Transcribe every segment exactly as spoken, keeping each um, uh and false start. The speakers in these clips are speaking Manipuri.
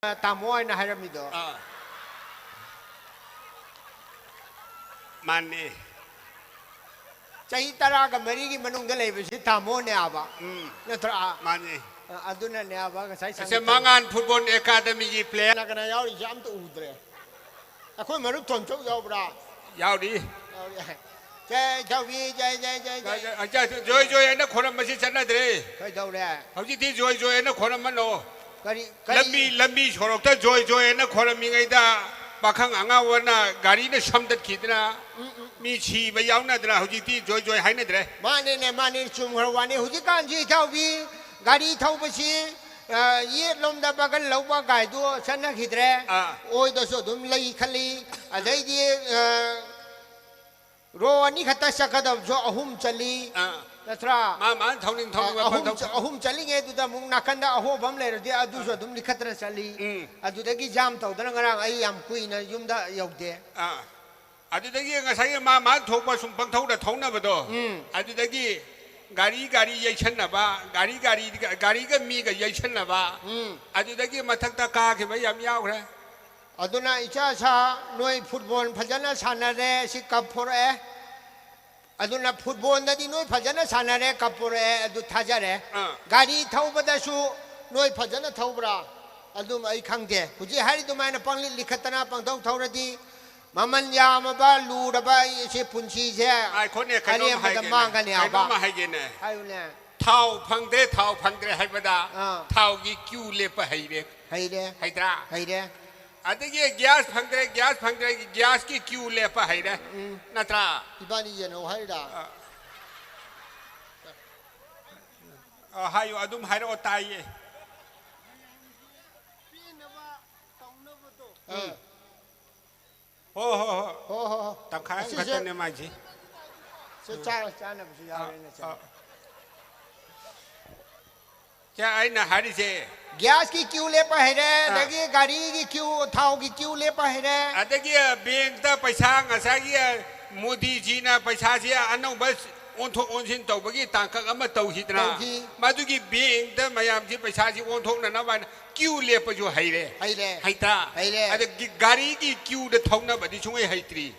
ꯇꯥꯃꯣ ꯍꯥꯏꯅ ꯍꯥꯏꯔꯝꯃꯤꯗꯣ꯫ ꯑꯥ꯫ ꯃꯥꯅꯤ꯫ ꯆꯍꯤ ꯇꯔꯥꯒ ꯃꯔꯤꯒꯤ ꯃꯅꯨꯡꯗ ꯂꯩꯕꯁꯤ ꯇꯥꯃꯣꯅꯦ ꯍꯥꯏꯕ꯫ ꯎꯝ꯫ ꯅꯠꯇ꯭ꯔꯥ? ꯃꯥꯅꯤ꯫ ꯑ, ꯑꯗꯨꯅꯅꯦ ꯍꯥꯏꯕ ꯉꯁꯥꯏ ꯑꯁꯦ ꯁꯪꯒꯤꯠ ꯃꯉꯥꯟ ꯐꯨꯠꯕꯣꯜ ꯑꯦꯀꯥꯗꯃꯤꯒꯤ ꯄ꯭ꯂꯦꯌꯔ꯫ ꯀꯅꯥ ꯀꯅꯥ ꯌꯥꯎꯔꯤꯁꯦ ꯑꯝꯇ ꯎꯗ꯭ꯔꯦ꯫ ꯑꯩꯈꯣꯏ ꯃꯔꯨꯞ ꯊꯣꯟꯆꯧ ꯌꯥꯎꯕ꯭ꯔꯥ? ꯌꯥꯎꯔꯤ꯫ ꯌꯥꯎꯔꯤ꯫ ꯖꯩ ꯊꯧꯕꯤ, ꯖꯩ, ꯖꯩ, ꯖꯩ, ꯖꯩ꯫ ꯑ, ꯖꯣꯏ ꯖꯣꯏ ꯍꯥꯏꯅ ꯈꯣꯏꯔꯝꯕꯁꯤ ꯆꯠꯅꯗ꯭ꯔꯦ꯫ ꯀꯩꯗꯧꯔꯦ? ꯍꯧꯖꯤꯛꯇꯤ ꯖꯣꯏ ꯖꯣꯏ ꯍꯥꯏꯅ ꯈꯣꯏꯔꯝꯕꯅꯣ꯫ ꯀꯔꯤ, ꯀꯔꯤ? ꯂꯝꯕꯤ, ꯂꯝꯕꯤ ꯁꯣꯔꯣꯛꯇ ꯖꯣꯏ ꯖꯣꯏ ꯍꯥꯏꯅ ꯈꯣꯏꯔꯝꯃꯤꯉꯩꯗ ꯄꯥꯈꯪ ꯑꯉꯥꯎꯕꯅ ꯒꯥꯔꯤꯅ ꯁꯝꯗꯠꯈꯤꯗꯅ ꯃꯤ ꯁꯤꯕ ꯌꯥꯎꯅꯗꯅ ꯍꯧꯖꯤꯛꯇꯤ ꯖꯣꯏ ꯖꯣꯏ ꯍꯥꯏꯅꯗ꯭ꯔꯦ꯫ ꯃꯥꯅꯦꯅꯦ, ꯃꯥꯅꯦ, ꯆꯨꯝꯈ꯭ꯔ ꯋꯥꯅꯤ꯫ ꯍꯧꯖꯤꯛꯀꯥꯟꯁꯤ ꯏꯇꯥꯎꯕꯤ ꯒꯥꯔꯤ ꯊꯧꯕꯁꯤ, ꯑ, ꯌꯦꯠꯂꯣꯝꯗ ꯕꯒꯜ ꯂꯧꯕ ꯒꯥꯏꯗꯨ ꯆꯠꯅꯈꯤꯗ꯭ꯔꯦ꯫ ꯑꯥ꯫ ꯑꯣꯏꯗꯁꯨ ꯑꯗꯨꯝ ꯂꯩ ꯈꯜꯂꯤ꯫ ꯑꯗꯩꯗꯤ, ꯑ, ꯔꯣ ꯑꯅꯤ ꯈꯛꯇ ꯆꯠꯀꯗꯕꯁꯨ ꯑꯍꯨꯝ ꯆꯠꯂꯤ꯫ ꯑꯥ꯫ ꯅꯠꯇ꯭ꯔꯥ? ꯃꯥ ꯃꯥꯅ ꯊꯧꯅꯤꯡ ꯊꯧꯅꯤꯡꯕ ꯑꯍꯨꯝ ꯄꯪꯊꯧ- ꯆ-, ꯑꯍꯨꯝ ꯆꯠꯂꯤꯉꯩꯗꯨꯗ ꯑꯃꯨꯛ ꯅꯥꯀꯟꯗ ꯑꯍꯣꯕ ꯑꯃ ꯂꯩꯔꯗꯤ ꯑꯗꯨꯁꯨ ꯑꯗꯨꯝ ꯂꯤꯈꯠꯇꯅ ꯆꯠꯂꯤ꯫ ꯎꯝ꯫ ꯑꯗꯨꯗꯒꯤ ꯖꯥꯝ ꯇꯧꯗꯅ ꯉꯔꯥꯡ ꯑꯩ ꯌꯥꯝ ꯀꯨꯏꯅ ꯌꯨꯝꯗ ꯌꯧꯗꯦ꯫ ꯑꯥ꯫ ꯑꯗꯨꯗꯒꯤ ꯉꯁꯥꯏꯒꯤ ꯃꯥ ꯃꯥ ꯊꯣꯛꯄ ꯁꯨꯝ ꯄꯪꯊꯧꯗ ꯊꯧꯅꯕꯗꯣ꯫ ꯎꯝ꯫ ꯑꯗꯨꯗꯒꯤ ꯒꯥꯔꯤ ꯒꯥꯔꯤ ꯌꯩꯁꯟꯅꯕ, ꯒꯥꯔꯤ ꯒꯥꯔꯤ, ꯒꯥꯔꯤꯒ ꯃꯤꯒ ꯌꯩꯁꯟꯅꯕ꯫ ꯎꯝ꯫ ꯑꯗꯨꯗꯒꯤ ꯃꯊꯛꯇ ꯀꯥꯈꯤꯕ ꯌꯥꯝ ꯌꯥꯎꯈ꯭ꯔꯦ꯫ ꯑꯗꯨꯅ ꯏꯆꯥ ꯁꯥ, ꯅꯣꯏ ꯐꯨꯠꯕꯣꯜ ꯐꯖꯅ ꯁꯥꯟꯅꯔꯦ, ꯁꯤ ꯀꯞ ꯐꯣꯔꯛꯑꯦ꯫ ꯑꯗꯨꯅ ꯐꯨꯠꯕꯣꯜꯗꯗꯤ ꯅꯣꯏ ꯐꯖꯅ ꯁꯥꯟꯅꯔꯦ, ꯀꯞ ꯐꯣꯔꯛꯑꯦ, ꯑꯗꯨ ꯊꯥꯖꯔꯦ꯫ ꯑꯥ꯫ ꯒꯥꯔꯤ ꯊꯧꯕꯗꯁꯨ ꯅꯣꯏ ꯐꯖꯅ ꯊꯧꯕ꯭ꯔꯥ? ꯑꯗꯨꯝ ꯑꯩ ꯈꯪꯗꯦ꯫ ꯍꯧꯖꯤꯛ ꯍꯥꯏꯔꯤ ꯑꯗꯨꯃꯥꯏꯅ ꯄꯪꯂꯤꯠ ꯂꯤꯈꯠꯇꯅ ꯄꯪꯊꯧ ꯊꯧꯔꯗꯤ ꯃꯃꯜ ꯌꯥꯝꯃꯕ, ꯂꯨꯔꯕ ꯑꯩꯁꯦ ꯄꯨꯟꯁꯤꯁꯦ ꯉꯥꯏꯈꯣꯅꯦ, ꯀꯩꯅꯣꯝ ꯑꯔꯦꯝꯕꯗ ꯍꯥꯏꯒꯦꯅꯦ, ꯃꯥꯡꯒꯅꯤ ꯍꯥꯏꯕ꯫ ꯀꯩꯅꯣꯝ ꯍꯥꯏꯒꯦꯅꯦ꯫ ꯍꯥꯏꯌꯨꯅꯦ꯫ ꯊꯥꯎ ꯐꯪꯗ꯭ꯔꯦ, ꯊꯥꯎ ꯐꯪꯗ꯭ꯔꯦ ꯍꯥꯏꯕꯗ ꯑꯥ꯫ ꯊꯥꯎꯒꯤ ꯀ꯭ꯌꯨ ꯂꯦꯞꯄ ꯍꯩꯔꯦ꯫ ꯍꯩꯔꯦ꯫ ꯍꯩꯗ꯭ꯔꯥ? ꯍꯩꯔꯦ꯫ ꯑꯗꯒꯤ ꯒ꯭ꯌꯥꯁ ꯐꯪꯗ꯭ꯔꯦ, ꯒ꯭ꯌꯥꯁ ꯐꯪꯗ꯭ꯔꯦ, ꯒ꯭ꯌꯥꯁꯀꯤ ꯀ꯭ꯌꯨ ꯂꯦꯞꯄ ꯍꯩꯔꯦ꯫ ꯎꯝ꯫ ꯅꯠꯇ꯭ꯔꯥ? ꯏꯕꯥꯅꯤ ꯌꯦꯟꯅꯧ ꯍꯥꯏꯔꯤꯔꯥ? ꯑ, ꯍꯥꯏꯌꯨ, ꯑꯗꯨꯝ ꯍꯥꯏꯔꯛꯑꯣ, ꯇꯥꯏꯌꯦ꯫ ꯑꯥ꯫ ꯍꯣ, ꯍꯣ, ꯍꯣ꯫ ꯍꯣ, ꯍꯣ, ꯍꯣ꯫ ꯇꯪꯈꯥꯏ ꯑꯁꯤꯁꯦ ꯑꯃꯈꯛꯇꯅꯦ ꯃꯥꯏꯁꯦ꯫ ꯁꯤ ꯆꯥ-, ꯆꯥꯅꯕꯁꯨ ꯌꯥꯎꯔꯦꯅꯦ, ꯑ, ꯆꯥ꯫ ꯁꯦ ꯑꯩꯅ ꯍꯥꯏꯔꯤꯁꯦ, ꯒ꯭ꯌꯥꯁꯀꯤ ꯀ꯭ꯌꯨ ꯂꯦꯞꯄ ꯍꯩꯔꯦ, ꯑꯗꯒꯤ ꯒꯥꯔꯤꯒꯤ ꯀ꯭ꯌꯨ, ꯊꯥꯎꯒꯤ ꯀ꯭ꯌꯨ ꯂꯦꯞꯄ ꯍꯩꯔꯦ꯫ ꯑꯗꯒꯤ ꯕꯦꯡꯛꯇ ꯄꯩꯁꯥ ꯉꯁꯥꯏꯒꯤ ꯃꯣꯗꯤꯖꯤꯅ ꯄꯩꯁꯥꯁꯤ ꯑꯅꯧꯕ ꯑꯣꯟꯊꯣꯛ ꯑꯣꯟꯁꯤꯟ ꯇꯧꯕꯒꯤ ꯇꯥꯡꯀꯛ ꯑꯃ ꯇꯧꯈꯤꯗꯅ, ꯇꯧꯈꯤ꯫ ꯃꯗꯨꯒꯤ ꯕꯦꯡꯛꯇ ꯃꯌꯥꯝꯁꯤ ꯄꯩꯁꯥꯁꯤ ꯑꯣꯟꯊꯣꯛꯅꯅꯕ ꯍꯥꯏꯅ ꯀ꯭ꯌꯨ ꯂꯦꯞꯄꯁꯨ ꯍꯩꯔꯦ꯫ ꯍꯩꯔꯦ꯫ ꯍꯩꯇ꯭ꯔꯥ? ꯍꯩꯔꯦ꯫ ꯑꯗꯒꯤ ꯒꯥꯔꯤꯒꯤ ꯀ꯭ꯌꯨꯗ ꯊꯧꯅꯕꯗꯤ ꯁꯨꯡꯍꯩ ꯍꯩꯇ꯭ꯔꯤ꯫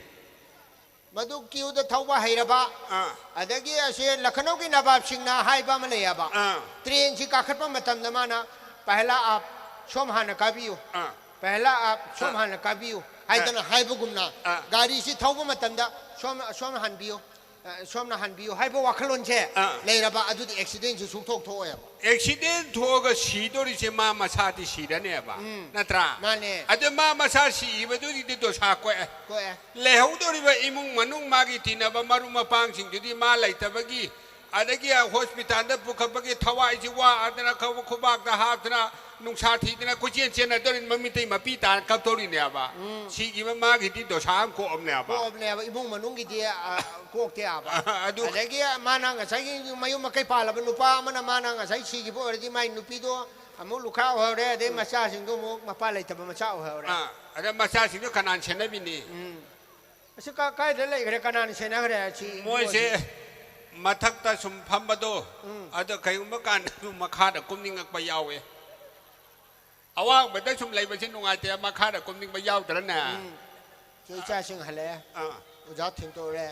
ꯃꯗꯨ ꯀ꯭ꯌꯨꯗ ꯊꯧꯕ ꯍꯩꯔꯕ꯫ ꯑꯥ꯫ ꯑꯗꯒꯤ ꯑꯁꯤ ꯂꯈꯅꯧꯒꯤ ꯅꯕꯥꯕꯁꯤꯡꯅ ꯍꯥꯏꯕ ꯑꯃ ꯂꯩꯌꯦꯕ꯫ ꯑꯥ꯫ ꯇ꯭ꯔꯦꯟꯁꯤ ꯀꯥꯈꯠꯄ ꯃꯇꯝꯗ ꯃꯥꯅ "ꯄꯍꯂꯥ ꯑꯥꯞ ꯁꯣꯝ ꯍꯥꯟꯅ ꯀꯥꯕꯤꯌꯨ, ꯑꯥ꯫ ꯄꯍꯂꯥ ꯑꯥꯞ ꯁꯣꯝ ꯑꯥ꯫ ꯍꯥꯟꯅ ꯀꯥꯕꯤꯌꯨ" ꯍꯥꯏꯗꯅ ꯍꯥꯏꯕꯒꯨꯝꯅ, ꯑꯥ꯫ ꯒꯥꯔꯤꯁꯤ ꯊꯧꯕ ꯃꯇꯝꯗ "ꯁꯣꯝ ꯁꯣꯝ ꯍꯥꯟꯕꯤꯌꯨ, ꯑ, ꯁꯣꯝꯅ ꯍꯥꯟꯕꯤꯌꯨ" ꯍꯥꯏꯕ ꯋꯥꯈꯜꯂꯣꯟꯁꯦ ꯑꯥ꯫ ꯂꯩꯔꯕ, ꯑꯗꯨꯗꯤ ꯑꯦꯛꯁꯤꯗꯦꯟꯁꯨ ꯁꯨꯡꯊꯣꯛ ꯊꯣꯛꯑꯣꯏꯕ꯫ ꯑꯦꯛꯁꯤꯗꯦꯟ ꯊꯣꯛꯑꯒ ꯁꯤꯗꯣꯔꯤꯁꯦ ꯃꯥ ꯃꯁꯥꯗꯤ ꯁꯤꯔꯅꯦꯕ, ꯎꯝ꯫ ꯅꯠꯇ꯭ꯔꯥ? ꯃꯥꯅꯦ꯫ ꯑꯗꯨ ꯃꯥ ꯃꯁꯥ ꯁꯤꯕꯗꯨꯒꯤꯗꯤ ꯗꯣꯁꯥ ꯀꯣꯛꯑꯦ꯫ ꯀꯣꯛꯑꯦ꯫ ꯂꯩꯍꯧꯗꯣꯔꯤꯕ ꯏꯃꯨꯡ ꯃꯅꯨꯡ, ꯃꯥꯒꯤ ꯇꯤꯟꯅꯕ ꯃꯔꯨꯞ ꯃꯄꯥꯡꯁꯤꯡꯗꯨꯗꯤ ꯃꯥ ꯂꯩꯇꯕꯒꯤ, ꯑꯗꯒꯤ ꯍꯣꯁꯄꯤꯇꯥꯜꯗ ꯄꯨꯈꯠꯄꯒꯤ ꯊꯋꯥꯏꯁꯤ ꯋꯥꯗꯅ ꯈ-, ꯈꯨꯕꯥꯛꯇ ꯍꯥꯞꯇꯅ, ꯅꯨꯡꯁꯥ ꯊꯤꯗꯅ ꯀꯣꯏꯆꯦꯟ ꯆꯦꯟꯅꯗꯧꯔꯤ, ꯃꯃꯤꯠꯇꯩ ꯃꯄꯤ ꯇꯥꯅ ꯀꯞꯇꯧꯔꯤꯅꯦꯕ꯫ ꯁꯤꯈꯤꯕ ꯃꯥꯒꯤꯗꯤ ꯗꯣꯁꯥ ꯑꯃ ꯀꯣꯛꯑꯝꯅꯦꯕ꯫ ꯀꯣꯛꯑꯕꯅꯦꯕ, ꯏꯃꯨꯡ ꯃꯅꯨꯡꯒꯤꯗꯤ, ꯑ, ꯀꯣꯛꯇꯦꯕ꯫ ꯑꯗꯨ ꯑꯗꯒꯤ ꯃꯥꯅ ꯉꯁꯥꯏꯒꯤ ꯃꯌꯨꯝ ꯃꯀꯩ ꯄꯥꯜꯂꯕ ꯅꯨꯄꯥ ꯑꯃꯅ, ꯃꯥꯅ ꯉꯁꯥꯏ ꯁꯤꯈꯤꯕ ꯑꯣꯏꯔꯗꯤ ꯃꯥꯏ ꯅꯨꯄꯤꯗꯣ ꯑꯃꯨꯛ ꯂꯨꯈ꯭ꯔꯥ ꯑꯣꯏꯍꯧꯔꯦ, ꯑꯗꯩ ꯃꯆꯥꯁꯤꯡꯗꯣ ꯑꯃꯨꯛ ꯃꯄꯥ ꯂꯩꯇꯕ ꯃꯆꯥ ꯑꯣꯏꯍꯧꯔꯦ꯫ ꯑꯥ, ꯑꯗ ꯃꯆꯥꯁꯤꯡꯗꯣ ꯀꯅꯥꯅ ꯁꯦꯟꯅꯕꯤꯅꯤ? ꯎꯝ꯫ ꯑꯁꯤ ꯀ-, ꯀꯥꯏꯗ ꯂꯩꯈ꯭ꯔꯦ? ꯀꯅꯥꯅ ꯁꯦꯟꯅꯈ꯭ꯔꯦ? ꯁꯤ ꯃꯣꯏꯁꯦ ꯏꯕꯣꯁꯤ? ꯃꯊꯛꯇ ꯁꯨꯝ ꯐꯝꯕꯗꯣ, ꯎꯝ꯫ ꯑꯗꯣ ꯀꯩꯒꯨꯝꯕ ꯀꯥꯟꯗ ꯃꯈꯥꯗ ꯀꯨꯝꯅꯤꯡꯉꯛꯄ ꯌꯥꯎꯋꯦ꯫ ꯑꯋꯥꯡꯕꯗ ꯁꯨꯝ ꯂꯩꯕꯁꯦ ꯅꯨꯡꯉꯥꯏꯇꯦ, ꯃꯈꯥꯗ ꯀꯨꯝꯅꯤꯡꯕ ꯌꯥꯎꯗ꯭ꯔꯅꯦ? ꯎꯝ꯫ ꯁꯤ ꯏꯆꯥꯁꯤꯡ ꯍꯜꯂꯛꯑꯦ꯫ ꯑꯥ꯫ ꯑꯣꯖꯥ ꯊꯦꯡꯇꯣꯛꯑꯦ꯫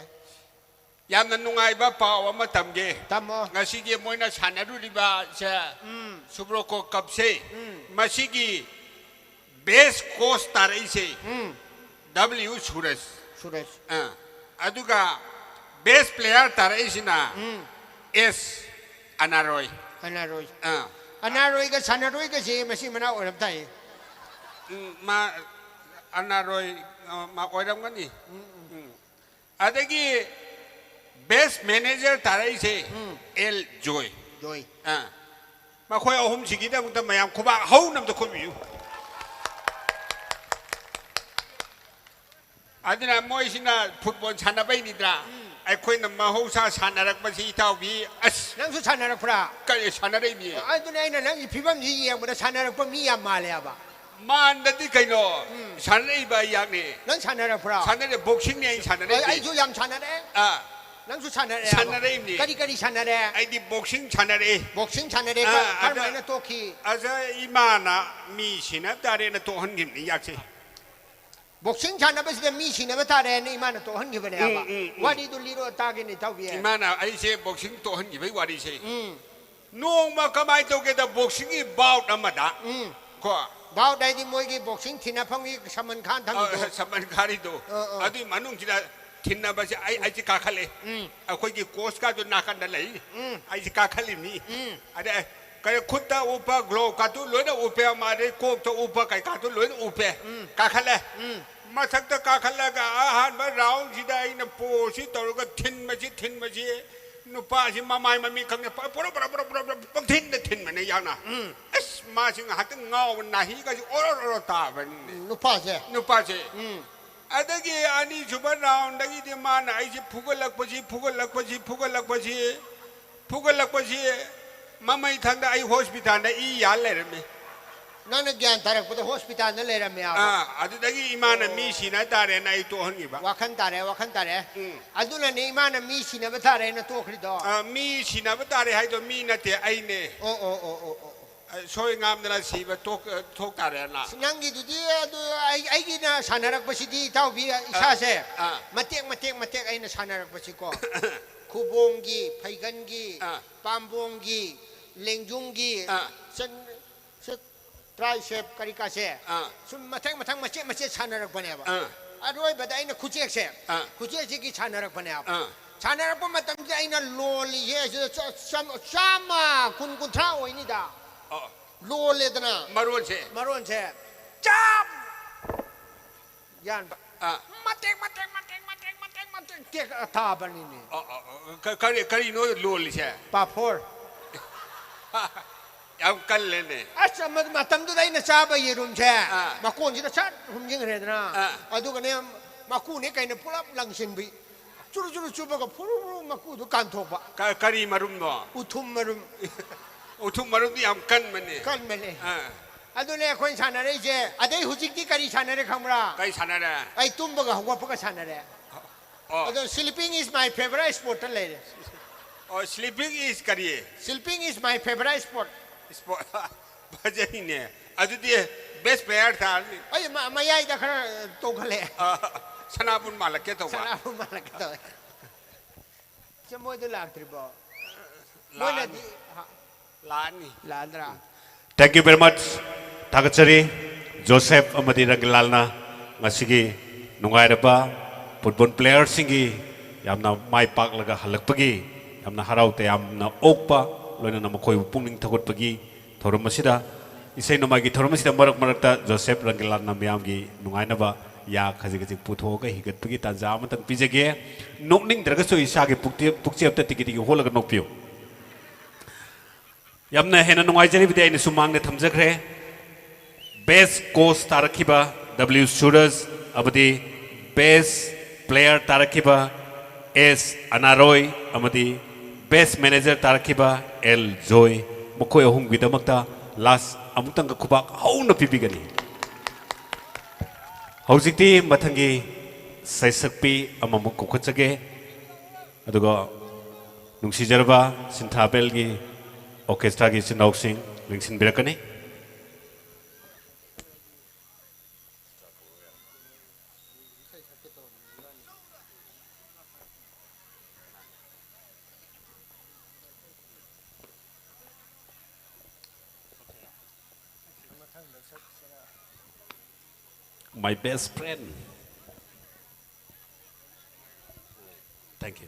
ꯌꯥꯝꯅ ꯅꯨꯡꯉꯥꯏꯕ ꯄꯥꯎ ꯑꯃ ꯇꯝꯒꯦ꯫ ꯇꯝꯃꯣ꯫ ꯉꯁꯤꯒꯤ ꯃꯣꯏꯅ ꯁꯥꯟꯅꯔꯨꯔꯤꯕꯁꯦ, ꯎꯝ꯫ ꯁꯨꯕ꯭ꯔꯣꯀꯣ ꯀꯞꯁꯦ, ꯎꯝ꯫ ꯃꯁꯤꯒꯤ ꯕꯦꯁ ꯀꯣꯁ ꯇꯥꯔꯛꯏꯁꯦ ꯎꯝ꯫ ꯗꯕ꯭ꯂꯤꯌꯨ ꯁꯨꯔꯖ꯫ ꯁꯨꯔꯖ꯫ ꯑꯥ, ꯑꯗꯨꯒ ꯕꯦꯁ ꯄ꯭ꯂꯦꯌꯔ ꯇꯥꯔꯛꯏꯁꯤꯅ ꯎꯝ꯫ ꯑꯦꯁ ꯑꯅꯥꯔꯣꯏ꯫ ꯑꯅꯥꯔꯣꯏ꯫ ꯑꯥ, ꯑꯅꯥꯔꯣꯏꯒ ꯁꯥꯟꯅꯔꯣꯏꯒꯁꯦ ꯃꯆꯤꯟ ꯃꯅꯥꯎ ꯑꯣꯏꯔꯝ ꯇꯥꯏ꯫ ꯎꯝ, ꯃꯥ ꯑꯅꯥꯔꯣꯏ, ꯑ, ꯃꯥ ꯑꯣꯏꯔꯝꯒꯅꯤ꯫ ꯎꯝ꯫ ꯑꯗꯒꯤ ꯕꯦꯁ ꯃꯦꯅꯦꯖꯔ ꯇꯥꯔꯛꯏꯁꯦ ꯎꯝ꯫ ꯑꯦꯜ ꯖꯣꯏ꯫ ꯖꯣꯏ꯫ ꯑꯥ, ꯃꯈꯣꯏ ꯑꯍꯨꯝꯁꯤꯒꯤꯗꯃꯛꯇ ꯃꯌꯥꯝ ꯈꯨꯕꯥꯛ ꯍꯧꯅ ꯑꯝꯇ ꯈꯨꯕꯤꯌꯨ꯫ ꯑꯗꯨꯅ ꯃꯣꯏꯁꯤꯅ ꯐꯨꯠꯕꯣꯜ ꯁꯥꯟꯅꯕꯩꯅꯤꯗ꯭ꯔꯥ? ꯑꯩꯈꯣꯏꯅ ꯃꯍꯧꯁꯥ ꯁꯥꯟꯅꯔꯛꯄꯁꯤ, ꯏꯇꯥꯎꯕꯤ, ꯑꯁ, ꯅꯪꯁꯨ ꯁꯥꯟꯅꯔꯛꯄ꯭ꯔꯥ? ꯀꯔꯤ ꯁꯥꯟꯅꯔꯛꯏꯃꯤ? ꯑꯗꯨꯅ ꯑꯩꯅ ꯅꯪꯒꯤ ꯐꯤꯕꯝꯁꯤ ꯌꯦꯡꯕꯗ ꯁꯥꯟꯅꯔꯛꯄ ꯃꯤ ꯌꯥꯝ ꯃꯥꯜꯂꯦꯕ꯫ ꯃꯥꯟꯗꯗꯤ ꯀꯩꯅꯣ? ꯁꯥꯟꯅꯔꯛꯏꯕ ꯑꯩꯍꯥꯛꯅꯤ꯫ ꯅꯪ ꯁꯥꯟꯅꯔꯛꯄ꯭ꯔꯥ? ꯁꯥꯟꯅꯔꯦ, boxingꯅꯤ ꯑꯩ ꯁꯥꯟꯅꯔꯛꯏꯁꯦ꯫ ꯑꯩꯁꯨ ꯌꯥꯝ ꯁꯥꯟꯅꯔꯛꯑꯦ꯫ ꯑꯥ꯫ ꯅꯪꯁꯨ ꯁꯥꯟꯅꯔꯛꯑꯦꯕ? ꯁꯥꯟꯅꯔꯛꯏꯕꯅꯤ꯫ ꯀꯔꯤ ꯀꯔꯤ ꯁꯥꯟꯅꯔꯦ? ꯑꯩꯗꯤ boxing ꯁꯥꯟꯅꯔꯛꯏ꯫ Boxing ꯁꯥꯟꯅꯔꯦ? ꯑꯥ, ꯀ-, ꯑꯗ ꯀꯔꯝꯍꯥꯏꯅ ꯇꯣꯛꯈꯤ? ꯑꯗ ꯏꯃꯥꯅ ꯃꯤ ꯁꯤꯅꯕ ꯇꯥꯔꯦꯅ ꯇꯣꯛꯍꯟꯈꯤꯕꯅꯤ ꯑꯩꯍꯥꯛꯁꯦ꯫ Boxing ꯁꯥꯟꯅꯕꯁꯤꯗ ꯃꯤ ꯁꯤꯅꯕ ꯇꯥꯔꯦꯅ ꯏꯃꯥꯅ ꯇꯣꯛꯍꯟꯈꯤꯕꯅꯦꯕ꯫ ꯎꯝ, ꯎꯝ, ꯎꯝ꯫ ꯋꯥꯔꯤꯗꯨ ꯂꯤꯔꯣ ꯇꯥꯒꯦꯅꯦ, ꯏꯇꯥꯎꯕꯤ꯫ ꯏꯃꯥꯅ ꯑꯩꯁꯦ boxing ꯇꯣꯛꯍꯟꯈꯤꯕꯒꯤ ꯋꯥꯔꯤꯁꯦ꯫ ꯎꯝ꯫ ꯅꯣꯡꯃ ꯀꯃꯥꯏꯅ ꯇꯧꯒꯦꯗ, boxingꯒꯤ bout ꯑꯃꯗ, ꯎꯝ꯫ ꯀꯣ? Bout ꯍꯥꯏꯗꯤ ꯃꯣꯏꯒꯤ boxing ꯊꯤꯟꯅꯐꯝꯒꯤ ꯁꯃꯟ ꯈꯥꯟ ꯊꯝꯃꯤꯗꯣ꯫ ꯑ, ꯁꯃꯟ ꯈꯥꯔꯤꯗꯣ꯫ ꯑ, ꯑ꯫ ꯑꯗꯨꯒꯤ ꯃꯅꯨꯡꯁꯤꯗ ꯊꯤꯟꯅꯕꯁꯦ ꯑꯩ, ꯑꯩꯁꯦ ꯀꯥꯈꯠꯂꯦ꯫ ꯎꯝ꯫ ꯑꯩꯈꯣꯏꯒꯤ coachꯀꯥꯗꯨ ꯅꯥꯀꯟꯗ ꯂꯩ꯫ ꯎꯝ꯫ ꯑꯩꯁꯦ ꯀꯥꯈꯠꯂꯤꯕꯅꯤ꯫ ꯎꯝ꯫ ꯑꯗ ꯀꯔꯤ ꯈꯨꯠꯇ ꯎꯞꯄ gloveꯀꯥꯗꯨ ꯂꯣꯏꯅ ꯎꯞꯄꯦ, ꯑꯃꯗꯤ ꯀꯣꯛꯇ ꯎꯞꯄ ꯀꯩꯀꯥꯗꯨ ꯂꯣꯏꯅ ꯎꯞꯄꯦ꯫ ꯎꯝ꯫ ꯀꯥꯈꯠꯂꯦ꯫ ꯎꯝ꯫ ꯃꯊꯛꯇ ꯀꯥꯈꯠꯂꯒ ꯑꯍꯥꯟꯕ roundꯁꯤꯗ ꯑꯩꯅ poseꯁꯤ ꯇꯧꯔꯒ ꯊꯤꯟꯕꯁꯤ, ꯊꯤꯟꯕꯁꯤ, ꯅꯨꯄꯥꯁꯤ ꯃꯃꯥꯏ ꯃꯃꯤꯠ ꯈꯪꯗꯦ, ꯄ-, ꯄꯣꯔꯣ, ꯄꯣꯔꯣ, ꯄꯣꯔꯣ, ꯄꯣꯔꯣ, ꯄꯣꯔꯣ ꯄꯪꯊꯤꯟꯗ ꯊꯤꯟꯕꯅꯦ ꯌꯥꯝꯅ꯫ ꯎꯝ꯫ ꯑꯁ, ꯃꯥꯁꯤ ꯉꯥꯏꯍꯥꯛꯇꯪ ꯉꯥꯎꯕ, ꯅꯥꯍꯤꯒꯁꯤ ꯑꯣꯔꯣ, ꯑꯣꯔꯣ ꯇꯥꯕꯅꯤꯅꯦ꯫ ꯅꯨꯄꯥꯁꯦ? ꯅꯨꯄꯥꯁꯦ꯫ ꯎꯝ꯫ ꯑꯗꯒꯤ ꯑꯅꯤꯁꯨꯕ roundꯗꯒꯤꯗꯤ ꯃꯥꯅ ꯑꯩꯁꯤ ꯐꯨꯒꯠꯂꯛꯄꯁꯤ, ꯐꯨꯒꯠꯂꯛꯄꯁꯤ, ꯐꯨꯒꯠꯂꯛꯄꯁꯤ, ꯐꯨꯒꯠꯂꯛꯄꯁꯤ, ꯃꯃꯩ ꯊꯪꯗ ꯑꯩ hospitalꯗ ꯏ ꯌꯥꯜ ꯂꯩꯔꯝꯃꯤ꯫ ꯅꯪꯅ ꯒ꯭ꯌꯥꯟ ꯇꯥꯔꯛꯄꯗ hospitalꯗ ꯂꯩꯔꯝꯃꯦ ꯍꯥꯏꯕ? ꯑꯥ, ꯑꯗꯨꯗꯒꯤ ꯏꯃꯥꯅ ꯃꯤ ꯁꯤꯅ ꯇꯥꯔꯦꯅ ꯑꯩ ꯇꯣꯛꯍꯟꯈꯤꯕ꯫ ꯋꯥꯈꯜ ꯇꯥꯔꯦ, ꯋꯥꯈꯜ ꯇꯥꯔꯦ꯫ ꯎꯝ꯫ ꯑꯗꯨꯅꯅꯦ ꯏꯃꯥꯅ ꯃꯤ ꯁꯤꯅꯕ ꯇꯥꯔꯦꯅ ꯇꯣꯛꯈ꯭ꯔꯤꯗꯣ꯫ ꯑꯥ, ꯃꯤ ꯁꯤꯅꯕ ꯇꯥꯔꯦ ꯍꯥꯏꯗꯣ ꯃꯤ ꯅꯠꯇꯦ, ꯑꯩꯅꯦ꯫ ꯑꯣ, ꯑꯣ, ꯑꯣ, ꯑꯣ, ꯑꯣ꯫ ꯑ, ꯁꯣꯏ ꯉꯥꯝꯗꯅ ꯁꯤꯕ ꯊꯣꯛ-, ꯑ, ꯊꯣꯛ ꯇꯥꯔꯦꯅ꯫ ꯑꯁ, ꯅꯪꯒꯤꯗꯨꯗꯤ ꯑꯗꯨ ꯑꯩ, ꯑꯩꯒꯤꯅ ꯁꯥꯟꯅꯔꯛꯄꯁꯤꯗꯤ ꯏꯇꯥꯎꯕꯤ ꯏꯁꯥꯁꯦ ꯑꯥ꯫ ꯃꯇꯦꯛ, ꯃꯇꯦꯛ, ꯃꯇꯦꯛ ꯑꯩꯅ ꯁꯥꯟꯅꯔꯛꯄꯁꯤꯀꯣ꯫ ꯈꯨꯕꯣꯡꯒꯤ, ꯐꯩꯒꯟꯒꯤ, ꯑꯥ꯫ ꯄꯥꯝꯕꯣꯝꯒꯤ, ꯂꯦꯡꯖꯨꯝꯒꯤ, ꯑꯥ꯫ ꯆꯟ-, ꯆ-, tricep ꯀꯔꯤ ꯀꯥꯁꯦ ꯑꯥ꯫ ꯁꯨꯝ ꯃꯊꯪ, ꯃꯊꯪ ꯃꯆꯦꯠ, ꯃꯆꯦꯠ ꯁꯥꯟꯅꯔꯛꯄꯅꯦꯕ꯫ ꯑꯥ꯫ ꯑꯔꯣꯏꯕꯗ ꯑꯩꯅ ꯈꯨꯆꯦꯛꯁꯦ, ꯑꯥ꯫ ꯈꯨꯆꯦꯛꯁꯤꯒꯤ ꯁꯥꯟꯅꯔꯛꯄꯅꯦꯕ꯫ ꯑꯥ꯫ ꯁꯥꯟꯅꯔꯛꯄ ꯃꯇꯝꯁꯤꯗ ꯑꯩꯅ ꯂꯣꯜꯂꯤꯁꯦ ꯁꯤꯗ ꯆ-, ꯆꯥꯝ-, ꯆꯥꯝꯃ, ꯀꯨꯟ, ꯀꯨꯟꯊ꯭ꯔꯥ ꯑꯣꯏꯅꯤꯗ꯫ ꯑꯣ꯫ ꯂꯣꯜꯂꯦꯗꯅ꯫ ꯃꯔꯣꯟꯁꯦ? ꯃꯔꯣꯟꯁꯦ꯫ ꯆꯞ! ꯌꯥꯟꯕ꯫ ꯑꯥ꯫ ꯃꯇꯦꯛ, ꯃꯇꯦꯛ, ꯃꯇꯦꯛ, ꯃꯇꯦꯛ, ꯃꯇꯦꯛ, ꯃꯇꯦꯛ ꯇꯦꯛ ꯇꯥꯕꯅꯤꯅꯦ꯫ ꯑꯣ, ꯑꯣ, ꯑꯣ, ꯀ-, ꯀꯔꯤ, ꯀꯔꯤꯅꯣ ꯂꯣꯜꯂꯤꯁꯦ? ꯄꯥꯐꯣꯔ꯫ ꯌꯥꯝ ꯀꯜꯂꯦꯅꯦ꯫ ꯑꯁ, ꯃ-, ꯃꯇꯝꯗꯨꯗ ꯑꯩꯅ ꯆꯥꯕ ꯌꯦꯔꯨꯝꯁꯦ ꯑꯥ꯫ ꯃꯀꯣꯟꯁꯤꯗ ꯁꯠ ꯍꯨꯝꯖꯤꯟꯈ꯭ꯔꯦꯗꯅ꯫ ꯑꯥ꯫ ꯑꯗꯨꯒꯅꯦ ꯃꯀꯨꯅꯦ ꯀꯩꯅ ꯄꯨꯂꯞ ꯂꯪꯁꯤꯟꯕꯤ꯫ ꯆꯨꯔꯨ ꯆꯨꯔꯨ ꯆꯨꯞꯄꯒ ꯐꯨꯔꯨ ꯐꯨꯔꯨ ꯃꯀꯨꯗꯨ ꯀꯥꯟꯊꯣꯛꯄ꯫ ꯀ- ꯀꯔꯤ ꯃꯔꯨꯝꯅꯣ? ꯎꯊꯨꯝ ꯃꯔꯨꯝ꯫ ꯎꯊꯨꯝ ꯃꯔꯨꯝꯗꯤ ꯌꯥꯝ ꯀꯟꯕꯅꯦ꯫ ꯀꯟꯕꯅꯦ꯫ ꯑꯥ꯫ ꯑꯗꯨꯅꯦ ꯑꯩꯈꯣꯏꯅ ꯁꯥꯟꯅꯔꯛꯏꯁꯦ꯫ ꯑꯗꯩ ꯍꯧꯖꯤꯛꯇꯤ ꯀꯔꯤ ꯁꯥꯟꯅꯔꯦ ꯈꯪꯕ꯭ꯔꯥ? ꯀꯔꯤ ꯁꯥꯟꯅꯔꯦ? ꯑꯩ ꯇꯨꯝꯕꯒ ꯍꯧꯒꯠꯄꯒ ꯁꯥꯟꯅꯔꯦ꯫ ꯑꯣ꯫ ꯑꯗꯣ sleeping is my favorite sportꯇ ꯂꯩꯔꯦ꯫ ꯑꯣ, sleeping is ꯀꯔꯤ? Sleeping is my favorite sport꯫ Sport꯫ ꯐꯖꯩꯅꯦ꯫ ꯑꯗꯨꯗꯤ best player ꯇꯥꯔꯅꯤ꯫ ꯑꯩ ꯃ- ꯃꯌꯥꯏꯗ ꯈꯔ ꯇꯣꯡꯈꯠꯂꯛꯑꯦ꯫ ꯑ, ꯁꯅꯥꯕꯨꯟ ꯃꯥꯜꯂꯛꯀꯦ ꯇꯧꯕ꯫ ꯁꯅꯥꯕꯨꯟ ꯃꯥꯜꯂꯛꯀꯦ ꯇꯧꯋꯦ꯫ ꯁꯦ, ꯃꯣꯏꯗꯣ ꯂꯥꯛꯇ꯭ꯔꯤꯕꯣ? ꯂꯥꯛꯑꯅꯤ꯫ ꯃꯣꯏꯅꯗꯤ ꯍ- ꯂꯥꯛꯑꯅꯤ꯫ ꯂꯥꯛꯑꯗ꯭ꯔꯥ? Thank you very much꯫ ꯊꯥꯒꯠꯆꯔꯤ꯫ ꯖꯣꯁꯦꯐ ꯑꯃꯗꯤ ꯔꯪꯒꯤꯂꯥꯜꯅ ꯉꯁꯤꯒꯤ ꯅꯨꯡꯉꯥꯏꯔꯕ football playerꯁꯤꯡꯒꯤ ꯌꯥꯝꯅ ꯃꯥꯏ ꯄꯥꯛꯂꯒ ꯍꯜꯂꯛꯄꯒꯤ ꯌꯥꯝꯅ ꯍꯔꯥꯎ ꯇꯌꯥꯝꯅ ꯑꯣꯛꯄ, ꯂꯣꯏꯅꯅ ꯃꯈꯣꯏꯕꯨ ꯄꯨꯛꯅꯤꯡ ꯊꯧꯒꯠꯄꯒꯤ ꯊꯧꯔꯝ ꯑꯁꯤꯗ, ꯏꯁꯩ ꯅꯣꯡꯃꯥꯏꯒꯤ ꯊꯧꯔꯝ ꯑꯁꯤꯗ ꯃꯔꯛ ꯃꯔꯛꯇ ꯖꯣꯁꯦꯐ ꯔꯪꯒꯤꯂꯥꯜꯅ ꯃꯤꯌꯥꯝꯒꯤ ꯅꯨꯡꯉꯥꯏꯅꯕ ꯌꯥ ꯈꯖꯤꯛ ꯈꯖꯤꯛ ꯄꯨꯊꯣꯛꯑꯒ ꯍꯤꯒꯠꯄꯒꯤ ꯇꯥꯟꯖꯥ ꯑꯃꯇꯪ ꯄꯤꯖꯒꯦ꯫ ꯅꯣꯛꯅꯤꯡꯗ꯭ꯔꯒꯁꯨ ꯏꯁꯥꯒꯤ ꯄꯨꯛꯆꯦ-, ꯄꯨꯛꯆꯦꯞꯇ ꯇꯤꯀꯤ ꯇꯤꯀꯤ ꯍꯣꯜꯂꯒ ꯅꯣꯛꯄꯤꯌꯨ꯫ ꯌꯥꯝꯅ ꯍꯦꯟꯅ ꯅꯨꯡꯉꯥꯏꯖꯔꯤꯕꯗꯤ ꯑꯩꯅ ꯁꯨꯃꯥꯡꯗ ꯊꯝꯖꯈ꯭ꯔꯦ꯫ Best coach ꯇꯥꯔꯛꯈꯤꯕ W ꯁꯨꯔꯖ ꯑꯃꯗꯤ best player ꯇꯥꯔꯛꯈꯤꯕ S ꯑꯅꯥꯔꯣꯏ ꯑꯃꯗꯤ best manager ꯇꯥꯔꯛꯈꯤꯕ L ꯖꯣꯏ, ꯃꯈꯣꯏ ꯑꯍꯨꯝꯒꯤꯗꯃꯛꯇ ꯂꯥꯁ ꯑꯃꯨꯛꯇꯪꯒ ꯈꯨꯕꯥꯛ ꯍꯧꯅ ꯄꯤꯕꯤꯒꯅꯤ꯫ ꯍꯧꯖꯤꯛꯇꯤ ꯃꯊꯪꯒꯤ ꯁꯩꯁꯛꯄꯤ ꯑꯃꯃꯨꯛ ꯀꯧꯈꯠꯆꯒꯦ꯫ ꯑꯗꯨꯒ ꯅꯨꯡꯁꯤꯖꯔꯕ ꯁꯤꯟꯊꯥꯕꯦꯜꯒꯤ orchestraꯒꯤ ꯏꯆꯤꯟ ꯏꯅꯥꯎꯁꯤꯡ ꯂꯦꯡꯁꯤꯟꯕꯤꯔꯛꯀꯅꯤ꯫ My best friend. Thank you.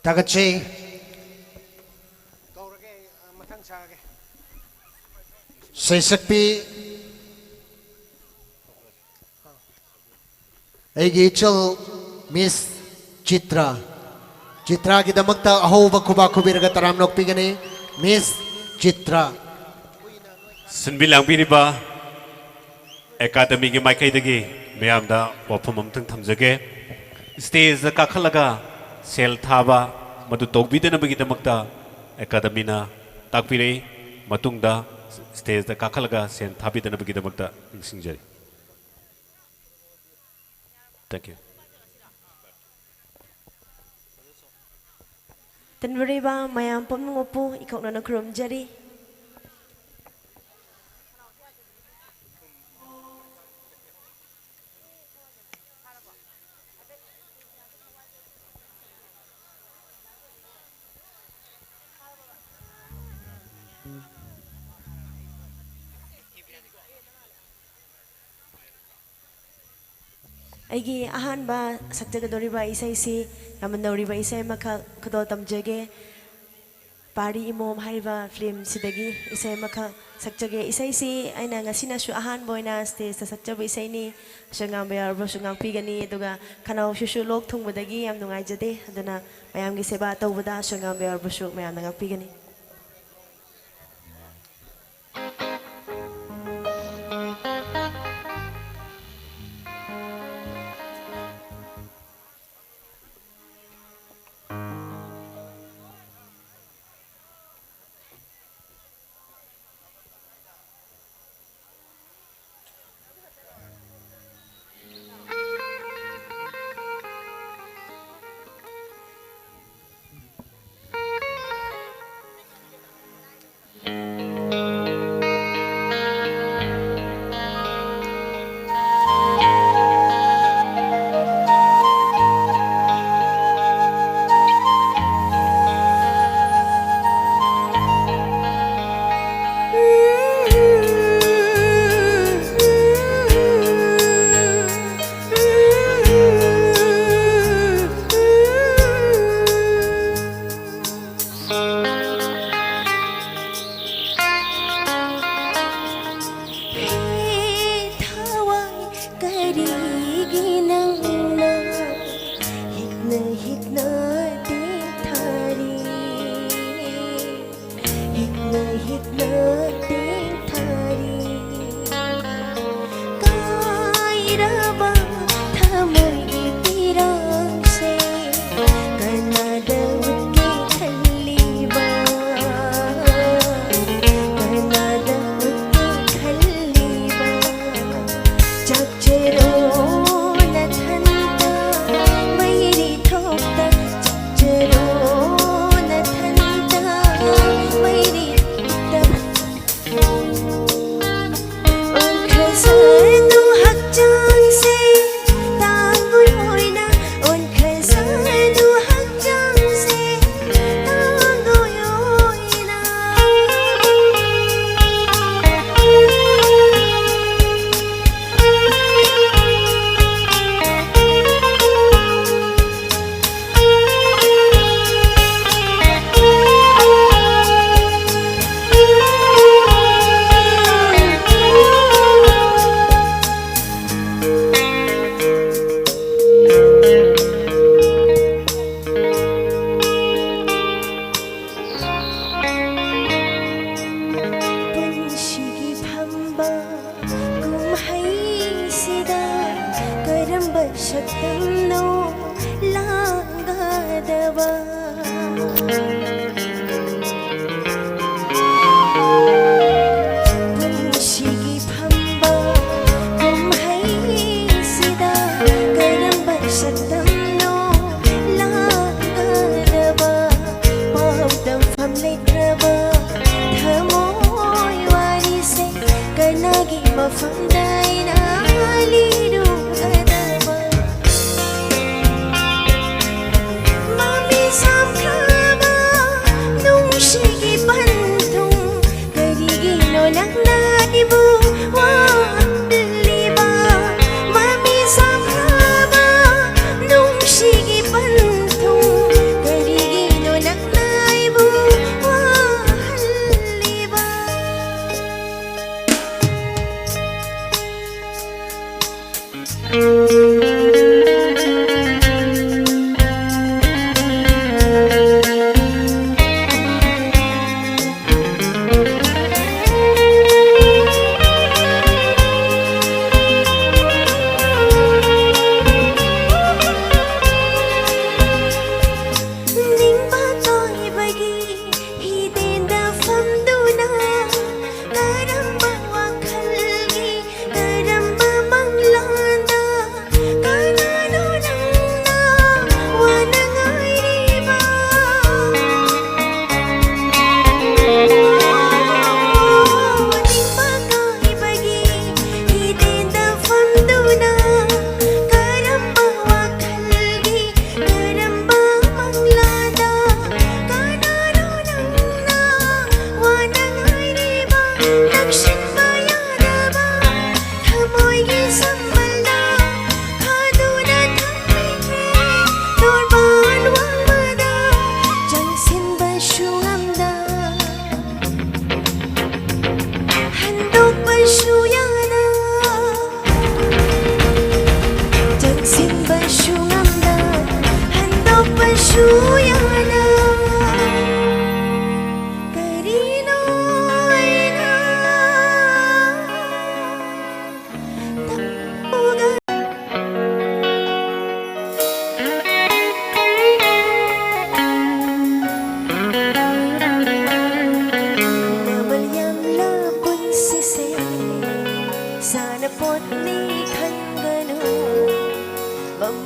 ꯊꯥꯒꯠꯆꯩ꯫ ꯁꯩꯁꯛꯄꯤ ꯑꯩꯒꯤ ꯏꯆꯜ Miss ꯆꯤꯇ꯭ꯔꯥ꯫ ꯆꯤꯇ꯭ꯔꯥꯒꯤꯗꯃꯛꯇ ꯑꯍꯧꯕ ꯈꯨꯕꯥꯛ ꯈꯨꯕꯤꯔꯒ ꯇꯔꯥꯝꯅ ꯑꯣꯛꯄꯤꯒꯅꯤ꯫ Miss ꯆꯤꯇ꯭ꯔꯥ꯫ ꯁꯤꯟꯕꯤ ꯂꯥꯡꯕꯤꯔꯤꯕ ꯑꯦꯀꯥꯗꯃꯤꯒꯤ ꯃꯥꯏꯀꯩꯗꯒꯤ ꯃꯌꯥꯝꯗ ꯋꯥꯐꯝ ꯑꯃꯇꯪ ꯊꯝꯖꯒꯦ꯫ ꯁ꯭ꯇꯦꯖꯇ ꯀꯥꯈꯠꯂꯒ ꯁꯦꯜ ꯊꯥꯕ, ꯃꯗꯨ ꯇꯧꯕꯤꯗꯅꯕꯒꯤꯗꯃꯛꯇ ꯑꯦꯀꯥꯗꯃꯤꯅ ꯇꯥꯛꯄꯤꯔꯛꯏ꯫ ꯃꯇꯨꯡꯗ ꯁ꯭ꯇꯦꯖꯇ ꯀꯥꯈꯠꯂꯒ ꯁꯦꯜ ꯊꯥꯕꯤꯗꯅꯕꯒꯤꯗꯃꯛꯇ ꯅꯤꯡꯁꯤꯡꯖꯔꯤ꯫ Thank you. ꯇꯤꯟꯕꯤꯔꯤꯕ ꯃꯌꯥꯝ ꯄꯨꯝꯅꯃꯛꯄꯨ ꯏꯀꯣꯛꯅꯅ ꯈꯨꯔꯨꯝꯖꯔꯤ꯫ ꯑꯩꯒꯤ ꯑꯍꯥꯟꯕ ꯁꯛꯆꯒꯗꯧꯔꯤꯕ ꯏꯁꯩꯁꯤ ꯌꯥꯝꯅ ꯅꯧꯔꯤꯕ ꯏꯁꯩ ꯑꯃꯈꯛ ꯈꯨꯗꯣꯜ ꯇꯝꯖꯒꯦ꯫ ꯄꯥꯔꯤ ꯏꯃꯣꯝ ꯍꯥꯏꯔꯤꯕ ꯐꯤꯂꯝꯁꯤꯗꯒꯤ ꯏꯁꯩ ꯑꯃꯈꯛ ꯁꯛꯆꯒꯦ꯫ ꯏꯁꯩꯁꯤ ꯑꯩꯅ ꯉꯁꯤꯅꯁꯨ ꯑꯍꯥꯟꯕ ꯑꯣꯏꯅ ꯁ꯭ꯇꯦꯖꯇ ꯁꯛꯆꯕ ꯏꯁꯩꯅꯤ꯫ ꯑꯁꯣꯏ ꯉꯥꯝꯕ ꯌꯥꯎꯔꯕꯁꯨ ꯉꯥꯛꯄꯤꯒꯅꯤ꯫ ꯑꯗꯨꯒ ꯈꯅꯥꯎꯁꯤꯁꯨ ꯂꯣꯛ ꯊꯨꯡꯕꯗꯒꯤ ꯌꯥꯝ ꯅꯨꯡꯉꯥꯏꯖꯗꯦ꯫ ꯑꯗꯨꯅ ꯃꯌꯥꯝꯒꯤ ꯁꯦꯕꯥ ꯇꯧꯕꯗ ꯑꯁꯣꯏ ꯉꯥꯝꯕ ꯌꯥꯎꯔꯕꯁꯨ ꯃꯌꯥꯝꯅ ꯉꯥꯛꯄꯤꯒꯅꯤ꯫ ꯊꯋꯥꯏ ꯀꯔꯤꯒꯤ ꯅꯪꯅ ꯍꯤꯛꯅ ꯍꯤꯛꯅ ꯇꯦꯛꯊꯔꯤ? ꯍꯤꯛꯅ ꯍꯤꯛꯅ ꯇꯦꯛꯊ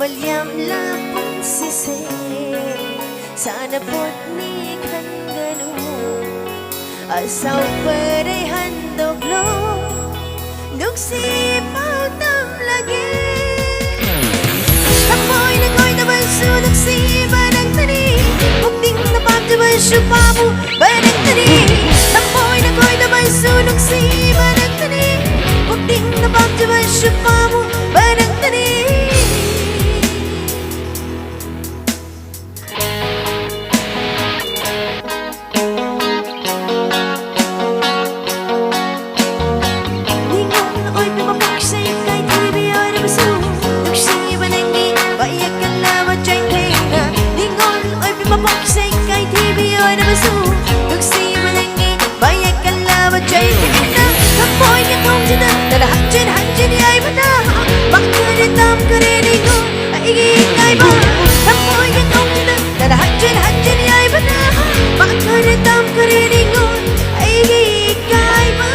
ꯌꯥꯝꯂ ꯄꯨꯟꯁꯤꯁꯦ ꯁꯥꯟꯅꯄꯣꯠꯅꯤ ꯈꯟꯒꯅꯨ, ꯑꯁꯥꯎ ꯄꯔꯩ ꯍꯟꯗꯣꯛꯂꯣ, ꯅꯨꯡꯁꯤ ꯄꯥꯎ ꯇꯝꯂꯒꯦ꯫ ꯊꯃꯣꯏꯅ ꯀꯣꯏꯗꯕꯁꯨ ꯅꯨꯡꯁꯤꯕ ꯅꯪꯇꯅꯤ, ꯄꯨꯛꯅꯤꯡꯅ ꯄꯥꯝꯖꯕꯁꯨ ꯄꯥꯝꯃꯨꯕ ꯅꯪꯇꯅꯤ꯫ ꯊꯃꯣꯏꯅ ꯀꯣꯏꯗꯕꯁꯨ ꯅꯨꯡꯁꯤꯕ ꯅꯪꯇꯅꯤ, ꯄꯨꯛꯅꯤꯡꯅ ꯄꯥꯝꯖꯕꯁꯨ ꯄꯥꯝꯃꯨꯕ ꯅꯪꯇꯅꯤ꯫ ꯅꯤꯉꯣꯜ ꯑꯣꯏꯕꯤ ꯃꯄꯣꯛꯁꯦ ꯏꯀꯥꯏ ꯊꯤꯕꯤ ꯑꯣꯏꯔꯕꯁꯨ, ꯅꯨꯡꯁꯤꯕ ꯅꯪꯒꯤ ꯕꯥꯏꯌꯦꯛ ꯀꯜꯂꯕ ꯆꯩꯊꯦꯡꯅ꯫ ꯅꯤꯉꯣꯜ ꯑꯣꯏꯕꯤ ꯃꯄꯣꯛꯁꯦ ꯏꯀꯥꯏ ꯊꯤꯕꯤ ꯑꯣꯏꯔꯕꯁꯨ, ꯅꯨꯡꯁꯤꯕ ꯅꯪꯒꯤ ꯕꯥꯏꯌꯦꯛ ꯀꯜꯂꯕ ꯆꯩꯊꯦꯡꯅ꯫ ꯊꯃꯣꯏꯒꯤ ꯊꯣꯡꯁꯤꯗ ꯇꯔꯥ ꯍꯟꯖꯤꯟ ꯍꯟꯖꯤꯟ ꯌꯩꯕꯅ, ꯃꯥꯡꯈꯔꯦ ꯇꯝꯈꯔꯦ ꯅꯤꯉꯣꯜ ꯑꯩꯒꯤ ꯏꯀꯥꯏꯕ꯫ ꯊꯃꯣꯏꯒꯤ ꯊꯣꯡꯁꯤꯗ ꯇꯔꯥ ꯍꯟꯖꯤꯟ ꯍꯟꯖꯤꯟ ꯌꯩꯕꯅ, ꯃꯥꯡꯈꯔꯦ ꯇꯝꯈꯔꯦ ꯅꯤꯉꯣꯜ ꯑꯩꯒꯤ ꯏꯀꯥꯏꯕ꯫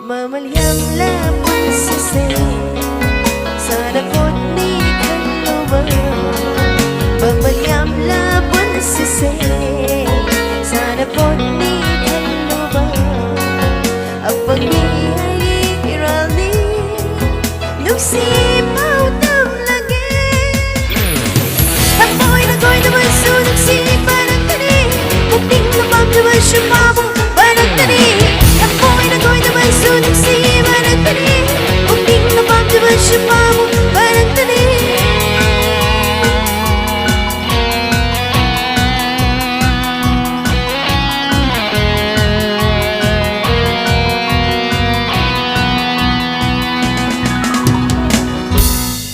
ꯃꯃꯜ ꯌꯥꯝꯂ ꯄꯨꯟꯁꯤꯁꯦ, ꯁꯥꯟꯅꯄꯣꯠꯅꯤ ꯈꯜꯂꯨꯕ꯫ ꯃꯃꯜ ꯌꯥꯝꯂ ꯄꯨꯟꯁꯤꯁꯦ, ꯁꯥꯟꯅꯄꯣꯠꯅꯤ ꯈꯜꯂꯨꯕ꯫ ꯑꯄꯪꯕꯤ ꯑꯩꯒꯤ ꯐꯤꯔꯥꯜꯅꯤ, ꯅꯨꯡꯁꯤ ꯄꯥꯎ ꯇꯝꯂꯒꯦ꯫ ꯊꯃꯣꯏꯅ ꯀꯣꯏꯗꯕꯁꯨ ꯅꯨꯡꯁꯤ ꯄꯥꯔꯛꯀꯅꯤ, ꯄꯨꯛꯅꯤꯡꯅ ꯄꯥꯝꯖꯕꯁꯨ ꯄꯥꯕꯨ ꯄꯥꯔꯛꯀꯅꯤ꯫ ꯊꯃꯣꯏꯅ ꯀꯣꯏꯗꯕꯁꯨ ꯅꯨꯡꯁꯤ ꯄꯥꯔꯛꯀꯅꯤ, ꯄꯨꯛꯅꯤꯡꯅ ꯄꯥꯝꯖꯕꯁꯨ ꯄꯥꯕꯨ ꯄꯥꯔꯛꯀꯅꯤ꯫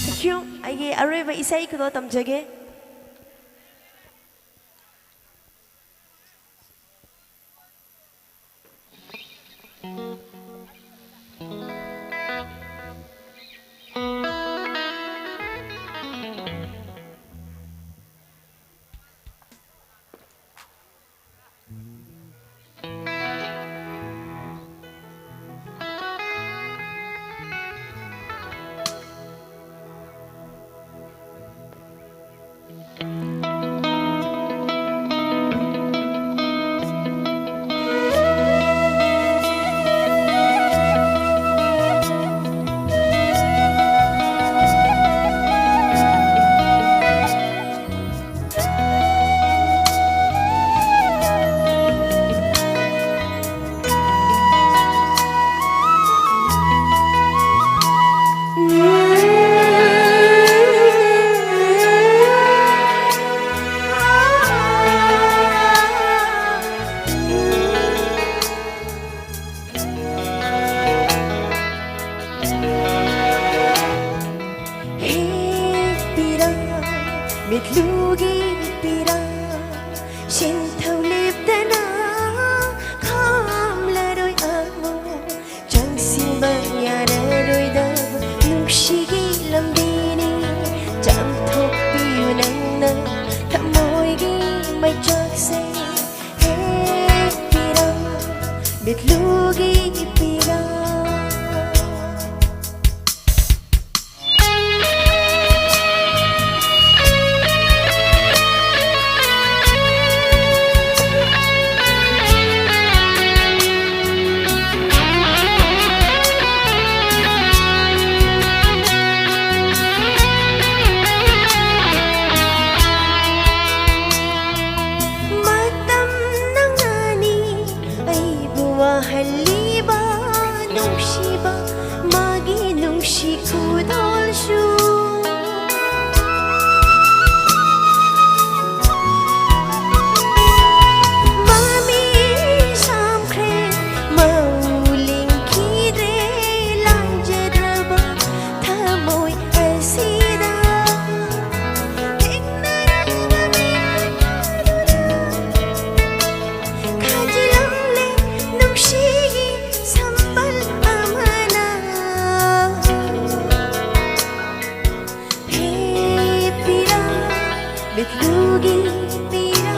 Thank you꯫ ꯑꯩꯒꯤ ꯑꯔꯣꯏꯕ ꯏꯁꯩ ꯈꯨꯗꯣꯜ ꯇꯝꯖꯒꯦ꯫ ꯍꯦ ꯄꯤꯔꯥ, ꯃꯤꯠꯂꯨꯒꯤ ꯄꯤꯔꯥ, ꯁꯦꯟꯊꯧ ꯂꯦꯞꯇꯅ ꯈꯥꯝꯂꯔꯣꯏ ꯑꯃꯨꯛ꯫ ꯆꯪꯁꯤꯟꯕ ꯌꯥꯔꯔꯣꯏꯗꯕ ꯅꯨꯡꯁꯤꯒꯤ ꯂꯝꯕꯤꯅꯤ꯫ ꯆꯥꯝꯊꯣꯛꯄꯤꯌꯨ ꯅꯪꯅ ꯊꯃꯣꯏꯒꯤ ꯃꯩꯆꯥꯛꯁꯦ꯫ ꯍꯦ ꯄꯤꯔꯥ, ꯃꯤꯠꯂꯨꯒꯤ ꯄꯤꯔꯥ꯫ ꯅꯨꯡꯁꯤꯕ ꯃꯥꯒꯤ ꯅꯨꯡꯁꯤ ꯈꯨꯗꯣꯜꯁꯨ꯫ ꯃꯃꯤ ꯁꯥꯝꯈ꯭ꯔꯦ, ꯃꯧ ꯂꯤꯡꯈꯤꯗ꯭ꯔꯦ, ꯂꯥꯟꯖꯗ꯭ꯔꯕ ꯊꯃꯣꯏ ꯑꯁꯤꯗ꯫ ꯊꯦꯡꯅꯔꯕ ꯃꯤꯑꯣꯏ ꯑꯗꯨꯗ ꯈꯥꯖꯤꯜꯂꯝꯂꯦ ꯅꯨꯡꯁꯤꯒꯤ ꯁꯝꯕꯜ ꯑꯃꯅ꯫ ꯍꯦ ꯄꯤꯔꯥ, ꯃꯤꯠꯂꯨꯒꯤ ꯄꯤꯔꯥ꯫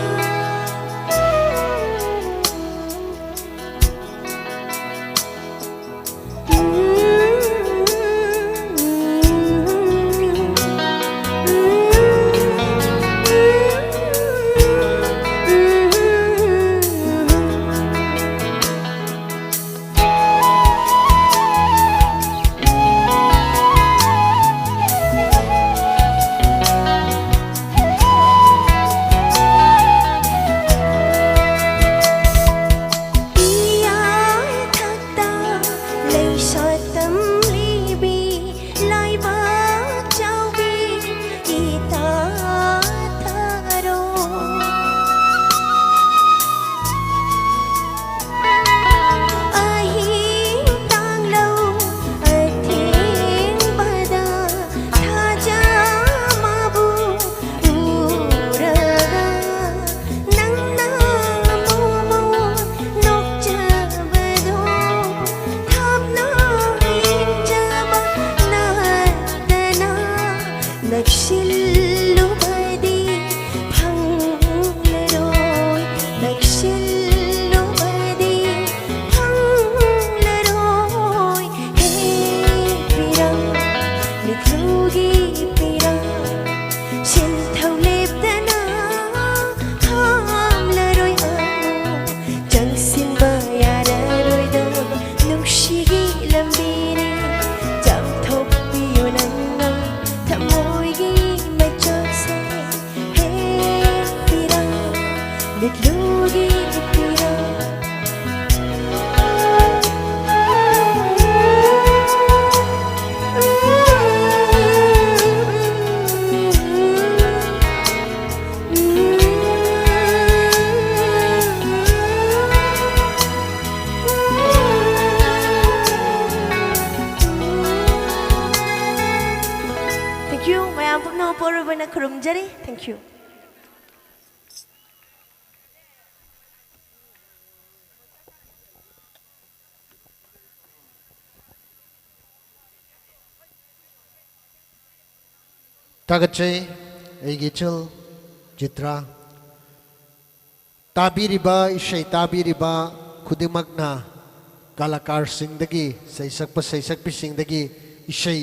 ꯏꯌꯥꯊꯛꯇ ꯂꯩꯁꯥ ꯇꯝꯂꯤꯕꯤ ꯂꯥꯏꯕꯛ ꯆꯥꯎꯕꯤ ꯏꯇꯥ ꯊꯥꯔꯣ꯫ ꯑꯍꯤꯡ ꯇꯥꯡꯂꯧ ꯑꯊꯦꯡꯕꯗ ꯊꯥꯖ ꯃꯥꯕꯨ ꯎꯔꯒ ꯅꯪꯅ ꯃꯣꯃꯣꯟ ꯅꯣꯛꯆꯕꯗꯣ ꯊꯥꯞꯅ ꯄꯨꯔꯕꯅ ꯈꯨꯔꯨꯝꯖꯔꯤ꯫ Thank you꯫ ꯊꯥꯒꯠꯆꯩ ꯑꯩꯒꯤ ꯏꯆꯜ ꯆꯤꯇ꯭ꯔꯥ꯫ ꯇꯥꯕꯤꯔꯤꯕ, ꯏꯁꯩ ꯇꯥꯕꯤꯔꯤꯕ ꯈꯨꯗꯤꯡꯃꯛꯅ ꯀꯂꯥꯀꯥꯔꯁꯤꯡꯗꯒꯤ, ꯁꯩꯁꯛꯄ ꯁꯩꯁꯛꯄꯤꯁꯤꯡꯗꯒꯤ ꯏꯁꯩ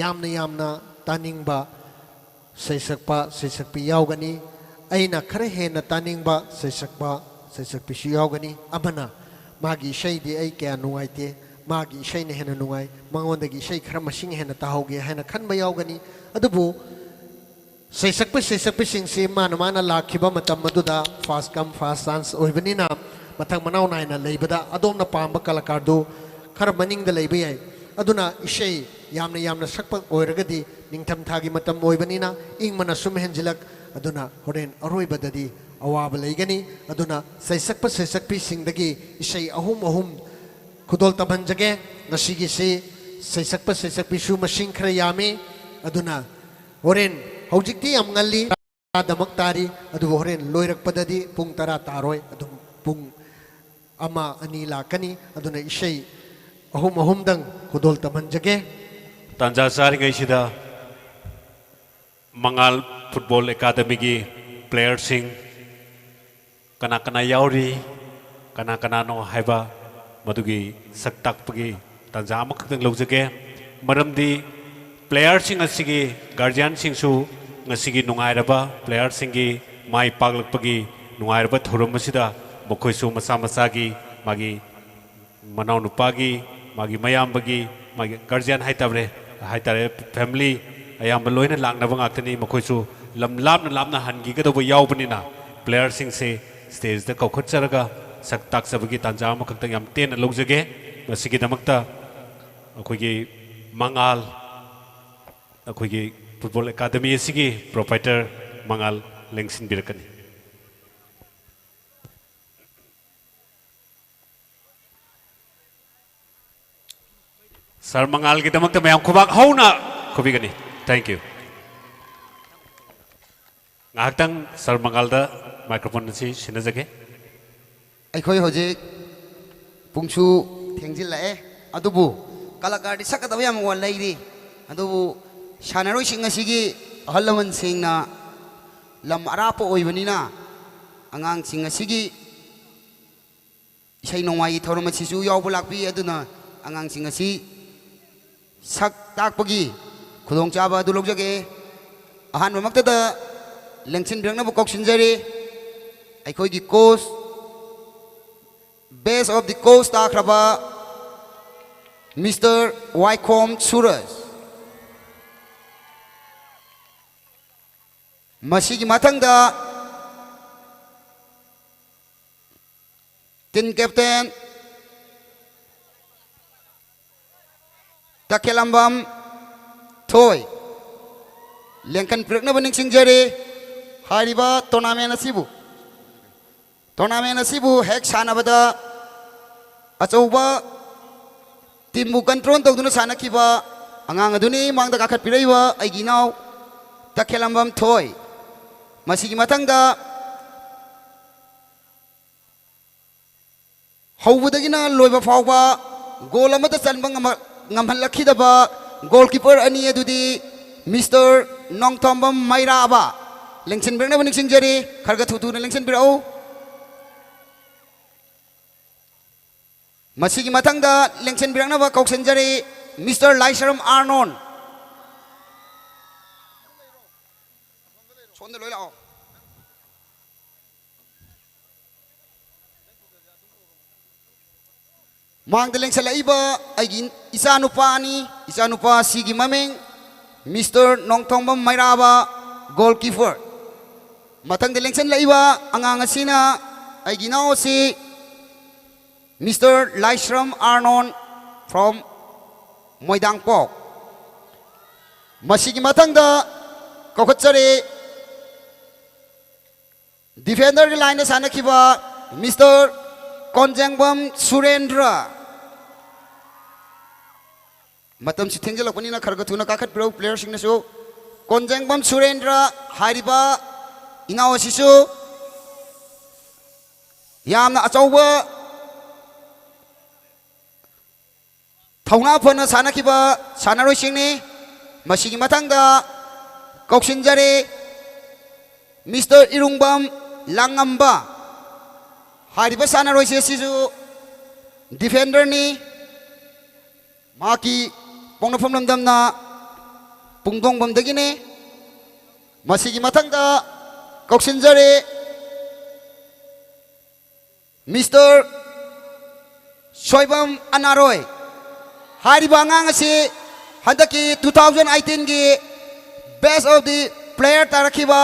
ꯌꯥꯝꯅ ꯌꯥꯝꯅ ꯇꯥꯅꯤꯡꯕ ꯁꯩꯁꯛꯄ ꯁꯩꯁꯛꯄꯤ ꯌꯥꯎꯒꯅꯤ꯫ ꯑꯩꯅ ꯈꯔ ꯍꯦꯟꯅ ꯇꯥꯅꯤꯡꯕ ꯁꯩꯁꯛꯄ ꯁꯩꯁꯛꯄꯤꯁꯨ ꯌꯥꯎꯒꯅꯤ꯫ ꯑꯃꯅ ꯃꯥꯒꯤ ꯏꯁꯩꯗꯤ ꯑꯩ ꯀꯌꯥ ꯅꯨꯡꯉꯥꯏꯇꯦ, ꯃꯥꯒꯤ ꯏꯁꯩꯅ ꯍꯦꯟꯅ ꯅꯨꯡꯉꯥꯏ, ꯃꯉꯣꯟꯗꯒꯤ ꯏꯁꯩ ꯈꯔ ꯃꯁꯤꯡ ꯍꯦꯟꯅ ꯇꯥꯍꯧꯒꯦ ꯍꯥꯏꯅ ꯈꯟꯕ ꯌꯥꯎꯒꯅꯤ꯫ ꯑꯗꯨꯕꯨ ꯁꯩꯁꯛꯄ ꯁꯩꯁꯛꯄꯤꯁꯤꯡꯁꯤ ꯃꯥꯅ ꯃꯥꯅ ꯂꯥꯛꯈꯤꯕ ꯃꯇꯝ ꯑꯗꯨꯗ first come first chance ꯑꯣꯏꯕꯅꯤꯅ, ꯃꯊꯪ ꯃꯅꯥꯎ ꯅꯥꯏꯅ ꯂꯩꯕꯗ ꯑꯗꯣꯝꯅ ꯄꯥꯝꯕ ꯀꯂꯥꯀꯥꯔꯗꯨ ꯈꯔ ꯃꯅꯤꯡꯗ ꯂꯩꯕ ꯌꯥꯏ꯫ ꯑꯗꯨꯅ ꯏꯁꯩ ꯌꯥꯝꯅ ꯌꯥꯝꯅ ꯁꯛꯄ ꯑꯣꯏꯔꯒꯗꯤ, ꯅꯤꯡꯊꯝꯊꯥꯒꯤ ꯃꯇꯝ ꯑꯣꯏꯕꯅꯤꯅ ꯏꯪꯕꯅ ꯁꯨꯝ ꯍꯦꯟꯖꯤꯜꯂꯛ, ꯑꯗꯨꯅ ꯍꯣꯔꯦꯟ ꯑꯔꯣꯏꯕꯗꯗꯤ ꯑꯋꯥꯕ ꯂꯩꯒꯅꯤ꯫ ꯑꯗꯨꯅ ꯁꯩꯁꯛꯄ ꯁꯩꯁꯛꯄꯤꯁꯤꯡꯗꯒꯤ ꯏꯁꯩ ꯑꯍꯨꯝ ꯑꯍꯨꯝ ꯈꯨꯗꯣꯜ ꯇꯝꯍꯟꯖꯒꯦ꯫ ꯉꯁꯤꯒꯤꯁꯤ ꯁꯩꯁꯛꯄ ꯁꯩꯁꯛꯄꯤꯁꯨ ꯃꯁꯤꯡ ꯈꯔ ꯌꯥꯝꯃꯤ꯫ ꯑꯗꯨꯅ ꯍꯣꯔꯦꯟ, ꯍꯧꯖꯤꯛꯇꯤ ꯌꯥꯝ ꯉꯜꯂꯤ, ꯇꯔꯥꯗꯃꯛ ꯇꯥꯔꯤ, ꯑꯗꯨꯕꯨ ꯍꯣꯔꯦꯟ ꯂꯣꯏꯔꯛꯄꯗꯗꯤ ꯄꯨꯡ ꯇꯔꯥ ꯇꯥꯔꯣꯏ, ꯑꯗꯨꯝ ꯄꯨꯡ ꯑꯃ, ꯑꯅꯤ ꯂꯥꯛꯀꯅꯤ꯫ ꯑꯗꯨꯅ ꯏꯁꯩ ꯑꯍꯨꯝ ꯑꯍꯨꯝꯗꯪ ꯈꯨꯗꯣꯜ ꯇꯝꯍꯟꯖꯒꯦ꯫ ꯇꯥꯟꯖꯥ ꯆꯥꯔꯤꯉꯩꯁꯤꯗ ꯃꯉꯥꯜ ꯐꯨꯠꯕꯣꯜ ꯑꯦꯀꯥꯗꯃꯤꯒꯤ ꯄ꯭ꯂꯦꯌꯔꯁꯤꯡ ꯀꯅꯥ ꯀꯅꯥ ꯌꯥꯎꯔꯤ, ꯀꯅꯥ ꯀꯅꯥꯅꯣ ꯍꯥꯏꯕ ꯃꯗꯨꯒꯤ ꯁꯛ ꯇꯥꯛꯄꯒꯤ ꯇꯥꯟꯖꯥ ꯑꯃꯈꯛꯇꯪ ꯂꯧꯖꯒꯦ꯫ ꯃꯔꯝꯗꯤ ꯄ꯭ꯂꯦꯌꯔꯁꯤꯡ ꯑꯁꯤꯒꯤ ꯒꯥꯔꯖꯤꯌꯥꯟꯁꯤꯡꯁꯨ ꯉꯁꯤꯒꯤ ꯅꯨꯡꯉꯥꯏꯔꯕ ꯄ꯭ꯂꯦꯌꯔꯁꯤꯡꯒꯤ ꯃꯥꯏ ꯄꯥꯛꯂꯛꯄꯒꯤ ꯅꯨꯡꯉꯥꯏꯔꯕ ꯊꯧꯔꯝ ꯑꯁꯤꯗ ꯃꯈꯣꯏꯁꯨ ꯃꯁꯥ ꯃꯁꯥꯒꯤ, ꯃꯥꯒꯤ ꯃꯅꯥꯎꯅꯨꯄꯥꯒꯤ, ꯃꯥꯒꯤ ꯃꯌꯥꯝꯕꯒꯤ, ꯃꯥꯒꯤ ꯒꯥꯔꯖꯤꯌꯥꯟ ꯍꯥꯏꯇꯥꯔꯦ, ꯍꯥꯏꯇꯥꯔꯦ, ꯐꯦꯃꯤꯂꯤ ꯑꯌꯥꯝꯕ ꯂꯣꯏꯅ ꯂꯥꯛꯅꯕ ꯉꯥꯛꯇꯅꯤ꯫ ꯃꯈꯣꯏꯁꯨ ꯂꯝ ꯂꯥꯞꯅ ꯂꯥꯞꯅ ꯍꯟꯈꯤꯒꯗꯧꯕ ꯌꯥꯎꯕꯅꯤꯅ, ꯄ꯭ꯂꯦꯌꯔꯁꯤꯡꯁꯦ ꯁ꯭ꯇꯦꯖꯇ ꯀꯧꯈꯠꯆꯔꯒ ꯁꯛ ꯇꯥꯛꯆꯕꯒꯤ ꯇꯥꯟꯖꯥ ꯑꯃꯈꯛꯇꯪ ꯌꯥꯝ ꯇꯦꯟꯅ ꯂꯧꯖꯒꯦ꯫ ꯃꯁꯤꯒꯤꯗꯃꯛꯇ ꯑꯩꯈꯣꯏꯒꯤ ꯃꯉꯥꯜ, ꯑꯩꯈꯣꯏꯒꯤ ꯐꯨꯠꯕꯣꯜ ꯑꯦꯀꯥꯗꯃꯤ ꯑꯁꯤꯒꯤ ꯄ꯭ꯔꯣꯄꯥꯏꯇꯔ ꯃꯉꯥꯜ ꯂꯦꯡꯁꯤꯟꯕꯤꯔꯛꯀꯅꯤ꯫ ꯁꯥꯔ ꯃꯉꯥꯜꯒꯤꯗꯃꯛꯇ ꯃꯌꯥꯝ ꯈꯨꯕꯥꯛ ꯍꯧꯅ ꯈꯨꯕꯤꯒꯅꯤ꯫ Thank you꯫ ꯉꯥꯏꯍꯥꯛꯇꯪ ꯁꯥꯔ ꯃꯉꯥꯜꯗ ꯃꯥꯏꯀ꯭ꯔꯣꯐꯣꯟ ꯑꯁꯤ ꯁꯤꯟꯅꯖꯒꯦ꯫ ꯑꯩꯈꯣꯏ ꯍꯧꯖꯤꯛ ꯄꯨꯡꯁꯨ ꯊꯦꯡꯖꯤꯜꯂꯛꯑꯦ, ꯑꯗꯨꯕꯨ ꯀꯂꯥꯀꯥꯔꯗꯤ ꯁꯛꯀꯗꯕ ꯌꯥꯝ ꯋꯥ ꯂꯩꯔꯤ꯫ ꯑꯗꯨꯕꯨ ꯁꯥꯟꯅꯔꯣꯏꯁꯤꯡ ꯑꯁꯤꯒꯤ ꯑꯍꯜ ꯂꯃꯟꯁꯤꯡꯅ ꯂꯝ ꯑꯔꯥꯞꯄ ꯑꯣꯏꯕꯅꯤꯅ ꯑꯉꯥꯡꯁꯤꯡ ꯑꯁꯤꯒꯤ ꯏꯁꯩ ꯅꯣꯡꯃꯥꯏꯒꯤ ꯊꯧꯔꯝ ꯑꯁꯤꯁꯨ ꯌꯥꯎꯕ ꯂꯥꯛꯄꯤ꯫ ꯑꯗꯨꯅ ꯑꯉꯥꯡꯁꯤꯡ ꯑꯁꯤ ꯁꯛ ꯇꯥꯛꯄꯒꯤ ꯈꯨꯗꯣꯡꯆꯥꯕ ꯑꯗꯨ ꯂꯧꯖꯒꯦ꯫ ꯑꯍꯥꯟꯕꯃꯛꯇꯗ ꯂꯦꯡꯁꯤꯟꯕꯤꯔꯛꯅꯕ ꯀꯧꯁꯤꯟꯖꯔꯤ ꯑꯩꯈꯣꯏꯒꯤ coach, best of the coach ꯇꯥꯈ꯭ꯔꯕ ꯃꯤꯁꯇꯔ ꯋꯥꯏꯈꯣꯝ ꯁꯨꯔꯖ꯫ ꯃꯁꯤꯒꯤ ꯃꯊꯪꯗ team captain ꯇꯈꯦꯂꯝꯕꯝ ꯊꯣꯏ ꯂꯦꯡꯈꯟ ꯄꯤꯔꯛꯅꯕ ꯅꯤꯡꯁꯤꯡꯖꯔꯤ꯫ ꯍꯥꯏꯔꯤꯕ tournament ꯑꯁꯤꯕꯨ, tournament ꯑꯁꯤꯕꯨ ꯍꯦꯛ ꯁꯥꯟꯅꯕꯗ ꯑꯆꯧꯕ teamꯕꯨ control ꯇꯧꯗꯨꯅ ꯁꯥꯟꯅꯈꯤꯕ ꯑꯉꯥꯡ ꯑꯗꯨꯅꯤ ꯃꯥꯡꯗ ꯀꯥꯈꯠꯄꯤꯔꯛꯏꯕ ꯑꯩꯒꯤ ꯏꯅꯥꯎ ꯇꯈꯦꯂꯝꯕꯝ ꯊꯣꯏ꯫ ꯃꯁꯤꯒꯤ ꯃꯊꯪꯗ ꯍꯧꯕꯗꯒꯤꯅ ꯂꯣꯏꯕ ꯐꯥꯎꯕ ꯒꯣꯜ ꯑꯃꯠꯇ ꯆꯟꯕ ꯉꯝꯍ-, ꯉꯝꯍꯜꯂꯛꯈꯤꯗꯕ goalkeeper ꯑꯅꯤ ꯑꯗꯨꯗꯤ ꯃꯤꯁꯇꯔ ꯅꯣꯡꯊꯣꯝꯕꯝ ꯃꯩꯔꯥꯕ꯫ ꯂꯦꯡꯁꯤꯟꯕꯤꯔꯛꯅꯕ ꯅꯤꯡꯁꯤꯡꯖꯔꯤ, ꯈꯔ ꯈꯔ ꯊꯨ ꯊꯨꯅ ꯂꯦꯡꯁꯤꯟꯕꯤꯔꯛꯎ꯫ ꯃꯁꯤꯒꯤ ꯃꯊꯪꯗ ꯂꯦꯡꯁꯤꯟꯕꯤꯔꯛꯅꯕ ꯀꯧꯁꯤꯟꯖꯔꯤ ꯃꯤꯁꯇꯔ ꯂꯥꯏꯁ꯭ꯔꯝ ꯑꯥꯔꯅꯣꯟ꯫ ꯁꯣꯝꯗ ꯂꯣꯏ ꯂꯥꯛꯑꯣ꯫ ꯃꯥꯡꯗ ꯂꯦꯡꯁꯜꯂꯛꯏꯕ ꯑꯩꯒꯤ ꯏꯆꯥꯅꯨꯄꯥꯅꯤ꯫ ꯏꯆꯥꯅꯨꯄꯥ ꯑꯁꯤꯒꯤ ꯃꯃꯤꯡ ꯃꯤꯁꯇꯔ ꯅꯣꯡꯊꯣꯝꯕꯝ ꯃꯩꯔꯥꯕ, goalkeeper꯫ ꯃꯊꯪꯗ ꯂꯦꯡꯁꯜꯂꯛꯏꯕ ꯑꯉꯥꯡ ꯑꯁꯤꯅ ꯑꯩꯒꯤ ꯏꯅꯥꯎ ꯑꯁꯤ ꯃꯤꯁꯇꯔ ꯂꯥꯏꯁ꯭ꯔꯝ ꯑꯥꯔꯅꯣꯟ from ꯃꯣꯏꯗꯥꯡꯄꯣꯛ꯫ ꯃꯁꯤꯒꯤ ꯃꯊꯪꯗ ꯀꯧꯈꯠꯆꯔꯤ defenderꯒꯤ lineꯗ ꯁꯥꯟꯅꯈꯤꯕ ꯃꯤꯁꯇꯔ ꯀꯣꯟꯖꯦꯡꯕꯝ ꯁꯨꯔꯦꯟꯗ꯭ꯔ꯫ ꯃꯇꯝꯁꯤ ꯊꯦꯡꯖꯤꯜꯂꯛꯄꯅꯤꯅ ꯈꯔ ꯈꯔ ꯊꯨꯅ ꯀꯥꯈꯠꯄꯤꯔꯛꯎ playerꯁꯤꯡꯅꯁꯨ꯫ ꯀꯣꯟꯖꯦꯡꯕꯝ ꯁꯨꯔꯦꯟꯗ꯭ꯔ ꯍꯥꯏꯔꯤꯕ ꯏꯅꯥꯎ ꯑꯁꯤꯁꯨ ꯌꯥꯝꯅ ꯑꯆꯧꯕ ꯊꯧꯅꯥ ꯐꯅ ꯁꯥꯟꯅꯈꯤꯕ ꯁꯥꯟꯅꯔꯣꯏꯁꯤꯡꯅꯤ꯫ ꯃꯁꯤꯒꯤ ꯃꯊꯪꯗ ꯀꯧꯁꯤꯟꯖꯔꯤ ꯃꯤꯁꯇꯔ ꯏꯔꯨꯡꯕꯝ ꯂꯥꯡꯉꯝꯕ꯫ ꯍꯥꯏꯔꯤꯕ ꯁꯥꯟꯅꯔꯣꯏꯁꯤ ꯑꯁꯤꯁꯨ ꯗꯤꯐꯦꯟꯗꯔꯅꯤ꯫ ꯃꯍꯥꯛꯀꯤ ꯄꯣꯛꯅꯐꯝ ꯂꯝꯗꯝꯅ ꯄꯨꯡꯗꯣꯡꯕꯝꯗꯒꯤꯅꯤ꯫ ꯃꯁꯤꯒꯤ ꯃꯊꯪꯗ ꯀꯧꯁꯤꯟꯖꯔꯤ ꯃꯤꯁꯇꯔ ꯁꯣꯏꯕꯝ ꯑꯅꯥꯔꯣꯏ꯫ ꯍꯥꯏꯔꯤꯕ ꯑꯉꯥꯡ ꯑꯁꯤ ꯍꯟꯗꯛꯀꯤ two thousand eighteenꯒꯤ best of the player ꯇꯥꯔꯛꯈꯤꯕ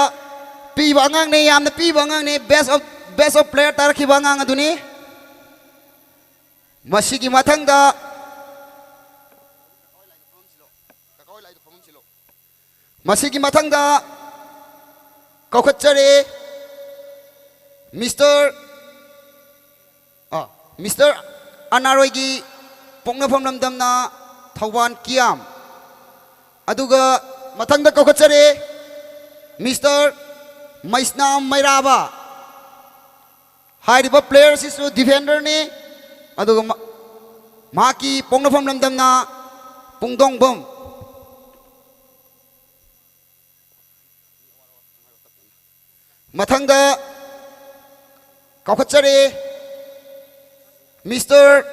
ꯄꯤꯕ ꯑꯉꯥꯡꯅꯤ, ꯌꯥꯝꯅ ꯄꯤꯕ ꯑꯉꯥꯡꯅꯤ, best of, best of player ꯇꯥꯔꯛꯈꯤꯕ ꯑꯉꯥꯡ ꯑꯗꯨꯅꯤ꯫ ꯃꯁꯤꯒꯤ ꯃꯊꯪꯗ ꯃꯁꯤꯒꯤ ꯃꯊꯪꯗ ꯀꯧꯈꯠꯆꯔꯤ ꯃꯤꯁꯇꯔ, ꯑ, ꯃꯤꯁꯇꯔ ꯑꯅꯥꯔꯣꯏꯒꯤ ꯄꯣꯛꯅꯐꯝ ꯂꯝꯗꯝꯅ ꯊꯧꯕꯥꯜ ꯀꯤꯌꯥꯝ꯫ ꯑꯗꯨꯒ ꯃꯊꯪꯗ ꯀꯧꯈꯠꯆꯔꯤ ꯃꯤꯁꯇꯔ ꯃꯩꯁꯅꯥꯝ ꯃꯩꯔꯥꯕ꯫ ꯍꯥꯏꯔꯤꯕ player ꯑꯁꯤꯁꯨ ꯗꯤꯐꯦꯟꯗꯔꯅꯤ, ꯑꯗꯨꯒ ꯃ-, ꯃꯍꯥꯛꯀꯤ ꯄꯣꯛꯅꯐꯝ ꯂꯝꯗꯝꯅ ꯄꯨꯡꯗꯣꯡꯕꯝ꯫ ꯃꯊꯪꯗ ꯀꯧꯈꯠꯆꯔꯤ ꯃꯤꯁꯇꯔ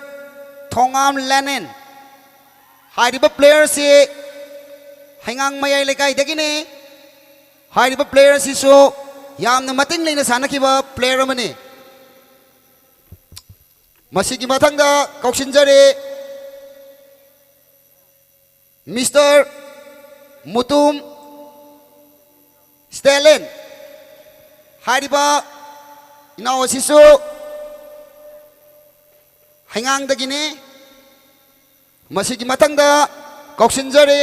ꯊꯣꯉꯥꯝ ꯂꯦꯅꯤꯟ꯫ ꯍꯥꯏꯔꯤꯕ player ꯑꯁꯤ ꯍꯩꯉꯥꯡ ꯃꯌꯥꯏ ꯂꯩꯀꯥꯏꯗꯒꯤꯅꯤ꯫ ꯍꯥꯏꯔꯤꯕ player ꯑꯁꯤꯁꯨ ꯌꯥꯝꯅ ꯃꯇꯤꯡ ꯂꯩꯅ ꯁꯥꯟꯅꯈꯤꯕ player ꯑꯃꯅꯤ꯫ ꯃꯁꯤꯒꯤ ꯃꯊꯪꯗ ꯀꯧꯁꯤꯟꯖꯔꯤ ꯃꯤꯁꯇꯔ ꯃꯨꯇꯨꯝ ꯁ꯭ꯇꯦꯂꯤꯟ꯫ ꯍꯥꯏꯔꯤꯕ ꯏꯅꯥꯎ ꯑꯁꯤꯁꯨ ꯍꯩꯉꯥꯡꯗꯒꯤꯅꯤ꯫ ꯃꯁꯤꯒꯤ ꯃꯊꯪꯗ ꯀꯧꯁꯤꯟꯖꯔꯤ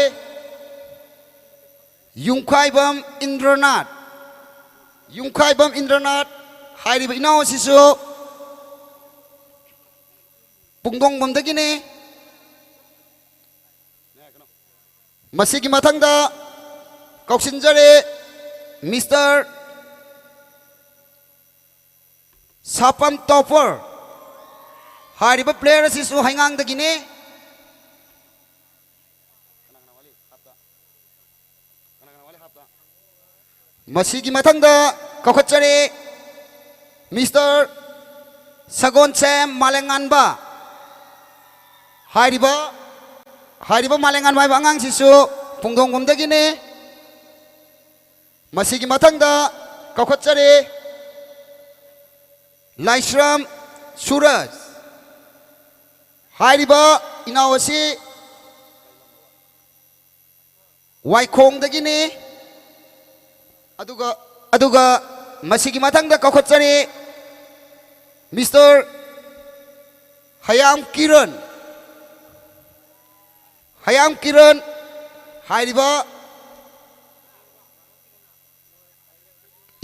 ꯌꯨꯝꯈꯥꯏꯕꯝ ꯏꯟꯗ꯭ꯔꯅꯥꯊ꯫ ꯌꯨꯝꯈꯥꯏꯕꯝ ꯏꯟꯗ꯭ꯔꯅꯥꯊ ꯍꯥꯏꯔꯤꯕ ꯏꯅꯥꯎ ꯑꯁꯤꯁꯨ ꯄꯨꯡꯗꯣꯡꯕꯝꯗꯒꯤꯅꯤ꯫ ꯃꯁꯤꯒꯤ ꯃꯊꯪꯗ ꯀꯧꯁꯤꯟꯖꯔꯤ ꯃꯤꯁꯇꯔ ꯁꯥꯄꯝ ꯇꯣꯞꯄꯔ ꯍꯥꯏꯔꯤꯕ ꯄ꯭ꯂꯦꯌꯔ ꯑꯁꯤꯁꯨ ꯍꯩꯉꯥꯡꯗꯒꯤꯅꯤ꯫ ꯃꯁꯤꯒꯤ ꯃꯊꯪꯗ ꯀꯧꯈꯠꯆꯔꯤ ꯃꯤꯁꯇꯔ ꯁꯒꯣꯟꯁꯦꯝ ꯃꯥꯂꯦꯉꯥꯟꯕ꯫ ꯍꯥꯏꯔꯤꯕ, ꯍꯥꯏꯔꯤꯕ ꯃꯥꯂꯦꯉꯥꯟꯕ ꯍꯥꯏꯕ ꯑꯉꯥꯡꯁꯤꯁꯨ ꯄꯨꯡꯗꯣꯡꯕꯝꯗꯒꯤꯅꯤ꯫ ꯃꯁꯤꯒꯤ ꯃꯊꯪꯗ ꯀꯧꯈꯠꯆꯔꯤ ꯂꯥꯏꯁ꯭ꯔꯝ ꯁꯨꯔꯖ꯫ ꯍꯥꯏꯔꯤꯕ ꯏꯅꯥꯎ ꯑꯁꯤ ꯋꯥꯏꯈꯣꯡꯗꯒꯤꯅꯤ꯫ ꯑꯗꯨꯒ, ꯑꯗꯨꯒ ꯃꯁꯤꯒꯤ ꯃꯊꯪꯗ ꯀꯧꯈꯠꯆꯔꯤ ꯃꯤꯁꯇꯔ ꯍꯌꯥꯝ ꯀꯤꯔꯟ꯫ ꯍꯌꯥꯝ ꯀꯤꯔꯟ ꯍꯥꯏꯔꯤꯕ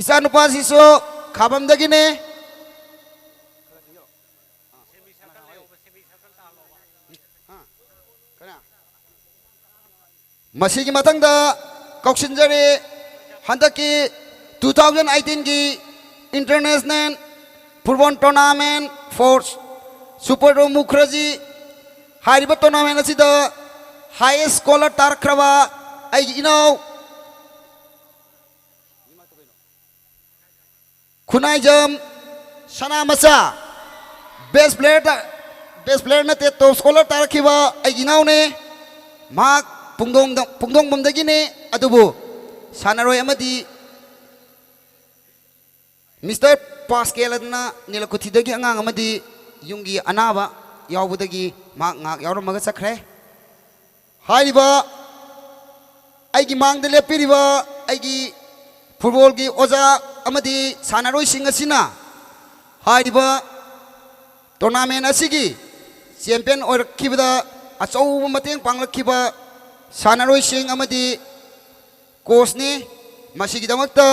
ꯏꯆꯥꯅꯨꯄꯥꯁꯤꯁꯨ ꯈꯥꯕꯝꯗꯒꯤꯅꯦ꯫ ꯃꯁꯤꯒꯤ ꯃꯊꯪꯗ ꯀꯧꯁꯤꯟꯖꯔꯤ ꯍꯟꯗꯛꯀꯤ two thousand eighteenꯒꯤ International Football Tournament for Superro Mukherjee꯫ ꯍꯥꯏꯔꯤꯕ tournament ꯑꯁꯤꯗ highest scorer ꯇꯥꯔꯛꯈ꯭ꯔꯕ ꯑꯩꯒꯤ ꯏꯅꯥꯎ ꯈꯨꯅꯥꯏꯖꯝ ꯁꯅꯥꯃꯆꯥ, best playerꯗ, best player ꯅꯠꯇꯦ, top scorer ꯇꯥꯔꯛꯈꯤꯕ ꯑꯩꯒꯤ ꯏꯅꯥꯎꯅꯦ꯫ ꯃꯍꯥꯛ ꯄꯨꯡꯗꯣꯡꯗ, ꯄꯨꯡꯗꯣꯡꯕꯝꯗꯒꯤꯅꯦ, ꯑꯗꯨꯕꯨ ꯁꯥꯟꯅꯔꯣꯏ ꯑꯃꯗꯤ ꯃꯤꯁꯇꯔ ꯄꯥꯁꯀꯦꯜ ꯑꯗꯨꯅ ꯅꯤꯂꯀꯨꯊꯤꯗꯒꯤ ꯑꯉꯥꯡ ꯑꯃꯗꯤ ꯌꯨꯝꯒꯤ ꯑꯅꯥꯕ ꯌꯥꯎꯕꯗꯒꯤ ꯃꯍꯥꯛ ꯉꯥꯏꯍꯥꯛ ꯌꯥꯎꯔꯝꯃꯒ ꯆꯠꯈ꯭ꯔꯦ꯫ ꯍꯥꯏꯔꯤꯕ ꯑꯩꯒꯤ ꯃꯥꯡꯗ ꯂꯦꯞꯄꯤꯔꯤꯕ ꯑꯩꯒꯤ ꯐꯨꯠꯕꯣꯜꯒꯤ ꯑꯣꯖꯥ ꯑꯃꯗꯤ ꯁꯥꯟꯅꯔꯣꯏꯁꯤꯡ ꯑꯁꯤꯅ ꯍꯥꯏꯔꯤꯕ tournament ꯑꯁꯤꯒꯤ champion ꯑꯣꯏꯔꯛꯈꯤꯕꯗ ꯑꯆꯧꯕ ꯃꯇꯦꯡ ꯄꯥꯡꯂꯛꯈꯤꯕ ꯁꯥꯟꯅꯔꯣꯏꯁꯤꯡ ꯑꯃꯗꯤ coachꯅꯤ꯫ ꯃꯁꯤꯒꯤꯗꯃꯛꯇ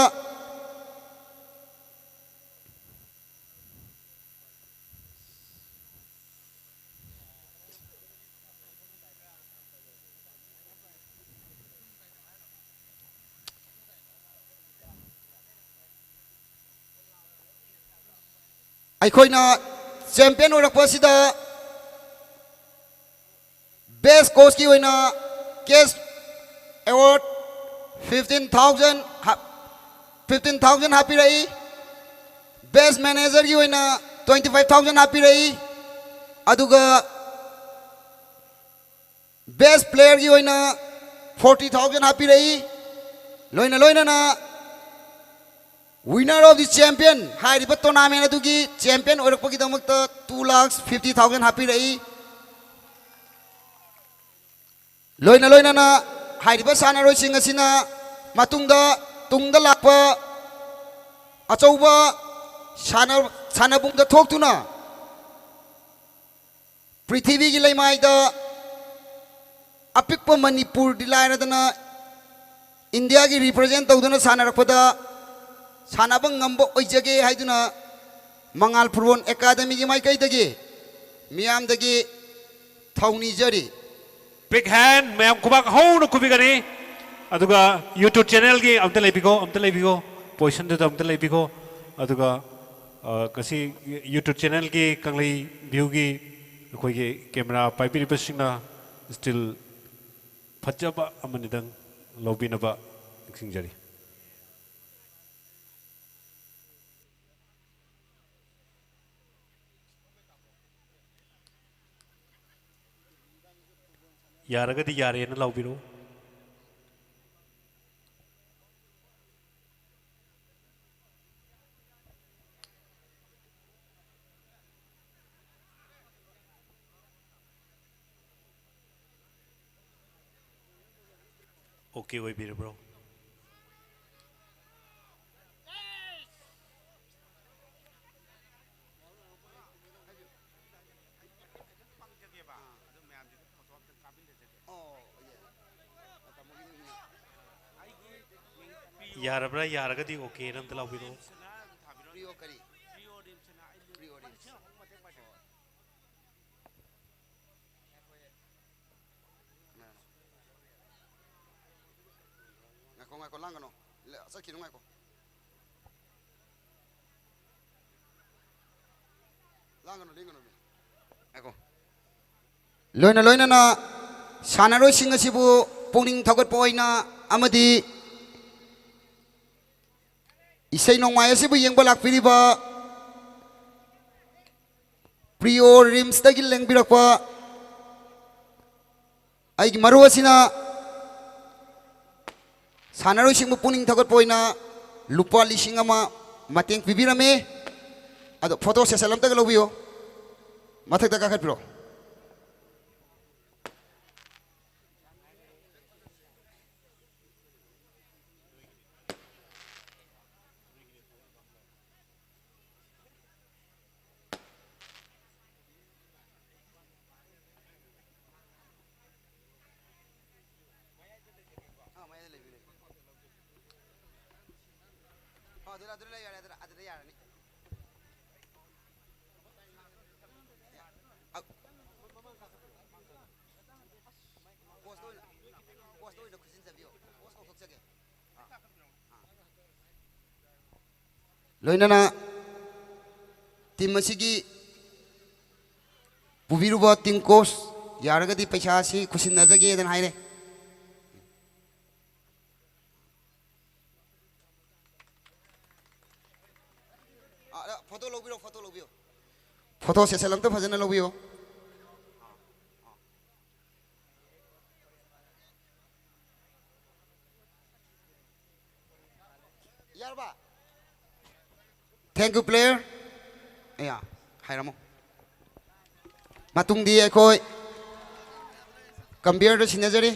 ꯑꯩꯈꯣꯏꯅ ꯆꯦꯝꯄꯤꯌꯟ ꯑꯣꯏꯔꯛꯄ ꯑꯁꯤꯗ ꯕꯦꯁ ꯀꯣꯆꯀꯤ ꯑꯣꯏꯅ cash award fifteen thousand, fifteen thousand ꯍꯥꯞꯄꯤꯔꯛꯏ꯫ ꯕꯦꯁ ꯃꯦꯅꯦꯖꯔꯒꯤ ꯑꯣꯏꯅ ꯇ꯭ꯋꯦꯟꯇꯤ ꯐꯥꯏꯚ ꯊꯥꯎꯖꯟ ꯍꯥꯞꯄꯤꯔꯛꯏ꯫ ꯑꯗꯨꯒ ꯕꯦꯁ ꯄ꯭ꯂꯦꯌꯔꯒꯤ ꯑꯣꯏꯅ ꯐꯣꯔꯇꯤ ꯊꯥꯎꯖꯟ ꯍꯥꯞꯄꯤꯔꯛꯏ꯫ ꯂꯣꯏꯅ ꯂꯣꯏꯅꯅ ꯋꯤꯟꯅꯔ ꯑꯣꯐ ꯗꯤ ꯆꯦꯝꯄꯤꯌꯟ ꯍꯥꯏꯔꯤꯕ ꯇꯣꯔꯅꯥꯃꯦꯟ ꯑꯗꯨꯒꯤ ꯆꯦꯝꯄꯤꯌꯟ ꯑꯣꯏꯔꯛꯄꯒꯤꯗꯃꯛꯇ ꯇꯨ ꯂꯥꯈ ꯐꯤꯐꯇꯤ ꯊꯥꯎꯖꯟ ꯍꯥꯞꯄꯤꯔꯛꯏ꯫ ꯂꯣꯏꯅ ꯂꯣꯏꯅꯅ ꯍꯥꯏꯔꯤꯕ ꯁꯥꯟꯅꯔꯣꯏꯁꯤꯡ ꯑꯁꯤꯅ ꯃꯇꯨꯡꯗ, ꯇꯨꯡꯗ ꯂꯥꯛꯄ ꯑꯆꯧꯕ ꯁꯥꯟꯅ-, ꯁꯥꯟꯅꯕꯨꯡꯗ ꯊꯣꯛꯇꯨꯅ ꯄ꯭ꯔꯤꯊꯤꯕꯤꯒꯤ ꯂꯩꯃꯥꯏꯗ ꯑꯄꯤꯛꯄ ꯃꯅꯤꯄꯨꯔꯗꯤ ꯂꯥꯏꯔꯗꯅ ꯏꯟꯗꯤꯌꯥꯒꯤ ꯔꯤꯄ꯭ꯔꯖꯦꯟ ꯇꯧꯗꯨꯅ ꯁꯥꯟꯅꯔꯛꯄꯗ ꯁꯥꯟꯅꯕ ꯉꯝꯕ ꯑꯣꯏꯖꯒꯦ ꯍꯥꯏꯗꯨꯅ ꯃꯉꯥꯜ ꯐꯨꯠꯕꯣꯜ ꯑꯦꯀꯥꯗꯃꯤꯒꯤ ꯃꯥꯏꯀꯩꯗꯒꯤ ꯃꯤꯌꯥꯝꯗꯒꯤ ꯊꯧꯅꯤꯖꯔꯤ꯫ Big hand, ꯃꯌꯥꯝ ꯈꯨꯕꯥꯛ ꯍꯧꯅ ꯈꯨꯕꯤꯒꯅꯤ꯫ ꯑꯗꯨꯒ YouTube channelꯒꯤ ꯑꯝꯇ ꯂꯩꯕꯤꯀꯣ, ꯑꯝꯇ ꯂꯩꯕꯤꯀꯣ, positionꯗꯨꯗ ꯑꯝꯇ ꯂꯩꯕꯤꯀꯣ꯫ ꯑꯗꯨꯒ, ꯑ, ꯉꯁꯤ YouTube channelꯒꯤ ꯀꯪꯂꯩ viewꯒꯤ ꯑꯩꯈꯣꯏꯒꯤ camera ꯄꯥꯏꯕꯤꯔꯤꯕꯁꯤꯡꯅ still ꯐꯖꯕ ꯑꯃꯅꯤꯗꯪ ꯂꯧꯕꯤꯅꯕ ꯅꯤꯡꯁꯤꯡꯖꯔꯤ꯫ ꯌꯥꯔꯒꯗꯤ ꯌꯥꯔꯦꯅ ꯂꯥꯎꯕꯤꯔꯛꯎ꯫ OK ꯑꯣꯏꯕꯤꯔꯕ꯭ꯔꯣ? ꯌꯥꯔꯕ꯭ꯔꯥ? ꯌꯥꯔꯒꯗꯤ OK ꯅ ꯑꯝꯇ ꯂꯥꯎꯕꯤꯔꯛꯑꯣ꯫ ꯉꯥꯏꯈꯣ, ꯉꯥꯏꯈꯣ, ꯂꯥꯡꯒꯅꯣ꯫ ꯂ-, ꯆꯠꯈꯤꯅꯨ, ꯉꯥꯏꯈꯣ꯫ ꯂꯣꯏꯅ ꯂꯣꯏꯅꯅ ꯁꯥꯟꯅꯔꯣꯏꯁꯤꯡ ꯑꯁꯤꯕꯨ ꯄꯨꯛꯅꯤꯡ ꯊꯧꯒꯠꯄ ꯑꯣꯏꯅ ꯑꯃꯗꯤ ꯏꯁꯩ ꯅꯣꯡꯃꯥꯏ ꯑꯁꯤꯕꯨ ꯌꯦꯡꯕ ꯂꯥꯛꯄꯤꯔꯤꯕ ꯄ꯭ꯔꯤꯌꯣ ꯔꯤꯝꯁꯇꯒꯤ ꯂꯦꯡꯕꯤꯔꯛꯄ ꯑꯩꯒꯤ ꯃꯔꯨꯞ ꯑꯁꯤꯅ ꯁꯥꯟꯅꯔꯣꯏꯁꯤꯡꯕꯨ ꯄꯨꯛꯅꯤꯡ ꯊꯧꯒꯠꯄ ꯑꯣꯏꯅ ꯂꯨꯄꯥ ꯂꯤꯁꯤꯡ ꯑꯃ ꯃꯇꯦꯡ ꯄꯤꯕꯤꯔꯝꯃꯤ꯫ ꯑꯗꯣ ꯐꯣꯇꯣ ꯁꯦꯁꯟ ꯑꯝꯇꯒ ꯂꯧꯕꯤꯌꯨ, ꯃꯊꯛꯇ ꯀꯥꯈꯠꯄꯤꯔꯣ꯫ ꯑꯥ, ꯃꯌꯥꯏꯗ ꯂꯩꯕꯤꯅꯦ꯫ ꯑꯥ, ꯑꯗꯨꯗ, ꯑꯗꯨꯗ ꯂꯩ ꯌꯥꯔꯦ, ꯑꯗꯨꯗ, ꯑꯗꯨꯗ ꯌꯥꯔꯅꯤ꯫ ꯑ, ꯄꯣꯁꯇ ꯑꯣꯏꯅ, ꯄꯣꯁꯇ ꯑꯣꯏꯅ ꯈꯨꯠꯁꯤꯟꯖꯕꯤꯌꯣ꯫ ꯄꯣꯁ ꯀꯧꯊꯣꯛꯆꯒꯦ꯫ ꯑꯥ, ꯑꯥ꯫ ꯂꯣꯏꯅꯅ ꯇꯤꯝ ꯑꯁꯤꯒꯤ ꯄꯨꯕꯤꯔꯨꯕ ꯇꯤꯝ ꯀꯣꯁ ꯌꯥꯔꯒꯗꯤ ꯄꯩꯁꯥ ꯑꯁꯤ ꯈꯨꯠꯁꯤꯟꯅꯖꯒꯦꯗꯅ ꯍꯥꯏꯔꯦ꯫ ꯑ, ꯑ, ꯐꯣꯇꯣ ꯂꯧꯕꯤꯔꯣ, ꯐꯣꯇꯣ ꯂꯧꯕꯤꯌꯣ꯫ ꯐꯣꯇꯣ ꯁꯦꯁꯟ ꯑꯝꯇ ꯐꯖꯅ ꯂꯧꯕꯤꯌꯣ꯫ ꯌꯥꯔꯕ? Thank you, player꯫ ꯑꯌꯥ, ꯍꯥꯏꯔꯝꯃꯣ꯫ ꯃꯇꯨꯡꯗꯤ ꯑꯩꯈꯣꯏ ꯀꯝꯕꯤꯌꯔꯗ ꯁꯤꯟꯅꯖꯔꯤ꯫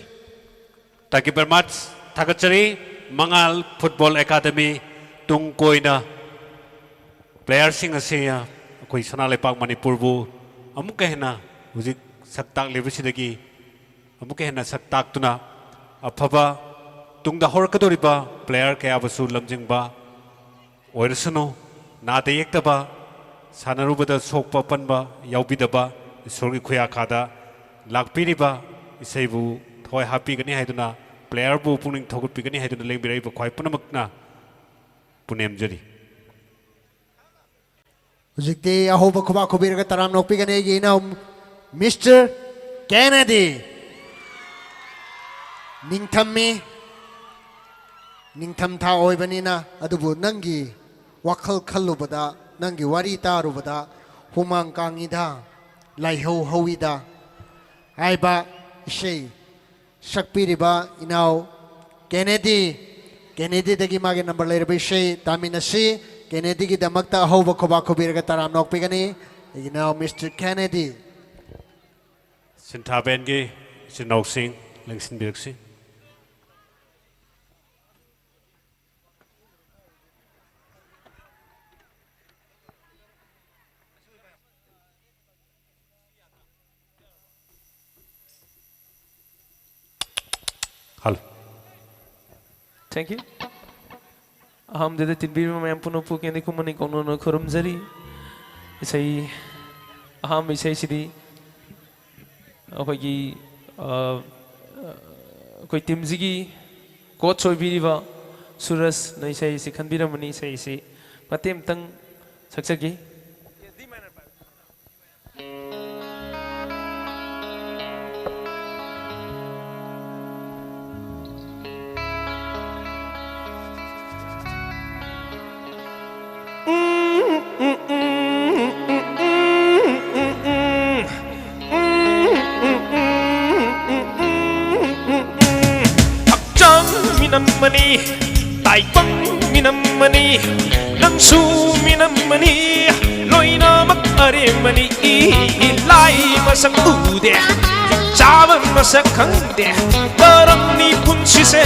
Thank you very much꯫ ꯊꯥꯒꯠꯆꯔꯤ꯫ ꯃꯉꯥꯜ ꯐꯨꯠꯕꯣꯜ ꯑꯦꯀꯥꯗꯃꯤ ꯇꯨꯡ ꯀꯣꯏꯅ ꯄ꯭ꯂꯦꯌꯔꯁꯤꯡ ꯑꯁꯤ ꯑꯩꯈꯣꯏ ꯁꯅꯥ ꯂꯩꯄꯥꯛ ꯃꯅꯤꯄꯨꯔꯕꯨ ꯑꯃꯨꯛꯀ ꯍꯦꯟꯅ ꯍꯧꯖꯤꯛ ꯁꯛ ꯇꯥꯛꯂꯤꯕꯁꯤꯗꯒꯤ ꯑꯃꯨꯛꯀ ꯍꯦꯟꯅ ꯁꯛ ꯇꯥꯛꯇꯨꯅ ꯑꯐꯕ ꯇꯨꯡꯗ ꯍꯧꯔꯛꯀꯗꯧꯔꯤꯕ ꯄ꯭ꯂꯦꯌꯔ ꯀꯌꯥꯕꯨꯁꯨ ꯂꯝꯖꯤꯡꯕ ꯑꯣꯏꯔꯁꯅꯨ, ꯅꯥꯗ ꯌꯦꯛꯇꯕ, ꯁꯥꯟꯅꯔꯨꯕꯗ ꯁꯣꯛꯄ ꯄꯟꯕ ꯌꯥꯎꯕꯤꯗꯕ ꯏꯁꯣꯔꯒꯤ ꯈꯨꯌꯥꯈꯥꯗ ꯂꯥꯛꯄꯤꯔꯤꯕ ꯏꯁꯩꯕꯨ ꯊꯋꯥꯏ ꯍꯥꯞꯄꯤꯒꯅꯤ ꯍꯥꯏꯗꯨꯅ, ꯄ꯭ꯂꯦꯌꯔꯕꯨ ꯄꯨꯛꯅꯤꯡ ꯊꯧꯒꯠꯄꯤꯒꯅꯤ ꯍꯥꯏꯗꯨꯅ ꯂꯦꯡꯕꯤꯔꯛꯏꯕ ꯈ꯭ꯋꯥꯏ ꯄꯨꯝꯅꯃꯛꯅ ꯄꯨꯅꯦꯝꯖꯔꯤ꯫ ꯍꯧꯖꯤꯛꯇꯤ ꯑꯍꯧꯕ ꯈꯨꯕꯥꯛ ꯈꯨꯕꯤꯔꯒ ꯇꯔꯥꯝꯅ ꯑꯣꯛꯄꯤꯒꯅꯤ ꯑꯩꯒꯤ ꯏꯅꯥꯎ ꯃꯤꯁꯇꯔ ꯀꯦꯅꯦꯗꯤ꯫ ꯅꯤꯡꯊꯝꯃꯤ, ꯅꯤꯡꯊꯝꯊꯥ ꯑꯣꯏꯕꯅꯤꯅ, ꯑꯗꯨꯕꯨ ꯅꯪꯒꯤ ꯋꯥꯈꯜ ꯈꯜꯂꯨꯕꯗ, ꯅꯪꯒꯤ ꯋꯥꯔꯤ ꯇꯥꯔꯨꯕꯗ ꯍꯨꯃꯥꯡ ꯀꯥꯡꯉꯤꯗ, ꯂꯥꯏꯍꯧ ꯍꯧꯏꯗ ꯍꯥꯏꯕ ꯏꯁꯩ ꯁꯛꯄꯤꯔꯤꯕ ꯏꯅꯥꯎ ꯀꯦꯅꯦꯗꯤ, ꯀꯦꯅꯦꯗꯤꯗꯒꯤ ꯃꯥꯒꯤ ꯅꯝꯕꯔ ꯂꯩꯔꯕ ꯏꯁꯩ ꯇꯥꯃꯤꯟꯅꯁꯤ꯫ ꯀꯦꯅꯦꯗꯤꯒꯤꯗꯃꯛꯇ ꯑꯍꯧꯕ ꯈꯨꯕꯥꯛ ꯈꯨꯕꯤꯔꯒ ꯇꯔꯥꯝꯅ ꯑꯣꯛꯄꯤꯒꯅꯤ ꯑꯩꯒꯤ ꯏꯅꯥꯎ ꯃꯤꯁꯇꯔ ꯀꯦꯅꯦꯗꯤ꯫ ꯁꯤꯟꯊꯥ ꯕꯦꯟꯒꯤ ꯏꯆꯤꯟ ꯏꯅꯥꯎꯁꯤꯡ ꯂꯦꯡꯁꯤꯟꯕꯤꯔꯛꯁꯤ꯫ ꯍꯜꯂꯣ꯫ Thank you. ꯑꯍꯥꯟꯕꯗ ꯇꯤꯟꯕꯤꯔꯤꯕ ꯃꯌꯥꯝ ꯄꯨꯝꯅꯃꯛꯄꯨ ꯀꯦꯅꯦꯗꯤ ꯈꯨꯃꯟꯒꯤ ꯀꯧꯅꯅ ꯈꯨꯔꯨꯝꯖꯔꯤ꯫ ꯏꯁꯩ, ꯑꯍꯥꯟꯕ ꯏꯁꯩꯁꯤꯗꯤ ꯑꯩꯈꯣꯏꯒꯤ, ꯑ, ꯑꯩꯈꯣꯏ ꯇꯤꯝꯁꯤꯒꯤ ꯀꯣꯆ ꯑꯣꯏꯕꯤꯔꯤꯕ ꯁꯨꯔꯖꯅ ꯏꯁꯩ ꯑꯁꯤ ꯈꯟꯕꯤꯔꯝꯕꯅꯤ꯫ ꯏꯁꯩ ꯑꯁꯤ ꯃꯇꯦꯛ ꯑꯃꯇꯪ ꯁꯛꯆꯒꯦ꯫ ꯍꯛꯆꯥꯡ ꯃꯤꯅꯝꯕꯅꯤ, ꯇꯥꯏꯕꯪ ꯃꯤꯅꯝꯕꯅꯤ, ꯅꯪꯁꯨ ꯃꯤꯅꯝꯕꯅꯤ, ꯂꯣꯏꯅꯃꯛ ꯑꯔꯦꯝꯕꯅꯤ꯫ ꯂꯥꯏ ꯃꯁꯛ ꯎꯗꯦ, ꯆꯥꯕ ꯃꯁꯛ ꯈꯪꯗꯦ, ꯀꯔꯝꯅꯤ ꯄꯨꯟꯁꯤꯁꯦ,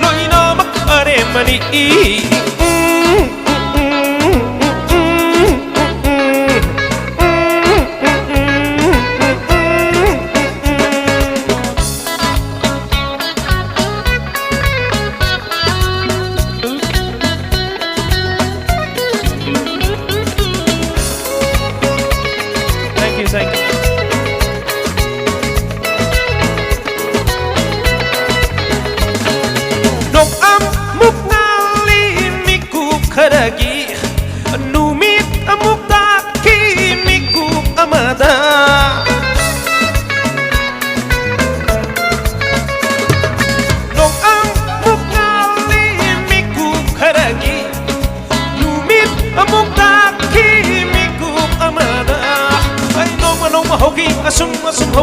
ꯂꯣꯏꯅꯃꯛ ꯑꯔꯦꯝꯕꯅꯤ꯫ Thank you, thank you. ꯅꯣꯡ ꯑꯃꯨꯛ ꯉꯥꯜꯂꯤ,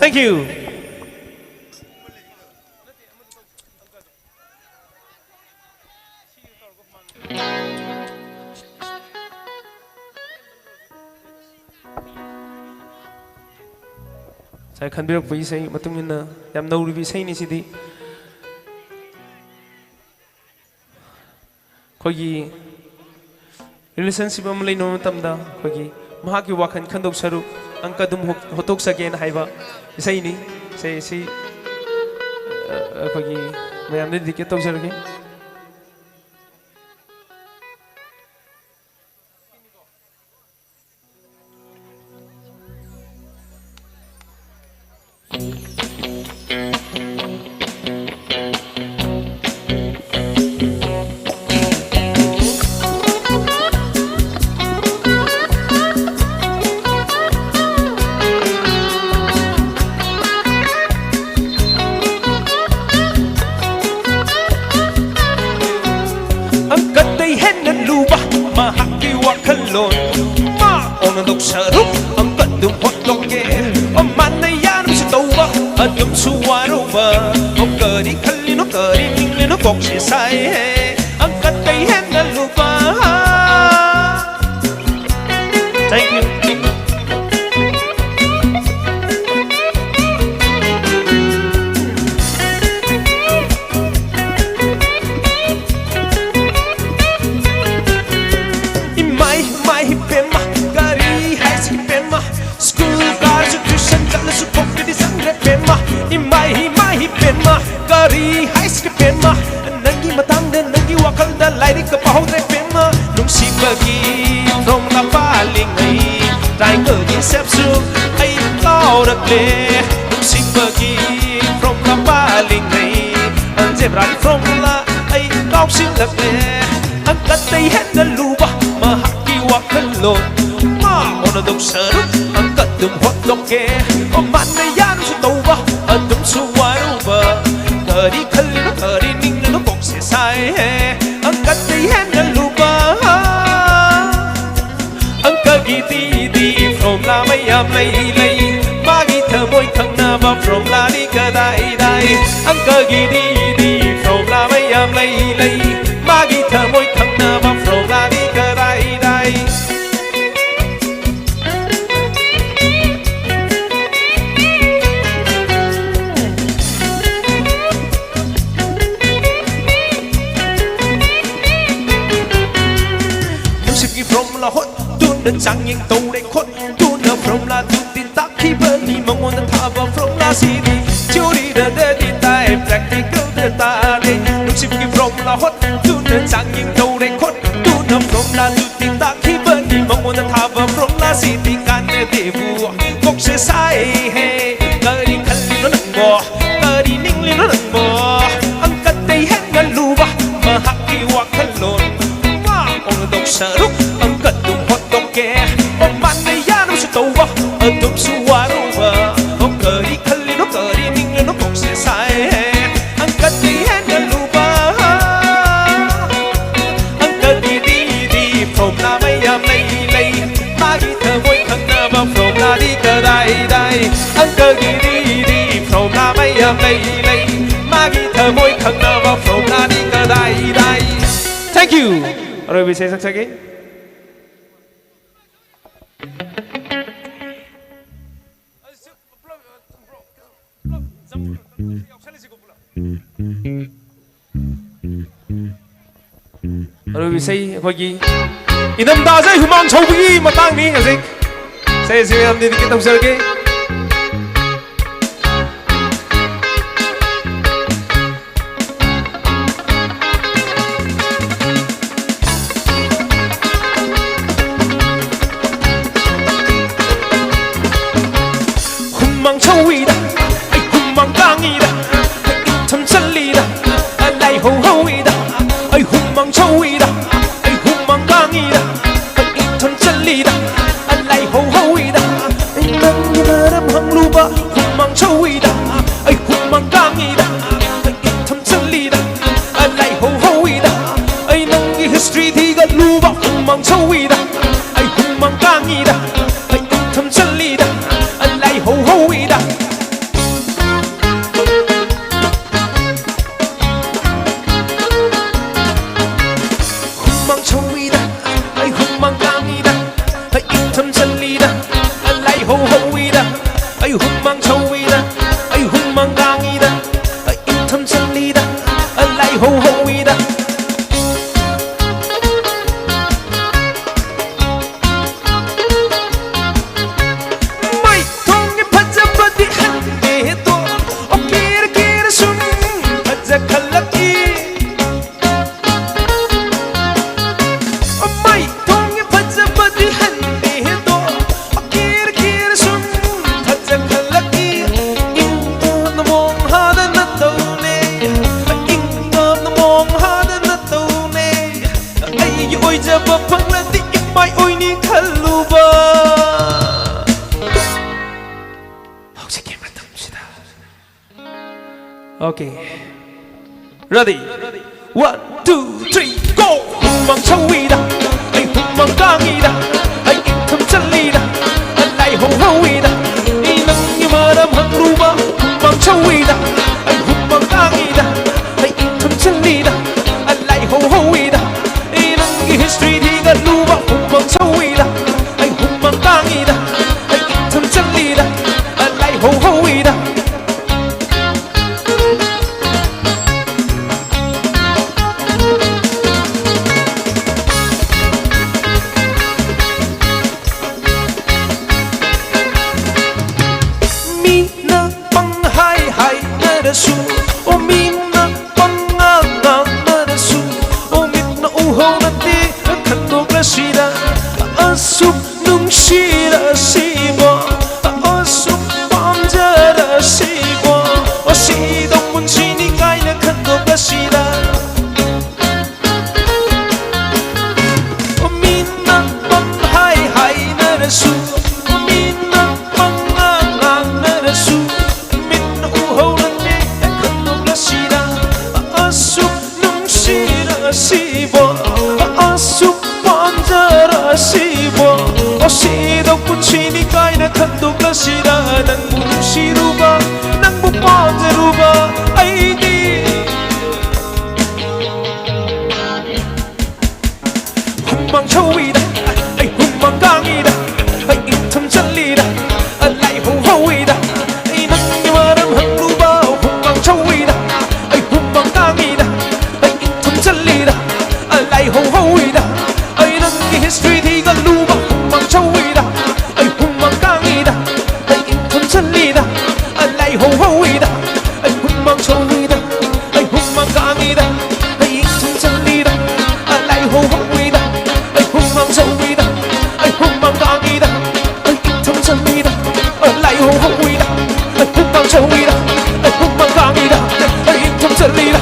Thank you. ꯉꯁꯥꯏ ꯈꯟꯕꯤꯔꯛꯄ ꯏꯁꯩ ꯃꯇꯨꯡ ꯏꯟꯅ ꯌꯥꯝ ꯅꯧꯔꯤꯕ ꯏꯁꯩꯅꯤ ꯁꯤꯗꯤ꯫ ꯑꯩꯈꯣꯏꯒꯤ relationship ꯑꯃ ꯂꯩꯅꯕ ꯃꯇꯝꯗ ꯑꯩꯈꯣꯏꯒꯤ ꯃꯍꯥꯛꯀꯤ ꯋꯥꯈꯜ ꯈꯟꯗꯣꯛ ꯁꯔꯨꯛ ꯑꯪꯀ ꯑꯗꯨꯝ ꯍꯣ-, ꯍꯣꯠꯇꯣꯛꯆꯒꯦꯅ ꯍꯥꯏꯕ ꯏꯁꯩꯅꯤ꯫ ꯏꯁꯩ ꯑꯁꯤ, ꯑ, ꯑꯩꯈꯣꯏꯒꯤ ꯃꯌꯥꯝꯗ dedicate ꯇꯧꯖꯔꯒꯦ꯫ Thank you. ꯏꯃꯥꯏ, ꯏꯃꯥꯏ, ꯏꯕꯦꯝꯃ, ꯀꯔꯤ ꯍꯥꯏꯁꯤꯒꯦ ꯏꯕꯦꯝꯃ? School ꯀꯥꯔꯁꯨ tuition ꯆꯠꯂꯁꯨ ꯀꯣꯛꯇꯗꯤ ꯆꯪꯗ꯭ꯔꯦ ꯏꯕꯦꯝꯃ꯫ ꯏꯃꯥꯏ, ꯏꯃꯥꯏ, ꯏꯕꯦꯝꯃ, ꯀꯔꯤ ꯍꯥꯏꯁꯤꯒꯦ ꯏꯕꯦꯝꯃ? ꯅꯪꯒꯤ ꯃꯇꯥꯡꯗ ꯅꯪꯒꯤ ꯋꯥꯈꯜꯗ ꯂꯥꯏꯔꯤꯛꯀ ꯄꯥꯍꯧꯗ꯭ꯔꯦ ꯏꯕꯦꯝꯃ꯫ ꯅꯨꯡꯁꯤꯕꯒꯤ formula ꯄꯥꯜꯂꯤꯉꯩ triangleꯒꯤ shapeꯁꯨ ꯑꯩ ꯀꯥꯎꯔꯛꯂꯦ꯫ ꯅꯨꯡꯁꯤꯕꯒꯤ formula ꯄꯥꯜꯂꯤꯉꯩ algebraꯒꯤ formula ꯑꯩ ꯀꯥꯎꯁꯤꯜꯂꯛꯂꯦ꯫ ꯑꯪꯀꯗꯩ ꯍꯦꯟꯅ ꯂꯨꯕ ꯃꯍꯥꯛꯀꯤ ꯋꯥꯈꯜꯂꯣꯟ꯫ ꯃꯥ ꯑꯣꯟꯅꯗꯧ ꯁꯔꯨꯛ ꯑꯪꯀ ꯑꯗꯨꯝ ꯍꯣꯠꯇꯣꯛꯀꯦ꯫ ꯃꯥꯅ ꯌꯥꯅꯁꯨ ꯇꯧꯕ ꯑꯗꯨꯝꯁꯨ ꯋꯥꯔꯨꯕ꯫ ꯀꯔꯤ ꯈꯜꯂꯤꯅꯣ ꯀꯔꯤ ꯅꯤꯡꯂꯤꯅꯣ ꯀꯣꯛꯁꯦ ꯁꯥꯏꯍꯦ꯫ ꯑꯪꯀꯗꯩ ꯍꯦꯟꯅ ꯂꯨꯕ ꯑꯪꯀꯒꯤꯗꯤ formula ꯃꯌꯥꯝ ꯂꯩ ꯂꯩ꯫ ꯃꯥꯒꯤ ꯊꯃꯣꯏ ꯈꯪꯅꯕ formulaꯗꯤ ꯀꯗꯥꯏꯗꯥꯏ? ꯑꯪꯀꯒꯤꯗꯤ formula ꯃꯌꯥꯝ ꯂꯩ ꯂꯩ꯫ ꯃꯥꯒꯤ ꯊꯃꯣꯏ ꯈꯪꯅꯕ formulaꯗꯤ ꯀꯗꯥꯏꯗꯥꯏ? ꯅꯨꯡꯁꯤꯠꯀꯤ formula ꯍꯣꯠꯇꯨꯅ ꯆꯥꯡꯌꯦꯡ ꯇꯧꯔꯦ ꯈꯣꯠꯇꯨꯅ formulaꯗꯨꯗꯤ ꯇꯥꯛꯈꯤꯕꯅꯤ꯫ ꯃꯉꯣꯟꯗ ꯊꯥꯕ formulaꯁꯤꯗꯤ theoryꯗꯗꯤ ꯇꯥꯏ, practicalꯗ ꯇꯥꯗꯦ꯫ ꯅꯨꯡꯁꯤꯠꯀꯤ formula ꯍꯣꯠꯇꯨꯅ ꯆꯥꯡꯌꯦꯡ ꯇꯧꯔꯦ ꯈꯣꯠꯇꯨꯅ formulaꯗꯨꯗꯤ ꯇꯥꯛꯈꯤꯕꯅꯤ꯫ ꯃꯉꯣꯟꯗ ꯊꯥꯕ formulaꯁꯤꯗꯤ ꯀꯥꯟꯅꯗꯦꯕꯨ ꯀꯣꯛꯁꯦ ꯁꯥꯏꯍꯦ꯫ ꯀꯔꯤ ꯈꯜꯂꯤꯅꯣ ꯅꯪꯕꯣ? ꯀꯔꯤ ꯅꯤꯡꯂꯤꯅꯣ ꯅꯪꯕꯣ? ꯑꯪꯀꯗꯩ ꯍꯦꯟꯅ ꯂꯨꯕ ꯃꯍꯥꯛꯀꯤ ꯋꯥꯈꯜꯂꯣꯟ꯫ ꯃꯥ ꯑꯣꯟꯗꯧ ꯁꯔꯨꯛ ꯑꯪꯀ ꯑꯗꯨꯝ ꯍꯣꯠꯇꯣꯛꯀꯦ꯫ ꯑꯣ ꯃꯥꯅ ꯌꯥꯅꯁꯨ ꯇꯧꯕ ꯑꯗꯨꯝꯁꯨ ꯋꯥꯔꯨꯕ꯫ ꯑꯣ ꯀꯔꯤ ꯈꯜꯂꯤꯅꯣ ꯀꯔꯤ ꯅꯤꯡꯂꯤꯅꯣ ꯀꯣꯛꯁꯦ ꯁꯥꯏꯍꯦ꯫ ꯑꯪꯀꯗꯩ ꯍꯦꯟꯅ ꯂꯨꯕ ꯑꯪꯀꯒꯤꯗꯤ formula ꯃꯌꯥꯝ ꯂꯩ ꯂꯩ꯫ ꯃꯥꯒꯤ ꯊꯃꯣꯏ ꯈꯪꯅꯕ formulaꯗꯤ ꯀꯗꯥꯏꯗꯥꯏ? ꯑꯪꯀꯒꯤꯗꯤ formula ꯃꯌꯥꯝ ꯂꯩ ꯂꯩ꯫ ꯃꯥꯒꯤ ꯊꯃꯣꯏ ꯈꯪꯅꯕ formulaꯗꯤ ꯀꯗꯥꯏꯗꯥꯏ? Thank you. ꯑꯔꯣꯏꯕ ꯏꯁꯩ ꯁꯛꯆꯒꯦ꯫ ꯑꯔꯣꯏꯕ ꯏꯁꯩ ꯑꯩꯈꯣꯏꯒꯤ ꯏꯅꯝꯗꯥꯖꯩ ꯍꯨꯃꯥꯡ ꯁꯧꯕꯒꯤ ꯃꯇꯥꯡꯅꯤ ꯍꯧꯖꯤꯛ꯫ ꯏꯁꯩ ꯑꯁꯤ ꯃꯌꯥꯝ dedicate ꯇꯧꯖꯔꯒꯦ꯫ ꯍꯨꯃꯥꯡ ꯁꯧꯏꯗ, ꯑꯩ ꯍꯨꯃꯥꯡ ꯀꯥꯡꯉꯤꯗ, ꯑꯩ ꯏꯪꯊꯝ ꯆꯜꯂꯤꯗ, ꯂꯥꯏꯍꯧ ꯍꯧꯏꯗ, ꯑꯩ ꯍꯨꯃꯥꯡ ꯁꯧꯏꯗ, ꯑꯩ ꯍꯨꯃꯥꯡ ꯀꯥꯡꯉꯤꯗ, ꯑꯩ ꯏꯪꯊꯝ ꯆꯜꯂꯤꯗ, ꯂꯥꯏꯍꯧ ꯍꯧꯏꯗ, ꯑꯩ ꯅꯪꯒꯤ ꯃꯔꯝ ꯍꯪꯂꯨꯕ ꯍꯨꯃꯥꯡ ꯁꯧꯏꯗ, ꯑꯩ ꯍꯨꯃꯥꯡ ꯀꯥꯡꯉꯤꯗ, ꯑꯩ ꯏꯪꯊꯝ ꯆꯜꯂꯤꯗ, ꯂꯥꯏꯍꯧ ꯍꯧꯏꯗ, ꯑꯩ ꯅꯪꯒꯤ history ꯊꯤꯒꯠꯂꯨꯕ ꯍꯨꯃꯥꯡ ꯁꯧꯏꯗ, ꯑꯩ ꯍꯨꯃꯥꯡ ꯀꯥꯡꯉꯤꯗ, ꯑꯩ ꯏꯪꯊꯝ ꯆꯜꯂꯤꯗ, ꯂꯥꯏꯍꯧ ꯍꯧꯏꯗ꯫ ꯍꯨꯃꯥꯡ ꯁꯧꯏꯗ, ꯑꯩ ꯍꯨꯃꯥꯡ ꯀꯥꯡꯉꯤꯗ, ꯑꯩ ꯏꯪꯊꯝ ꯆꯜꯂꯤꯗ, ꯂꯥꯏꯍꯧ ꯍꯧꯏꯗ, ꯑꯩ ꯍꯨꯃꯥꯡ ꯁꯧꯏꯗ, ꯑꯩ ꯍꯨꯃꯥꯡ ꯀꯥꯡꯉꯤꯗ, ꯑꯩ ꯏꯪꯊꯝ ꯆꯜꯂꯤꯗ, ꯂꯥꯏꯍꯧ ꯍꯧꯏꯗ꯫ ꯃꯩ ꯊꯣꯡꯒꯤ ꯐꯖꯕꯗꯤ ꯍꯟꯗꯦꯗꯣ, ꯑꯣ ꯀꯦꯔ ꯀꯦꯔ ꯁꯨꯝ ꯐꯖꯈꯠꯂꯛꯏ꯫ ꯃꯩ ꯊꯣꯡꯒꯤ ꯐꯖꯕꯗꯤ ꯍꯟꯗꯦꯗꯣ, ꯑꯣ ꯀꯦꯔ ꯀꯦꯔ ꯁꯨꯝ ꯐꯖꯈꯠꯂꯛꯏ꯫ ꯏꯪ ꯇꯞꯅ ꯃꯣꯡ ꯍꯥꯗꯅ ꯇꯧꯅꯦ, ꯏꯪ ꯇꯞꯅ ꯃꯣꯡ ꯍꯥꯗꯅ ꯇꯧꯅꯦ꯫ ꯑꯩꯒꯤ ꯑꯣꯏꯖꯕ ꯐꯪꯂꯗꯤ ꯏꯃꯥꯏ ꯑꯣꯏꯅꯤ ꯈꯜꯂꯨꯕ꯫ ꯍꯧꯖꯤꯛꯀꯤ ꯃꯇꯝꯁꯤꯗ꯫ Okay. Ready? One, two, three, go! ꯍꯨꯃꯥꯡ ꯁꯧꯏꯗ, ꯑꯩ ꯍꯨꯃꯥꯡ ꯀꯥꯡꯉꯤꯗ, ꯑꯩ ꯏꯪꯊꯝ ꯆꯜꯂꯤꯗ, ꯂꯥꯏꯍꯧ ꯍꯧꯏꯗ, ꯑꯩ ꯅꯪꯒꯤ ꯃꯔꯝ ꯍꯪꯂꯨꯕ ꯍꯨꯃꯥꯡ ꯁꯧꯏꯗ, ꯑꯩ ꯍꯨꯃꯥꯡ ꯀꯥꯡꯉꯤꯗ, ꯑꯩ ꯏꯪꯊꯝ ꯆꯜꯂꯤꯗ, ꯂꯥꯏꯍꯧ ꯍꯧꯏꯗ, ꯑꯩ ꯅꯪꯒꯤ history ꯊꯤꯒꯠꯂꯨꯕ ꯍꯨꯃꯥꯡ ꯁꯧꯏꯗ, ꯑꯩ ꯍꯨꯃꯥꯡ ꯅꯨꯡꯁꯤꯔꯁꯤꯕꯣ, ꯑꯁꯨꯛ ꯄꯥꯝꯖꯔꯁꯤꯕꯣ, ꯑꯁꯤꯗꯧ ꯄꯨꯟꯁꯤꯅꯤ ꯀꯥꯏꯅ ꯈꯟꯗꯣꯛꯂꯁꯤꯔ? ꯃꯤꯅ ꯄꯪꯍꯥꯏ ꯍꯥꯏꯅꯔꯁꯨ, ꯃꯤꯅ ꯄꯪꯉꯥꯡ ꯉꯥꯡꯅꯔꯁꯨ, ꯃꯤꯠꯅ ꯎꯍꯧꯔꯅꯤ ꯈꯟꯗꯣꯛꯂꯁꯤꯔ? ꯑꯁꯨꯛ ꯅꯨꯡꯁꯤꯔꯁꯤꯕꯣ, ꯑꯁꯨꯛ ꯄꯥꯝꯖꯔꯁꯤꯕꯣ, ꯑꯁꯤꯗ ꯄꯨꯟꯁꯤꯅꯤ ꯀꯥꯏꯅ ꯈꯟꯗꯣꯛꯂꯁꯤꯔ? ꯅꯪꯕꯨ ꯅꯨꯡꯁꯤꯔꯨꯕ, ꯅꯪꯕꯨ ꯄꯥꯝꯖꯔꯨꯕ ꯑꯩꯗꯤ꯫ ꯍꯨꯃꯥꯡ ꯁꯧꯏꯗ, ꯑꯩ ꯍꯨꯃꯥꯡ ꯀꯥꯡꯉꯤꯗ, ꯑꯩ ꯏꯪꯊꯝ ꯆꯜꯂꯤꯗ, ꯂꯥꯏꯍꯧ ꯍꯧꯏꯗ, ꯑꯩ ꯅꯪꯒꯤ ꯃꯔꯝ ꯍꯪꯂꯨꯕ꯫ ꯍꯨꯃꯥꯡ ꯁꯧꯏꯗ, ꯑꯩ ꯍꯨꯃꯥꯡ ꯀꯥꯡꯉꯤꯗ, ꯑꯩ ꯏꯪꯊꯝ ꯆꯜꯂꯤꯗ, ꯂꯥꯏꯍꯧ ꯍꯧꯏꯗ, ꯑꯩ ꯅꯪꯒꯤ history ꯊꯤꯒꯠꯂꯨꯕ꯫ ꯍꯨꯃꯥꯡ ꯁꯧꯏꯗ, ꯑꯩ ꯍꯨꯃꯥꯡ ꯀꯥꯡꯉꯤꯗ, ꯑꯩ ꯏꯪꯊꯝ ꯆꯜꯂꯤꯗ, ꯂꯥꯏꯍꯧ ꯍꯧꯏꯗ, ꯑꯩ ꯍꯨꯃꯥꯡ ꯁꯧꯏꯗ, ꯑꯩ ꯍꯨꯃꯥꯡ ꯀꯥꯡꯉꯤꯗ, ꯑꯩ ꯏꯪꯊꯝ ꯆꯜꯂꯤꯗ, ꯂꯥꯏꯍꯧ ꯍꯧꯏꯗ, ꯑꯩ ꯍꯨꯃꯥꯡ ꯁꯧꯏꯗ, ꯑꯩ ꯍꯨꯃꯥꯡ ꯀꯥꯡꯉꯤꯗ, ꯑꯩ ꯏꯪꯊꯝ ꯆꯜꯂꯤꯗ, ꯂꯥꯏꯍꯧ ꯍꯧꯏꯗ, ꯑꯩ ꯍꯨꯃꯥꯡ ꯁꯧꯏꯗ, ꯑꯩ ꯍꯨꯃꯥꯡ ꯀꯥꯡꯉꯤꯗ, ꯑꯩ ꯏꯪꯊꯝ ꯆꯜꯂꯤꯗ,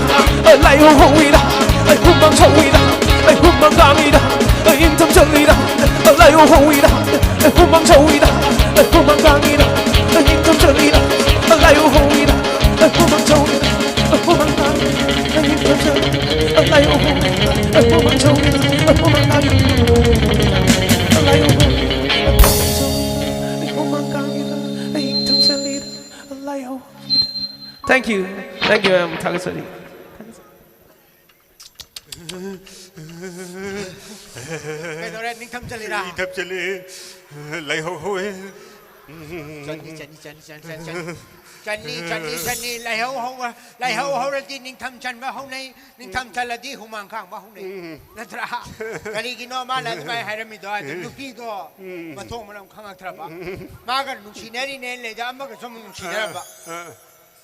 ꯂꯥꯏꯍꯧ ꯍꯧꯏꯗ, ꯑꯩ ꯍꯨꯃꯥꯡ ꯁꯧꯏꯗ, ꯑꯩ ꯍꯨꯃꯥꯡ ꯀꯥꯡꯉꯤꯗ, ꯑꯩ ꯏꯪꯊꯝ ꯆꯜꯂꯤꯗ, ꯂꯥꯏꯍꯧ ꯍꯧꯏꯗ, ꯑꯩ ꯍꯨꯃꯥꯡ ꯁꯧꯏꯗ, ꯑꯩ ꯍꯨꯃꯥꯡ ꯀꯥꯡꯉꯤꯗ, ꯑꯩ ꯏꯪꯊꯝ ꯆꯜꯂꯤꯗ, ꯂꯥꯏꯍꯧ ꯍꯧꯏꯗ, ꯑꯩ ꯍꯨꯃꯥꯡ ꯁꯧꯏꯗ, ꯑꯩ ꯍꯨꯃꯥꯡ ꯀꯥꯡꯉꯤꯗ, ꯑꯩ ꯏꯪꯊꯝ ꯆꯜꯂꯤꯗ, ꯂꯥꯏꯍꯧ ꯍꯧꯏꯗ, ꯑꯩ ꯍꯨꯃꯥꯡ ꯁꯧꯏꯗ, ꯑꯩ ꯍꯨꯃꯥꯡ ꯀꯥꯡꯉꯤꯗ, ꯂꯥꯏꯍꯧ ꯍꯧꯏꯗ, ꯑꯩ ꯍꯨꯃꯥꯡ ꯀꯥꯡꯉꯤꯗ, ꯑꯩ ꯏꯪꯊꯝ ꯆꯜꯂꯤꯗ, ꯂꯥꯏꯍꯧ ꯍꯧꯏꯗ꯫ Thank you. Thank you, ma'am. ꯊꯥꯒꯠꯆꯔꯤ꯫ ꯊꯥꯒꯠꯆꯔꯤ꯫ ꯀꯩꯗꯧꯔꯦ? ꯅꯤꯡꯊꯝ ꯆꯜꯂꯤꯔꯥ? ꯏꯪꯊꯝ ꯆꯜꯂꯤ꯫ ꯂꯥꯏꯍꯧ ꯍꯧꯋꯦ꯫ ꯆꯟꯅꯤ, ꯆꯟꯅꯤ, ꯆꯟꯅꯤ, ꯆꯟꯅꯤ, ꯆꯟꯅꯤ, ꯆꯟꯅꯤ꯫ ꯆꯟꯅꯤ, ꯆꯟꯅꯤ, ꯆꯟꯅꯤ꯫ ꯂꯥꯏꯍꯧ ꯍꯧꯕ, ꯂꯥꯏꯍꯧ ꯍꯧꯔꯗꯤ ꯅꯤꯡꯊꯝ ꯆꯟꯕ ꯍꯧꯅꯩ, ꯅꯤꯡꯊꯝ ꯆꯜꯂꯗꯤ ꯍꯨꯃꯥꯡ ꯀꯥꯡꯕ ꯍꯧꯅꯩ꯫ ꯎꯝ꯫ ꯅꯠꯇ꯭ꯔꯥ? ꯀꯔꯤꯒꯤꯅꯣ ꯃꯥꯅ ꯑꯗꯨꯃꯥꯏꯅ ꯍꯥꯏꯔꯝꯃꯤꯗꯣ? ꯑꯗꯨ ꯎꯝ꯫ ꯅꯨꯄꯤꯗꯣ ꯎꯝ꯫ ꯃꯊꯣꯡ ꯃꯔꯝ ꯈꯪꯉꯛꯇ꯭ꯔꯕ꯫ ꯎꯝ꯫ ꯃꯥꯒ ꯅꯨꯡꯁꯤꯅꯔꯤꯅꯦꯅ ꯂꯩꯗ, ꯑꯃꯒꯁꯨ ꯑꯃꯨꯛ ꯅꯨꯡꯁꯤꯅꯔꯕ꯫ ꯑ,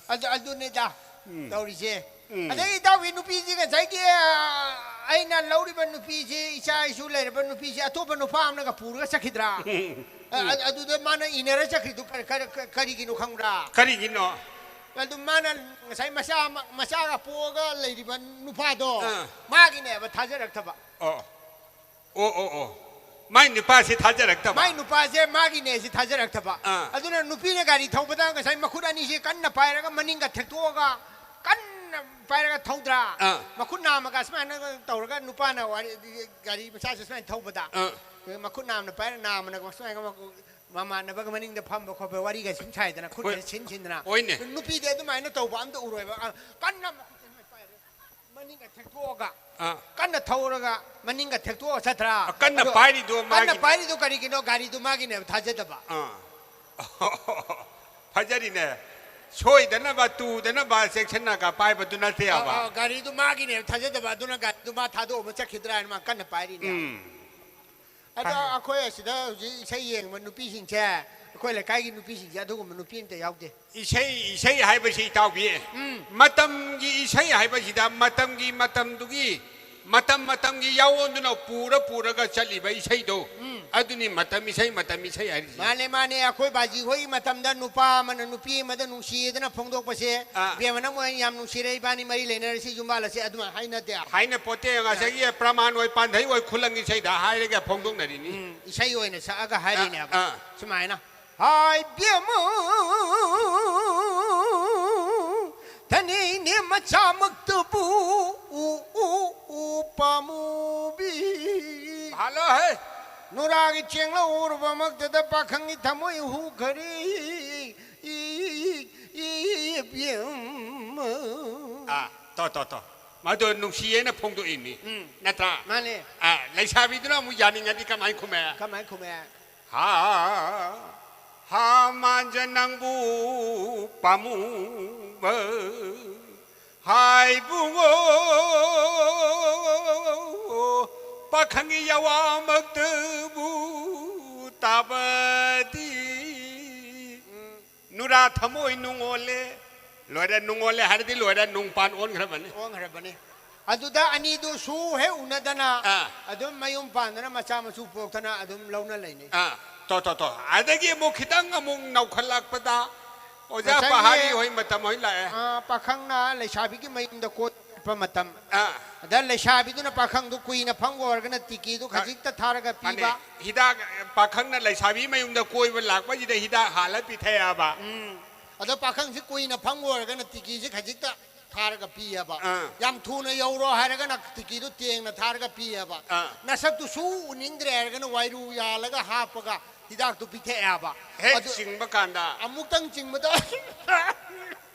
ꯑ꯫ ꯑꯗꯨ, ꯑꯗꯨꯅꯤꯗ ꯎꯝ꯫ ꯇꯧꯔꯤꯁꯦ꯫ ꯎꯝ꯫ ꯑꯗꯩ ꯏꯇꯥꯎꯒꯤ ꯅꯨꯄꯤꯁꯤ ꯉꯁꯥꯏꯒꯤ, ꯑ, ꯑꯩꯅ ꯂꯧꯔꯤꯕ ꯅꯨꯄꯤꯁꯤ, ꯏꯆꯥ ꯏꯁꯨ ꯂꯩꯔꯕ ꯅꯨꯄꯤꯁꯤ ꯑꯇꯣꯞꯄ ꯅꯨꯄꯥ ꯑꯃꯅꯒ ꯄꯨꯔꯒ ꯆꯠꯈꯤꯗ꯭ꯔꯥ? ꯑ, ꯑ, ꯑꯗꯨꯗ ꯃꯥꯅ ꯏꯟꯅꯔ ꯆꯠꯈ꯭ꯔꯤꯗꯨ ꯀꯔꯤ-, ꯀꯔꯤ-, ꯀꯔꯤꯒꯤꯅꯣ ꯈꯪꯕ꯭ꯔꯥ? ꯀꯔꯤꯒꯤꯅꯣ? ꯑꯗꯨ ꯃꯥꯅ ꯉꯁꯥꯏ ꯃꯆꯥ ꯑꯃ, ꯃꯆꯥꯒ ꯄꯣꯛꯑꯒ ꯂꯩꯔꯤꯕ ꯅꯨꯄꯥꯗꯣ, ꯑꯥ꯫ ꯃꯥꯒꯤꯅꯦꯕ ꯊꯥꯖꯔꯛꯇꯕ꯫ ꯑꯣ꯫ ꯑꯣ, ꯑꯣ, ꯑꯣ꯫ ꯃꯥꯏ ꯅꯨꯄꯥꯁꯤ ꯊꯥꯖꯔꯛꯇꯕ? ꯃꯥꯏ ꯅꯨꯄꯥꯁꯦ ꯃꯥꯒꯤꯅꯦ ꯁꯤ ꯊꯥꯖꯔꯛꯇꯕ꯫ ꯑꯥ꯫ ꯑꯗꯨꯅ ꯅꯨꯄꯤꯅ ꯒꯥꯔꯤ ꯊꯧꯕꯗ ꯉꯁꯥꯏ ꯃꯈꯨꯠ ꯑꯅꯤꯁꯤ ꯀꯟꯅ ꯄꯥꯏꯔꯒ ꯃꯅꯤꯡꯒ ꯊꯦꯛꯇꯣꯛꯑꯒ ꯀꯟꯅ ꯄꯥꯏꯔꯒ ꯊꯧꯗ꯭ꯔꯥ? ꯑꯥ꯫ ꯃꯈꯨꯠ ꯅꯥꯝꯃꯒ ꯁꯨꯃꯥꯏꯅ ꯇꯧꯔꯒ ꯅꯨꯄꯥꯅ ꯋꯥꯔꯤ, ꯒꯥꯔꯤ ꯃꯆꯥꯁꯦ ꯁꯨꯃꯥꯏꯅ ꯊꯧꯕꯗ, ꯑꯥ꯫ ꯃꯈꯨꯠ ꯅꯥꯝꯃꯅ ꯄꯥꯏꯔ ꯅꯥꯝꯃꯅ ꯁꯨꯃꯥꯏꯅ ꯃꯃꯥꯟꯅꯕꯒ ꯃꯅꯤꯡꯗ ꯐꯝꯕ ꯈꯣꯠꯄ ꯋꯥꯔꯤꯒ ꯁꯨꯝ ꯁꯥꯏꯗꯅ ꯈꯨꯠꯀ ꯍꯣꯏ꯫ ꯁꯤꯟ ꯁꯤꯟꯗꯅ꯫ ꯍꯣꯏꯅꯦ꯫ ꯅꯨꯄꯤꯗꯤ ꯑꯗꯨꯃꯥꯏꯅ ꯇꯧꯕ ꯑꯝꯇ ꯎꯔꯣꯏꯕ꯫ ꯑ, ꯀꯟꯅ ꯃꯈꯨꯠꯁꯦ ꯁꯨꯃꯥꯏꯅ ꯄꯥꯏꯔꯦ꯫ ꯃꯅꯤꯡꯒ ꯊꯦꯛꯇꯣꯛꯑꯒ, ꯑꯥ꯫ ꯀꯟꯅ ꯊꯧꯔꯒ ꯃꯅꯤꯡꯒ ꯊꯦꯛꯇꯣꯛꯑ ꯆꯠꯇ꯭ꯔꯥ? ꯑ, ꯀꯟꯅ ꯑꯗꯣ ꯄꯥꯏꯔꯤꯗꯣ ꯀꯟꯅ ꯃꯥꯒꯤ ꯄꯥꯏꯔꯤꯗꯣ ꯀꯔꯤꯒꯤꯅꯣ? ꯒꯥꯔꯤꯗꯨ ꯃꯥꯒꯤꯅꯦꯕ ꯊꯥꯖꯗꯕ꯫ ꯑꯥ꯫ ꯐꯖꯔꯤꯅꯦ꯫ ꯁꯣꯏꯗꯅꯕ, ꯇꯨꯗꯅꯕ ꯆꯦꯛꯁꯤꯟꯅꯒ ꯄꯥꯏꯕꯗꯨ ꯅꯠꯇꯦꯕ꯫ ꯑꯥ, ꯑꯥ, ꯒꯥꯔꯤꯗꯨ ꯃꯥꯒꯤꯅꯦꯕ ꯊꯥꯖꯗꯕ, ꯑꯗꯨꯅ ꯒꯥꯔꯤꯗꯨ ꯃꯥ ꯊꯥꯗꯣꯛꯑꯝꯃ ꯆꯠꯈꯤꯗ꯭ꯔꯥ ꯍꯥꯏꯅ ꯃꯥ ꯀꯟꯅ ꯄꯥꯏꯔꯤꯅꯦ꯫ ꯎꯝ꯫ ꯑꯗꯣ ꯐꯔꯦ꯫ ꯑꯩꯈꯣꯏ ꯑꯁꯤꯗ ꯍꯧꯖꯤꯛ ꯏꯁꯩ ꯌꯦꯡꯕ ꯅꯨꯄꯤꯁꯤꯡꯁꯦ, ꯑꯩꯈꯣꯏ ꯂꯩꯀꯥꯏꯒꯤ ꯅꯨꯄꯤꯁꯤꯡꯁꯦ ꯑꯗꯨꯒꯨꯝꯕ ꯅꯨꯄꯤ ꯑꯝꯇ ꯌꯥꯎꯗꯦ꯫ ꯏꯁꯩ, ꯏꯁꯩ ꯍꯥꯏꯕꯁꯤ ꯏꯇꯥꯎꯕꯤ, ꯎꯝ꯫ ꯃꯇꯝꯒꯤ ꯏꯁꯩ ꯍꯥꯏꯕꯁꯤꯗ ꯃꯇꯝꯒꯤ, ꯃꯇꯝꯗꯨꯒꯤ, ꯃꯇꯝ ꯃꯇꯝꯒꯤ ꯌꯥꯑꯣꯟꯗꯨꯅ ꯄꯨꯔ ꯄꯨꯔꯒ ꯆꯠꯂꯤꯕ ꯏꯁꯩꯗꯣ, ꯎꯝ꯫ ꯑꯗꯨꯅꯤ ꯃꯇꯝ ꯏꯁꯩ, ꯃꯇꯝ ꯏꯁꯩ ꯍꯥꯏꯔꯤꯁꯦ꯫ ꯃꯥꯅꯦ, ꯃꯥꯅꯦ꯫ ꯑꯩꯈꯣꯏ ꯕꯥꯖꯤ ꯍꯣꯏꯒꯤ ꯃꯇꯝꯗ ꯅꯨꯄꯥ ꯑꯃꯅ ꯅꯨꯄꯤ ꯑꯃꯗ ꯅꯨꯡꯁꯤꯌꯦꯗꯅ ꯐꯣꯡꯗꯣꯛꯄꯁꯦ, ꯑꯥ꯫ "ꯕꯦꯝꯃ ꯅꯪꯕꯨ ꯑꯩꯅ ꯌꯥꯝ ꯅꯨꯡꯁꯤꯔꯦ, ꯏꯕꯥꯅꯤ ꯃꯔꯤ ꯂꯩꯅꯔꯁꯤ, ꯌꯨꯝ ꯄꯥꯜꯂꯁꯤ", ꯑꯗꯨꯃꯥꯏꯅ ꯍꯥꯏꯅꯗꯦ꯫ ꯍꯥꯏꯅ ꯄꯣꯠꯇꯦ, ꯉꯁꯥꯏꯒꯤ ꯄ꯭ꯔꯃꯥꯟ ꯑꯣꯏ, ꯄꯥꯟꯊꯩ ꯑꯣꯏ, ꯈꯨꯂꯪ ꯏꯁꯩꯗ ꯍꯥꯏꯔꯒ ꯐꯣꯡꯗꯣꯛꯅꯔꯤꯅꯤ꯫ ꯎꯝ, ꯏꯁꯩ ꯑꯣꯏꯅ ꯁꯛꯑꯒ ꯍꯥꯏꯔꯤꯅꯦꯕ꯫ ꯑꯥ, ꯑꯥ꯫ ꯁꯨꯃꯥꯏꯅ꯫ ꯍꯥꯏ ꯕꯦꯝꯃ, ꯊꯅꯩꯅꯦ ꯃꯆꯥꯃꯛꯇꯕꯨ ꯎ, ꯎ, ꯎ, ꯄꯥꯝꯃꯨꯕꯤ꯫ ꯍꯜꯂꯣ ꯍꯦ꯫ ꯅꯨꯔꯥꯒꯤ ꯆꯦꯡ ꯂꯧꯔꯨꯕꯃꯛꯇꯗ ꯄꯥꯈꯪꯒꯤ ꯊꯃꯣꯏ ꯍꯨꯈꯔꯦ꯫ ꯏ, ꯏ, ꯏꯕꯦꯝꯃ꯫ ꯑꯥ, ꯇꯣ, ꯇꯣ, ꯇꯣ꯫ ꯃꯗꯨ ꯅꯨꯡꯁꯤꯌꯦꯅ ꯐꯣꯡꯗꯣꯛꯏꯅꯤ꯫ ꯎꯝ꯫ ꯅꯠꯇ꯭ꯔꯥ? ꯃꯥꯅꯦ꯫ ꯑꯥ, ꯂꯩꯁꯥꯕꯤꯗꯨꯅ ꯑꯃꯨꯛ ꯌꯥꯅꯤꯡꯉꯗꯤ ꯀꯃꯥꯏ ꯈꯨꯝꯃꯦ? ꯀꯃꯥꯏ ꯈꯨꯝꯃꯦ? ꯍꯥ, ꯍꯥ, ꯃꯥꯟꯖ ꯅꯪꯕꯨ ꯄꯥꯝꯃꯨꯕ ꯍꯥꯏꯕꯨꯡꯉꯣ, ꯄꯥꯈꯪꯒꯤ ꯌꯥꯋꯥꯃꯛꯇꯕꯨ ꯇꯥꯕꯗꯤ꯫ ꯎꯝ꯫ ꯅꯨꯔꯥ ꯊꯃꯣꯏ ꯅꯨꯡꯉꯣꯜꯂꯦ꯫ ꯂꯣꯏꯔꯦ, ꯅꯨꯡꯉꯣꯜꯂꯦ ꯍꯥꯏꯔꯗꯤ ꯂꯣꯏꯔꯦ, ꯅꯨꯡꯄꯥꯟ ꯑꯣꯟꯈ꯭ꯔꯕꯅꯤ꯫ ꯑꯣꯟꯈ꯭ꯔꯕꯅꯤ꯫ ꯑꯗꯨꯗ ꯑꯅꯤꯗꯨ ꯁꯨ ꯍꯦꯛ ꯎꯅꯗꯅ ꯑꯥ꯫ ꯑꯗꯨꯝ ꯃꯌꯨꯝ ꯄꯥꯟꯗꯅ ꯃꯆꯥ ꯃꯁꯨ ꯄꯣꯛꯇꯅ ꯑꯗꯨꯝ ꯂꯧꯅ ꯂꯩꯅꯩ꯫ ꯑꯥ, ꯇꯣ, ꯇꯣ, ꯇꯣ꯫ ꯑꯗꯒꯤ ꯑꯃꯨꯛ ꯈꯤꯇꯪ ꯑꯃꯨꯛ ꯅꯧꯈꯠꯂꯛꯄꯗ ꯑꯣꯖꯥ ꯉꯁꯥꯏꯒꯤ, ꯄꯍꯥꯔꯤ ꯍꯣꯏ ꯃꯇꯝ ꯍꯣꯏ ꯂꯥꯛꯑꯦ꯫ ꯑꯥ, ꯄꯥꯈꯪꯅ ꯂꯩꯁꯥꯕꯤꯒꯤ ꯃꯌꯨꯝꯗ ꯀꯣꯏꯕ ꯆꯠꯄ ꯃꯇꯝ꯫ ꯑꯥ꯫ ꯑꯗ ꯂꯩꯁꯥꯕꯤꯗꯨꯅ ꯄꯥꯈꯪꯗꯨ ꯀꯨꯏꯅ ꯐꯝꯒꯣ ꯍꯥꯏꯔꯒꯅ ꯇꯤꯀꯤꯗꯨ ꯑꯥ, ꯈꯖꯤꯛꯇ ꯊꯥꯔꯒ ꯃꯥꯅꯦ꯫ ꯄꯤꯕ꯫ ꯍꯤꯗꯥꯛ, ꯄꯥꯈꯪꯅ ꯂꯩꯁꯥꯕꯤ ꯃꯌꯨꯝꯗ ꯀꯣꯏꯕ ꯂꯥꯛꯄꯁꯤꯗ ꯍꯤꯗꯥꯛ ꯍꯥꯜꯂ ꯄꯤꯊꯛꯑꯦꯕ꯫ ꯎꯝ꯫ ꯑꯗꯣ ꯄꯥꯈꯪꯁꯤ ꯀꯨꯏꯅ ꯐꯝꯒꯣ ꯍꯥꯏꯔꯒꯅ ꯇꯤꯀꯤꯁꯤ ꯈꯖꯤꯛꯇ ꯊꯥꯔꯒ ꯄꯤꯌꯦꯕ꯫ ꯑꯥ꯫ ꯌꯥꯝ ꯊꯨꯅ ꯌꯧꯔꯣ ꯍꯥꯏꯔꯒꯅ ꯇꯤꯀꯤꯗꯨ ꯇꯦꯡꯅ ꯊꯥꯔꯒ ꯄꯤꯌꯦꯕ꯫ ꯑꯥ꯫ ꯅꯁꯛꯇꯨ ꯁꯨ ꯎꯅꯤꯡꯗ꯭ꯔꯦ ꯍꯥꯏꯔꯒꯅ ꯋꯥꯏꯔꯨ ꯌꯥꯜꯂꯒ ꯍꯥꯞꯄꯒ ꯍꯤꯗꯥꯛꯇꯨ ꯄꯤꯊꯛꯑꯦꯕ꯫ ꯍꯦꯛ ꯑꯗꯨ ꯆꯤꯡꯕ ꯀꯥꯟꯗ꯫ ꯑꯃꯨꯛꯇꯪ ꯆꯤꯡꯕꯗ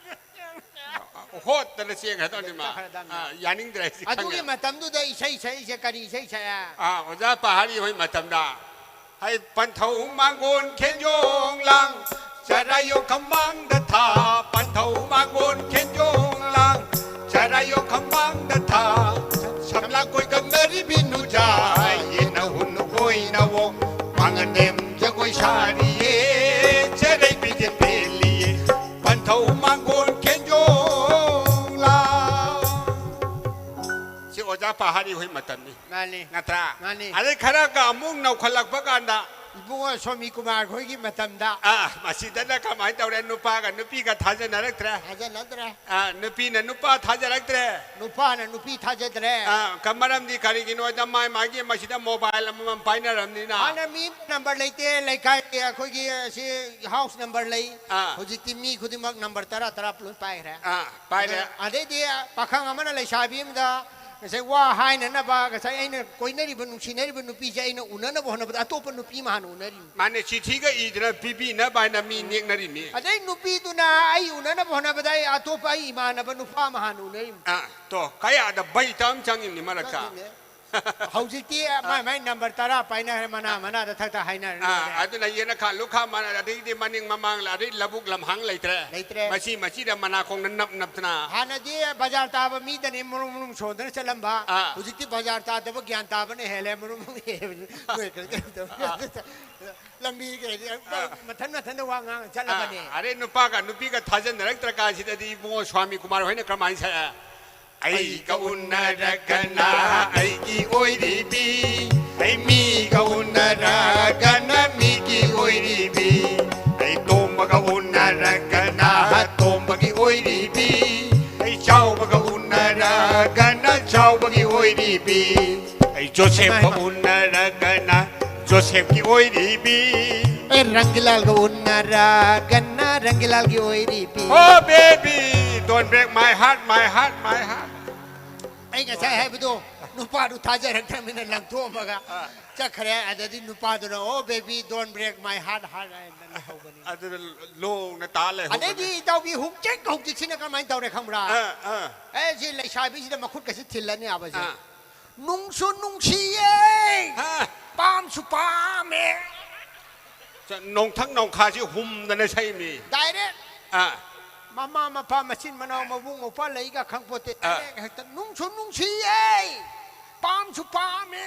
ꯍꯣꯠꯇꯅ ꯆꯦꯟꯈ꯭ꯔꯗꯧꯅꯤ ꯃꯥ꯫ ꯆꯠꯈ꯭ꯔꯗꯝꯅꯤ꯫ ꯑꯥ, ꯌꯥꯅꯤꯡꯗ꯭ꯔꯦ ꯍꯥꯏꯁꯤ ꯑꯗꯨꯒꯤ ꯈꯪꯉꯦ꯫ ꯃꯇꯝꯗꯨꯗ ꯏꯁꯩ ꯁꯛꯏꯁꯦ ꯀꯔꯤ ꯏꯁꯩ ꯁꯛꯑꯦ? ꯑꯥ, ꯑꯣꯖꯥ ꯄꯍꯥꯔꯤ ꯍꯣꯏ ꯃꯇꯝꯗ꯫ ꯍꯥꯏ, ꯄꯟꯊꯧ ꯃꯥꯡꯒꯣꯟ ꯈꯦꯟꯖꯣꯡ ꯂꯥꯡ, ꯆꯔꯥꯌꯣ ꯈꯝꯃꯥꯡꯗ ꯊꯥ, ꯄꯟꯊꯧ ꯃꯥꯡꯒꯣꯟ ꯈꯦꯟꯖꯣꯡ ꯂꯥꯡ, ꯆꯔꯥꯌꯣ ꯈꯝꯃꯥꯡꯗ ꯊꯥ, ꯁꯝꯂꯥꯡ ꯀꯣꯏ ꯀꯪꯅꯔꯤꯕꯤ ꯅꯨꯖꯥ, ꯌꯦꯟꯅ ꯍꯨꯟ ꯍꯣꯏꯅꯋꯣ, ꯃꯉꯟꯗꯦꯝ ꯖꯒꯣꯏ ꯁꯥꯔꯤꯌꯦ, ꯆꯔꯩ ꯄꯤꯖꯦ ꯄꯦꯜꯂꯤꯌꯦ, ꯄꯟꯊꯧ ꯃꯥꯡꯒꯣꯟ ꯈꯦꯟꯖꯣꯡ ꯂꯥꯡ꯫ ꯁꯤ ꯑꯣꯖꯥ ꯄꯍꯥꯔꯤ ꯍꯣꯏ ꯃꯇꯝꯅꯤ꯫ ꯃꯥꯅꯤ꯫ ꯅꯠꯇ꯭ꯔꯥ? ꯃꯥꯅꯤ꯫ ꯑꯗꯩ ꯈꯔꯒ ꯑꯃꯨꯛ ꯅꯧꯈꯠꯂꯛꯄ ꯀꯥꯟꯗ꯫ ꯏꯕꯨꯡꯉꯣ ꯁ꯭ꯋꯥꯃꯤ ꯀꯨꯃꯥꯔ ꯈꯣꯏꯒꯤ ꯃꯇꯝꯗ꯫ ꯑꯥ, ꯃꯁꯤꯗꯅ ꯀꯃꯥꯏꯅ ꯇꯧꯔꯦ? ꯅꯨꯄꯥꯒ ꯅꯨꯄꯤꯒ ꯊꯥꯖꯅꯔꯛꯇ꯭ꯔꯦ꯫ ꯊꯥꯖꯅꯗ꯭ꯔꯦ꯫ ꯑꯥ, ꯅꯨꯄꯤꯅ ꯅꯨꯄꯥ ꯊꯥꯖꯔꯛꯇ꯭ꯔꯦ꯫ ꯅꯨꯄꯥꯅ ꯅꯨꯄꯤ ꯊꯥꯖꯗ꯭ꯔꯦ꯫ ꯑꯥ, ꯀ-, ꯃꯔꯝꯗꯤ ꯀꯔꯤꯒꯤꯅꯣꯗ ꯃꯥꯏ ꯃꯥꯒꯤ ꯃꯁꯤꯗ mobile ꯑꯃꯃꯝ ꯄꯥꯏꯅꯔꯕꯅꯤꯅ꯫ ꯍꯥꯟꯅ ꯃꯤ number ꯂꯩꯇꯦ, ꯂꯩꯀꯥꯏꯒꯤ ꯑꯩꯈꯣꯏꯒꯤ ꯁꯤ house number ꯂꯩ꯫ ꯑꯥ꯫ ꯍꯧꯖꯤꯛꯇꯤ ꯃꯤ ꯈꯨꯗꯤꯡꯃꯛ number ꯇꯔꯥ ꯇꯔꯥ ꯂꯣꯏ ꯄꯥꯏꯈ꯭ꯔꯦ꯫ ꯑꯥ, ꯄꯥꯏꯔꯦ꯫ ꯑꯗꯨꯅ ꯑꯗꯩꯗꯤ ꯄꯥꯈꯪ ꯑꯃꯅ ꯂꯩꯁꯥꯕꯤ ꯑꯃꯗ ꯉꯁꯥꯏ ꯋꯥ ꯍꯥꯏꯅꯅꯕ, ꯉꯁꯥꯏ ꯑꯩꯅ ꯀꯣꯏꯅꯔꯤꯕ, ꯅꯨꯡꯁꯤꯅꯔꯤꯕ ꯅꯨꯄꯤꯁꯦ ꯑꯩꯅ ꯎꯅꯅꯕ ꯍꯣꯠꯅꯕꯗ ꯑꯇꯣꯞꯄ ꯅꯨꯄꯤ ꯑꯃ ꯍꯥꯟꯅ ꯎꯅꯔꯤꯅꯤ꯫ ꯃꯥꯅꯦ, ꯆꯤꯊꯤꯒ ꯏꯗꯅ ꯄꯤꯕꯤꯅꯕ ꯍꯥꯏꯅ ꯃꯤ ꯅꯦꯛꯅꯔꯤꯅꯤ꯫ ꯑꯗꯩ ꯅꯨꯄꯤꯗꯨꯅ ꯑꯩ ꯎꯅꯅꯕ ꯍꯣꯠꯅꯕꯗ ꯑꯩ ꯑꯇꯣꯞꯄ ꯑꯩ ꯏꯃꯥꯟꯅꯕ ꯅꯨꯄꯥ ꯑꯃ ꯍꯥꯟꯅ ꯎꯅꯔꯤꯅꯤ꯫ ꯑꯥ, ꯇꯣ, ꯀꯌꯥꯗ ꯕꯩꯇ ꯑꯃ ꯆꯪꯉꯤꯅꯤ ꯃꯔꯛꯇ꯫ ꯆꯪꯉꯤꯅꯦ꯫ ꯍꯧꯖꯤꯛꯇꯤ ꯃꯥꯏ ꯃꯥꯏ number ꯇꯔꯥ ꯄꯥꯏꯅꯈ꯭ꯔꯦ, ꯃꯅꯥ ꯃꯅꯥꯗ ꯊꯛꯇ ꯍꯥꯏꯅꯔꯦ, ꯑꯥ, ꯂꯣꯏꯔꯦ꯫ ꯑꯗꯨꯅ ꯌꯦꯅꯈꯥ ꯂꯨꯈꯥ ꯃꯥ-, ꯑꯗꯩꯗꯤ ꯃꯅꯤꯡ ꯃꯃꯥꯡ, ꯑꯗꯩ ꯂꯧꯕꯨꯛ ꯂꯝꯍꯥꯡ ꯂꯩꯇ꯭ꯔꯦ꯫ ꯂꯩꯇ꯭ꯔꯦ꯫ ꯃꯁꯤ ꯃꯁꯤꯗ ꯃꯅꯥ ꯈꯣꯡꯅ ꯅꯞ ꯅꯞꯇꯅ꯫ ꯍꯥꯟꯅꯗꯤ ꯕꯖꯥꯔ ꯇꯥꯕ ꯃꯤꯗꯅꯤ ꯃꯔꯨꯝ ꯃꯔꯨꯝ ꯁꯣꯟꯗꯅ ꯆꯠꯂꯝꯕ꯫ ꯑꯥ꯫ ꯍꯧꯖꯤꯛꯇꯤ ꯕꯖꯥꯔ ꯇꯥꯗꯕ ꯒ꯭ꯌꯥꯟ ꯇꯥꯕꯅ ꯍꯦꯜꯂꯦ, ꯃꯔꯨꯝ ꯃꯔꯨꯝ ꯍꯦꯜꯂꯦ꯫ ꯃꯣꯏ ꯀꯩꯅꯣ ꯇꯧꯗꯕ꯫ ꯑꯥ꯫ ꯂꯝꯕꯤ ꯀꯩꯗꯤ ꯑꯥ꯫ ꯃꯊꯟ ꯃꯊꯟꯗ ꯋꯥ ꯉꯥꯡꯉ ꯆꯠꯂꯕꯅꯦ꯫ ꯑꯥ, ꯑꯗꯩ ꯅꯨꯄꯥꯒ ꯅꯨꯄꯤꯒ ꯊꯥꯖꯅꯔꯛꯇ꯭ꯔ ꯀꯥꯟꯁꯤꯗꯗꯤ ꯏꯕꯨꯡꯉꯣ ꯁ꯭ꯋꯥꯃꯤ ꯀꯨꯃꯥꯔ ꯍꯣꯏꯅ ꯀꯔꯝꯍꯥꯏꯅ ꯁꯛꯑꯦ? ꯑꯩꯒ ꯎꯅꯔꯒꯅ ꯑꯩꯒꯤ ꯑꯣꯏꯔꯤꯕꯤ, ꯑꯩ ꯃꯤꯒ ꯎꯅꯔꯒꯅ ꯃꯤꯒꯤ ꯑꯣꯏꯔꯤꯕꯤ, ꯑꯩ ꯇꯣꯝꯕꯒ ꯎꯅꯔꯒꯅ ꯇꯣꯝꯕꯒꯤ ꯑꯣꯏꯔꯤꯕꯤ, ꯑꯩ ꯆꯥꯎꯕꯒ ꯎꯅꯔꯒꯅ ꯆꯥꯎꯕꯒꯤ ꯑꯣꯏꯔꯤꯕꯤ, ꯑꯩ ꯖꯣꯁꯦꯞꯀ ꯎꯅꯔꯒꯅ ꯖꯣꯁꯦꯞꯀꯤ ꯑꯣꯏꯔꯤꯕꯤ꯫ ꯑꯦ, ꯔꯪꯒꯤꯂꯥꯜꯒ ꯎꯅꯔꯒꯅ ꯔꯪꯒꯤꯂꯥꯜꯒꯤ ꯑꯣꯏꯔꯤꯕꯤ꯫ Oh baby, don't break my heart, my heart, my heart. ꯑꯩ ꯉꯁꯥꯏ ꯍꯥꯏꯕꯗꯣ, ꯅꯨꯄꯥꯗꯨ ꯊꯥꯖꯔꯛꯇ꯭ꯔꯕꯅꯤꯅ ꯂꯪꯊꯣꯛꯑꯝꯃꯒ ꯑꯥ꯫ ꯆꯠꯈ꯭ꯔꯦ꯫ ꯑꯗꯗꯤ ꯅꯨꯄꯥꯗꯨꯅ, "Oh baby, don't break my heart, heart" ꯍꯥꯏꯅ ꯂꯩꯍꯧꯕꯅꯤ꯫ ꯑꯗꯨꯗ ꯂꯣꯡꯅ ꯇꯥ ꯂꯩꯍꯧꯕꯅꯤ꯫ ꯑꯗꯩꯗꯤ ꯏꯇꯥꯎꯕꯤ ꯍꯧꯖꯤꯛ ꯍꯧꯖꯤꯛꯁꯤꯅ ꯀꯃꯥꯏꯅ ꯇꯧꯔꯦ ꯈꯪꯕ꯭ꯔꯥ? ꯑꯥ, ꯑꯥ꯫ ꯑꯦ, ꯁꯤ ꯂꯩꯁꯥꯕꯤꯁꯤꯗ ꯃꯈꯨꯠꯀꯁꯤ ꯊꯤꯜꯂꯅꯤ ꯍꯥꯏꯕꯁꯦ꯫ ꯑꯥ꯫ "ꯅꯨꯡꯁꯨ ꯅꯨꯡꯁꯤꯌꯦ, ꯍꯥ꯫ ꯄꯥꯝꯁꯨ ꯄꯥꯝꯃꯦ"꯫ ꯆ-, ꯅꯣꯡꯊꯛ ꯅꯣꯡꯈꯥꯁꯤ ꯍꯨꯝꯗꯅ ꯁꯛꯏꯃꯤ꯫ Direct꯫ ꯑꯥ꯫ ꯃꯃꯥ ꯃꯄꯥ, ꯃꯆꯤꯟ ꯃꯅꯥꯎ, ꯃꯕꯨꯡ ꯃꯧꯄ꯭ꯋꯥ ꯂꯩꯒ ꯈꯪꯄꯣꯠꯇꯦ꯫ ꯑꯥ꯫ Direct ꯍꯦꯛꯇ "ꯅꯨꯡꯁꯨ ꯅꯨꯡꯁꯤꯌꯦ, ꯄꯥꯝꯁꯨ ꯄꯥꯝꯃꯦ"꯫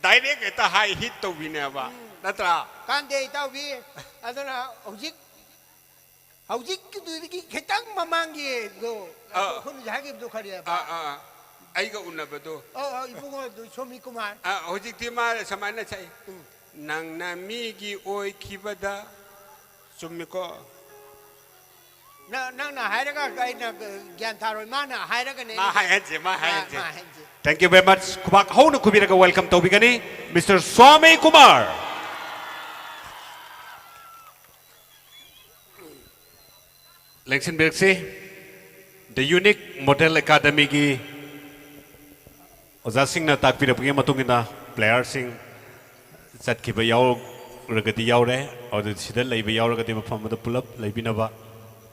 Direct ꯍꯦꯛꯇ ꯍꯥꯏ ꯍꯤꯠ ꯇꯧꯕꯤꯅꯦꯕ, ꯎꯝ꯫ ꯅꯠꯇ꯭ꯔꯥ? ꯀꯥꯟꯗꯦ ꯏꯇꯥꯎꯕꯤ꯫ ꯑꯗꯨꯅ ꯍꯧꯖꯤꯛ ꯍꯧꯖꯤꯛꯀꯤꯗꯨꯗꯒꯤ ꯈꯤꯇꯪ ꯃꯃꯥꯡꯒꯤꯗꯣ, ꯑꯥ꯫ ꯑꯩꯈꯣꯏꯅ ꯍꯥꯏꯈꯤꯕꯗꯣ ꯀꯔꯤꯑꯕ? ꯑꯥ, ꯑꯥ, ꯑꯥ꯫ ꯑꯩꯒ ꯎꯅꯕꯗꯣ꯫ ꯑꯣ, ꯑꯣ, ꯏꯕꯨꯡꯉꯣꯗꯨ ꯁꯣꯃꯤ ꯀꯨꯃꯥꯔ꯫ ꯑꯥ, ꯍꯧꯖꯤꯛꯇꯤ ꯃꯥ ꯁꯨꯃꯥꯏꯅ ꯁꯛꯏ꯫ ꯎꯝ꯫ "ꯅꯪꯅ ꯃꯤꯒꯤ ꯑꯣꯏꯈꯤꯕꯗ", ꯆꯨꯝꯃꯤꯀꯣ? ꯅ-, ꯅꯪꯅ ꯍꯥꯏꯔꯒ ꯑꯩꯅ ꯒ꯭ꯌꯥꯟ ꯇꯥꯔꯣꯏ, ꯃꯥꯅ ꯍꯥꯏꯔꯒꯅꯦ ꯃꯥ ꯑꯩꯅ ꯍꯥꯏꯍꯟꯁꯦ, ꯃꯥ ꯃꯥ, ꯍꯥꯏꯍꯟꯁꯦ꯫ ꯃꯥ ꯍꯥꯏꯍꯟꯁꯦ꯫ Thank you very much. ꯈꯨꯕꯥꯛ ꯍꯧꯅ ꯈꯨꯕꯤꯔꯒ welcome ꯇꯧꯕꯤꯒꯅꯤ, Mister swami Kumar. ꯂꯦꯡꯁꯤꯟꯕꯤꯔꯛꯁꯤ꯫ The Unique Model Academyꯒꯤ ꯑꯣꯖꯥꯁꯤꯡꯅ ꯇꯥꯛꯄꯤꯔꯛꯄꯒꯤ ꯃꯇꯨꯡ ꯏꯟꯅ playerꯁꯤꯡ ꯆꯠꯈꯤꯕ ꯌꯥꯎꯔꯒꯗꯤ ꯌꯥꯎꯔꯦ, ꯑꯗꯨ ꯁꯤꯗ ꯂꯩꯕ ꯌꯥꯎꯔꯒꯗꯤ ꯃꯐꯝ ꯑꯃꯗ ꯄꯨꯂꯞ ꯂꯩꯕꯤꯅꯕ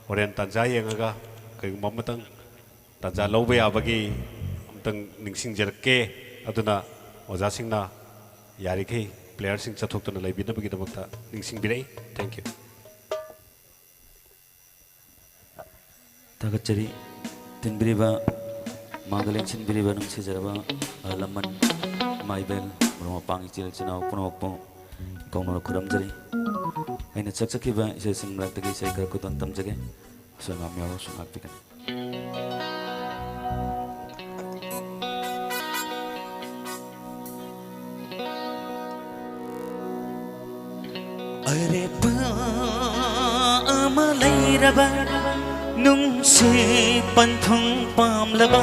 ꯍꯣꯔꯦꯟ ꯇꯥꯟꯖꯥ ꯌꯦꯡꯉꯒ ꯀꯔꯤꯒꯨꯝꯕ ꯑꯃꯇꯪ ꯇꯥꯟꯖꯥ ꯂꯧꯕ ꯌꯥꯕꯒꯤ ꯑꯃꯇꯪ ꯅꯤꯡꯁꯤꯡꯖꯔꯛꯀꯦ꯫ ꯑꯗꯨꯅ ꯑꯣꯖꯥꯁꯤꯡꯅ ꯌꯥꯔꯤꯈꯩ playerꯁꯤꯡ ꯆꯠꯊꯣꯛꯇꯨꯅ ꯂꯩꯕꯤꯅꯕꯒꯤꯗꯃꯛꯇ ꯅꯤꯡꯁꯤꯡꯕꯤꯔꯛꯏ꯫ Thank you꯫ ꯊꯥꯒꯠꯆꯔꯤ꯫ ꯇꯤꯟꯕꯤꯔꯤꯕ, ꯃꯥꯡꯗ ꯂꯦꯡꯁꯤꯟꯕꯤꯔꯤꯕ ꯅꯨꯡꯁꯤꯖꯔꯕ ꯑꯍꯜ ꯂꯃꯟ, ꯏꯃꯥ ꯏꯕꯦꯜ, ꯃꯔꯨꯞ ꯃꯄꯥꯡ, ꯏꯆꯤꯜ ꯏꯆꯤꯟꯅꯥꯎ ꯄꯨꯝꯅꯃꯛꯄꯨ ꯀꯧꯅꯅ ꯈꯨꯔꯨꯝꯖꯔꯤ꯫ ꯑꯩꯅ ꯁꯛꯆꯈꯤꯕ ꯏꯁꯩꯁꯤꯡ ꯃꯔꯛꯇꯒꯤ ꯏꯁꯩ ꯈꯔ ꯈꯨꯗꯣꯜ ꯇꯝꯖꯒꯦ꯫ ꯑꯁꯣꯏ ꯑꯉꯥꯝ ꯌꯥꯎꯔꯁꯨ ꯉꯥꯛꯄꯤꯒꯅꯤ꯫ ꯑꯔꯦꯞꯄ ꯑꯃ ꯂꯩꯔꯕ ꯅꯨꯡꯁꯤ ꯄꯟꯊꯨꯡ ꯄꯥꯝꯂꯕ꯫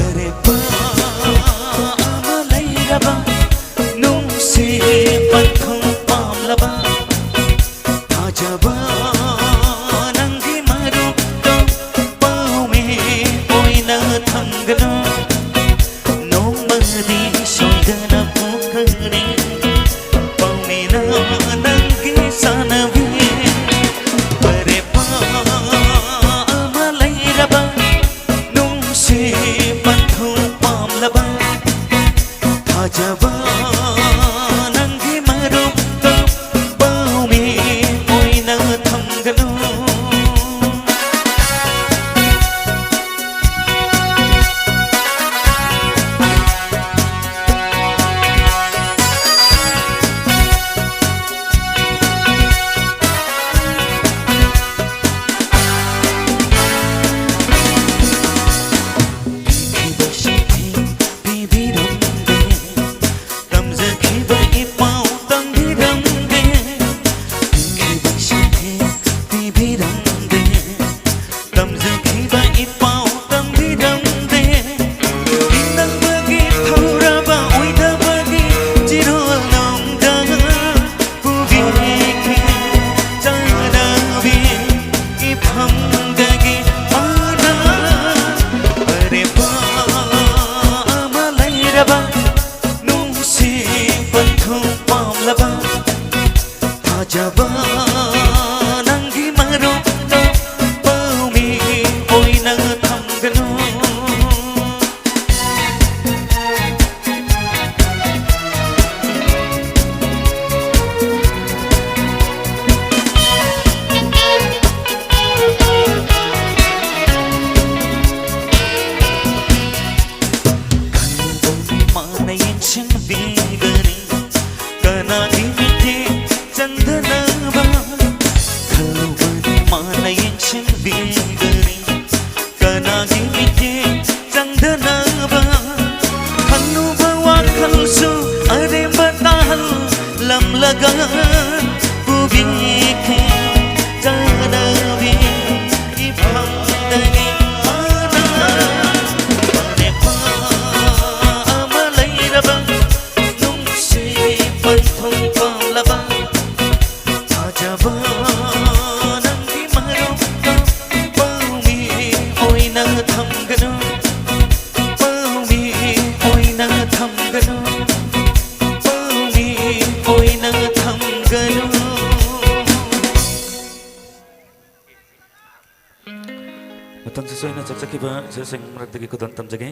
ꯑꯔꯦꯞꯄ ꯑꯃ ꯂꯩꯔꯕ ꯅꯨꯡꯁꯤ ꯄꯟꯊꯨꯡ ꯄꯥꯝꯂꯕ꯫ ꯊꯥꯖꯕ ꯅꯪꯒꯤ ꯃꯔꯨꯞꯇꯣ ꯄꯥꯎꯃꯤ ꯑꯣꯏꯅ ꯊꯝꯒꯅꯨ꯫ ꯅꯣꯡꯃꯗꯤ ꯁꯣꯏꯗꯅ ꯄꯨꯈ꯭ꯔꯅꯤ ꯄꯥꯎꯃꯤꯅ ꯅꯪꯒꯤ ꯆꯥꯅꯕꯤ꯫ ꯑꯔꯦꯞꯄ ꯑꯃ ꯂꯩꯔꯕ ꯅꯨꯡꯁꯤ ꯄꯟꯊꯨꯡ ꯄꯥꯝꯂꯕ꯫ ꯊꯥꯖꯕ ꯅꯪꯒꯤ ꯃꯔꯨꯞꯇꯣ ꯄꯥꯎꯃꯤ ꯑꯣꯏꯅ ꯄꯨꯕꯤꯈꯤ ꯆꯥꯅꯕꯤ ꯏꯐꯝꯗꯅꯤ ꯃꯥꯅ꯫ ꯃꯔꯦꯞꯄ ꯑꯃ ꯂꯩꯔꯕ ꯅꯨꯡꯁꯤ ꯄꯟꯊꯨꯡ ꯄꯥꯜꯂꯕ ꯐꯖꯕ ꯅꯪꯒꯤ ꯃꯔꯨꯞꯇ ꯄꯥꯎꯃꯤ ꯑꯣꯏꯅ ꯊꯝꯒꯅꯨ꯫ ꯄꯥꯎꯃꯤ ꯑꯣꯏꯅ ꯊꯝꯒꯅꯨ, ꯄꯥꯎꯃꯤ ꯑꯣꯏꯅ ꯊꯝꯒꯅꯨ꯫ ꯃꯇꯝꯁꯤꯁꯨ ꯑꯩꯅ ꯆꯠꯆꯈꯤꯕ ꯏꯁꯩꯁꯤꯡ ꯃꯔꯛꯇꯒꯤ ꯈꯨꯗꯣꯜ ꯇꯝꯖꯒꯦ꯫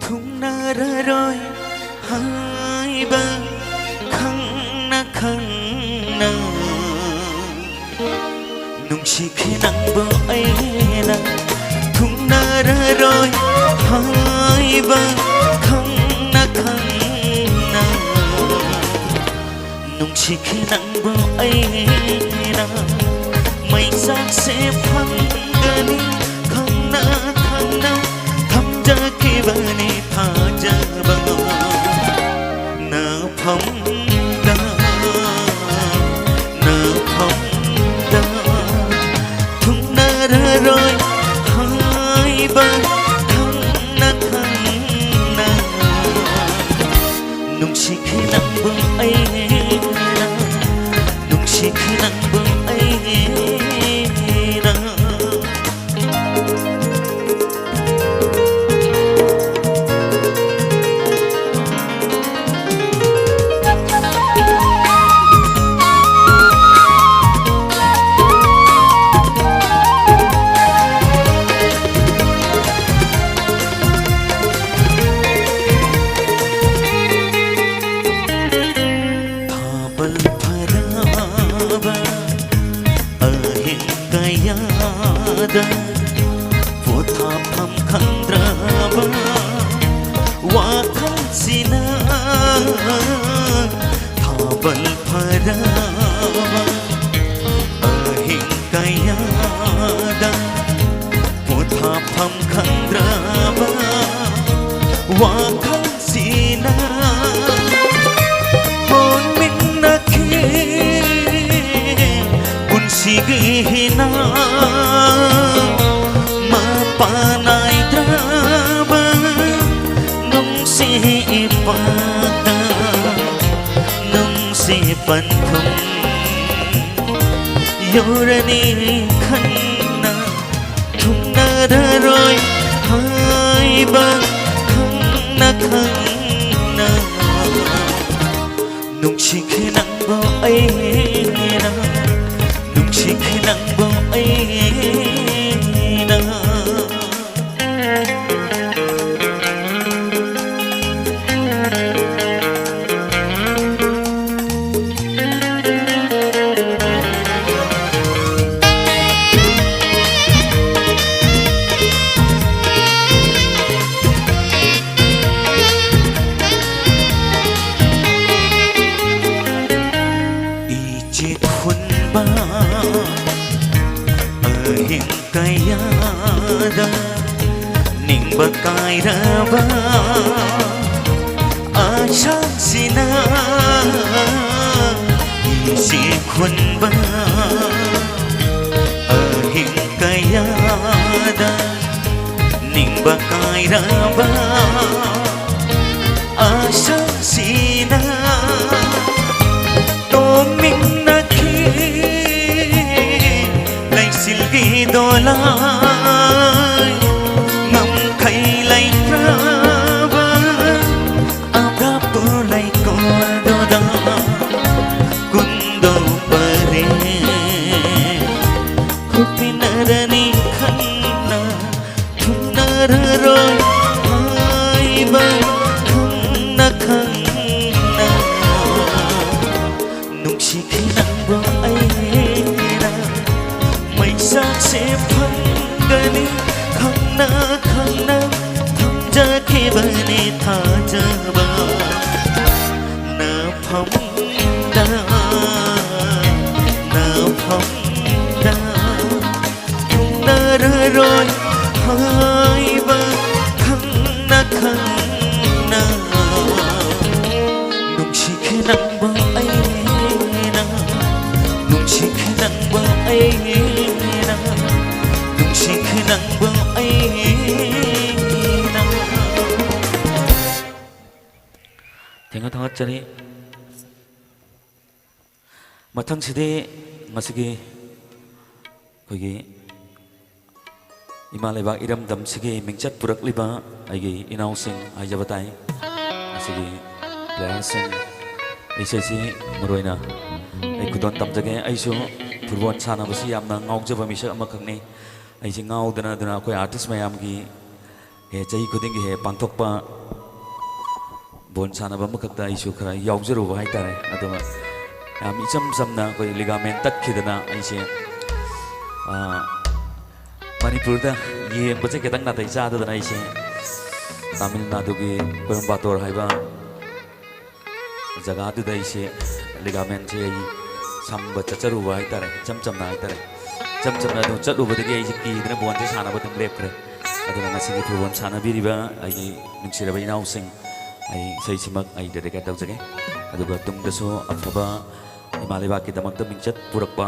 ꯊꯨꯡꯅꯔꯔꯣꯏ ꯍꯥꯏꯕ ꯈꯪꯅ ꯈꯪꯅ ꯅꯨꯡꯁꯤꯈꯤ ꯅꯪꯕꯨ ꯑꯩꯅ꯫ ꯊꯨꯡꯅꯔꯔꯣꯏ ꯍꯥꯏꯕ ꯈꯪꯅ ꯈꯪꯅ ꯅꯨꯡꯁꯤꯈꯤ ꯅꯪꯕꯨ ꯑꯩꯅ꯫ ꯃꯩꯆꯥꯛꯁꯦ ꯐꯪꯒꯅꯤ ꯈꯪꯅ ꯈꯪꯅ ꯊꯝꯖꯈꯤꯕꯅꯤ ꯊꯥꯖꯕ ꯅꯐꯝꯗ, ꯅꯐꯝꯗ꯫ ꯊꯨꯡꯅꯔꯔꯣꯏ ꯍꯥꯏꯕ ꯈꯪꯅ ꯈꯪꯅ ꯅꯨꯡꯁꯤꯈꯤ ꯅꯪꯕꯨ ꯑꯩꯅ, ꯅꯨꯡꯁꯤꯈꯤ ꯅꯪꯕꯨ ꯑꯩꯅ꯫ ꯄꯣꯊꯥꯐꯝ ꯈꯪꯗ꯭ꯔꯕ ꯋꯥꯈꯜꯁꯤꯅ ꯊꯥꯕꯜ ꯐꯔꯕ ꯑꯍꯤꯡ ꯀꯌꯥꯗ ꯄꯣꯊꯥꯐꯝ ꯈꯪꯗ꯭ꯔꯕ ꯋꯥꯈꯜꯁꯤꯅ ꯍꯣꯟꯃꯤꯟꯅꯈꯤ ꯄꯨꯟꯁꯤꯒꯤ ꯍꯤꯅ ꯃꯄꯥ ꯅꯥꯏꯗ꯭ꯔꯕ ꯅꯨꯡꯁꯤ ꯏꯄꯥꯛꯇ ꯅꯨꯡꯁꯤ ꯄꯟꯊꯨꯡ ꯌꯧꯔꯅꯤ ꯈꯟꯅ ꯊꯨꯡꯅꯔꯔꯣꯏ ꯍꯥꯏꯕ ꯈꯪꯅ ꯈꯪꯅ ꯅꯨꯡꯁꯤꯈꯤ ꯅꯪꯕꯨ ꯑꯩꯅ ꯅꯨꯡꯁꯤꯈꯤ ꯅꯪꯕꯨ ꯑꯩꯅ ꯏꯆꯦꯛ ꯍꯨꯟꯕ ꯑꯍꯤꯡ ꯀꯌꯥꯗ ꯅꯤꯡꯕ ꯀꯥꯏꯔꯕ ꯑꯁꯥꯁꯤꯅ ꯏꯆꯦꯛ ꯍꯨꯟꯕ ꯑꯍꯤꯡ ꯀꯌꯥꯗ ꯅꯤꯡꯕ ꯀꯥꯏꯔꯕ ꯑꯁꯥꯁꯤꯅ ꯇꯣꯝꯃꯤꯟꯅꯈꯤ ꯂꯩꯆꯤꯜꯒꯤ ꯗꯣꯂꯥꯏ ꯉꯝꯈꯩ ꯂꯩꯇ꯭ꯔꯕ ꯑꯕ꯭ꯔꯥꯄꯨ ꯂꯩꯀꯣꯜꯗꯨꯗ ꯀꯨꯟꯗꯧ ꯄꯔꯦꯡ ꯍꯨꯞꯄꯤꯟꯅꯔꯅꯤ ꯈꯟꯅ ꯊꯨꯡꯅꯔꯔꯣꯏ ꯍꯥꯏꯕ ꯈꯪꯅ ꯈꯪꯅ ꯅꯨꯡꯁꯤꯈꯤ ꯅꯪꯕꯨ ꯑꯩꯅ ꯃꯩꯁꯥꯛꯁꯦ ꯐꯪ ꯅꯦ ꯊꯥꯖꯕ ꯅꯐꯝꯗ, ꯅꯐꯝꯗ ꯊꯨꯡꯂꯔꯔꯣꯏ ꯍꯥꯏꯕ ꯈꯪꯅ ꯈꯪꯅ ꯅꯨꯡꯁꯤꯈꯤ ꯅꯪꯕꯨ ꯑꯩꯅ, ꯅꯨꯡꯁꯤꯈꯤ ꯅꯪꯕꯨ ꯑꯩꯅ, ꯅꯨꯡꯁꯤꯈꯤ ꯅꯪꯕꯨ ꯑꯩꯅ꯫ ꯊꯦꯡꯅ ꯊꯥꯒꯠꯆꯔꯤ꯫ ꯃꯊꯪꯁꯤꯗꯤ ꯉꯁꯤꯒꯤ ꯑꯩꯈꯣꯏꯒꯤ ꯏꯃꯥ ꯂꯩꯕꯥꯛ ꯏꯔꯝꯗꯝꯁꯤꯒꯤ ꯃꯤꯡꯆꯠ ꯄꯨꯔꯛꯂꯤꯕ ꯑꯩꯒꯤ ꯏꯅꯥꯎꯁꯤꯡ ꯍꯥꯏꯖꯕ ꯇꯥꯏ꯫ ꯉꯁꯤꯒꯤ ꯄ꯭ꯂꯦꯌꯔꯁꯤꯡ, ꯑꯩꯁꯦꯁꯤ ꯃꯔꯨꯑꯣꯏꯅ ꯑꯩ ꯈꯨꯗꯣꯜ ꯇꯝꯖꯒꯦ꯫ ꯑꯩꯁꯨ ꯐꯨꯠꯕꯣꯜ ꯁꯥꯟꯅꯕꯁꯤ ꯌꯥꯝꯅ ꯉꯥꯎꯖꯕ ꯃꯤꯁꯛ ꯑꯃꯈꯛꯅꯤ꯫ ꯑꯩꯁꯦ ꯉꯥꯎꯗꯅ ꯑꯗꯨꯅ ꯑꯩꯈꯣꯏ ꯑꯥꯔꯇꯤꯁ ꯃꯌꯥꯝꯒꯤ ꯍꯦ ꯆꯍꯤ ꯈꯨꯗꯤꯡꯒꯤ ꯍꯦ ꯄꯥꯡꯊꯣꯛꯄ ꯕꯣꯜ ꯁꯥꯟꯅꯕ ꯑꯃꯈꯛꯇ ꯑꯩꯁꯨ ꯈꯔ ꯌꯥꯎꯖꯔꯨꯕ ꯍꯥꯏꯇꯥꯔꯦ꯫ ꯑꯗꯨꯒ ꯌꯥꯝ ꯏꯆꯝ ꯆꯝꯅ ꯑꯩꯈꯣꯏ ꯂꯤꯒꯥꯃꯦꯟ ꯇꯠꯈꯤꯗꯅ ꯑꯩꯁꯦ, ꯑ, ꯃꯅꯤꯄꯨꯔꯗ ꯌꯦꯡꯕꯁꯦ ꯈꯤꯇꯪ ꯅꯥꯇꯩ ꯆꯥꯗꯗꯅ ꯑꯩꯁꯦ ꯇꯥꯃꯤꯜ ꯅꯥꯗꯨꯒꯤ ꯀꯣꯏꯝꯕꯥꯇꯣꯔ ꯍꯥꯏꯕ ꯖꯒꯥꯗꯨꯗ ꯑꯩꯁꯦ ꯂꯤꯒꯥꯃꯦꯟꯁꯦ ꯑꯩ ꯁꯝꯕ ꯆꯠꯆꯔꯨꯕ ꯍꯥꯏꯇꯥꯔꯦ, ꯏꯆꯝ ꯆꯝꯅ ꯍꯥꯏꯇꯥꯔꯦ꯫ ꯏꯆꯝ ꯆꯝꯅ ꯑꯗꯨ ꯆꯠꯂꯨꯕꯗꯒꯤ ꯑꯩꯁꯦ ꯀꯤꯗꯅ ꯕꯣꯜꯁꯦ ꯁꯥꯟꯅꯕ ꯑꯗꯨꯝ ꯂꯦꯞꯈ꯭ꯔꯦ꯫ ꯑꯗꯨꯅ ꯉꯁꯤꯒꯤ ꯐꯨꯠꯕꯣꯜ ꯁꯥꯟꯅꯕꯤꯔꯤꯕ ꯑꯩꯒꯤ ꯅꯨꯡꯁꯤꯔꯕ ꯏꯅꯥꯎꯁꯤꯡ, ꯑꯩ ꯏꯁꯩꯁꯤꯃꯛ ꯑꯩ ꯗꯦꯗꯤꯀꯦꯠ ꯇꯧꯖꯒꯦ꯫ ꯑꯗꯨꯒ ꯇꯨꯡꯗꯁꯨ ꯑꯐꯕ ꯏꯃꯥ ꯂꯩꯕꯥꯛꯀꯤꯗꯃꯛꯇ ꯃꯤꯡꯆꯠ ꯄꯨꯔꯛꯄ,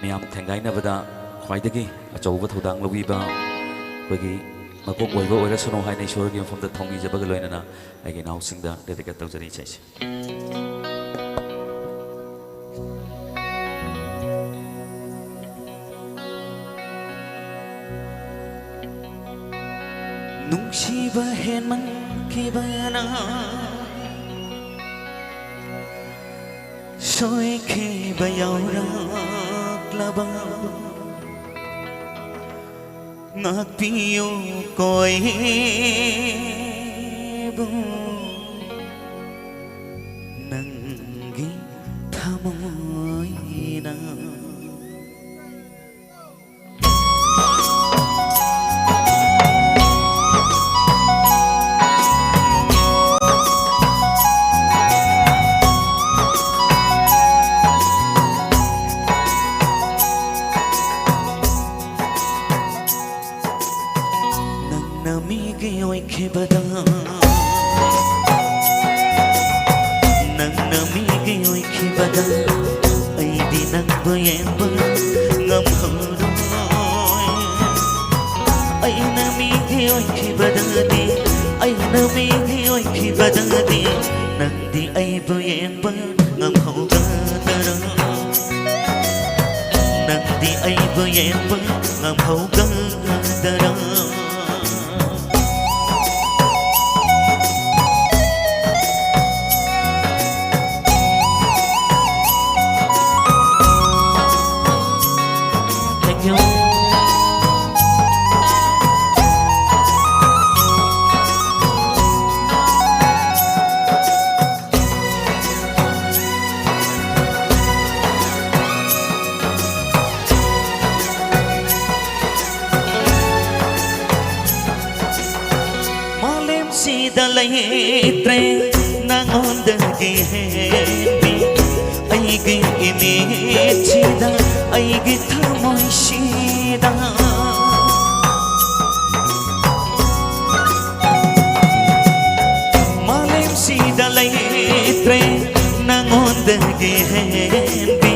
ꯃꯤꯌꯥꯝ ꯊꯦꯡꯒꯥꯏꯅꯕꯗ ꯈ꯭ꯋꯥꯏꯗꯒꯤ ꯑꯆꯧꯕ ꯊꯧꯗꯥꯡ ꯂꯧꯕꯤꯕ ꯑꯩꯈꯣꯏꯒꯤ ꯃꯀꯣꯛ ꯑꯣꯏꯕ ꯑꯣꯏꯔꯁꯅꯨ ꯍꯥꯏꯅ ꯏꯁꯣꯔꯒꯤ ꯃꯐꯝꯗ ꯊꯧꯅꯤꯖꯕꯒ ꯂꯣꯏꯅꯅ ꯑꯩꯒꯤ ꯏꯅꯥꯎꯁꯤꯡꯗ ꯗꯦꯗꯤꯀꯦꯠ ꯇꯧꯖꯔꯤ ꯏꯁꯩꯁꯦ꯫ ꯅꯨꯡꯁꯤꯕ ꯍꯦꯟꯃꯟꯈꯤꯕꯅ ꯁꯣꯏꯈꯤꯕ ꯌꯥꯎꯔꯛꯂꯕ ꯉꯥꯛꯄꯤꯌꯨ ꯀꯣ ꯏꯕꯨꯡ, ꯅꯪꯒꯤ ꯊꯃꯣꯏꯅ꯫ ꯅꯪꯅ ꯃꯤꯒꯤ ꯑꯣꯏꯈꯤꯕꯗ, ꯅꯪꯅ ꯃꯤꯒꯤ ꯑꯣꯏꯈꯤꯕꯗ ꯑꯩꯗꯤ ꯅꯪꯕꯨ ꯌꯦꯡꯕ ꯉꯝꯍꯧꯔꯣꯏ꯫ ꯑꯩꯅ ꯃꯤꯒꯤ ꯑꯣꯏꯈꯤꯕꯗꯗꯤ, ꯑꯩꯅ ꯃꯤꯒꯤ ꯑꯣꯏꯈꯤꯕꯗꯗꯤ ꯅꯪꯗꯤ ꯑꯩꯕꯨ ꯌꯦꯡꯕ ꯉꯝꯍꯧꯒꯗꯔꯣ? ꯅꯪꯗꯤ ꯑꯩꯕꯨ ꯌꯦꯡꯕ ꯉꯝꯍꯧꯒꯗꯔꯣ? Thank you. ꯃꯥꯂꯦꯝꯁꯤꯗ ꯂꯩꯇ꯭ꯔꯦ ꯅꯉꯣꯟꯗꯒꯤ ꯍꯦꯟꯕꯤ, ꯑꯩꯒꯤ ꯏꯃꯤꯠꯁꯤꯗ, ꯑꯩꯒꯤ ꯊꯃꯣꯏꯁꯤꯗ꯫ ꯃꯥꯂꯦꯝꯁꯤꯗ ꯂꯩꯇ꯭ꯔꯦ ꯅꯉꯣꯟꯗꯒꯤ ꯍꯦꯟꯕꯤ,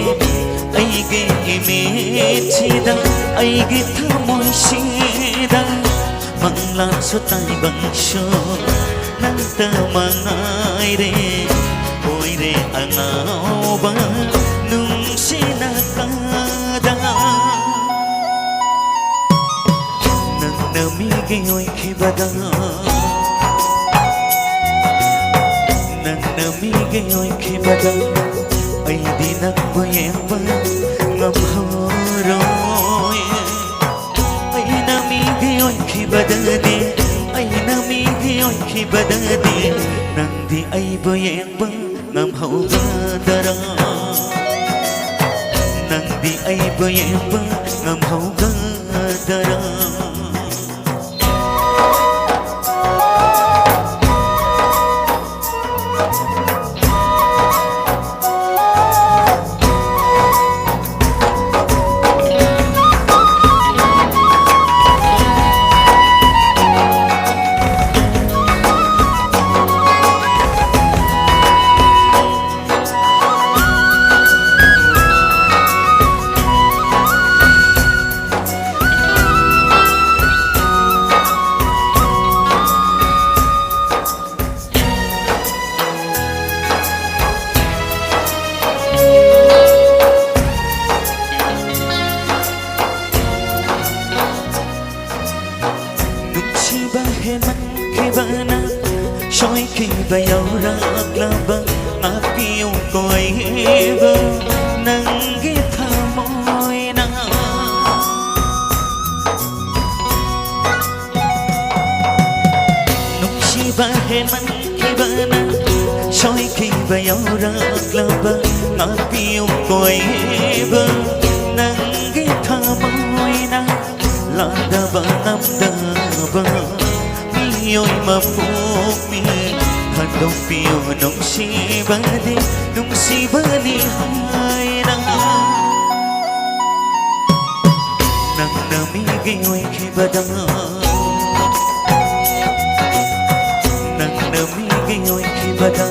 ꯑꯩꯒꯤ ꯏꯃꯤꯠꯁꯤꯗ, ꯑꯩꯒꯤ ꯊꯃꯣꯏꯁꯤꯗ꯫ ꯃꯪꯂꯥꯟꯁꯨ ꯇꯥꯏꯕꯪꯁꯨ ꯅꯪꯇ ꯃꯉꯥꯏꯔꯦ, ꯑꯣꯏꯔꯦ ꯑꯉꯥꯎꯕ ꯅꯨꯡꯁꯤꯅꯀꯗ꯫ ꯅꯪꯅ ꯃꯤꯒꯤ ꯑꯣꯏꯈꯤꯕꯗ, ꯅꯪꯅ ꯃꯤꯒꯤ ꯑꯣꯏꯈꯤꯕꯗ ꯑꯩꯗꯤ ꯅꯪꯕꯨ ꯌꯦꯡꯕ ꯉꯝꯍꯧꯔꯣꯏ꯫ ꯑꯩꯅ ꯃꯤꯒꯤ ꯑꯣꯏꯈꯤꯕꯗꯗꯤ, ꯑꯩꯅ ꯃꯤꯒꯤ ꯑꯣꯏꯈꯤꯕꯗꯗꯤ ꯅꯪꯗꯤ ꯑꯩꯕꯨ ꯌꯦꯡꯕ ꯉꯝꯍꯧꯒꯗꯔꯥ? ꯅꯪꯗꯤ ꯑꯩꯕꯨ ꯌꯦꯡꯕ ꯉꯝꯍꯧꯒꯗꯔꯥ? ꯁꯣꯏꯈꯤꯕ ꯌꯥꯎꯔꯛꯂꯕ ꯉꯥꯛꯄꯤꯌꯨꯀꯣ ꯑꯩꯕꯨ ꯅꯪꯒꯤ ꯊꯃꯣꯏꯅ꯫ ꯅꯨꯡꯁꯤꯕ ꯍꯦꯟꯃꯟꯈꯤꯕꯅ ꯁꯣꯏꯈꯤꯕ ꯌꯥꯎꯔꯛꯂꯕ ꯉꯥꯛꯄꯤꯌꯨꯀꯣ ꯑꯩꯕꯨ ꯅꯪꯒꯤ ꯊꯃꯣꯏꯅ꯫ ꯂꯥꯟꯗꯕ ꯉꯝꯗꯕ ꯃꯤꯑꯣꯏ ꯃꯄꯣꯛꯅꯤ꯫ ꯈꯟꯗꯣꯛꯄꯤꯌꯨ ꯅꯨꯡꯁꯤꯕꯗꯤ ꯅꯨꯡꯁꯤꯕꯅꯤ ꯍꯥꯏꯅ꯫ ꯅꯪꯅ ꯃꯤꯒꯤ ꯑꯣꯏꯈꯤꯕꯗ, ꯅꯪꯅ ꯃꯤꯒꯤ ꯑꯣꯏꯈꯤꯕꯗ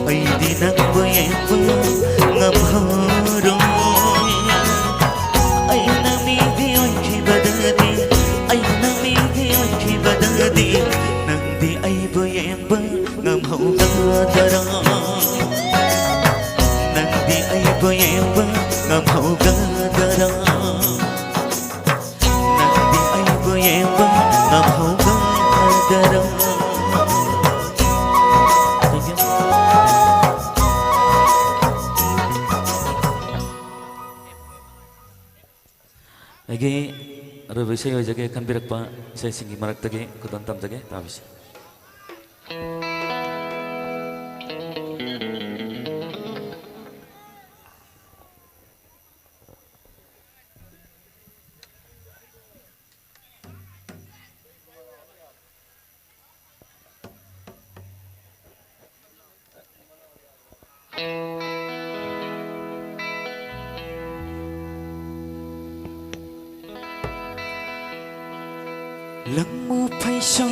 ꯑꯩꯗꯤ ꯅꯪꯕꯨ ꯌꯦꯡꯕ ꯉꯝꯍꯧꯔꯣꯏ꯫ ꯑꯩꯅ ꯃꯤꯒꯤ ꯑꯣꯏꯈꯤꯕꯗꯗꯤ, ꯑꯩꯅ ꯃꯤꯒꯤ ꯑꯣꯏꯈꯤꯕꯗꯗꯤ ꯅꯪꯗꯤ ꯑꯩꯕꯨ ꯌꯦꯡꯕ ꯉꯝꯍꯧꯒꯗꯔꯥ? ꯅꯪꯗꯤ ꯑꯩꯕꯨ ꯌꯦꯡꯕ ꯉꯝꯍꯧꯒꯗꯔꯥ? ꯅꯪꯗꯤ ꯑꯩꯕꯨ ꯌꯦꯡꯕ ꯉꯝꯍꯧꯒꯗꯔꯥ? ꯑꯩꯒꯤ ꯑꯔꯣꯏꯕ ꯏꯁꯩ ꯑꯣꯏꯖꯒꯦ ꯈꯟꯕꯤꯔꯛꯄ ꯏꯁꯩꯁꯤꯡꯒꯤ ꯃꯔꯛꯇꯒꯤ ꯈꯨꯗꯣꯜ ꯇꯝꯖꯒꯦ, ꯇꯥꯕꯤꯁꯤ꯫ ꯂꯪꯃꯨ ꯐꯩꯁꯣꯟ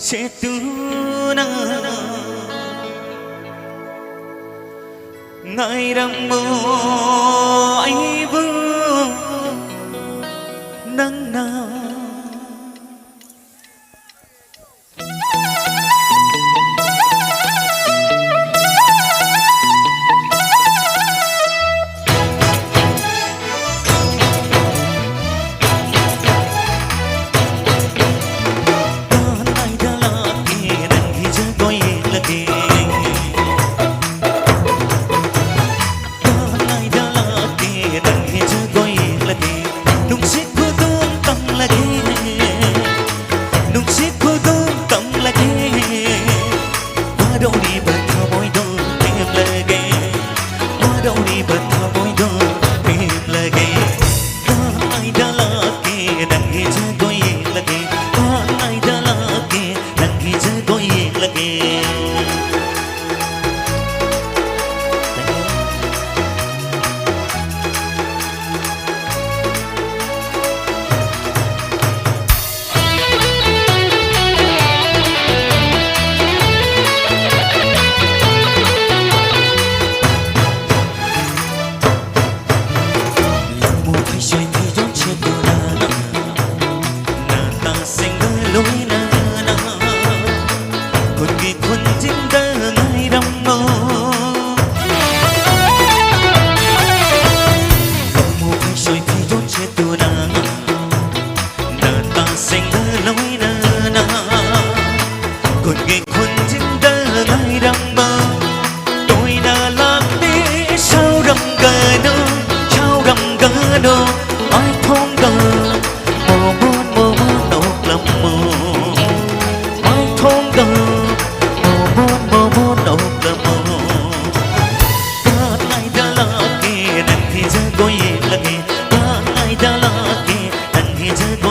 ꯁꯦꯠꯇꯨꯅ ꯉꯥꯏꯔꯝꯃꯨ ꯑꯩꯕꯨ ꯅꯪꯅ꯫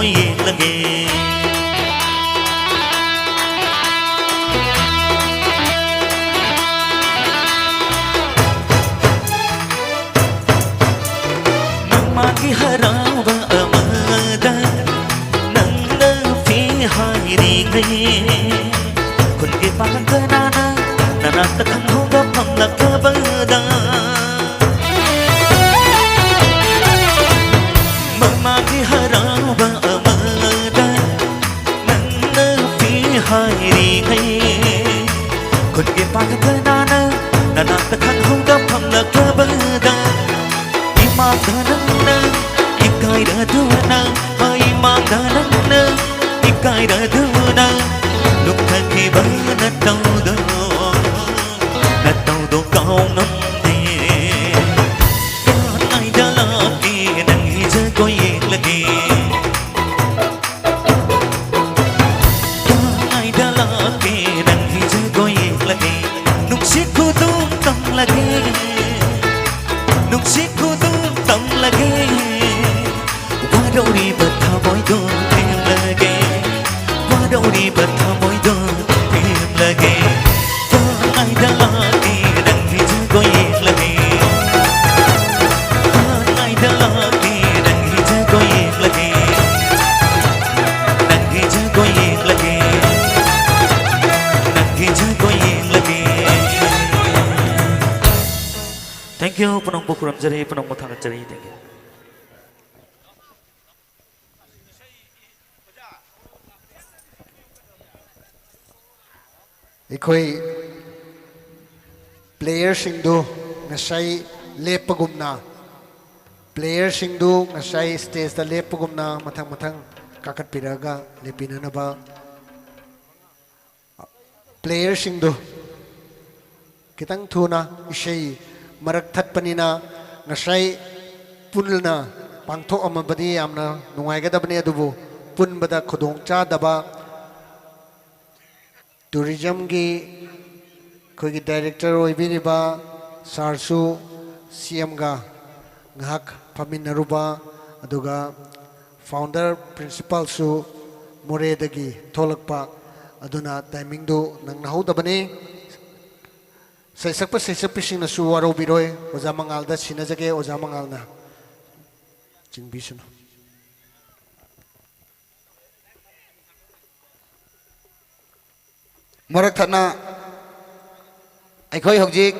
ꯌꯦꯡꯂꯒꯦ꯫ ꯅꯣꯡꯃꯒꯤ ꯍꯔꯥꯎꯕ ꯑꯃꯗ ꯅꯪꯅ ꯐꯤ ꯍꯥꯏꯔꯤꯉꯩ, ꯈꯨꯟꯒꯤ ꯄꯥꯈꯪ ꯀꯅꯥꯅ ꯅꯅꯥꯛꯇ ꯈꯪꯍꯧꯗ ꯐꯝꯂꯛꯂꯕꯗ, ꯃꯃꯥꯒꯤ ꯍꯔꯥꯎꯕ ꯑꯃꯗ ꯅꯪꯅ ꯐꯤ ꯍꯥꯏꯔꯤꯉꯩ, ꯈꯨꯟꯒꯤ ꯄꯥꯈꯪ ꯀꯅꯥꯅ ꯅꯅꯥꯛꯇ ꯈꯪꯍꯧꯗ ꯐꯝꯂꯛꯂꯕꯗ, ꯏꯃꯥꯡꯗ ꯅꯪꯅ ꯏꯀꯥꯏꯔꯗꯨꯅ, ꯏꯃꯥꯡꯗ ꯅꯪꯅ ꯏꯀꯥꯏꯔꯗꯨꯅ ꯂꯨꯞꯊꯈꯤꯕ ꯅꯇꯧꯗꯣ, ꯅꯇꯧꯗꯣ ꯀꯥꯎ ꯉꯝꯗꯦ꯫ ꯀꯥꯏꯗ ꯂꯥꯛꯀꯦ ꯅꯪꯒꯤ ꯖꯒꯣꯏ ꯌꯦꯡꯂꯒꯦ꯫ ꯀꯥꯏꯗ ꯂꯥꯛꯀꯦ ꯅꯪꯒꯤ ꯖꯒꯣꯏ ꯌꯦꯡꯂꯒꯦ꯫ ꯅꯨꯡꯁꯤꯠ ꯈꯨꯗꯣꯡ ꯇꯝꯂꯒꯦ꯫ ꯅꯨꯡꯁꯤꯠ ꯈꯨꯗꯣꯡ ꯇꯝꯂꯒꯦ꯫ ꯋꯥꯔꯧꯔꯤꯕ ꯊꯃꯣꯏꯗꯣ ꯊꯦꯝꯂꯒꯦ꯫ ꯋꯥꯔꯧꯔꯤꯕ ꯊꯃꯣꯏꯗꯣ ꯊꯦꯝꯂꯒꯦ꯫ ꯀꯥꯏꯗ ꯂꯥꯛꯀꯦ ꯅꯪꯒꯤ ꯖꯒꯣꯏ ꯌꯦꯡꯂꯒꯦ꯫ ꯀꯥꯏꯗ ꯂꯥꯛꯀꯦ ꯅꯪꯒꯤ ꯖꯒꯣꯏ ꯌꯦꯡꯂꯒꯦ꯫ ꯅꯪꯒꯤ ꯖꯒꯣꯏ ꯌꯦꯡꯂꯒꯦ꯫ ꯅꯪꯒꯤ ꯖꯒꯣꯏ ꯌꯦꯡꯂꯒꯦ꯫ Thank you. ꯄꯨꯝꯅꯃꯛꯄꯨ ꯈꯨꯔꯨꯝꯖꯔꯤ, ꯄꯨꯝꯅꯃꯛꯄꯨ ꯊꯥꯒꯠꯆꯔꯤ꯫ Thank you. ꯑꯩꯈꯣꯏ playerꯁꯤꯡꯗꯨ ꯉꯁꯥꯏ ꯂꯦꯞꯄꯒꯨꯝꯅ, playerꯁꯤꯡꯗꯨ ꯉꯁꯥꯏ stageꯇ ꯂꯦꯞꯄꯒꯨꯝꯅ ꯃꯊꯪ ꯃꯊꯪ ꯀꯥꯈꯠꯄꯤꯔꯛꯑꯒ ꯂꯦꯞꯄꯤꯅꯅꯕ꯫ Playerꯁꯤꯡꯗꯨ ꯈꯤꯇꯪ ꯊꯨꯅ, ꯏꯁꯩ ꯃꯔꯛ ꯊꯠꯄꯅꯤꯅ ꯉꯁꯥꯏ ꯄꯨꯟꯅ ꯄꯥꯡꯊꯣꯛꯑꯝꯃꯕꯗꯤ ꯌꯥꯝꯅ ꯅꯨꯡꯉꯥꯏꯒꯗꯕꯅꯤ, ꯑꯗꯨꯕꯨ ꯄꯨꯟꯕꯗ ꯈꯨꯗꯣꯡꯆꯥꯗꯕ꯫ Tourismꯒꯤ ꯑꯩꯈꯣꯏꯒꯤ director ꯑꯣꯏꯕꯤꯔꯤꯕ sirꯁꯨ CMꯒ ꯉꯥꯏꯍꯥꯛ ꯐꯝꯃꯤꯟꯅꯔꯨꯕ, ꯑꯗꯨꯒ Founder principalꯁꯨ ꯃꯣꯔꯦꯗꯒꯤ ꯊꯣꯛꯂꯛꯄ, ꯑꯗꯨꯅ timingꯗꯨ ꯅꯪꯅꯍꯧꯗꯕꯅꯤ꯫ ꯁꯩꯁꯛꯄ ꯁꯩꯁꯛꯄꯤꯁꯤꯡꯅꯁꯨ ꯋꯥꯔꯧꯕꯤꯔꯣꯏ꯫ ꯑꯣꯖꯥ ꯃꯉꯥꯜꯗ ꯁꯤꯟꯅꯖꯒꯦ, ꯑꯣꯖꯥ ꯃꯉꯥꯜꯅ ꯆꯤꯡꯕꯤꯁꯅꯨ꯫ ꯃꯔꯛ ꯊꯠꯅ ꯑꯩꯈꯣꯏ ꯍꯧꯖꯤꯛ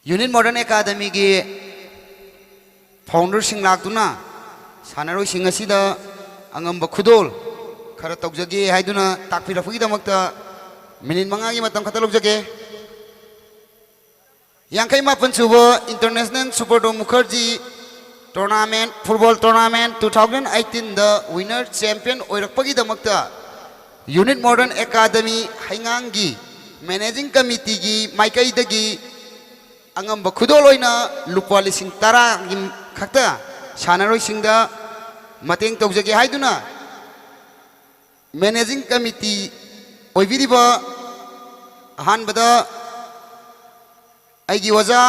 Unit Modern Academyꯒꯤ founderꯁꯤꯡ ꯂꯥꯛꯇꯨꯅ ꯁꯥꯟꯅꯔꯣꯏꯁꯤꯡ ꯑꯁꯤꯗ ꯑꯉꯝꯕ ꯈꯨꯗꯣꯜ ꯈꯔ ꯇꯧꯖꯒꯦ ꯍꯥꯏꯗꯨꯅ ꯇꯥꯛꯄꯤꯔꯛꯄꯒꯤꯗꯃꯛꯇ minute ꯃꯉꯥꯒꯤ ꯃꯇꯝ ꯈꯛꯇ ꯂꯧꯖꯒꯦ꯫ ꯌꯥꯡꯈꯩ ꯃꯥꯄꯟ ꯁꯨꯕ International Subroto Mukherjee Tournament, Football Tournament two thousand eighteenꯗ winner champion ꯑꯣꯏꯔꯛꯄꯒꯤꯗꯃꯛꯇ Unit Modern Academy ꯍꯩꯉꯥꯡꯒꯤ Managing Committeeꯒꯤ ꯃꯥꯏꯀꯩꯗꯒꯤ ꯑꯉꯝꯕ ꯈꯨꯗꯣꯜ ꯑꯣꯏꯅ ꯂꯨꯄꯥ ꯂꯤꯁꯤꯡ ꯇꯔꯥꯒꯤ ꯈꯛꯇ ꯁꯥꯟꯅꯔꯣꯏꯁꯤꯡꯗ ꯃꯇꯦꯡ ꯇꯧꯖꯒꯦ ꯍꯥꯏꯗꯨꯅ Managing Committee ꯑꯣꯏꯕꯤꯔꯤꯕ ꯑꯍꯥꯟꯕꯗ ꯑꯩꯒꯤ ꯑꯣꯖꯥ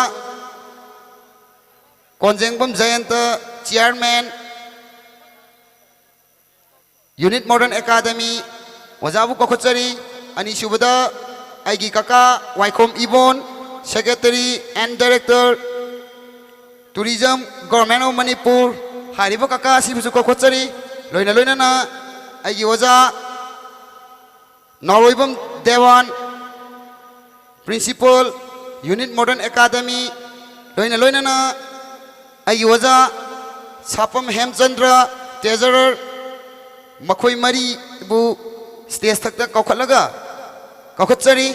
ꯀꯣꯟꯖꯦꯡꯕꯝ ꯖꯌꯟꯇ, Chairman, Unit Modern Academy, ꯑꯣꯖꯥꯕꯨ ꯀꯧꯈꯠꯆꯔꯤ꯫ ꯑꯅꯤꯁꯨꯕꯗ ꯑꯩꯒꯤ ꯀꯀꯥ ꯋꯥꯏꯈꯣꯝ ꯏꯕꯣꯟ, Secretary and Director, Tourism, Government of Manipur, ꯍꯥꯏꯔꯤꯕ ꯀꯀꯥ ꯑꯁꯤꯕꯨꯁꯨ ꯀꯧꯈꯠꯆꯔꯤ꯫ ꯂꯣꯏꯅ ꯂꯣꯏꯅꯅ ꯑꯩꯒꯤ ꯑꯣꯖꯥ ꯅꯥꯎꯔꯣꯏꯕꯝ ꯗꯦꯋꯥꯟ, Principal, Unit Modern Academy, ꯂꯣꯏꯅ ꯂꯣꯏꯅꯅ ꯑꯩꯒꯤ ꯑꯣꯖꯥ ꯁꯥꯄꯝ ꯍꯦꯝꯆꯟꯗ꯭ꯔ, Treasurer, ꯃꯈꯣꯏ ꯃꯔꯤꯕꯨ stage ꯊꯛꯇ ꯀꯧꯈꯠꯂꯒ ꯀꯧꯈꯠꯆꯔꯤ꯫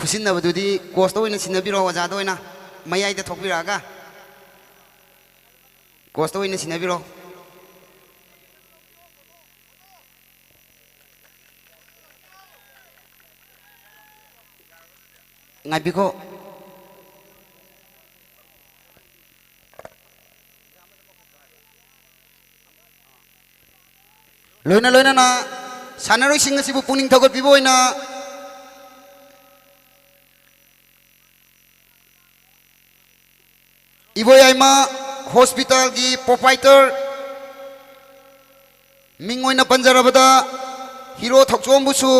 ꯈꯨꯠꯁꯤꯟꯅꯕꯗꯨꯗꯤ ꯀꯣꯁꯇ ꯑꯣꯏꯅ ꯁꯤꯟꯅꯕꯤꯔꯣ, ꯑꯣꯖꯥꯗ ꯑꯣꯏꯅ ꯃꯌꯥꯏꯗ ꯊꯣꯛꯄꯤꯔꯛꯑꯒ ꯀꯣꯁꯇ ꯑꯣꯏꯅ ꯁꯤꯟꯅꯕꯤꯔꯣ꯫ ꯉꯥꯏꯕꯤꯈꯣ꯫ ꯂꯣꯏꯅ ꯂꯣꯏꯅꯅ ꯁꯥꯟꯅꯔꯣꯏꯁꯤꯡ ꯑꯁꯤꯕꯨ ꯄꯨꯛꯅꯤꯡ ꯊꯧꯒꯠꯄꯤꯕ ꯑꯣꯏꯅ ꯏꯕꯣꯌꯥꯏꯃ ꯍꯣꯁꯄꯤꯇꯥꯜꯒꯤ ꯄ꯭ꯔꯣꯄꯥꯏꯇꯔ ꯃꯤꯡ ꯑꯣꯏꯅ ꯄꯟꯖꯔꯕꯗ ꯍꯤꯔꯣ ꯊꯧꯆꯣꯝꯕꯨꯁꯨ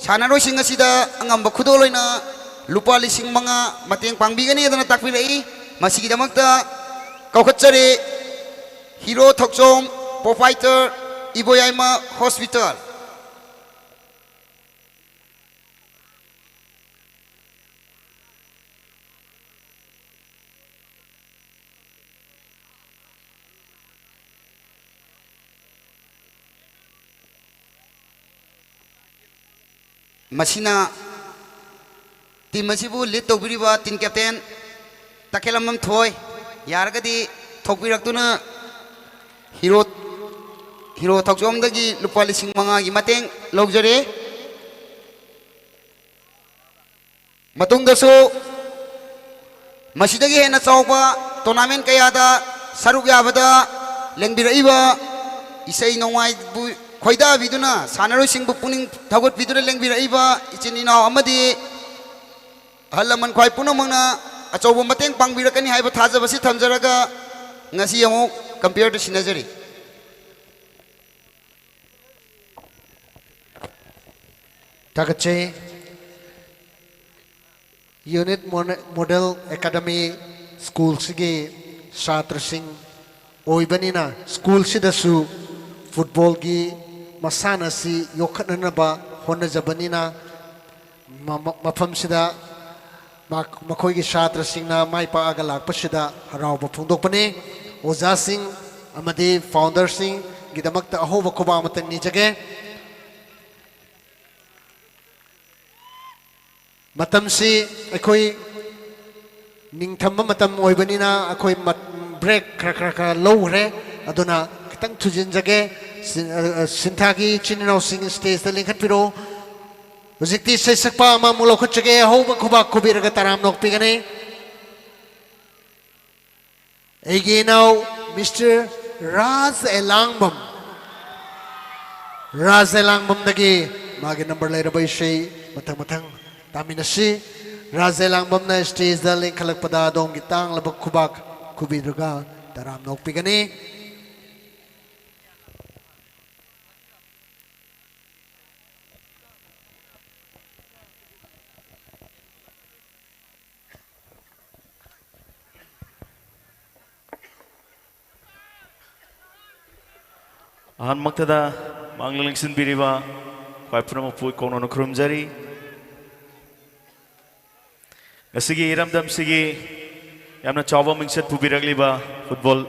ꯁꯥꯟꯅꯔꯣꯏꯁꯤꯡ ꯑꯁꯤꯗ ꯑꯉꯝꯕ ꯈꯨꯗꯣꯜ ꯑꯣꯏꯅ ꯂꯨꯄꯥ ꯂꯤꯁꯤꯡ ꯃꯉꯥ ꯃꯇꯦꯡ ꯄꯥꯡꯕꯤꯒꯅꯤ ꯍꯥꯏꯗꯅ ꯇꯥꯛꯄꯤꯔꯛꯏ꯫ ꯃꯁꯤꯒꯤꯗꯃꯛꯇ ꯀꯧꯈꯠꯆꯔꯤ ꯍꯤꯔꯣ ꯊꯧꯆꯣꯝ, ꯄ꯭ꯔꯣꯄꯥꯏꯇꯔ, ꯏꯕꯣꯌꯥꯏꯃ ꯍꯣꯁꯄꯤꯇꯥꯜ꯫ ꯃꯁꯤꯅ ꯇꯤꯝ ꯑꯁꯤꯕꯨ ꯂꯤꯗ ꯇꯧꯕꯤꯔꯤꯕ ꯇꯤꯝ ꯀꯦꯞꯇꯦꯟ ꯇꯈꯦꯜꯂꯝꯕꯝ ꯊꯣꯏ, ꯌꯥꯔꯒꯗꯤ ꯊꯣꯛꯄꯤꯔꯛꯇꯨꯅ ꯍꯤꯔꯣ, ꯍꯤꯔꯣ ꯊꯧꯆꯣꯝꯗꯒꯤ ꯂꯨꯄꯥ ꯂꯤꯁꯤꯡ ꯃꯉꯥꯒꯤ ꯃꯇꯦꯡ ꯂꯧꯖꯔꯦ꯫ ꯃꯇꯨꯡꯗꯁꯨ ꯃꯁꯤꯗꯒꯤ ꯍꯦꯟꯅ ꯆꯥꯎꯕ ꯇꯣꯔꯅꯥꯃꯦꯟ ꯀꯌꯥꯗ ꯁꯔꯨꯛ ꯌꯥꯕꯗ ꯂꯦꯡꯕꯤꯔꯛꯏꯕ ꯏꯁꯩ ꯅꯣꯡꯃꯥꯏꯕꯨ ꯈꯣꯏꯗꯥꯕꯤꯗꯨꯅ, ꯁꯥꯟꯅꯔꯣꯏꯁꯤꯡꯕꯨ ꯄꯨꯛꯅꯤꯡ ꯊꯧꯒꯠꯄꯤꯗꯨꯅ ꯂꯦꯡꯕꯤꯔꯛꯏꯕ ꯏꯆꯤꯟ ꯏꯅꯥꯎ ꯑꯃꯗꯤ ꯑꯍꯜ ꯂꯃꯟ ꯈ꯭ꯋꯥꯏ ꯄꯨꯝꯅꯃꯛꯅ ꯑꯆꯧꯕ ꯃꯇꯦꯡ ꯄꯥꯡꯕꯤꯔꯛꯀꯅꯤ ꯍꯥꯏꯕ ꯊꯥꯖꯕꯁꯤ ꯊꯝꯖꯔꯒ, ꯉꯁꯤ ꯑꯃꯨꯛ ꯀꯝꯄꯤꯌꯔꯗ ꯁꯤꯟꯅꯖꯔꯤ꯫ ꯊꯥꯒꯠꯆꯩ꯫ ꯌꯨꯅꯤꯠ ꯃꯣꯅ-, ꯃꯣꯗꯦꯜ ꯑꯦꯀꯥꯗꯃꯤ ꯁ꯭ꯀꯨꯜꯁꯤꯒꯤ ꯁꯥꯇ꯭ꯔꯁꯤꯡ ꯑꯣꯏꯕꯅꯤꯅ, ꯁ꯭ꯀꯨꯜꯁꯤꯗꯁꯨ ꯐꯨꯠꯕꯣꯜꯒꯤ ꯃꯁꯥꯟꯅ ꯑꯁꯤ ꯌꯣꯛꯈꯠꯅꯅꯕ ꯍꯣꯠꯅꯖꯕꯅꯤꯅ, ꯃ-, ꯃ-, ꯃꯐꯝꯁꯤꯗ ꯃ-, ꯃꯈꯣꯏꯒꯤ ꯁꯥꯇ꯭ꯔꯁꯤꯡꯅ ꯃꯥꯏ ꯄꯥꯛꯑꯒ ꯂꯥꯛꯄꯁꯤꯗ ꯍꯔꯥꯎꯕ ꯐꯣꯡꯗꯣꯛꯄꯅꯤ꯫ ꯑꯣꯖꯥꯁꯤꯡ ꯑꯃꯗꯤ ꯐꯥꯎꯟꯗꯔꯁꯤꯡꯒꯤꯗꯃꯛꯇ ꯑꯍꯧꯕ ꯈꯨꯕꯥꯛ ꯑꯃꯇꯪ ꯅꯤꯖꯒꯦ꯫ ꯃꯇꯝꯁꯤ ꯑꯩꯈꯣꯏ ꯅꯤꯡꯊꯝꯕ ꯃꯇꯝ ꯑꯣꯏꯕꯅꯤꯅ ꯑꯩꯈꯣꯏ ꯃꯠ-, break ꯈꯔ ꯈꯔ ꯈꯔ ꯂꯧꯈ꯭ꯔꯦ꯫ ꯑꯗꯨꯅ ꯈꯤꯇꯪ ꯊꯨꯖꯤꯟꯖꯒꯦ꯫ ꯁꯤ-, ꯑ, ꯑ, ꯁꯤꯟꯊꯥꯒꯤ ꯏꯆꯤꯟ ꯏꯅꯥꯎꯁꯤꯡ stageꯇ ꯂꯦꯡꯈꯠꯄꯤꯔꯛꯑꯣ꯫ ꯍꯧꯖꯤꯛꯇꯤ ꯏꯁꯩ ꯁꯛꯄ ꯑꯃꯃꯨꯛ ꯂꯧꯈꯠꯆꯒꯦ꯫ ꯑꯍꯧꯕ ꯈꯨꯕꯥꯛ ꯈꯨꯕꯤꯔꯒ ꯇꯔꯥꯝꯅ ꯑꯣꯛꯄꯤꯒꯅꯤ꯫ ꯑꯩꯒꯤ ꯏꯅꯥꯎ Mister ꯔꯥꯖ ꯑꯦꯂꯥꯡꯕꯝ, ꯔꯥꯖ ꯑꯦꯂꯥꯡꯕꯝꯗꯒꯤ ꯃꯥꯒꯤ number ꯂꯩꯔꯕ ꯏꯁꯩ ꯃꯊꯪ ꯃꯊꯪ ꯇꯥꯃꯤꯟꯅꯁꯤ꯫ ꯔꯥꯖ ꯑꯦꯂꯥꯡꯕꯝꯅ stageꯇ ꯂꯦꯡꯈꯠꯂꯛꯄꯗ ꯑꯗꯣꯝꯒꯤ ꯇꯥꯡꯂꯕ ꯈꯨꯕꯥꯛ ꯈꯨꯕꯤꯗꯨꯒ ꯇꯔꯥꯝꯅ ꯑꯣꯛꯄꯤꯒꯅꯤ꯫ ꯑꯍꯥꯟꯕꯃꯛꯇꯗ ꯃꯥꯡꯂ ꯂꯦꯡꯁꯤꯟꯕꯤꯔꯤꯕ ꯈ꯭ꯋꯥꯏ ꯄꯨꯝꯅꯃꯛꯄꯨ ꯏꯀꯣꯛꯅꯅ ꯈꯨꯔꯨꯝꯖꯔꯤ꯫ ꯉꯁꯤꯒꯤ ꯏꯔꯝꯗꯝꯁꯤꯒꯤ ꯌꯥꯝꯅ ꯆꯥꯎꯕ ꯃꯤꯡꯆꯠ ꯄꯨꯕꯤꯔꯛꯂꯤꯕ football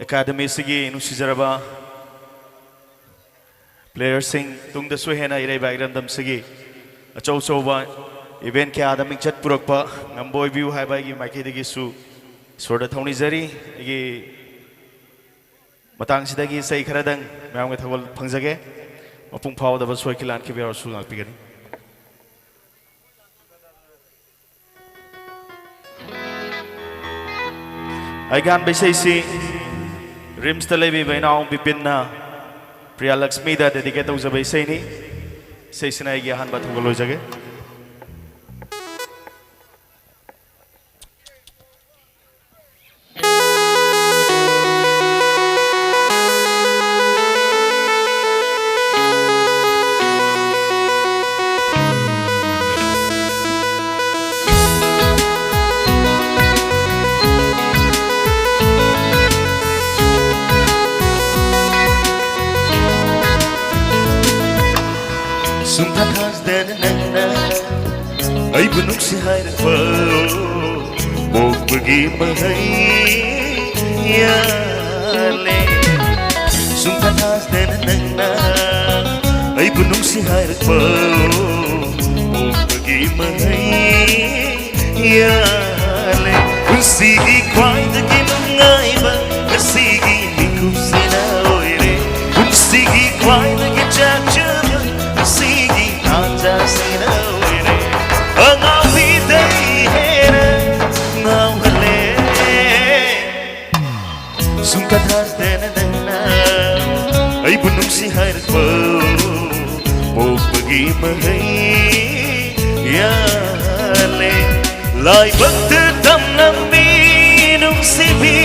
academy ꯑꯁꯤꯒꯤ ꯅꯨꯡꯁꯤꯖꯔꯕ playerꯁꯤꯡ, ꯇꯨꯡꯗꯁꯨ ꯍꯦꯟꯅ ꯏꯔꯩꯕꯥꯛ ꯏꯔꯝꯗꯝꯁꯤꯒꯤ ꯑꯆꯧ ꯑꯆꯧꯕ event ꯀꯌꯥꯗ ꯃꯤꯡꯆꯠ ꯄꯨꯔꯛꯄ ꯉꯝꯕ ꯑꯣꯏꯕꯤꯌꯨ ꯍꯥꯏꯕ ꯑꯩꯒꯤ ꯃꯥꯏꯀꯩꯗꯒꯤꯁꯨ ꯏꯁꯣꯔꯗ ꯊꯧꯅꯤꯖꯔꯤ꯫ ꯑꯩꯒꯤ ꯃꯇꯥꯡꯁꯤꯗꯒꯤ ꯏꯁꯩ ꯈꯔꯗꯪ ꯃꯌꯥꯝꯒꯤ ꯊꯧꯒꯜ ꯐꯪꯖꯒꯦ꯫ ꯃꯄꯨꯡ ꯐꯥꯎꯗꯕ ꯁꯣꯏꯈꯤ ꯂꯥꯟꯈꯤꯕ ꯌꯥꯎꯔꯁꯨ ꯉꯥꯛꯄꯤꯒꯅꯤ꯫ ꯑꯩꯒꯤ ꯑꯍꯥꯟꯕ ꯏꯁꯩꯁꯤ RIMSꯇ ꯂꯩꯕꯤꯕ ꯏꯅꯥꯎ ꯕꯤꯄꯤꯟꯅ ꯄ꯭ꯔꯤꯌꯥ ꯂꯛꯁꯃꯤꯗ dedicate ꯇꯧꯖꯕ ꯏꯁꯩꯅꯤ꯫ ꯏꯁꯩꯁꯤꯅ ꯑꯩꯒꯤ ꯑꯍꯥꯟꯕ ꯊꯧꯒꯜ ꯑꯣꯏꯖꯒꯦ꯫ ꯁꯨꯡꯊꯥ ꯊꯥꯖꯗꯅ ꯅꯪꯅ ꯑꯩꯕꯨ ꯅꯨꯡꯁꯤ ꯍꯥꯏꯔꯛꯄ ꯄꯣꯛꯄꯒꯤ ꯃꯍꯩ ꯌꯥꯜꯂꯦ꯫ ꯁꯨꯡꯊꯥ ꯊꯥꯖꯗꯅ ꯅꯪꯅ ꯑꯩꯕꯨ ꯅꯨꯡꯁꯤ ꯍꯥꯏꯔꯛꯄ ꯄꯣꯛꯄꯒꯤ ꯃꯍꯩ ꯌꯥꯜꯂꯦ꯫ ꯄꯨꯟꯁꯤꯒꯤ ꯈ꯭ꯋꯥꯏꯗꯒꯤ ꯅꯨꯡꯉꯥꯏꯕ ꯉꯁꯤꯒꯤ ꯃꯤꯀꯨꯞꯁꯤꯅ ꯑꯣꯏꯔꯦ꯫ ꯄꯨꯟꯁꯤꯒꯤ ꯈ꯭ꯋꯥꯏꯗꯒꯤ ꯆꯥꯛꯆꯕ ꯉꯁꯤꯒꯤ ꯇꯥꯟꯖꯥꯁꯤꯅ ꯑꯣꯏꯔꯦ꯫ ꯑꯉꯥꯎꯕꯤꯗꯩ ꯍꯦꯟꯅ ꯉꯥꯎꯍꯜꯂꯦ꯫ ꯁꯨꯝ ꯀꯗꯥꯏꯗꯅ ꯅꯪꯅ ꯑꯩꯕꯨ ꯅꯨꯡꯁꯤ ꯍꯥꯏꯔꯛꯄ ꯄꯣꯛꯄꯒꯤ ꯃꯍꯩ ꯌꯥꯜꯂꯦ꯫ ꯂꯥꯏꯕꯛꯇ ꯇꯝꯂꯝꯃꯤ ꯅꯨꯡꯁꯤꯕꯤ,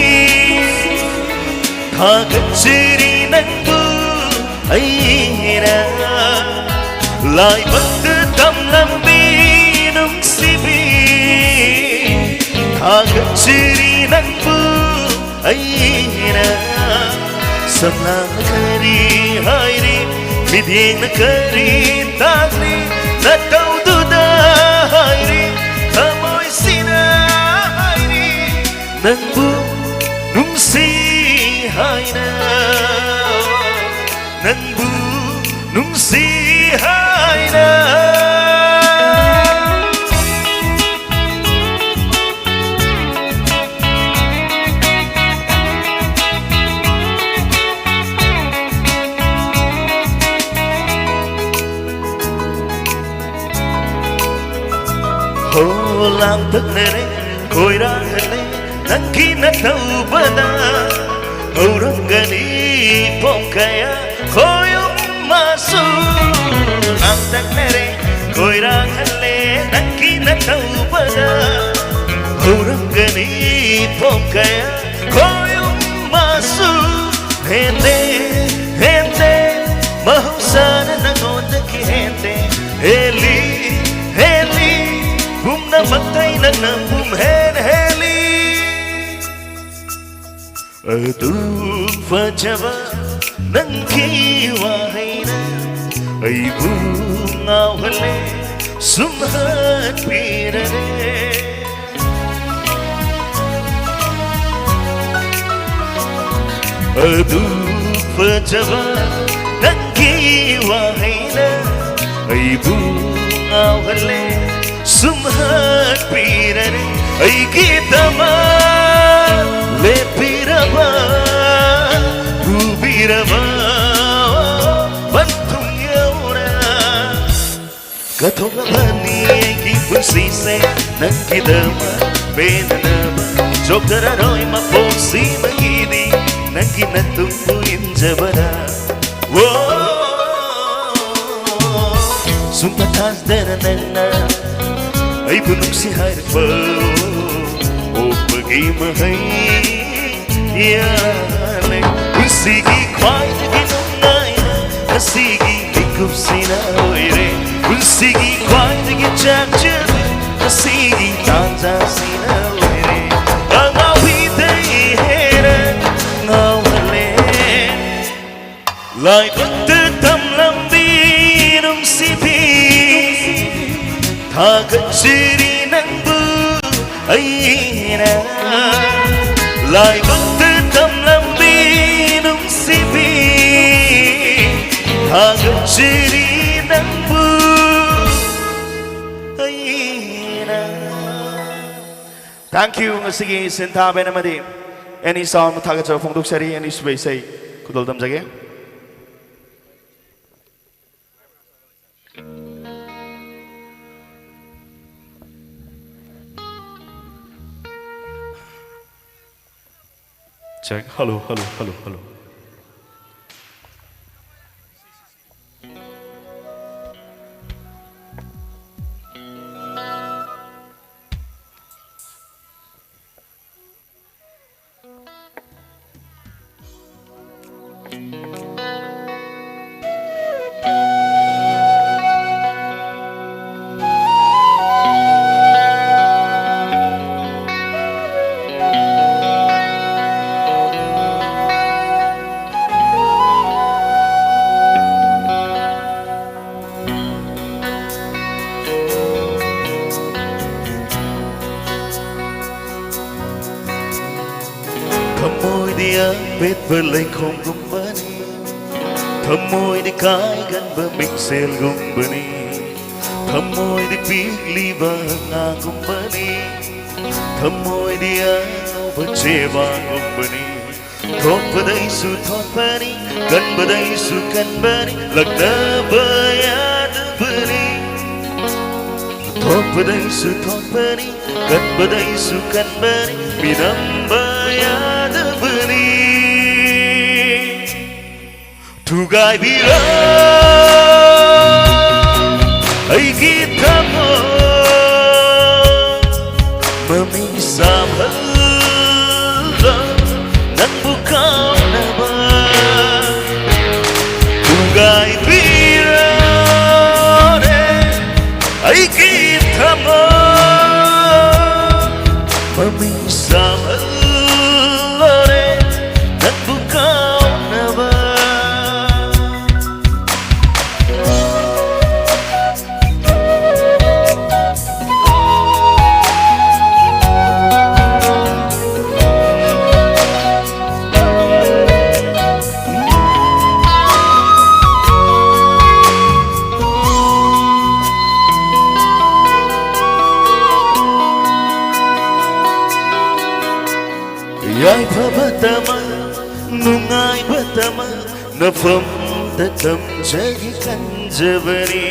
ꯊꯥꯒꯠꯆꯔꯤ ꯅꯪꯕꯨ ꯑꯩꯅ꯫ ꯂꯥꯏꯕꯛꯇ ꯇꯝꯂꯝꯃꯤ ꯅꯨꯡꯁꯤꯕꯤ, ꯊꯥꯒꯠꯆꯔꯤ ꯅꯪꯕꯨ ꯑꯩꯅ꯫ ꯁꯝꯂꯥꯡꯅ ꯀꯔꯤ ꯍꯥꯏꯔꯤ, ꯃꯤꯠꯌꯦꯡꯅ ꯀꯔꯤ ꯇꯥꯛꯂꯤ, ꯅꯇꯧꯗꯨꯗ ꯍꯥꯏꯔꯤ, ꯊꯃꯣꯏꯁꯤꯅ ꯍꯥꯏꯔꯤ, ꯅꯪꯕꯨ ꯅꯨꯡꯁꯤ ꯍꯥꯏꯅ, ꯅꯪꯕꯨ ꯅꯨꯡꯁꯤ ꯍꯥꯏꯅ꯫ ꯍꯣ, ꯂꯥꯡꯇꯛꯅꯔꯦ, ꯈꯣꯏꯔꯥꯡꯍꯜꯂꯦ ꯅꯪꯒꯤ ꯅꯇꯧꯕꯗ꯫ ꯍꯧꯔꯝꯒꯅꯤ ꯄꯣꯡ ꯀꯌꯥ ꯈꯣꯏꯌꯨꯝ ꯃꯆꯨ꯫ ꯂꯥꯡꯇꯛꯅꯔꯦ, ꯈꯣꯏꯔꯥꯡꯍꯜꯂꯦ ꯅꯪꯒꯤ ꯅꯇꯧꯕꯗ꯫ ꯍꯧꯔꯝꯒꯅꯤ ꯄꯣꯡ ꯀꯌꯥ ꯈꯣꯏꯌꯨꯝ ꯃꯆꯨ꯫ ꯍꯦꯟꯗꯦ, ꯍꯦꯟꯗꯦ, ꯃꯍꯧꯁꯥꯅ ꯅꯉꯣꯟꯗꯒꯤ ꯍꯦꯟꯗꯦ꯫ ꯍꯦꯜꯂꯤ, ꯍꯦꯜꯂꯤ, ꯄꯨꯝꯅꯃꯛꯇꯩ ꯅꯪꯅ ꯄꯨꯝꯍꯦꯟ ꯍꯦꯜꯂꯤ꯫ ꯑꯗꯨꯛ ꯐꯖꯕ ꯅꯪꯒꯤ ꯋꯥꯍꯩꯅ ꯑꯩꯕꯨ ꯉꯥꯎꯍꯜꯂꯦ, ꯁꯨꯝꯍꯠꯄꯤꯔꯦ꯫ ꯑꯗꯨꯛ ꯐꯖꯕ ꯅꯪꯒꯤ ꯋꯥꯍꯩꯅ ꯑꯩꯕꯨ ꯉꯥꯎꯍꯜꯂꯦ꯫ ꯁꯨꯝ ꯍꯥꯠꯄꯤꯔꯅꯤ ꯑꯩꯒꯤꯗꯃꯛ ꯂꯦꯞꯄꯤꯔꯕ, ꯄꯨꯕꯤꯔꯕ ꯄꯟꯊꯨꯡ ꯌꯧꯅ꯫ ꯀꯠꯊꯣꯛꯂꯕꯅꯤ ꯑꯩꯒꯤ ꯄꯨꯟꯁꯤꯁꯦ ꯅꯪꯒꯤꯗꯃꯛ ꯄꯦꯟꯅꯅꯕ꯫ ꯆꯣꯛꯊꯔꯔꯣꯏ ꯃꯄꯣꯛꯁꯤꯃꯒꯤꯗꯤ ꯅꯪꯒꯤ ꯅꯇꯨꯡꯕꯨ ꯏꯟꯖꯕꯗ꯫ ꯁꯨꯝ ꯊꯥꯖꯗꯅ ꯅꯪꯅ ꯑꯩꯕꯨ ꯅꯨꯡꯁꯤ ꯍꯥꯏꯔꯛꯄ ꯑꯣꯛꯄꯒꯤ ꯃꯍꯩ ꯌꯥꯜꯂꯦ꯫ ꯄꯨꯟꯁꯤꯒꯤ ꯈ꯭ꯋꯥꯏꯗꯒꯤ ꯅꯨꯡꯉꯥꯏꯕ ꯉꯁꯤꯒꯤ ꯃꯤꯀꯨꯞꯁꯤꯅ ꯑꯣꯏꯔꯦ꯫ ꯄꯨꯟꯁꯤꯒꯤ ꯈ꯭ꯋꯥꯏꯗꯒꯤ ꯆꯥꯛꯆꯕ ꯉꯁꯤꯒꯤ ꯇꯥꯟꯖꯥꯁꯤꯅ ꯑꯣꯏꯔꯦ꯫ ꯑꯉꯥꯎꯕꯤꯗꯩ ꯍꯦꯟꯅ ꯉꯥꯎꯍꯜꯂꯦ꯫ ꯂꯥꯏꯕꯛꯇ ꯇꯝꯂꯝꯕꯤ ꯅꯨꯡꯁꯤꯕꯤ, ꯊꯥꯒꯠꯆꯔꯤ ꯅꯪꯕꯨ ꯑꯩꯅ꯫ ꯂꯥꯏꯕꯛꯇ ꯇꯝꯂꯝꯕꯤ ꯅꯨꯡꯁꯤꯕꯤ, ꯊꯥꯒꯠꯆꯔꯤ ꯅꯪꯕꯨ ꯑꯩꯅ꯫ Thank you꯫ ꯉꯁꯤꯒꯤ ꯁꯤꯟꯊꯥ ꯕꯦꯟ ꯑꯃꯗꯤ ꯑꯦꯅꯤ ꯁꯥꯎꯟ ꯊꯥꯒꯠꯆꯕ ꯐꯣꯡꯗꯣꯛꯆꯔꯤ꯫ ꯑꯅꯤꯁꯨꯕ ꯏꯁꯩ ꯈꯨꯗꯣꯜ ꯇꯝꯖꯒꯦ꯫ Check. Hello, hello, hello, hello. ꯊꯃꯣꯏꯗꯤ ꯑꯄꯦꯠꯄ ꯂꯩꯈꯣꯝꯒꯨꯝꯕꯅꯤ, ꯊꯃꯣꯏꯗꯤ ꯀꯥꯏꯒꯟꯕ ꯃꯤꯡꯁꯦꯜꯒꯨꯝꯕꯅꯤ꯫ ꯊꯃꯣꯏꯗꯤ ꯄꯤꯛꯂꯤꯕ ꯉꯥꯒꯨꯝꯕꯅꯤ, ꯊꯃꯣꯏꯗꯤ ꯑꯉꯧꯕ ꯆꯦꯕꯥꯡꯒꯨꯝꯕꯅꯤ꯫ ꯊꯣꯛꯄꯗꯩꯁꯨ ꯊꯣꯛꯄꯅꯤ, ꯀꯟꯕꯗꯩꯁꯨ ꯀꯟꯕꯅꯤ, ꯂꯛꯅꯕ ꯌꯥꯗꯕꯅꯤ꯫ ꯊꯣꯛꯄꯗꯩꯁꯨ ꯊꯣꯛꯄꯅꯤ, ꯀꯟꯕꯗꯩꯁꯨ ꯀꯟꯕꯅꯤ, ꯃꯤꯅꯝꯕ ꯌꯥꯗꯕꯅꯤ꯫ ꯊꯨꯒꯥꯏꯕꯤꯔꯣ ꯑꯩꯒꯤ ꯊꯃꯣꯏ, ꯃꯃꯤꯡ ꯁꯥꯝꯍꯜꯂꯣ ꯅꯪꯕꯨ ꯀꯥꯎꯅꯕ꯫ ꯊꯨꯒꯥꯏꯕꯤꯔꯣꯅꯦ ꯑꯩꯒꯤ ꯊꯃꯣꯏ, ꯃꯃꯤꯡ ꯁꯥꯝꯍꯜꯂꯣꯅꯦ ꯅꯪꯕꯨ ꯀꯥꯎꯅꯕ꯫ ꯌꯥꯏꯐꯕ ꯇꯃꯛ, ꯅꯨꯡꯉꯥꯏꯕ ꯇꯃꯛ, ꯅꯐꯝꯗ ꯇꯝꯖꯒꯦ ꯈꯟꯖꯕꯅꯤ꯫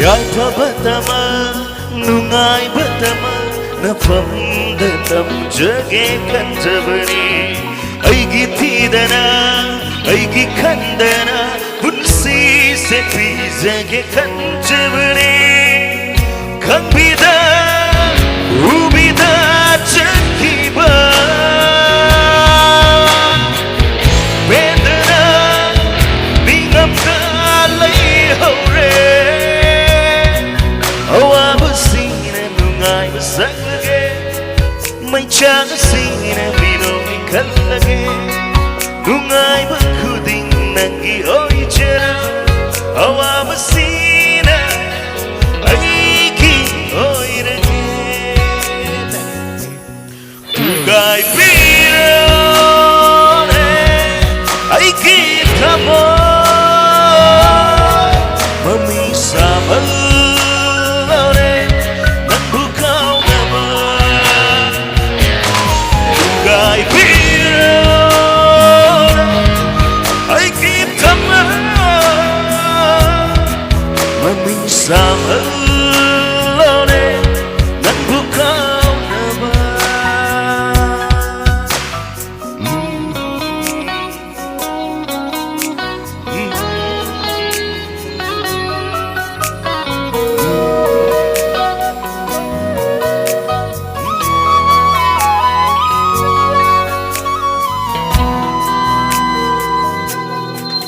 ꯌꯥꯏꯐꯕ ꯇꯃꯛ, ꯅꯨꯡꯉꯥꯏꯕ ꯇꯃꯛ, ꯅꯐꯝꯗ ꯇꯝꯖꯒꯦ ꯈꯟꯖꯕꯅꯤ꯫ ꯑꯩꯒꯤ ꯊꯤꯗꯅ, ꯑꯩꯒꯤ ꯈꯟꯗꯅ, ꯄꯨꯟꯁꯤꯁꯦ ꯄꯤꯖꯒꯦ ꯈꯟꯖꯕꯅꯤ꯫ ꯈꯪꯕꯤꯗ, ꯎꯕꯤꯗ ꯆꯠꯈꯤꯕ, ꯄꯦꯟꯗꯅ ꯃꯤꯉꯝꯗ ꯂꯩꯍꯧꯔꯦ꯫ ꯑꯋꯥꯕꯁꯤꯡꯅ ꯅꯨꯡꯉꯥꯏꯕ ꯁꯪꯂꯒꯦ, ꯃꯩꯆꯥꯛꯁꯤꯡꯅ ꯃꯤꯅꯣꯛ ꯏꯈꯠꯂꯒꯦ꯫ ꯅꯨꯡꯉꯥꯏꯕ ꯈꯨꯗꯤꯡ ꯅꯪꯒꯤ ꯑꯣꯏꯖꯔꯣ, ꯑꯋꯥꯕꯁꯤꯅ ꯑꯩꯒꯤ ꯑꯣꯏꯔꯒꯦ꯫ ꯊꯨꯒꯥꯏꯕꯤꯔꯣ ꯆꯥꯝꯍꯜꯂꯣꯅꯦ ꯅꯪꯕꯨ ꯀꯥꯎꯅꯕ꯫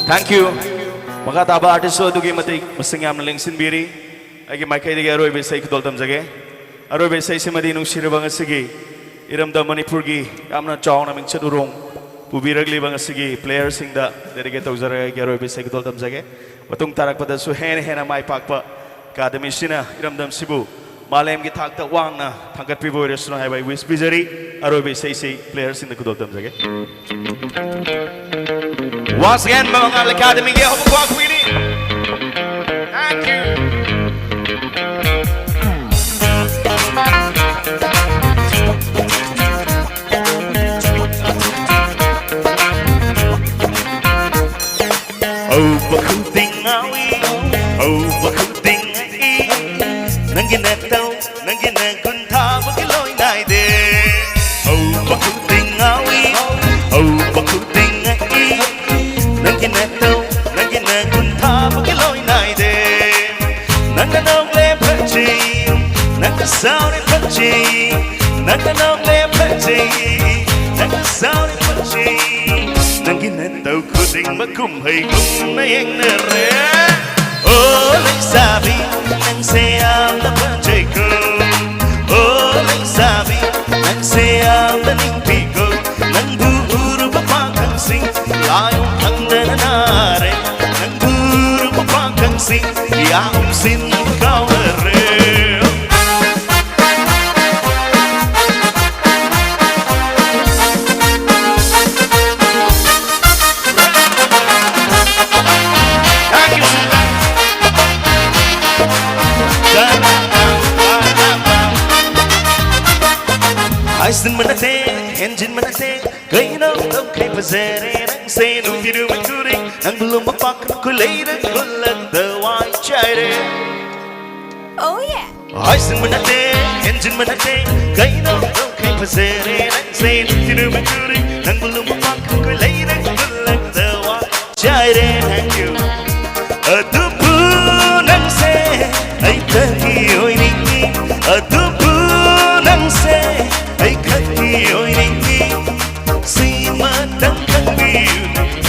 Thank you. ꯃꯈꯥ ꯇꯥꯕ artist ꯁꯨ ꯑꯗꯨꯛꯀꯤ ꯃꯇꯤꯛ ꯃꯁꯤꯡ ꯌꯥꯝꯅ ꯂꯦꯡꯁꯤꯟꯕꯤꯔꯤ꯫ ꯑꯩꯒꯤ ꯃꯥꯏꯀꯩꯗꯒꯤ ꯑꯔꯣꯏꯕ ꯏꯁꯩ ꯈꯨꯗꯣꯜ ꯇꯝꯖꯒꯦ꯫ ꯑꯔꯣꯏꯕ ꯏꯁꯩꯁꯤꯃꯗꯤ ꯅꯨꯡꯁꯤꯔꯕ ꯉꯁꯤꯒꯤ ꯏꯔꯝꯗꯝ ꯃꯅꯤꯄꯨꯔꯒꯤ ꯌꯥꯝꯅ ꯆꯥꯎꯅ ꯃꯤꯡꯆꯠ ꯎꯔꯣꯡ ꯄꯨꯕꯤꯔꯛꯂꯤꯕ ꯉꯁꯤꯒꯤ player ꯁꯤꯡꯗ dedicate ꯇꯧꯖꯔꯒ ꯑꯩꯒꯤ ꯑꯔꯣꯏꯕ ꯏꯁꯩ ꯈꯨꯗꯣꯜ ꯇꯝꯖꯒꯦ꯫ ꯃꯇꯨꯡ ꯇꯥꯔꯛꯄꯗꯁꯨ ꯍꯦꯟꯅ ꯍꯦꯟꯅ ꯃꯥꯏ ꯄꯥꯛꯄ ꯑꯦꯀꯥꯗꯃꯤꯁꯤꯅ ꯏꯔꯝꯗꯝꯁꯤꯕꯨ ꯃꯥꯂꯦꯝꯒꯤ ꯊꯥꯛꯇ ꯋꯥꯡꯅ ꯊꯥꯡꯒꯠꯄꯤꯕ ꯑꯣꯏꯔꯁꯅꯨ ꯍꯥꯏꯕ ꯑꯩ wish ꯄꯤꯖꯔꯤ꯫ ꯑꯔꯣꯏꯕ ꯏꯁꯩꯁꯤ player ꯁꯤꯡꯗ ꯈꯨꯗꯣꯜ ꯇꯝꯖꯒꯦ꯫ Once again, ꯃꯃꯉꯥꯜ ꯑꯦꯀꯥꯗꯃꯤꯒꯤ ꯑꯍꯧꯕ ꯈꯨꯕꯥꯛ ꯈꯨꯕꯤꯅꯤ꯫ Thank you. ꯍꯧꯕ ꯈꯨꯗꯤꯡ ꯉꯥꯎꯏ, ꯍꯧꯕ ꯈꯨꯗꯤꯡ ꯉꯛꯏ, ꯅꯪꯒꯤ ꯅꯇꯧ, ꯅꯪꯒꯤ ꯅꯒꯨꯟ ꯊꯥꯕꯒꯤ ꯂꯣꯏ ꯅꯥꯏꯗꯦ꯫ ꯍꯧꯕ ꯈꯨꯗꯤꯡ ꯉꯥꯎꯏ, ꯍꯧꯕ ꯈꯨꯗꯤꯡ ꯉꯛꯏ, ꯅꯪꯒꯤ ꯅꯇꯧ, ꯅꯪꯒꯤ ꯅꯒꯨꯟ ꯊꯥꯕꯒꯤ ꯂꯣꯏ ꯅꯥꯏꯗꯦ꯫ ꯅꯪꯅ ꯅꯣꯛꯂꯦ ꯐꯖꯩ, ꯅꯪꯅ ꯁꯥꯎꯔꯦ ꯐꯖꯩ, ꯅꯪꯅ ꯅꯣꯛꯂꯦ ꯐꯖꯩ, ꯅꯪꯅ ꯁꯥꯎꯔꯦ ꯐꯖꯩ꯫ ꯅꯪꯒꯤ ꯅꯇꯧ ꯈꯨꯗꯤꯡꯃꯛ ꯀꯨꯝꯍꯩꯒꯨꯝꯅ ꯌꯦꯡꯅꯔꯦ꯫ ꯑꯣ ꯂꯩꯁꯥꯕꯤ, ꯅꯪꯁꯦ ꯌꯥꯝꯅ ꯐꯖꯩꯀꯣ꯫ ꯑꯣ ꯂꯩꯁꯥꯕꯤ, ꯅꯪꯁꯦ ꯌꯥꯝꯅ ꯅꯤꯡꯄꯤꯀꯣ꯫ ꯅꯪꯕꯨ ꯎꯔꯨꯕ ꯄꯥꯈꯪꯁꯤꯡ ꯂꯥꯏꯑꯣꯡ ꯈꯪꯗꯅ ꯅꯥꯔꯦ꯫ ꯅꯪꯕꯨ ꯎꯔꯨꯕ ꯄꯥꯈꯪꯁꯤꯡ ꯌꯥꯝ ꯁꯤꯟꯕ ꯀꯥꯎꯅꯔꯦ꯫ ꯍꯥꯏꯖꯤꯟꯕ ꯅꯠꯇꯦ, ꯍꯦꯟꯖꯤꯟꯕ ꯅꯠꯇꯦ, ꯀꯩꯅꯣ ꯇꯧꯈ꯭ꯔꯦ ꯐꯖꯔꯦ ꯅꯪꯁꯦ ꯅꯨꯡꯊꯤꯜ ꯃꯩꯈꯨꯔꯤ ꯅꯪꯕꯨ ꯂꯨꯝꯕ ꯄꯥꯈꯪ ꯈꯨꯂꯩꯗ ꯈꯨꯜꯂꯛꯇ ꯋꯥꯏ ꯆꯥꯏꯔꯦ꯫ ꯍꯥꯏꯖꯤꯟꯕ ꯅꯠꯇꯦ, ꯍꯦꯟꯖꯤꯟꯕ ꯅꯠꯇꯦ, ꯀꯩꯅꯣ ꯇꯧꯈꯩ ꯐꯖꯔꯦ ꯅꯪꯁꯦ, ꯅꯨꯡꯊꯤꯜ ꯃꯩꯈꯨꯔꯤ, ꯅꯪꯕꯨ ꯂꯨꯝꯕ ꯄꯥꯈꯪ ꯀꯣꯏ ꯂꯩꯔꯦ ꯈꯨꯜꯂꯛꯇ ꯋꯥ ꯆꯥꯏꯔꯦ꯫ Thank you. ꯑꯗꯨꯕꯨ ꯅꯪꯁꯦ ꯑꯩꯇꯒꯤ ꯑꯣꯏꯅꯤꯡꯉꯤ, ꯑꯗꯨꯕꯨ ꯅꯪꯁꯦ ꯑꯩ ꯈꯛꯀꯤ ꯑꯣꯏꯅꯤꯡꯉꯤ꯫ ꯁꯤꯃꯇꯪ ꯈꯪꯕꯤꯌꯨ,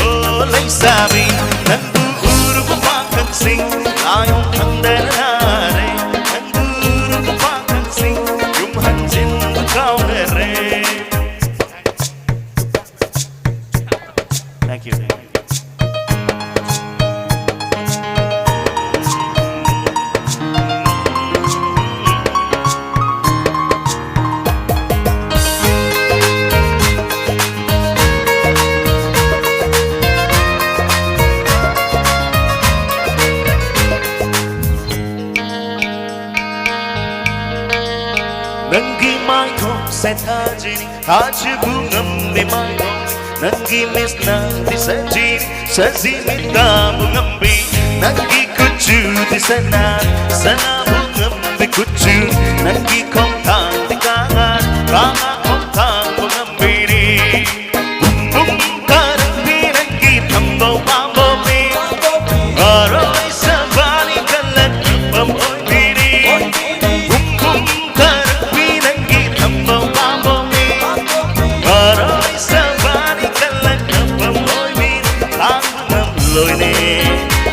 ꯑꯣ ꯂꯩꯁꯥꯕꯤ, ꯅꯪꯕꯨ ꯎꯔꯨꯕ ꯄꯥꯈꯪꯁꯤꯡ ꯂꯥꯏꯑꯣꯡ ꯈꯪꯗꯅ ꯅꯥꯔꯦ꯫ ꯅꯪꯕꯨ ꯎꯔꯨꯕ ꯄꯥꯈꯪꯁꯤꯡ ꯌꯨꯝ ꯍꯟꯖꯤꯟꯕ ꯀꯥꯎꯅꯔꯦ꯫ Thank you. ꯅꯪꯒꯤ ꯃꯥꯏꯊꯣꯡꯁꯦ ꯊꯥꯖꯤꯅꯤ, ꯊꯥꯖꯕ ꯉꯝꯗꯦ ꯃꯥꯏꯊꯣꯡ꯫ ꯅꯪꯒꯤ ꯃꯤꯠꯅꯗꯤ ꯁꯖꯤꯅꯤ, ꯁꯖꯤ ꯃꯤꯠ ꯇꯥꯕ ꯉꯝꯕꯤ꯫ ꯅꯪꯒꯤ ꯀꯨꯆꯨꯗꯤ ꯁꯅꯥ, ꯁꯅꯥꯕ ꯉꯝꯕꯤ ꯀꯨꯆꯨ꯫ ꯅꯪꯒꯤ ꯈꯣꯡꯊꯥꯡꯗꯤ ꯀꯥꯡꯉꯥ, ꯀꯥꯡꯉꯥ ꯈꯣꯡꯊꯥꯡꯕ ꯉꯝꯕꯤꯅꯤ꯫ ꯕꯨꯝ ꯕꯨꯝ ꯀꯥꯔꯛꯄꯤ ꯅꯪꯒꯤ ꯊꯝꯕꯧ ꯄꯥꯝꯕꯣꯝꯅꯤ꯫ ꯑꯔꯣꯏ ꯁꯕꯥꯅꯤ ꯀꯜꯂꯛ ꯀꯞꯄꯝ ꯑꯣꯏꯕꯤꯅꯤ꯫ ꯕꯨꯝ ꯕꯨꯝ ꯀꯥꯔꯛꯄꯤ ꯅꯪꯒꯤ ꯊꯝꯕꯧ ꯄꯥꯝꯕꯣꯝꯅꯤ꯫ ꯑꯔꯣꯏ ꯁꯕꯥꯅꯤ ꯀꯜꯂꯛ ꯀꯞꯄꯝ ꯑꯣꯏꯕꯤꯅꯤ꯫ ꯈꯥꯡꯕ ꯉꯝꯂꯣꯏꯅꯦ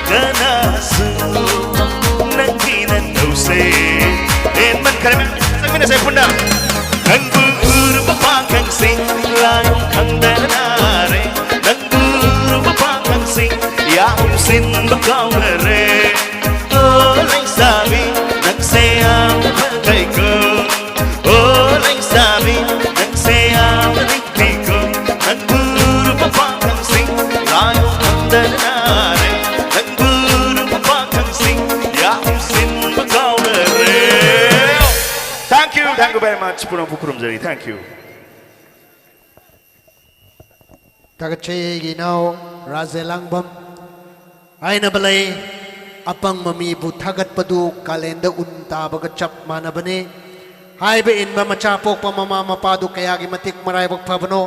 ꯀꯅꯥꯁꯨ ꯅꯪꯒꯤ ꯅꯪ ꯇꯧꯁꯦ꯫ ꯍꯦꯟꯃꯟꯈ꯭ꯔꯦ ꯃꯌꯥꯝ ꯆꯪꯃꯤꯟꯅꯁꯦ ꯄꯨꯟꯅ꯫ ꯅꯪꯕꯨ ꯎꯔꯨꯕ ꯄꯥꯈꯪꯁꯤꯡ ꯂꯥꯏꯑꯣꯡ ꯈꯪꯗꯅ ꯅꯥꯔꯦ꯫ ꯅꯪꯕꯨ ꯎꯔꯨꯕ ꯄꯥꯈꯪꯁꯤꯡ ꯌꯥꯝ ꯁꯤꯟꯕ ꯀꯥꯎꯅꯔꯦ꯫ ꯑꯣ ꯂꯩꯁꯥꯕꯤ, ꯅꯪꯁꯦ ꯌꯥꯝꯅ ꯐꯖꯩꯀꯣ꯫ ꯑꯣ ꯂꯩꯁꯥꯕꯤ, ꯅꯪꯁꯦ ꯌꯥꯝꯅ ꯅꯤꯛꯄꯤꯀꯣ꯫ ꯅꯪꯕꯨ ꯎꯔꯨꯕ ꯄꯥꯈꯪꯁꯤꯡ ꯂꯥꯏꯑꯣꯡ ꯈꯪꯗꯅ ꯅꯥꯔꯦ꯫ ꯅꯪꯕꯨ ꯎꯔꯨꯕ ꯄꯥꯈꯪꯁꯤꯡ ꯌꯥꯝ ꯁꯤꯟꯕ ꯀꯥꯎꯅꯔꯦ꯫ Thank you, thank you very much. ꯄꯨꯅꯝ ꯈꯨꯔꯨꯝꯖꯔꯤ꯫ Thank you. ꯊꯥꯒꯠꯆꯩ ꯑꯩꯒꯤ ꯏꯅꯥꯎ ꯔꯥꯖꯦ ꯂꯥꯡꯕꯝ ꯍꯥꯏꯅꯕ ꯂꯩ꯫ ꯑꯄꯪꯕ ꯃꯤꯕꯨ ꯊꯥꯒꯠꯄꯗꯨ ꯀꯥꯂꯦꯟꯗ ꯎꯟ ꯇꯥꯕꯒ ꯆꯞ ꯃꯥꯟꯅꯕꯅꯤ꯫ ꯍꯥꯏꯕ ꯏꯟꯕ ꯃꯆꯥ ꯄꯣꯛꯄ ꯃꯃꯥ ꯃꯄꯥꯗꯨ ꯀꯌꯥꯒꯤ ꯃꯇꯤꯛ ꯃꯔꯥꯏꯕꯛ ꯐꯕꯅꯣ꯫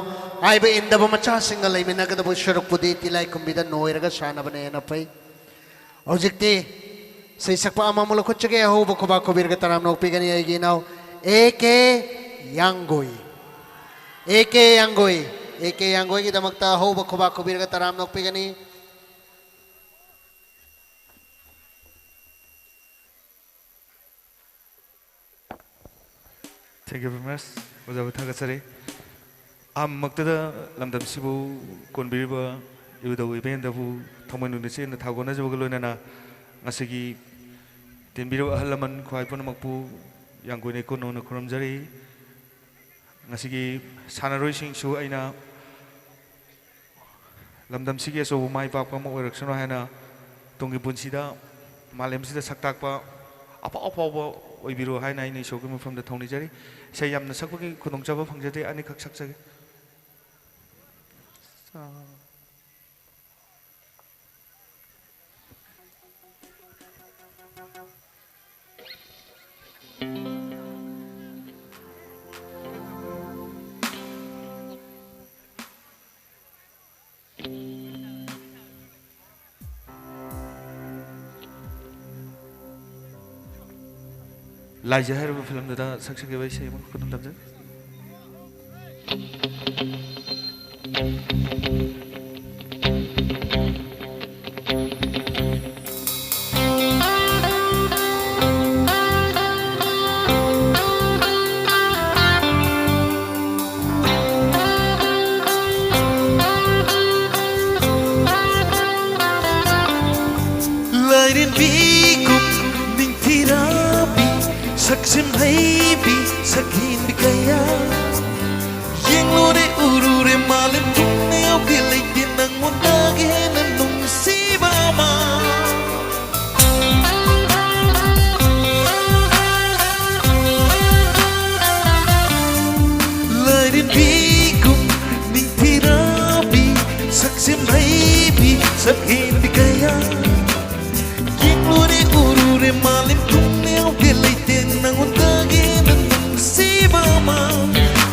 ꯍꯥꯏꯕ ꯏꯟꯗꯕ ꯃꯆꯥꯁꯤꯡꯒ ꯂꯩꯃꯤꯟꯅꯒꯗꯕ ꯁꯔꯨꯛꯄꯨꯗꯤ ꯇꯤꯂꯥꯏꯈꯨꯝꯕꯤꯗ ꯅꯣꯏꯔꯒ ꯁꯥꯟꯅꯕꯅ ꯍꯦꯟꯅ ꯐꯩ꯫ ꯍꯧꯖꯤꯛꯇꯤ ꯏꯁꯩ ꯁꯛꯄ ꯑꯃꯃꯨꯛ ꯂꯧꯈꯠꯆꯒꯦ꯫ ꯑꯍꯧꯕ ꯈꯨꯕꯥꯛ ꯈꯨꯕꯤꯔꯒ ꯇꯔꯥꯝꯅ ꯑꯣꯛꯄꯤꯒꯅꯤ ꯑꯩꯒꯤ ꯏꯅꯥꯎ A K ꯌꯥꯡꯒꯣꯏ꯫ A K ꯌꯥꯡꯒꯣꯏ꯫ A K ꯌꯥꯡꯒꯣꯏꯒꯤꯗꯃꯛꯇ ꯑꯍꯧꯕ ꯈꯨꯕꯥꯛ ꯈꯨꯕꯤꯔꯒ ꯇꯔꯥꯝꯅ ꯑꯣꯛꯄꯤꯒꯅꯤ꯫ Thank you very much. ꯑꯣꯖꯥꯕꯨ ꯊꯥꯒꯠꯆꯔꯤ꯫ ꯑꯍꯥꯟꯕꯃꯛꯇꯗ ꯂꯝꯗꯝꯁꯤꯕꯨ ꯀꯣꯟꯕꯤꯔꯤꯕ ꯏꯕꯨꯙꯧ ꯏꯕꯦꯟꯗꯕꯨ ꯊꯃꯣꯏ ꯅꯨꯡꯗ ꯆꯦꯠꯅ ꯊꯥꯒꯣꯟꯅꯖꯕꯒ ꯂꯣꯏꯅꯅ ꯉꯁꯤꯒꯤ ꯇꯤꯟꯕꯤꯔꯕ ꯑꯍꯜ ꯂꯃꯟ ꯈ꯭ꯋꯥꯏ ꯄꯨꯝꯅꯃꯛꯄꯨ ꯌꯥꯡꯒꯣꯏꯅ ꯏꯀꯣꯟ ꯅꯧꯅ ꯈꯨꯔꯨꯝꯖꯔꯤ꯫ ꯉꯁꯤꯒꯤ ꯁꯥꯟꯅꯔꯣꯏꯁꯤꯡꯁꯨ ꯑꯩꯅ ꯂꯝꯗꯝꯁꯤꯒꯤ ꯑꯆꯧꯕ ꯃꯥꯏ ꯄꯥꯛꯄ ꯑꯃ ꯑꯣꯏꯔꯛꯁꯅꯨ ꯍꯥꯏꯅ ꯇꯨꯡꯒꯤ ꯄꯨꯟꯁꯤꯗ ꯃꯥꯂꯦꯝꯁꯤꯗ ꯁꯛ ꯇꯥꯛꯄ ꯑꯐꯥꯎ ꯑꯐꯥꯎꯕ ꯑꯣꯏꯕꯤꯔꯣ ꯍꯥꯏꯅ ꯑꯩꯅ ꯏꯁꯣꯔꯒꯤ ꯃꯐꯝꯗ ꯊꯧꯅꯤꯖꯔꯤ꯫ ꯏꯁꯩ ꯌꯥꯝꯅ ꯁꯛꯄꯒꯤ ꯈꯨꯗꯣꯡꯆꯥꯕ ꯐꯪꯖꯗꯦ, ꯑꯅꯤꯈꯛ ꯁꯛꯆꯒꯦ꯫ ꯂꯥꯏꯖ ꯍꯥꯏꯔꯤꯕ ꯐꯤꯂꯝꯗꯨꯗ ꯁꯛꯆꯈꯤꯕ ꯏꯁꯩ ꯑꯃꯈꯛ ꯑꯗꯨꯝ ꯇꯝꯖꯒꯦ꯫ ꯂꯥꯏꯔꯦꯝꯕꯤꯒꯨꯝ ꯅꯤꯡꯊꯤꯔꯕꯤ, ꯁꯛꯁꯦꯝ ꯍꯩꯕꯤ, ꯁꯛꯍꯦꯟꯕꯤ ꯀꯌꯥ ꯃꯥꯂꯦꯝ ꯊꯨꯡꯅ ꯌꯥꯎꯗꯦ ꯂꯩꯇꯦ ꯅꯉꯣꯟꯗꯒꯤ ꯍꯦꯟꯅ ꯅꯨꯡꯁꯤꯕ ꯑꯃ꯫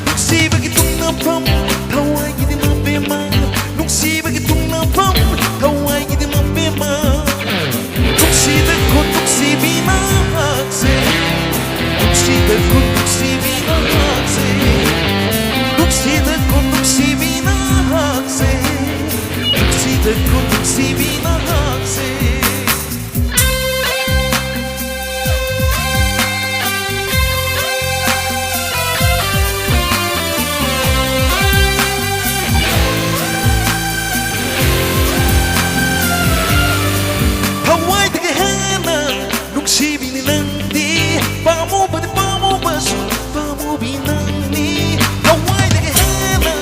ꯅꯨꯡꯁꯤꯕꯒꯤ ꯇꯨꯡꯅꯐꯝ ꯊꯋꯥꯏꯒꯤꯗꯤ ꯃꯥꯄꯦꯝꯃ꯫ ꯅꯨꯡꯁꯤꯕꯒꯤ ꯇꯨꯡꯅꯐꯝ ꯊꯋꯥꯏꯒꯤꯗꯤ ꯃꯥꯄꯦꯝꯃ꯫ ꯅꯨꯡꯁꯤꯗ ꯈꯨꯠ ꯅꯨꯡꯁꯤꯕꯤ ꯅꯍꯥꯛꯁꯦ꯫ ꯅꯨꯡꯁꯤꯗ ꯈꯨꯠ ꯅꯨꯡꯁꯤꯕꯤ ꯅꯍꯥꯛꯁꯦ꯫ ꯅꯨꯡꯁꯤꯗ ꯈꯨꯠ ꯅꯨꯡꯁꯤꯕꯤ ꯅꯍꯥꯛꯁꯦ꯫ ꯅꯨꯡꯁꯤꯗ ꯈꯨꯠ ꯅꯨꯡꯁꯤꯕꯤ ꯅꯍꯥꯛꯁꯦ꯫ ꯊꯋꯥꯏꯗꯒꯤ ꯍꯦꯟꯅ ꯅꯨꯡꯁꯤꯕꯤꯅꯤ ꯅꯪꯗꯤ꯫ ꯄꯥꯝꯃꯨꯕꯗꯤ ꯄꯥꯝꯃꯨꯕꯁꯨ ꯄꯥꯝꯃꯨꯕꯤ ꯅꯪꯅꯤ꯫ ꯊꯋꯥꯏꯗꯒꯤ ꯍꯦꯟꯅ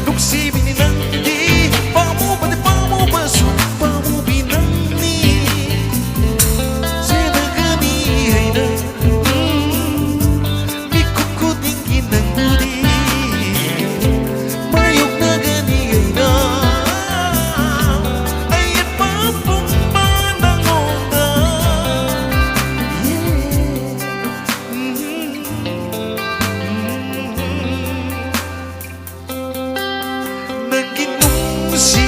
ꯅꯨꯡꯁꯤꯕꯤꯅꯤ ꯅꯪꯗꯤ꯫ ꯄꯥꯝꯃꯨꯕꯗꯤ ꯄꯥꯝꯃꯨꯕꯁꯨ ꯄꯥꯝꯃꯨꯕꯤ ꯅꯪꯅꯤ꯫ ꯁꯦꯟꯅꯒꯅꯤ ꯍꯥꯏꯅ, ꯎꯝ, ꯃꯤꯀꯨꯞ ꯈꯨꯗꯤꯡꯒꯤ ꯅꯪꯕꯨꯗꯤ ꯃꯥꯌꯣꯛꯅꯒꯅꯤ ꯑꯩꯅ꯫ ꯑꯩ ꯑꯄꯥꯝꯕ ꯅꯉꯣꯟꯗ꯫ Yeah. ꯎꯝ. ꯅꯪꯒꯤ ꯅꯨꯡꯁꯤ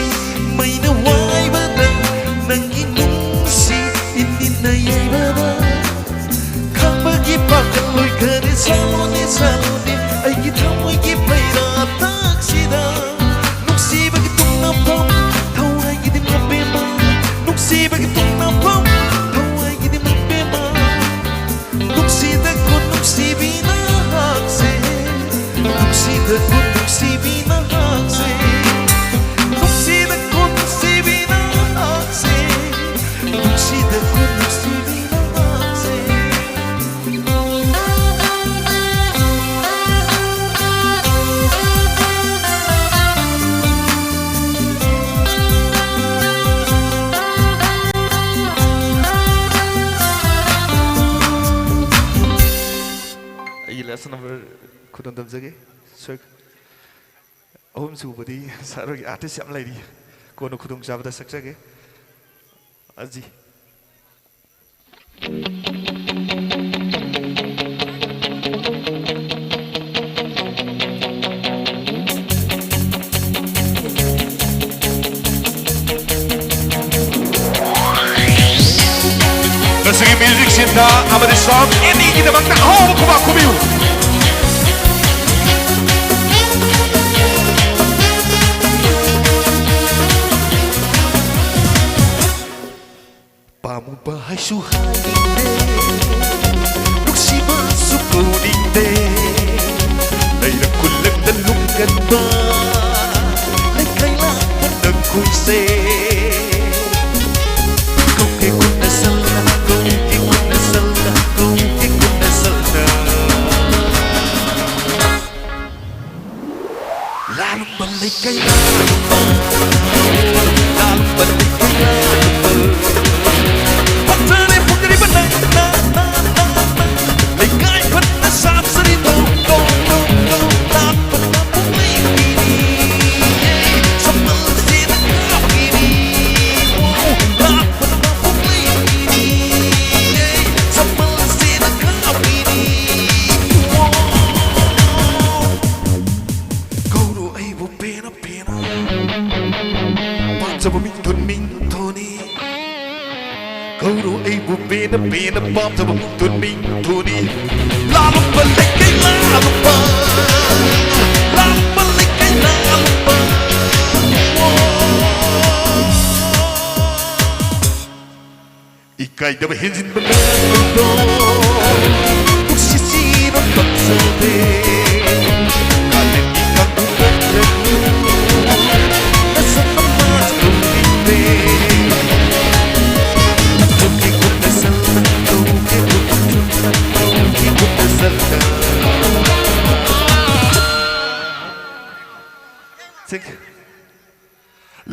ꯃꯩꯅ ꯋꯥꯏꯕꯗ, ꯅꯪꯒꯤ ꯅꯨꯡꯁꯤ ꯏꯅꯤꯟꯅ ꯌꯩꯕꯗ, ꯈꯥꯡꯕꯒꯤ ꯄꯥꯡꯒꯜ ꯂꯣꯏꯈꯔꯦ, ꯁꯥꯂꯣꯅꯦ, ꯁꯥꯂꯣꯅꯦ, ꯑꯩꯒꯤ ꯊꯃꯣꯏꯒꯤ ꯃꯩꯔꯥ ꯇꯛꯁꯤꯗ꯫ ꯅꯨꯡꯁꯤꯕꯒꯤ ꯇꯨꯡꯅꯐꯝ ꯊꯋꯥꯏꯒꯤꯗꯤ ꯃꯄꯦꯝꯃ, ꯅꯨꯡꯁꯤꯕꯒꯤ ꯇꯨꯡꯅꯐꯝ ꯊꯋꯥꯏꯒꯤꯗꯤ ꯃꯄꯦꯝꯃ꯫ ꯅꯨꯡꯁꯤꯗ ꯈꯨꯠ ꯅꯨꯡꯁꯤꯕꯤ ꯅꯍꯥꯛꯁꯦ, ꯅꯨꯡꯁꯤꯗ ꯈꯨꯠ ꯅꯨꯡꯁꯤꯕꯤ ꯅꯍꯥꯛꯁꯦ, ꯅꯨꯡꯁꯤꯗ ꯈꯨꯠ ꯅꯨꯡꯁꯤꯕꯤ ꯅꯍꯥꯛꯁꯦ, ꯅꯨꯡꯁꯤꯗ ꯈꯨꯠ ꯅꯨꯡꯁꯤꯕꯤ ꯅꯍꯥꯛꯁꯦ꯫ ꯑꯩꯒꯤ last number ꯈꯨꯗꯣꯜ ꯇꯝꯖꯒꯦ꯫ ꯁꯣꯏ-, ꯑꯍꯨꯝꯁꯨꯕꯗꯤ sir ꯍꯣꯏꯒꯤ artist ꯌꯥꯝ ꯂꯩꯔꯤ, ꯀꯣꯟꯅ ꯈꯨꯗꯣꯡꯆꯥꯕꯗ ꯁꯛꯆꯒꯦ꯫ ꯑꯖꯤ꯫ ꯃ꯭ꯌꯨꯖꯤꯛ ꯁꯤꯟꯊ ꯑꯃꯗꯤ ꯁꯥꯎꯟ ꯑꯦꯅꯤꯒꯤꯗꯃꯛꯇ ꯑꯍꯥꯎꯕ ꯈꯨꯕꯥꯛ ꯈꯨꯕꯤꯌꯨ꯫ ꯄꯥꯝꯃꯨꯕ ꯍꯥꯏꯁꯨ ꯍꯥꯏꯅꯤꯡꯗꯦ, ꯅꯨꯡꯁꯤꯕꯁꯨ ꯀꯧꯅꯤꯡꯗꯦ, ꯂꯩꯔꯛ ꯈꯨꯜꯂꯛꯇ ꯂꯨꯝꯒꯟꯕ ꯂꯩꯀꯥꯏ ꯂꯥꯛꯄ ꯅꯪꯈꯣꯏꯁꯦ꯫ ꯀꯧꯒꯦ ꯈꯨꯠꯅ ꯁꯜꯂ, ꯀꯧꯒꯦ ꯈꯨꯠꯅ ꯁꯜꯂ, ꯀꯧꯒꯦ ꯈꯨꯠꯅ ꯁꯜꯂ꯫ ꯂꯥꯂꯨꯝꯕ ꯂꯩꯀꯥꯏ ꯂꯥꯂꯨꯝꯕ, ꯂꯥꯂꯨꯝꯕ ꯂꯩꯀꯥꯏ ꯂꯥꯂꯨꯝꯕ꯫ ꯐꯖꯔꯦ ꯐꯖꯔꯤꯕ ꯅꯪ, ꯅꯪ, ꯅꯪ, ꯅꯪ, ꯅꯪ꯫ ꯂꯩꯀꯥꯏ ꯐꯖꯅ ꯁꯥꯖꯔꯤꯗꯣ, ꯗꯣ, ꯗꯣ, ꯗꯣ꯫ ꯂꯥꯛꯄꯅ ꯃꯄꯨꯡ ꯂꯩꯕꯤꯅꯤ, ꯁꯝꯕꯜꯁꯤꯅ ꯀꯥꯞꯄꯤꯅꯤ꯫ ꯂꯥꯛꯄꯅ ꯃꯄꯨꯡ ꯂꯩꯕꯤꯅꯤ, ꯁꯝꯕꯜꯁꯤꯅ ꯀꯥꯞꯄꯤꯅꯤ꯫ ꯀꯧꯔꯣ ꯑꯩꯕꯨ ꯄꯦꯟꯅ ꯄꯦꯟꯅ, ꯄꯥꯝꯖꯕ ꯃꯤꯡꯊꯣꯟ ꯃꯤꯡꯊꯣꯟꯅꯤ꯫ ꯀꯧꯔꯣ ꯑꯩꯕꯨ ꯄꯦꯟꯅ ꯄꯦꯟꯅ, ꯄꯥꯝꯖꯕ ꯃꯤꯡꯊꯣꯟ ꯃꯤꯡꯊꯣꯟꯅꯤ꯫ ꯂꯥꯂꯨꯝꯕ ꯂꯩꯀꯥꯏ ꯂꯥꯂꯨꯝꯕ, ꯂꯥꯂꯨꯝꯕ ꯂꯩꯀꯥꯏ ꯂꯥꯂꯨꯝꯕ꯫ ꯏꯀꯥꯏꯗꯕ ꯍꯦꯟꯖꯤꯟꯕ ꯅꯪꯗꯣ ꯅꯨꯡꯁꯤ ꯆꯤꯔꯣ ꯄꯛꯆꯗꯦ꯫ ꯀꯥꯂꯦꯟꯒꯤ ꯀꯥꯡꯕꯨ ꯅꯠꯇ꯭ꯔꯁꯨ ꯅꯁꯛ ꯃꯃꯥꯁꯨ ꯎꯅꯤꯡꯗꯦ꯫ ꯇꯨꯝꯒꯤ ꯈꯨꯠꯅ ꯁꯜꯂ, ꯇꯨꯝꯒꯤ ꯈꯨꯠꯅ ꯁꯜꯂ, ꯇꯨꯝꯒꯤ ꯈꯨꯠꯅ ꯁꯜꯂ꯫ ꯁꯤꯛ꯫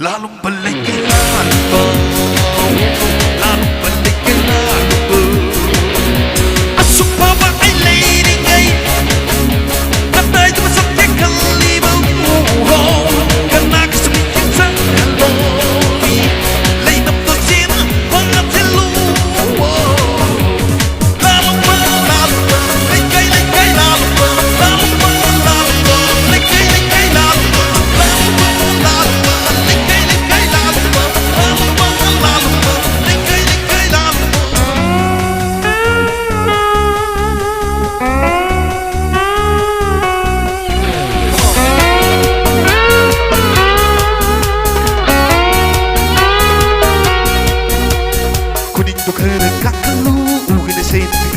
ꯂꯥꯂꯨꯝꯕ ꯂꯩꯀꯥꯏ ꯂꯥꯂꯨꯝꯕ, ꯂꯥꯂꯨꯝꯕ ꯂꯩꯀꯥꯏ ꯂꯥꯂꯨꯝꯕ꯫ ꯑꯁꯨꯛ ꯐꯕ ꯑꯩ ꯂꯩꯔꯤꯉꯩ, ꯀꯗꯥꯏꯗ ꯃꯁꯛ ꯈꯜꯂꯤꯕ? ꯎꯍꯣ, ꯀꯅꯥꯒꯁꯨ ꯃꯤꯠꯌꯦꯡ ꯆꯪꯍꯜꯂꯣꯏ꯫ ꯂꯩꯅꯝꯗꯣ ꯆꯦꯅ ꯐꯥꯖꯤꯜꯂꯨ꯫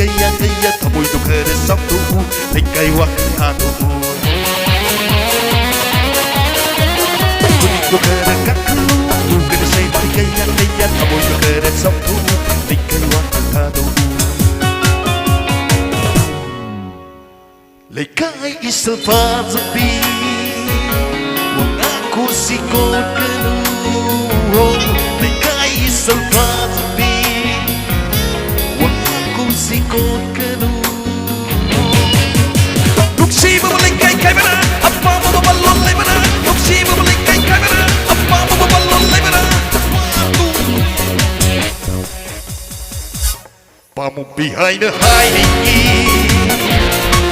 ꯀꯌꯥ ꯀꯌꯥ ꯊꯃꯣꯏꯗꯣ ꯈꯔ ꯆꯥꯎꯊꯣꯛꯎ, ꯂꯩꯀꯥꯏ ꯋꯥꯈꯜ ꯊꯥꯗꯣꯛꯎ꯫ ꯈꯨꯅꯤꯡꯗꯣ ꯈꯔ ꯀꯟꯈꯠꯂꯨ, ꯀꯩꯅꯣ ꯁꯩ ꯀꯌꯥ ꯀꯌꯥ ꯊꯃꯣꯏꯗꯣ ꯈꯔ ꯆꯥꯎꯊꯣꯛꯎ, ꯂꯩꯀꯥꯏ ꯋꯥꯈꯜ ꯊꯥꯗꯣꯛꯎ꯫ ꯂꯩꯀꯥꯏ ꯏꯁꯜ ꯐꯖꯕꯤ, ꯋꯥꯉꯥꯡ ꯈꯨꯁꯤ ꯀꯣꯠꯀꯅꯨ꯫ ꯂꯩꯀꯥꯏ ꯏꯁꯜ ꯐꯖꯕꯤ, ꯋꯥꯉꯥꯡ ꯈꯨꯁꯤ ꯀꯣꯠꯀꯅꯨ꯫ ꯅꯨꯡꯁꯤꯕꯕꯨ ꯂꯩꯀꯥꯏ ꯈꯥꯏꯕꯅ, ꯑꯄꯥꯝꯕꯕꯨ ꯃꯜꯂꯣꯟ ꯂꯩꯕꯅ, ꯅꯨꯡꯁꯤꯕꯕꯨ ꯂꯩꯀꯥꯏ ꯈꯥꯏꯕꯅ, ꯑꯄꯥꯝꯕꯕꯨ ꯃꯜꯂꯣꯟ ꯂꯩꯕꯅ, ꯄꯥꯝꯃꯨꯕꯤ ꯍꯥꯏꯅ ꯍꯥꯏꯅꯤꯡꯉꯤ,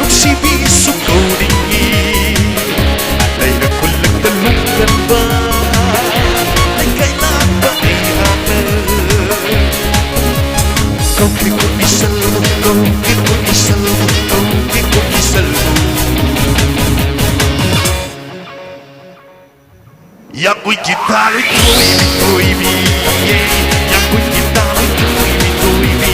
ꯅꯨꯡꯁꯤꯕꯤꯁꯨ ꯀꯧꯅꯤꯡꯉꯤ꯫ ꯂꯩꯔ ꯈꯨꯜꯂꯛꯇ ꯂꯨꯞꯀꯟꯕ ꯂꯩꯀꯥꯏ ꯂꯥꯛꯄ ꯑꯩꯍꯥꯛꯅ꯫ ꯀꯧꯒꯦ ꯀꯧꯒꯦ ꯁꯜꯂꯨ, ꯀꯧꯒꯦ ꯀꯧꯒꯦ ꯁꯜꯂꯨ, ꯀꯧꯒꯦ ꯀꯧꯒꯦ ꯁꯜꯂꯨ꯫ ꯌꯥꯡꯒꯣꯏꯒꯤ ꯊꯥꯔꯣꯏ ꯀꯣꯏꯕꯤ ꯀꯣꯏꯕꯤ, ꯌꯦ, ꯌꯥꯡꯒꯣꯏꯒꯤ ꯊꯥꯔꯣꯏ ꯀꯣꯏꯕꯤ ꯀꯣꯏꯕꯤ꯫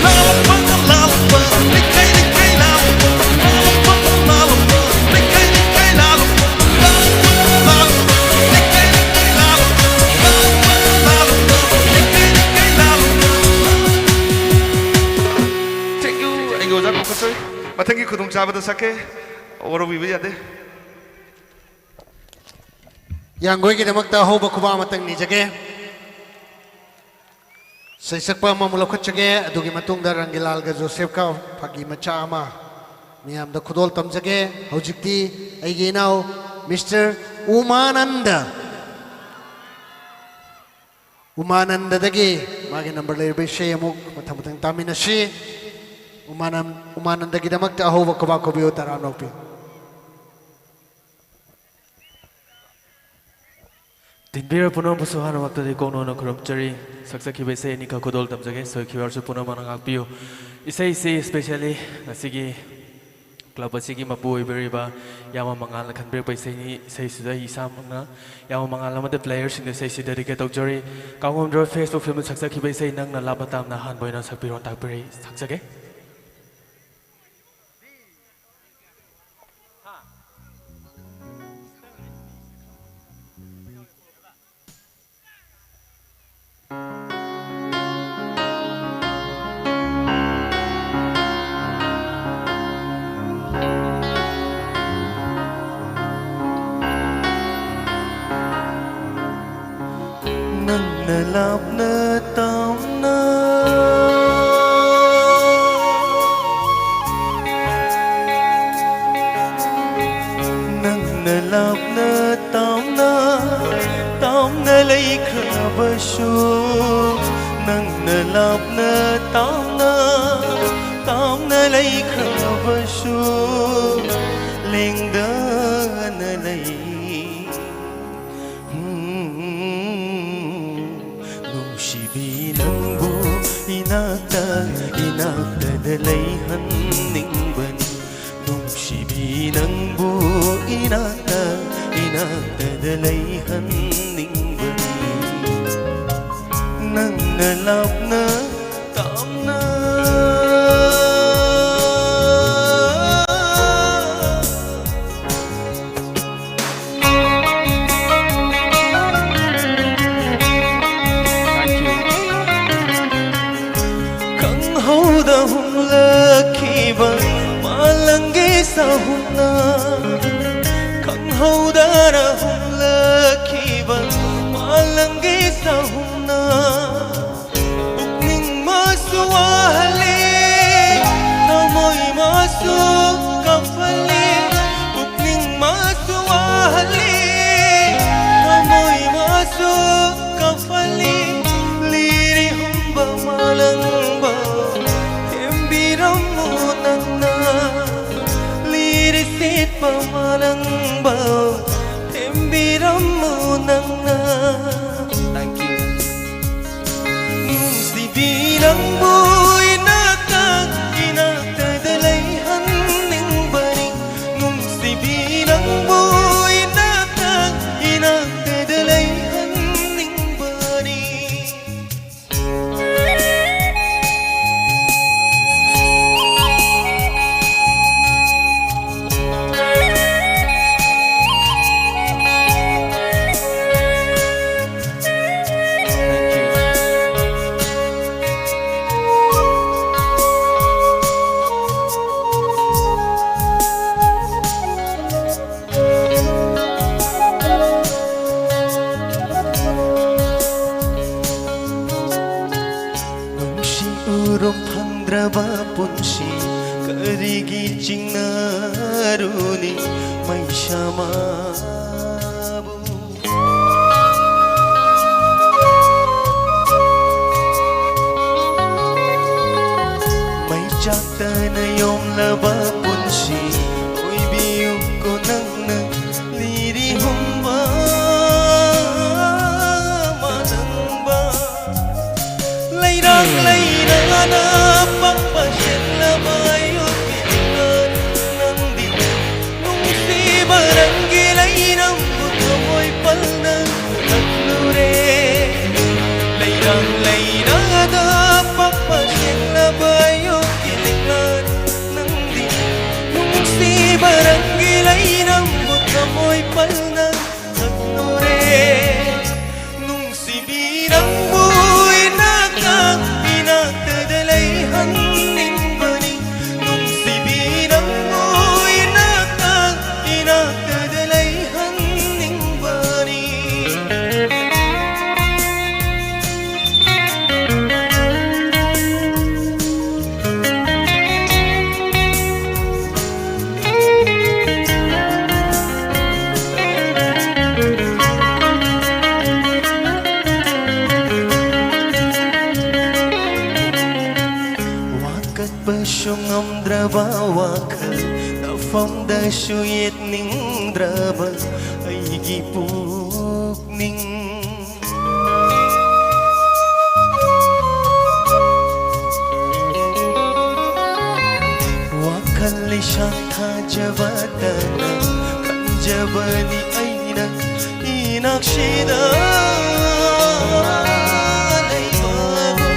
ꯂꯥꯂꯣꯡꯕ, ꯂꯥꯂꯣꯡꯕ, ꯂꯩꯀꯥꯏ, ꯂꯩꯀꯥꯏ ꯂꯥꯂꯣꯡꯕ, ꯂꯥꯂꯣꯡꯕ, ꯂꯥꯂꯣꯡꯕ, ꯂꯩꯀꯥꯏ, ꯂꯩꯀꯥꯏ ꯂꯥꯂꯣꯡꯕ, ꯂꯥꯂꯣꯡꯕ, ꯂꯥꯂꯣꯡꯕ, ꯂꯩꯀꯥꯏ, ꯂꯩꯀꯥꯏ ꯂꯥꯂꯣꯡꯕ, ꯂꯥꯂꯣꯡꯕ, ꯂꯥꯂꯣꯡꯕ, ꯂꯩꯀꯥꯏ, ꯂꯩꯀꯥꯏ ꯂꯥꯂꯣꯡꯕ꯫ Thank you. ꯑꯩꯒꯤ ꯑꯣꯖꯥ ꯀꯣꯀꯁꯣꯏ꯫ ꯃꯊꯪꯒꯤ ꯈꯨꯗꯣꯡꯆꯥꯕꯗ ꯁꯛꯀꯦ꯫ ꯋꯥꯔꯧꯕꯤꯕ ꯌꯥꯗꯦ꯫ ꯌꯥꯡꯒꯣꯏꯒꯤꯗꯃꯛꯇ ꯑꯍꯧꯕ ꯈꯨꯕꯥꯛ ꯑꯃꯇꯪ ꯅꯤꯖꯒꯦ꯫ ꯁꯩꯁꯛꯄ ꯑꯃꯃꯨꯛ ꯂꯧꯈꯠꯆꯒꯦ꯫ ꯑꯗꯨꯒꯤ ꯃꯇꯨꯡꯗ ꯔꯪꯒꯤꯂꯥꯜꯒ ꯖꯣꯁꯦꯐꯀ ꯐꯥꯒꯤ ꯃꯆꯥ ꯑꯃ ꯃꯤꯌꯥꯝꯗ ꯈꯨꯗꯣꯜ ꯇꯝꯖꯒꯦ꯫ ꯍꯧꯖꯤꯛꯇꯤ ꯑꯩꯒꯤ ꯏꯅꯥꯎ ꯃꯤꯁꯇꯔ ꯎꯃꯥꯅꯟꯗ, ꯎꯃꯥꯅꯟꯗꯗꯒꯤ ꯃꯥꯒꯤ ꯅꯝꯕꯔ ꯂꯩꯔꯕ ꯏꯁꯩ ꯑꯃꯨꯛ ꯃꯊꯪ ꯃꯊꯪ ꯇꯥꯃꯤꯟꯅꯁꯤ꯫ ꯎꯃꯥꯅꯟ-, ꯎꯃꯥꯅꯟꯗꯒꯤꯗꯃꯛꯇ ꯑꯍꯧꯕ ꯈꯨꯕꯥꯛ ꯈꯨꯕꯤꯌꯨ, ꯇꯔꯥꯝꯅ ꯑꯣꯛꯄꯤꯌꯨ꯫ ꯇꯤꯟꯕꯤꯔ ꯄꯨꯝꯅꯃꯛꯄꯨꯁꯨ ꯑꯍꯥꯟꯕꯃꯛꯇꯗꯤ ꯀꯣꯛꯅꯣꯟꯅ ꯈꯨꯔꯨꯝꯖꯔꯤ꯫ ꯁꯛꯆꯈꯤꯕ ꯏꯁꯩ ꯑꯅꯤꯈꯛ ꯈꯨꯗꯣꯜ ꯇꯝꯖꯒꯦ꯫ ꯁꯣꯏꯈꯤꯕꯁꯨ ꯄꯨꯝꯅꯃꯛꯅ ꯉꯥꯛꯄꯤꯌꯨ꯫ ꯏꯁꯩꯁꯤ especially ꯉꯁꯤꯒꯤ ꯀ꯭ꯂꯕ ꯑꯁꯤꯒꯤ ꯃꯄꯨ ꯑꯣꯏꯕꯤꯔꯤꯕ ꯏꯌꯥꯝꯕ ꯃꯉꯥꯜꯅ ꯈꯟꯕꯤꯔꯛꯄ ꯏꯁꯩꯅꯤ꯫ ꯏꯁꯩꯁꯤꯗ ꯑꯩ ꯏꯁꯥꯃꯛꯅ ꯏꯌꯥꯝꯕ ꯃꯉꯥꯜ ꯑꯃꯗꯤ ꯄ꯭ꯂꯦꯌꯔꯁꯤꯡꯗ ꯏꯁꯩꯁꯤ ꯗꯦꯗꯤꯀꯦꯠ ꯇꯧꯖꯔꯤ꯫ ꯀꯥꯡꯉꯣꯝꯗ꯭ꯔꯣ ꯐꯦꯁꯕꯨꯛ ꯐꯤꯜꯝꯗ ꯁꯛꯆꯈꯤꯕ ꯏꯁꯩ ꯅꯪꯅ ꯂꯥꯞꯅ ꯇꯥꯝꯅ ꯑꯍꯥꯟꯕ ꯑꯣꯏꯅ ꯁꯛꯄꯤꯔꯣ ꯇꯥꯛꯄꯤꯔꯤ꯫ ꯁꯛꯆꯒꯦ꯫ ꯅꯪꯅ ꯂꯥꯞꯅ ꯇꯥꯝꯅ, ꯅꯪꯅ ꯂꯥꯞꯅ ꯇꯥꯝꯅ, ꯇꯥꯝꯅ ꯂꯩꯈ꯭ꯔꯕꯁꯨ, ꯅꯪꯅ ꯂꯥꯞꯅ ꯇꯥꯝꯅ, ꯇꯥꯝꯅ ꯂꯩꯈ꯭ꯔꯕꯁꯨ, ꯂꯦꯡꯗꯅ ꯂꯩ꯫ ꯅꯨꯡꯁꯤꯕꯤ ꯅꯪꯕꯨ ꯏꯅꯥꯛꯇ, ꯏꯅꯥꯛꯇꯗ ꯂꯩꯍꯟꯅꯤꯡꯕꯅꯤ꯫ ꯅꯨꯡꯁꯤꯕꯤ ꯅꯪꯕꯨ ꯏꯅꯥꯛꯇ, ꯏꯅꯥꯛꯇꯗ ꯂꯩꯍꯟꯅꯤꯡꯕꯅꯤ꯫ ꯅꯪꯅ ꯂꯥꯞꯅ ꯇꯥꯝꯅ꯫ ꯈꯪꯍꯧꯗ ꯍꯨꯝꯂꯛꯈꯤꯕ ꯃꯥꯂꯪꯒꯤ ꯁꯥꯍꯨꯝꯅ, ꯈꯪꯍꯧꯗꯅ ꯍꯨꯝꯂꯛꯈꯤꯕ ꯃꯥꯂꯪꯒꯤ ꯁꯥꯍꯨꯝꯅ, ꯄꯨꯛꯅꯤꯡ ꯃꯥꯁꯨ ꯋꯥꯍꯜꯂꯤ, ꯊꯃꯣꯏ ꯃꯥꯁꯨ ꯀꯞꯍꯜꯂꯤ, ꯄꯨꯛꯅꯤꯡ ꯃꯥꯁꯨ ꯋꯥꯍꯜꯂꯤ, ꯊꯃꯣꯏ ꯃꯥꯁꯨ ꯀꯞꯍꯜꯂꯤ꯫ ꯂꯤꯔꯤ ꯍꯨꯝꯕ ꯃꯥꯂꯪꯕ ꯊꯦꯝꯕꯤꯔꯝꯃꯨ ꯅꯪꯅ, ꯂꯤꯔꯤ ꯁꯤꯠꯄ ꯃꯥꯂꯪꯕ ꯊꯦꯝꯕꯤꯔꯝꯃꯨ ꯅꯪꯅ꯫ Thank you. ꯅꯨꯡꯁꯤꯕꯤ ꯅꯪꯕꯨ ꯏꯅꯥꯛꯇ, ꯏꯅꯥꯛꯇꯗ ꯂꯩꯍꯟꯅꯤꯡ ꯎꯔꯨꯝ ꯐꯪꯗ꯭ꯔꯕ ꯄꯨꯟꯁꯤ ꯀꯔꯤꯒꯤ ꯆꯤꯡꯅꯔꯨꯅꯤ ꯃꯩꯁꯥꯃꯕꯨ? ꯃꯩ ꯆꯥꯛꯇꯅ ꯌꯣꯝꯂꯕ ꯄꯨꯟꯁꯤ ꯑꯣꯏꯕꯤꯌꯨꯀꯣ ꯅꯪꯅ ꯂꯤꯔꯤ ꯍꯨꯝꯕ ꯃꯥꯂꯪꯕ꯫ ꯂꯩꯔꯥꯡ ꯂꯩꯔꯥꯅ ꯄꯛꯄ ꯁꯦꯠꯂꯕ ꯑꯌꯨꯛꯀꯤ ꯅꯪꯗꯤ ꯅꯨꯡꯁꯤꯕ ꯅꯪꯒꯤ ꯂꯩꯔꯝꯕꯨ ꯊꯃꯣꯏ ꯄꯜꯅ ꯍꯜꯂꯨꯔꯦ꯫ ꯂꯩꯔꯥꯡ ꯂꯩꯔꯥꯗ ꯄꯛꯄ ꯁꯦꯠꯂꯕ ꯑꯌꯨꯛꯀꯤ ꯂꯩꯉꯥꯛ ꯅꯪꯗꯤ ꯅꯨꯡꯁꯤꯕ ꯅꯪꯒꯤ ꯂꯩꯔꯝꯕꯨ ꯊꯃꯣꯏ ꯄꯜꯅ ꯍꯜꯂꯨꯔꯦ꯫ ꯅꯨꯡꯁꯤꯕꯤ ꯅꯪꯕꯨ ꯏꯅꯥꯛꯇ, ꯏꯅꯥꯛꯇꯗ ꯂꯩꯍꯟꯅꯤꯡꯕꯅꯤ꯫ ꯅꯨꯡꯁꯤꯕꯤ ꯅꯪꯕꯨ ꯏꯅꯥꯛꯇ, ꯏꯅꯥꯛꯇꯗ ꯂꯩꯍꯟꯅꯤꯡꯕꯅꯤ꯫ ꯋꯥꯀꯠꯄꯁꯨ ꯉꯝꯗ꯭ꯔꯕ ꯋꯥꯈꯜ, ꯇꯧꯐꯝꯗꯁꯨ ꯌꯦꯠꯅꯤꯡꯗ꯭ꯔꯕ ꯑꯩꯒꯤ ꯄꯨꯛꯅꯤꯡ꯫ ꯋꯥꯈꯜ ꯂꯤꯁꯥꯡ ꯊꯥꯖꯕꯇꯅ ꯈꯟꯖꯕꯅꯤ ꯑꯩꯅ ꯏꯅꯥꯛꯁꯤꯗ ꯂꯩꯕꯕꯨ꯫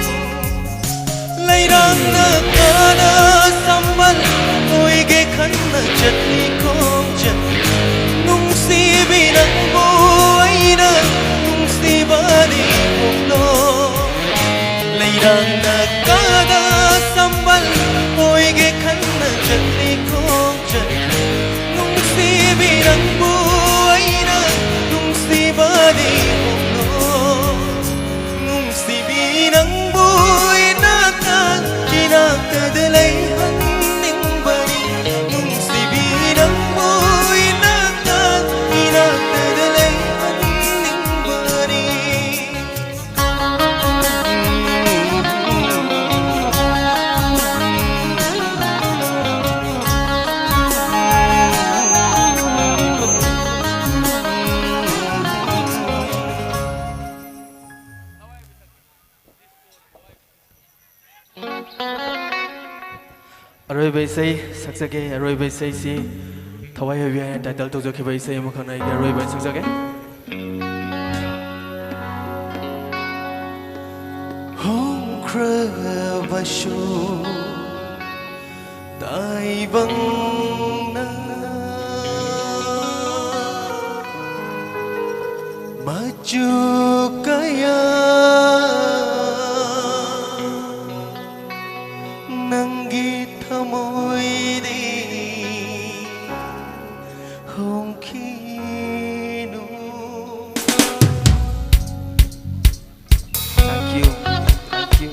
ꯂꯩꯔꯥꯡꯅ ꯀꯥꯗ ꯁꯝꯕꯜ ꯑꯣꯏꯒꯦ ꯈꯟꯅ ꯆꯠꯂꯤ ꯈꯣꯡꯆꯠ꯫ ꯅꯨꯡꯁꯤꯕꯤ ꯅꯪꯕꯨ ꯑꯩꯅ ꯅꯨꯡꯁꯤꯕꯗꯤ ꯄꯣꯛꯂꯣ꯫ ꯂꯩꯔꯥꯡꯅ ꯀꯥꯗ ꯁꯝꯕꯜ ꯑꯣꯏꯒꯦ ꯈꯟꯅ ꯆꯠꯂꯤ ꯈꯣꯡꯆꯠ꯫ ꯅꯨꯡꯁꯤꯕꯤ ꯅꯪꯕꯨ ꯑꯩꯅ ꯅꯨꯡꯁꯤꯕꯗꯤ ꯄꯣꯛꯂꯣ꯫ ꯅꯨꯡꯁꯤꯕꯤ ꯅꯪꯕꯨ ꯏꯅꯥꯛ ꯑꯔꯣꯏꯕ ꯏꯁꯩ ꯁꯛꯆꯒꯦ꯫ ꯑꯔꯣꯏꯕ ꯏꯁꯩꯁꯤ ꯊꯋꯥꯏ ꯍꯥꯏꯕꯤ ꯍꯥꯏꯅ ꯇꯥꯏꯇꯜ ꯇꯧꯖꯈꯤꯕ ꯏꯁꯩ ꯑꯃꯈꯛꯅ ꯑꯩꯒꯤ ꯑꯔꯣꯏꯕ ꯑꯣꯏꯅ ꯁꯛꯆꯒꯦ꯫ ꯍꯣꯡꯈ꯭ꯔꯕꯁꯨ ꯇꯥꯏꯕꯪꯅ ꯃꯆꯨ ꯀꯌꯥ ꯅꯪꯒꯤ ꯊꯃꯣꯏꯗꯤ ꯍꯣꯡꯈꯤꯅꯨ꯫ Thank you. Thank you.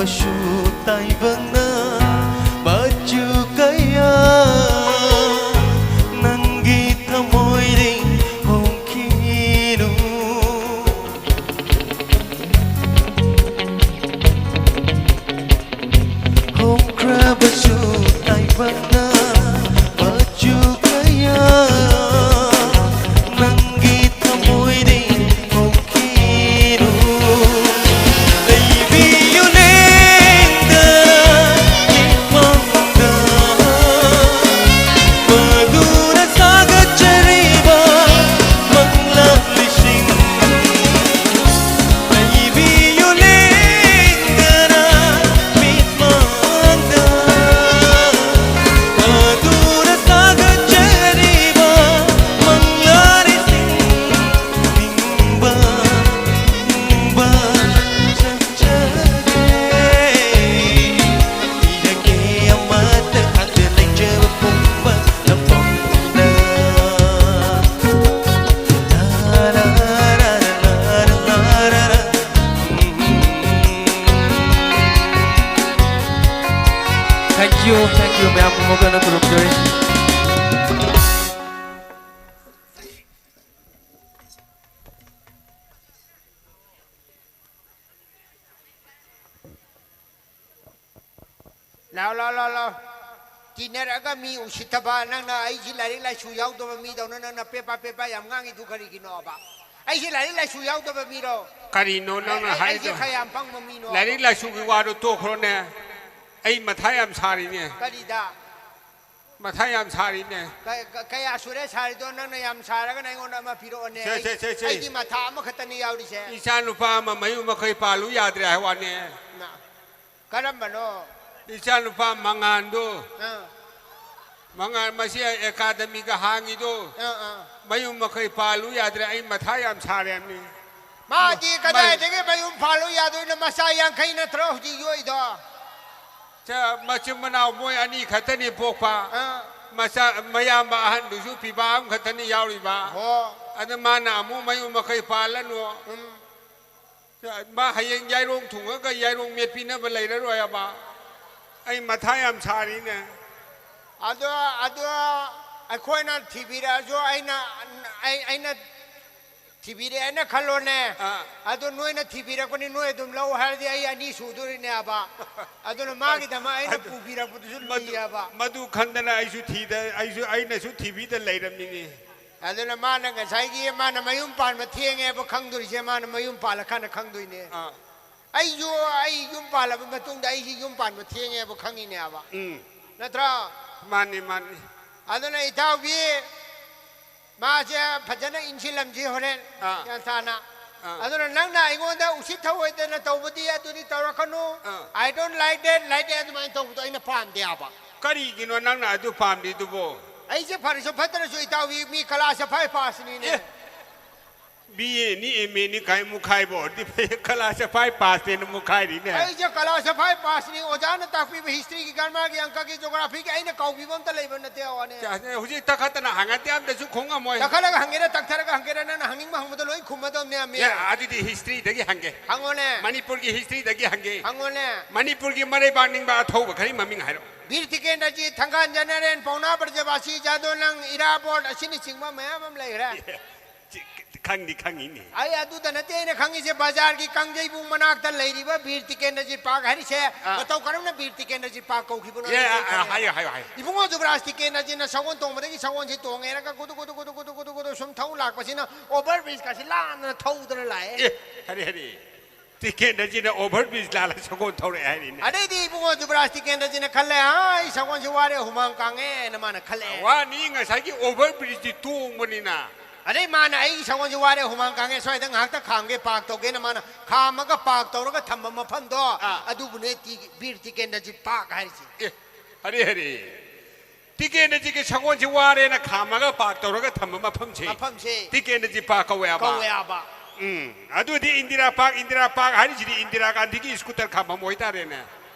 ꯁꯨ ꯇꯥꯏꯕꯪꯅ ꯃꯆꯨ ꯀꯌꯥ ꯅꯪꯒꯤ ꯊꯃꯣꯏꯗꯤ ꯍꯣꯡꯈꯤꯅꯨ꯫ ꯍꯣꯡꯈ꯭ꯔꯕꯁꯨ ꯇꯥꯏꯕꯪꯅ ꯃꯆꯨ ꯀꯌꯥ ꯅꯪꯒꯤ ꯊꯃꯣꯏꯗꯤ ꯍꯣꯡꯈꯤꯅꯨ꯫ ꯂꯩꯕꯤꯌꯨ ꯂꯦꯡꯗꯅ ꯃꯤꯠꯃꯥꯡꯗ, ꯃꯗꯨꯅ ꯁꯥꯒꯠꯆꯔꯤꯕ ꯃꯪꯂꯥꯟꯁꯤꯡ꯫ ꯂꯩꯕꯤꯌꯨ ꯂꯦꯡꯗꯅ ꯃꯤꯠꯃꯥꯡꯗ, ꯃꯗꯨꯅ ꯁꯥꯒꯠꯆꯔꯤꯕ ꯃꯪꯂꯥꯟꯁꯤꯡ꯫ ꯅꯤꯡꯕ, ꯅꯤꯡꯕ ꯆꯠꯆꯒꯦ꯫ ꯄꯤꯔꯒꯦ ꯑꯃꯠꯇ ꯈꯥꯛꯇ ꯂꯩꯖꯕ ꯄꯨꯝꯕ ꯅꯐꯝꯗ꯫ Thank you, thank you, ꯃꯌꯥꯝ ꯄꯨꯝꯅꯃꯛꯇ ꯈꯨꯔꯨꯝꯖꯔꯤ꯫ ꯂꯥꯎ, ꯂꯥꯎ, ꯂꯥꯎ, ꯂꯥꯎ꯫ ꯇꯤꯟꯅꯔꯒ ꯃꯤ ꯎꯁꯤꯠꯇꯕ, ꯅꯪꯅ ꯑꯩꯁꯤ ꯂꯥꯏꯔꯤꯛ ꯂꯥꯏꯁꯨ ꯌꯥꯎꯗꯕ ꯃꯤꯗꯧꯅ ꯅꯪꯅ ꯄꯦꯄꯥ ꯄꯦꯄꯥ ꯌꯥꯝ ꯉꯥꯡꯉꯤꯗꯨ ꯀꯔꯤꯒꯤꯅꯣꯕ? ꯑꯩꯁꯤ ꯂꯥꯏꯔꯤꯛ ꯂꯥꯏꯁꯨ ꯌꯥꯎꯗꯕ ꯃꯤꯔꯣ? ꯀꯔꯤꯅꯣ ꯅꯪꯅ ꯑꯩ, ꯑꯩꯁꯦ ꯍꯥꯏꯗꯣ? ꯈꯔ ꯌꯥꯝ ꯄꯪꯕ ꯃꯤꯅꯣ? ꯂꯥꯏꯔꯤꯛ ꯂꯥꯏꯁꯨꯒꯤ ꯋꯥꯗꯣ ꯇꯣꯛꯈ꯭ꯔꯣꯅꯦ꯫ ꯑꯩ ꯃꯊꯥ ꯌꯥꯝ ꯁꯥꯔꯤꯅꯦ꯫ ꯀꯔꯤꯗ? ꯃꯊꯥ ꯌꯥꯝ ꯁꯥꯔꯤꯅꯦ꯫ ꯀ-, ꯀ-, ꯀꯌꯥ ꯁꯨꯔꯦ ꯁꯥꯔꯤꯗꯣ? ꯅꯪꯅ ꯌꯥꯝ ꯁꯥꯔꯒꯅ ꯑꯩꯉꯣꯟꯗ ꯑꯃ ꯄꯤꯔꯛꯑꯣꯅꯦ꯫ ꯁꯦ, ꯑꯩ, ꯁꯦ, ꯁꯦ, ꯁꯦ꯫ ꯑꯩꯗꯤ ꯃꯊꯥ ꯑꯃꯈꯛꯇꯅꯤ ꯌꯥꯎꯔꯤꯁꯦ꯫ ꯏꯆꯥ ꯅꯨꯄꯥ ꯑꯃ ꯃꯌꯨꯝ ꯃꯀꯩ ꯄꯥꯜꯂꯨ ꯌꯥꯗ꯭ꯔꯦ ꯍꯥꯏ ꯋꯥꯅꯦ꯫ ꯅ, ꯀꯔꯝꯕꯅꯣ? ꯏꯆꯥ ꯅꯨꯄꯥ ꯃꯉꯥꯟꯗꯣ꯫ ꯑꯥ꯫ ꯃꯉꯥꯟ ꯃꯁꯤ ꯑꯦꯀꯥꯗꯃꯤꯒ ꯍꯥꯡꯉꯤꯗꯣ꯫ ꯑꯥ, ꯑꯥ꯫ ꯃꯌꯨꯝ ꯃꯀꯩ ꯄꯥꯜꯂꯨ ꯌꯥꯗ꯭ꯔꯦ꯫ ꯑꯩ ꯃꯊꯥ ꯌꯥꯝ ꯁꯥꯔꯦ ꯍꯥꯏꯕꯅꯤ꯫ ꯃꯥꯗꯤ ꯃꯥ-, ꯀꯗꯥꯏꯗꯒꯤ ꯃꯌꯨꯝ ꯄꯥꯜꯂꯨ ꯌꯥꯗꯣꯏꯅꯣ? ꯃꯆꯥ ꯌꯥꯡꯈꯩ ꯅꯠꯇ꯭ꯔꯣ ꯍꯧꯖꯤꯛ ꯌꯣꯛꯏꯗꯣ? ꯆ-, ꯃꯆꯤꯟ ꯃꯅꯥꯎ ꯃꯣꯏ ꯑꯅꯤ ꯈꯛꯇꯅꯤ ꯄꯣꯛꯄ꯫ ꯑꯥ꯫ ꯃꯆꯥ, ꯃꯌꯥꯝꯕ ꯑꯍꯟꯗꯨꯁꯨ ꯄꯤꯕꯥ ꯑꯃꯈꯛꯇꯅꯤ ꯌꯥꯎꯔꯤꯕ꯫ ꯍꯣ꯫ ꯑꯗꯨ ꯃꯥꯅ ꯑꯃꯨꯛ ꯃꯌꯨꯝ ꯃꯀꯩ ꯄꯥꯜꯂꯅꯨ꯫ ꯎꯝ꯫ ꯃꯥ ꯍꯌꯦꯡ ꯌꯥꯏꯔꯣꯡ ꯊꯨꯡꯉꯒ ꯌꯥꯏꯔꯣꯡ ꯃꯦꯠꯄꯤꯅꯕ ꯂꯩꯔꯔꯣꯏꯕ꯫ ꯑꯩ ꯃꯊꯥ ꯌꯥꯝ ꯁꯥꯔꯤꯅꯦ꯫ ꯑꯗꯣ ꯑꯗꯣ ꯑꯩꯈꯣꯏꯅ ꯊꯤꯕꯤꯔꯛꯑꯁꯨ ꯑꯩꯅ ꯑꯩ ꯑꯩꯅ ꯊꯤꯕꯤꯔꯛꯑꯦꯅ ꯈꯜꯂꯣꯅꯦ꯫ ꯑꯥ꯫ ꯑꯗꯣ ꯅꯣꯏꯅ ꯊꯤꯕꯤꯔꯛꯄꯅꯤ, ꯅꯣꯏ ꯑꯗꯨꯝ ꯂꯧ ꯍꯥꯏꯔꯗꯤ ꯑꯩ ꯑꯅꯤ ꯁꯨꯗꯣꯔꯤꯅꯦꯕ꯫ ꯑꯗꯨꯅ ꯃꯥꯒꯤꯗꯃꯛ ꯑꯩꯅ ꯑꯗꯨ- ꯄꯨꯕꯤꯔꯛꯄꯗꯨꯁꯨ ꯃꯗꯨ ꯂꯨꯏꯌꯦꯕ꯫ ꯃꯗꯨ ꯈꯟꯗꯅ ꯑꯩꯁꯨ ꯊꯤꯗ ꯑꯩꯁꯨ ꯑꯩꯅꯁꯨ ꯊꯤꯕꯤꯗ ꯂꯩꯔꯝꯃꯤꯅꯤ꯫ ꯑꯗꯨꯅ ꯃꯥꯅ ꯉꯁꯥꯏꯒꯤ ꯃꯥꯅ ꯃꯌꯨꯝ ꯄꯥꯟꯕ ꯊꯦꯡꯉꯦꯕ ꯈꯪꯗꯣꯔꯤꯁꯦ ꯃꯥꯅ ꯃꯌꯨꯝ ꯄꯥꯜꯂꯀꯥꯟꯗ ꯈꯪꯗꯣꯏꯅꯦ꯫ ꯑꯥ꯫ ꯑꯩꯁꯨ ꯑꯩ ꯌꯨꯝ ꯄꯥꯜꯂꯕ ꯃꯇꯨꯡꯗ ꯑꯩꯁꯤ ꯌꯨꯝ ꯄꯥꯟꯕ ꯊꯦꯡꯉꯦꯕ ꯈꯪꯉꯤꯅꯦꯕ꯫ ꯎꯝ꯫ ꯅꯠꯇ꯭ꯔꯣ? ꯃꯥꯅꯤ, ꯃꯥꯅꯤ꯫ ꯑꯗꯨꯅ ꯏꯇꯥꯎꯕꯤ, ꯃꯥꯁꯦ ꯐꯖꯅ ꯏꯟꯁꯤꯜꯂꯝꯁꯤ ꯍꯣꯔꯦꯟ꯫ ꯑꯥ꯫ ꯒ꯭ꯌꯥꯟ ꯇꯥꯅ꯫ ꯑꯥ꯫ ꯑꯗꯨꯅ ꯅꯪꯅ ꯑꯩꯉꯣꯟꯗ ꯎꯁꯤꯠ ꯊꯑꯣꯏꯗꯅ ꯇꯧꯕꯗꯤ ꯑꯗꯨꯗꯤ ꯇꯧꯔꯛꯀꯅꯨ꯫ ꯑꯥ꯫ "I don't like that, like that" ꯑꯗꯨꯃꯥꯏꯅ ꯇꯧꯕꯗꯣ ꯑꯩꯅ ꯄꯥꯝꯗꯦꯕ꯫ ꯀꯔꯤꯒꯤꯅꯣ ꯅꯪꯅ ꯑꯗꯨ ꯄꯥꯝꯗ꯭ꯔꯤꯗꯨꯕꯣ? ꯑꯩꯁꯦ ꯐꯔꯁꯨ ꯐꯠꯇ꯭ꯔꯁꯨ ꯏꯇꯥꯎꯕꯤ ꯃꯤ ꯀꯂꯥꯁ ꯐꯥꯏ ꯄꯥꯁꯅꯤꯅꯦ꯫ ꯑꯦ, ꯕꯤ ꯑꯦꯅꯤ ꯑꯦꯝ ꯑꯦꯅꯤ ꯀꯥꯏ ꯃꯨꯈꯥꯏꯕ ꯑꯣꯏꯔꯗꯤ ꯐꯩ, ꯀꯂꯥꯁ ꯐꯥꯏ ꯄꯥꯁꯅꯦꯅ ꯃꯨꯈꯥꯏꯔꯤꯅꯦ꯫ ꯑꯩꯁꯦ ꯀꯂꯥꯁ ꯐꯥꯏ ꯄꯥꯁꯅꯤ꯫ ꯑꯣꯖꯥꯅ ꯇꯥꯛꯄꯤꯕ ꯍꯤꯁꯇ꯭ꯔꯤꯒꯤ, ꯒ꯭ꯔꯥꯃꯔꯒꯤ, ꯑꯪꯀꯒꯤ, ꯖꯣꯒ꯭ꯔꯥꯐꯤꯒꯤ ꯑꯩꯅ ꯀꯥꯎꯕꯤꯕ ꯑꯝꯇ ꯂꯩꯕ ꯅꯠꯇꯦ꯫ ꯋꯥꯅꯦ꯫ ꯍꯧꯖꯤꯛ ꯇꯈꯠꯇꯅ ꯍꯪꯉꯗꯤ ꯑꯝꯇꯁꯨ ꯈꯨꯝꯉꯝꯃꯣꯏ꯫ ꯇꯛꯈꯠꯂꯒ ꯍꯪꯒꯦꯔꯥ ꯇꯛꯊꯔꯒ ꯍꯪꯒꯦꯔꯥ ꯅꯪꯅ ꯍꯪꯅꯤꯡꯕ ꯍꯪꯕꯗꯣ ꯂꯣꯏ ꯈꯨꯝꯃꯗꯕꯅꯦ꯫ ꯑꯦ, ꯑꯗꯨꯗꯤ ꯍꯤꯁꯇ꯭ꯔꯤꯗꯒꯤ ꯍꯪꯒꯦ꯫ ꯍꯪꯉꯣꯅꯦ꯫ ꯃꯅꯤꯄꯨꯔꯒꯤ ꯍꯤꯁꯇ꯭ꯔꯤꯗꯒꯤ ꯍꯪꯒꯦ꯫ ꯍꯪꯉꯣꯅꯦ꯫ ꯃꯅꯤꯄꯨꯔꯒꯤ ꯃꯔꯩꯕꯥꯛ ꯅꯤꯡꯕ ꯑꯊꯧꯕ ꯈꯔꯒꯤ ꯃꯃꯤꯡ ꯍꯥꯏꯔꯛꯑꯣ꯫ ꯕꯤꯔ ꯇꯤꯀꯦꯟꯗ꯭ꯔꯖꯤꯠ, ꯊꯪꯒꯥꯜ ꯖꯦꯅꯔꯦꯜ, ꯄꯥꯎꯅꯥ ꯕ꯭ꯔꯖꯕꯥꯁꯤ, ꯖꯥꯗꯣꯅꯪ, ꯏꯔꯥꯕꯣꯠ ꯑꯁꯤꯅꯆꯤꯡꯕ ꯃꯌꯥꯝ ꯑꯃ ꯂꯩꯈ꯭ꯔꯦ꯫ ꯈꯪꯗꯤ ꯈꯪꯉꯤꯅꯦ꯫ ꯑꯩ ꯑꯗꯨꯗ ꯅꯠꯇꯦ ꯑꯩꯅ ꯈꯪꯉꯤꯁꯦ, ꯕꯖꯥꯔꯒꯤ ꯀꯥꯡꯖꯩꯕꯨꯡ ꯃꯅꯥꯛꯇ ꯂꯩꯔꯤꯕ ꯕꯤꯔ ꯇꯤꯀꯦꯟꯗ꯭ꯔꯖꯤꯠ ꯄꯥꯔꯛ ꯍꯥꯏꯔꯤꯁꯦ꯫ ꯑꯥ꯫ ꯃꯇꯧ ꯀꯔꯝꯅ ꯕꯤꯔ ꯇꯤꯀꯦꯟꯗ꯭ꯔꯖꯤꯠ ꯄꯥꯔꯛ ꯀꯧꯈꯤꯕꯅꯣ ꯑꯦ, ꯑꯩ ꯑꯥ, ꯑꯥ, ꯈꯪꯉꯦ꯫ ꯍꯥꯏꯌꯣ, ꯍꯥꯏꯌꯣ, ꯍꯥꯏꯌꯣ꯫ ꯏꯕꯨꯡꯉꯣ ꯖꯨꯕ꯭ꯔꯥꯖ ꯇꯤꯀꯦꯟꯗ꯭ꯔꯖꯤꯠꯅ ꯁꯒꯣꯜ ꯇꯣꯡꯕꯗꯒꯤ ꯁꯒꯣꯜꯁꯤ ꯇꯣꯡꯉꯦꯔꯒ ꯒꯨꯗꯨ ꯒꯨꯗꯨ ꯒꯨꯗꯨ ꯒꯨꯗꯨ ꯒꯨꯗꯨ ꯁꯨꯝ ꯊꯧ ꯂꯥꯛꯄꯁꯤꯅ ꯑꯣꯚꯔ ꯕ꯭ꯔꯤꯖꯀꯁꯤ ꯂꯥꯟꯗꯅ ꯊꯧꯗꯅ ꯂꯥꯛꯑꯦ꯫ ꯑꯦ, ꯍꯔꯦ ꯍꯔꯦ꯫ ꯇꯤꯀꯦꯟꯗ꯭ꯔꯖꯤꯠꯅ ꯑꯣꯚꯔ ꯕ꯭ꯔꯤꯖ ꯂꯥꯜꯂ ꯁꯒꯣꯜ ꯊꯧꯔꯛꯑꯦ ꯍꯥꯏꯔꯤꯅꯦ꯫ ꯑꯗꯩꯗꯤ ꯏꯕꯨꯡꯉꯣ ꯖꯨꯕ꯭ꯔꯥꯖ ꯇꯤꯀꯦꯟꯗ꯭ꯔꯖꯤꯠꯅ ꯈꯜꯂꯦ, "ꯑꯥ, ꯑꯩ ꯁꯒꯣꯜꯁꯤ ꯋꯥꯔꯦ, ꯍꯨꯃꯥꯡ ꯀꯥꯡꯉꯦꯅ" ꯃꯥꯅ ꯈꯜꯂꯛꯑꯦ꯫ ꯋꯥꯅꯤ, ꯉꯁꯥꯏꯒꯤ ꯑꯣꯚꯔ ꯕ꯭ꯔꯤꯖꯇꯤ ꯇꯣꯡꯕꯅꯤꯅ꯫ ꯑꯗꯩ ꯃꯥꯅ, "ꯑꯩ ꯁꯒꯣꯜꯁꯤ ꯋꯥꯔꯦ, ꯍꯨꯃꯥꯡ ꯀꯥꯡꯉꯦ, ꯁ꯭ꯋꯥꯏꯗ ꯉꯥꯏꯍꯥꯛꯇ ꯈꯥꯝꯒꯦ, ꯄꯥꯔꯛ ꯇꯧꯒꯦꯅ" ꯃꯥꯅ ꯈꯥꯝꯃꯒ ꯄꯥꯔꯛ ꯇꯧꯔꯒ ꯊꯝꯕ ꯃꯐꯝꯗꯣ, ꯑꯥ꯫ ꯑꯗꯨꯕꯨꯅꯦ ꯇꯤ-, ꯕꯤꯔ ꯇꯤꯀꯦꯟꯗ꯭ꯔꯖꯤꯠ ꯄꯥꯔꯛ ꯍꯥꯏꯔꯤꯁꯦ꯫ ꯑꯦ, ꯍꯔꯦ ꯍꯔꯦ꯫ ꯇꯤꯀꯦꯟꯗ꯭ꯔꯖꯤꯠꯀꯤ ꯁꯒꯣꯜꯁꯤ ꯋꯥꯔꯦꯅ ꯈꯥꯝꯃꯒ ꯄꯥꯔꯛ ꯇꯧꯔꯒ ꯊꯝꯕ ꯃꯐꯝꯁꯦ ꯃꯐꯝꯁꯦ ꯇꯤꯀꯦꯟꯗ꯭ꯔꯖꯤꯠ ꯄꯥꯔꯛ ꯀꯧꯋꯦꯕ꯫ ꯀꯧꯋꯦꯕ꯫ ꯎꯝ, ꯑꯗꯨꯗꯤ ꯏꯟꯗꯤꯔꯥ ꯄꯥꯔꯛ, ꯏꯟꯗꯤꯔꯥ ꯄꯥꯔꯛ ꯍꯥꯏꯔꯤꯁꯤꯗꯤ ꯏꯟꯗꯤꯔꯥ ꯒꯥꯟꯙꯤꯒꯤ ꯁ꯭ꯀꯨꯇꯔ ꯈꯥꯝꯐꯝ ꯑꯣꯏꯇꯥꯔꯦꯅꯦ꯫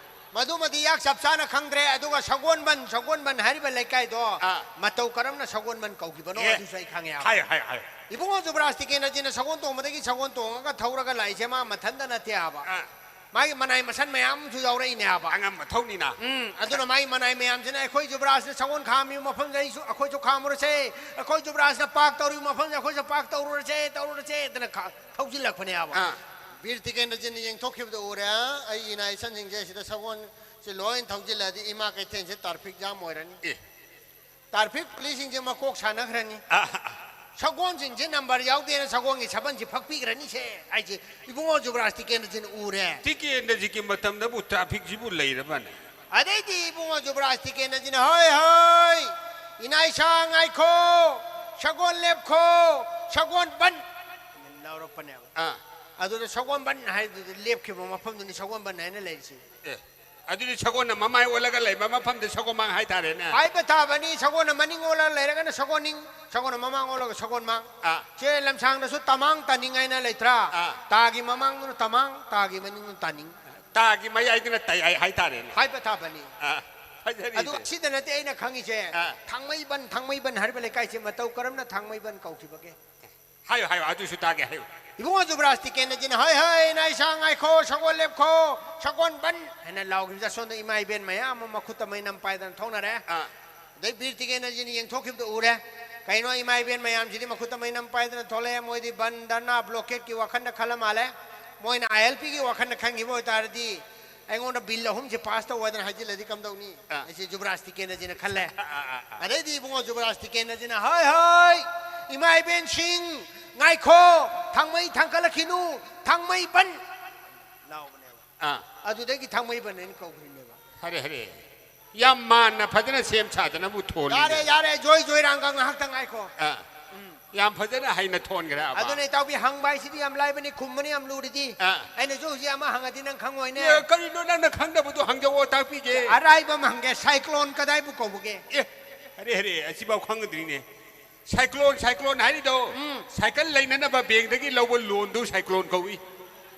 ꯃꯗꯨꯃꯗꯤ ꯑꯩꯍꯥꯛ ꯆꯞ ꯆꯥꯅ ꯈꯪꯗ꯭ꯔꯦ꯫ ꯑꯗꯨꯒ ꯁꯒꯣꯜꯕꯟ, ꯁꯒꯣꯜꯕꯟ ꯍꯥꯏꯔꯤꯕ ꯂꯩꯀꯥꯏꯗꯣ ꯑꯥ꯫ ꯃꯇꯧ ꯀꯔꯝꯅ ꯁꯒꯣꯜꯕꯟ ꯀꯧꯈꯤꯕꯅꯣ ꯑꯦ, ꯑꯗꯨꯁꯨ ꯑꯩ ꯈꯪꯉꯦ ꯍꯥꯏꯕ꯫ ꯍꯥꯏꯌꯨ, ꯍꯥꯏꯌꯨ, ꯍꯥꯏꯌꯨ꯫ ꯏꯕꯨꯡꯉꯣ ꯖꯨꯕ꯭ꯔꯥꯖ ꯇꯤꯀꯦꯟꯗ꯭ꯔꯖꯤꯠꯅ ꯁꯒꯣꯜ ꯇꯣꯡꯕꯗꯒꯤ ꯁꯒꯣꯜ ꯇꯣꯡꯉꯒ ꯊꯧꯔꯒ ꯂꯥꯛꯏꯁꯦ ꯃꯥ ꯃꯊꯟꯇ ꯅꯠꯇꯦ ꯍꯥꯏꯕ꯫ ꯑꯥ꯫ ꯃꯥꯒꯤ ꯃꯅꯥꯏ ꯃꯁꯟ ꯃꯌꯥꯝ ꯑꯃꯁꯨ ꯌꯥꯎꯔꯛꯏꯅꯦ ꯍꯥꯏꯕ꯫ ꯑꯉꯝꯕ ꯊꯧꯅꯤꯅ꯫ ꯎꯝ, ꯑꯗꯨꯅ ꯃꯥꯒꯤ ꯃꯅꯥꯏ ꯃꯌꯥꯝꯁꯤꯅ ꯑꯩꯈꯣꯏ ꯖꯨꯕ꯭ꯔꯥꯖꯅ ꯁꯒꯣꯜ ꯈꯥꯝꯃꯤꯕ ꯃꯐꯝꯁꯦ ꯑꯩꯁꯨ, ꯑꯩꯈꯣꯏꯁꯨ ꯈꯥꯝꯃꯨꯔꯁꯦ, ꯑꯩꯈꯣꯏ ꯖꯨꯕ꯭ꯔꯥꯖꯅ ꯄꯥꯛ ꯇꯧꯔꯤꯕ ꯃꯐꯝꯁꯦ ꯑꯩꯈꯣꯏꯁꯨ ꯄꯥꯛ ꯇꯧꯔꯨꯔꯁꯦ, ꯇꯧꯔꯨꯔꯁꯦ ꯑꯗꯨꯅ ꯈꯥ-, ꯊꯧꯖꯤꯜꯂꯛꯄꯅꯦ ꯍꯥꯏꯕ꯫ ꯑꯥ꯫ ꯕꯤꯔ ꯇꯤꯀꯦꯟꯗ꯭ꯔꯖꯤꯠꯅ ꯌꯦꯡꯊꯣꯛꯈꯤꯕꯗ ꯎꯔꯦ, ꯑꯩ ꯏꯅꯥ ꯏꯁꯟꯁꯤꯡꯁꯦ ꯁꯤꯗ ꯁꯒꯣꯜꯁꯦ ꯂꯣꯏ ꯊꯧꯖꯤꯜꯂꯛꯑꯗꯤ ꯏꯃꯥ ꯀꯩꯊꯦꯜꯁꯦ traffic jam ꯑꯣꯏꯔꯅꯤ꯫ ꯑꯦ꯫ Traffic policeꯁꯤꯡꯁꯦ ꯃꯀꯣꯛ ꯁꯥꯟꯅꯈ꯭ꯔꯅꯤ꯫ ꯑꯥ, ꯑꯥ, ꯑꯥ꯫ ꯁꯒꯣꯜꯁꯤꯡꯁꯦ number ꯌꯥꯎꯗꯦꯅ ꯁꯒꯣꯜꯒꯤ ꯁꯕꯟꯁꯤ ꯐꯛꯄꯤꯈ꯭ꯔꯅꯤꯁꯦ ꯍꯥꯏꯁꯦ ꯏꯕꯨꯡꯉꯣ ꯖꯨꯕ꯭ꯔꯥꯖ ꯇꯤꯀꯦꯟꯗ꯭ꯔꯖꯤꯠꯅ ꯎꯔꯦ꯫ ꯇꯤꯀꯦꯟꯗ꯭ꯔꯖꯤꯠꯀꯤ ꯃꯇꯝꯗꯕꯨ trafficꯁꯤꯕꯨ ꯂꯩꯔꯕꯅꯦ꯫ ꯑꯗꯩꯗꯤ ꯏꯕꯨꯡꯉꯣ ꯖꯨꯕ꯭ꯔꯥꯖ ꯇꯤꯀꯦꯟꯗ꯭ꯔꯖꯤꯠꯅ, "ꯍꯣꯏ, ꯍꯣꯏ, ꯏꯅꯥ ꯏꯁꯥ ꯉꯥꯏꯈꯣ, ꯁꯒꯣꯜ ꯂꯦꯞꯈꯣ, ꯁꯒꯣꯜ ꯕꯟ" ꯂꯥꯎꯔꯛꯄꯅꯦꯕ꯫ ꯑꯥ꯫ ꯑꯗꯨꯗ ꯁꯒꯣꯜ ꯕꯟ ꯍꯥꯏꯗꯨꯗ ꯂꯦꯞꯈꯤꯕ ꯃꯐꯝꯗꯨꯅꯤ ꯁꯒꯣꯜ ꯕꯟ ꯍꯥꯏꯅ ꯂꯩꯔꯤꯁꯤ꯫ ꯑꯦ꯫ ꯑꯗꯨꯗꯤ ꯁꯒꯣꯜꯅ ꯃꯃꯥꯏ ꯑꯣꯜꯂꯒ ꯂꯩꯕ ꯃꯐꯝꯗ ꯁꯒꯣꯜꯃꯥꯡ ꯍꯥꯏꯇꯥꯔꯦꯅꯦ꯫ ꯍꯥꯏꯕ ꯊꯥꯕꯅꯤ, ꯁꯒꯣꯜꯅ ꯃꯅꯤꯡ ꯑꯣꯜꯂꯒ ꯂꯩꯔꯒꯅ ꯁꯒꯣꯜꯅꯤꯡ, ꯁꯒꯣꯜꯅ ꯃꯃꯥꯡ ꯑꯣꯜꯂꯒ ꯁꯒꯣꯜꯃꯥꯡ꯫ ꯑꯥ꯫ ꯁꯦ ꯂꯝꯁꯥꯡꯗꯁꯨ ꯇꯃꯥꯡ ꯇꯥꯅꯤꯡ ꯍꯥꯏꯅ ꯂꯩꯇ꯭ꯔꯥ? ꯑꯥ꯫ ꯇꯥꯒꯤ ꯃꯃꯥꯡꯗꯨꯅ ꯇꯃꯥꯡ, ꯇꯥꯒꯤ ꯃꯅꯤꯡꯗꯨꯅ ꯇꯥꯅꯤꯡ꯫ ꯇꯥꯒꯤ ꯃꯌꯥꯏꯗꯨꯅ ꯇꯌꯥꯏ ꯍꯥꯏꯇꯥꯔꯦꯅꯦ꯫ ꯍꯥꯏꯕ ꯊꯥꯕꯅꯤ꯫ ꯑꯥ, ꯐꯖꯔꯤꯅꯦ꯫ ꯑꯗꯨ ꯁꯤꯗ ꯅꯠꯇꯦ ꯑꯩꯅ ꯈꯪꯉꯤꯁꯦ꯫ ꯑꯥ꯫ ꯊꯥꯡꯃꯩꯕꯟ, ꯊꯥꯡꯃꯩꯕꯟ ꯍꯥꯏꯔꯤꯕ ꯂꯩꯀꯥꯏꯁꯦ ꯃꯇꯧ ꯀꯔꯝꯅ ꯊꯥꯡꯃꯩꯕꯟ ꯀꯧꯈꯤꯕꯒꯦ? ꯍꯥꯏꯌꯨ, ꯍꯥꯏꯌꯨ, ꯑꯗꯨꯁꯨ ꯇꯥꯒꯦ, ꯍꯥꯏꯌꯨ꯫ ꯏꯕꯨꯡꯉꯣ ꯖꯨꯕ꯭ꯔꯥꯖ ꯇꯤꯀꯦꯟꯗ꯭ꯔꯖꯤꯠꯅ, "ꯍꯣꯏ, ꯍꯣꯏ, ꯏꯅꯥ ꯏꯁꯥ ꯉꯥꯏꯈꯣ, ꯁꯒꯣꯜ ꯂꯦꯞꯈꯣ, ꯁꯒꯣꯜ ꯕꯟ" ꯍꯥꯏꯅ ꯂꯥꯎꯈꯤꯕꯗ ꯁꯣꯝꯗ ꯏꯃꯥ ꯏꯕꯦꯟ ꯃꯌꯥꯝ ꯑꯃ ꯃꯈꯨꯠꯇ ꯃꯩꯅꯝ ꯄꯥꯏꯗꯅ ꯊꯣꯛꯅꯔꯦ꯫ ꯑꯥ꯫ ꯑꯗꯩ ꯕꯤꯔ ꯇꯤꯀꯦꯟꯗ꯭ꯔꯖꯤꯠꯅ ꯌꯦꯡꯊꯣꯛꯈꯤꯕꯗ ꯎꯔꯦ꯫ ꯀꯩꯅꯣ ꯏꯃꯥ ꯏꯕꯦꯟ ꯃꯌꯥꯝꯁꯤꯗꯤ ꯃꯈꯨꯠꯇ ꯃꯩꯅꯝ ꯄꯥꯏꯗꯅ ꯊꯣꯛꯂꯛꯑꯦ, ꯃꯣꯏꯗꯤ ꯕꯟ, ꯙꯔꯅꯥ, blockade ꯀꯤ ꯋꯥꯈꯜꯗ ꯈꯜꯂ ꯃꯥꯜꯂꯦ꯫ ꯃꯣꯏꯅ ILP ꯒꯤ ꯋꯥꯈꯜꯗ ꯈꯟꯈꯤꯕ ꯑꯣꯏꯇꯥꯔꯗꯤ ꯑꯩꯉꯣꯟꯗ bill ꯑꯍꯨꯝꯁꯦ pass ꯇꯧ ꯍꯥꯏꯗꯅ ꯍꯥꯏꯖꯤꯜꯂꯗꯤ ꯀꯝꯗꯧꯅꯤ? ꯑꯥ꯫ ꯑꯩꯁꯦ ꯖꯨꯕ꯭ꯔꯥꯖ ꯇꯤꯀꯦꯟꯗ꯭ꯔꯖꯤꯠꯅ ꯈꯜꯂꯦ꯫ ꯑꯥ, ꯑꯥ, ꯑꯥ, ꯑꯥ꯫ ꯑꯗꯩꯗꯤ ꯏꯕꯨꯡꯉꯣ ꯖꯨꯕ꯭ꯔꯥꯖ ꯇꯤꯀꯦꯟꯗ꯭ꯔꯖꯤꯠꯅ, "ꯍꯣꯏ, ꯍꯣꯏ, ꯏꯃꯥ ꯏꯕꯦꯟꯁꯤꯡ, ꯉꯥꯏꯈꯣ, ꯊꯥꯡꯃꯩ ꯊꯥꯡꯀꯠꯂꯛꯈꯤꯅꯨ, ꯊꯥꯡꯃꯩꯕꯟ" ꯂꯥꯎꯕꯅꯦꯕ꯫ ꯑꯥ꯫ ꯑꯗꯨꯗꯒꯤ ꯊꯥꯡꯃꯩꯕꯟ ꯍꯥꯏꯅ ꯀꯧꯈ꯭ꯔꯤꯅꯦꯕ꯫ ꯐꯔꯦ, ꯐꯔꯦ꯫ ꯌꯥꯝ ꯃꯥꯟꯅ ꯐꯖꯅ ꯁꯦꯝ ꯁꯥꯗꯅꯕꯨ ꯊꯣꯜꯂꯤ꯫ ꯌꯥꯔꯦ, ꯌꯥꯔꯦ, ꯖꯣꯏ ꯖꯣꯏꯔꯥꯡꯒ ꯉꯥꯏꯍꯥꯛꯇꯪ ꯉꯥꯏꯈꯣ꯫ ꯑꯥ꯫ ꯎꯝ꯫ ꯌꯥꯝ ꯐꯖꯅ ꯍꯩꯅ ꯊꯣꯟꯈ꯭ꯔꯦ ꯑꯕ꯫ ꯑꯗꯨꯅ ꯏꯇꯥꯎꯕꯤ, ꯍꯪꯕ ꯍꯥꯏꯁꯤꯗꯤ ꯌꯥꯝ ꯂꯥꯏꯕꯅꯤ, ꯈꯨꯝꯕꯅ ꯌꯥꯝ ꯂꯨꯔꯤꯗꯤ꯫ ꯑꯥ꯫ ꯑꯩꯅꯁꯨ ꯍꯧꯖꯤꯛ ꯑꯃ ꯍꯪꯉꯗꯤ ꯅꯪ ꯈꯪꯉꯣꯏꯅꯦ꯫ ꯑꯦ, ꯀꯔꯤꯅꯣ ꯅꯪꯅ ꯈꯪꯗꯕꯗꯨ ꯍꯪꯖꯧꯑꯣ, ꯇꯥꯛꯄꯤꯒꯦ꯫ ꯑꯔꯥꯏꯕ ꯑꯃ ꯍꯪꯒꯦ, cyclone ꯀꯗꯥꯏꯕꯨ ꯀꯧꯕꯒꯦ? ꯑꯦ, ꯑꯔꯦ, ꯑꯔꯦ, ꯑꯁꯤꯐꯥꯎ ꯈꯪꯗ꯭ꯔꯤꯅꯦ꯫ Cyclone, cyclone ꯍꯥꯏꯔꯤꯗꯣ, ꯎꯝ꯫ Cycle ꯂꯩꯅꯅꯕ bank ꯇꯒꯤ ꯂꯧꯕ loan ꯗꯨ cyclone ꯀꯧꯏ꯫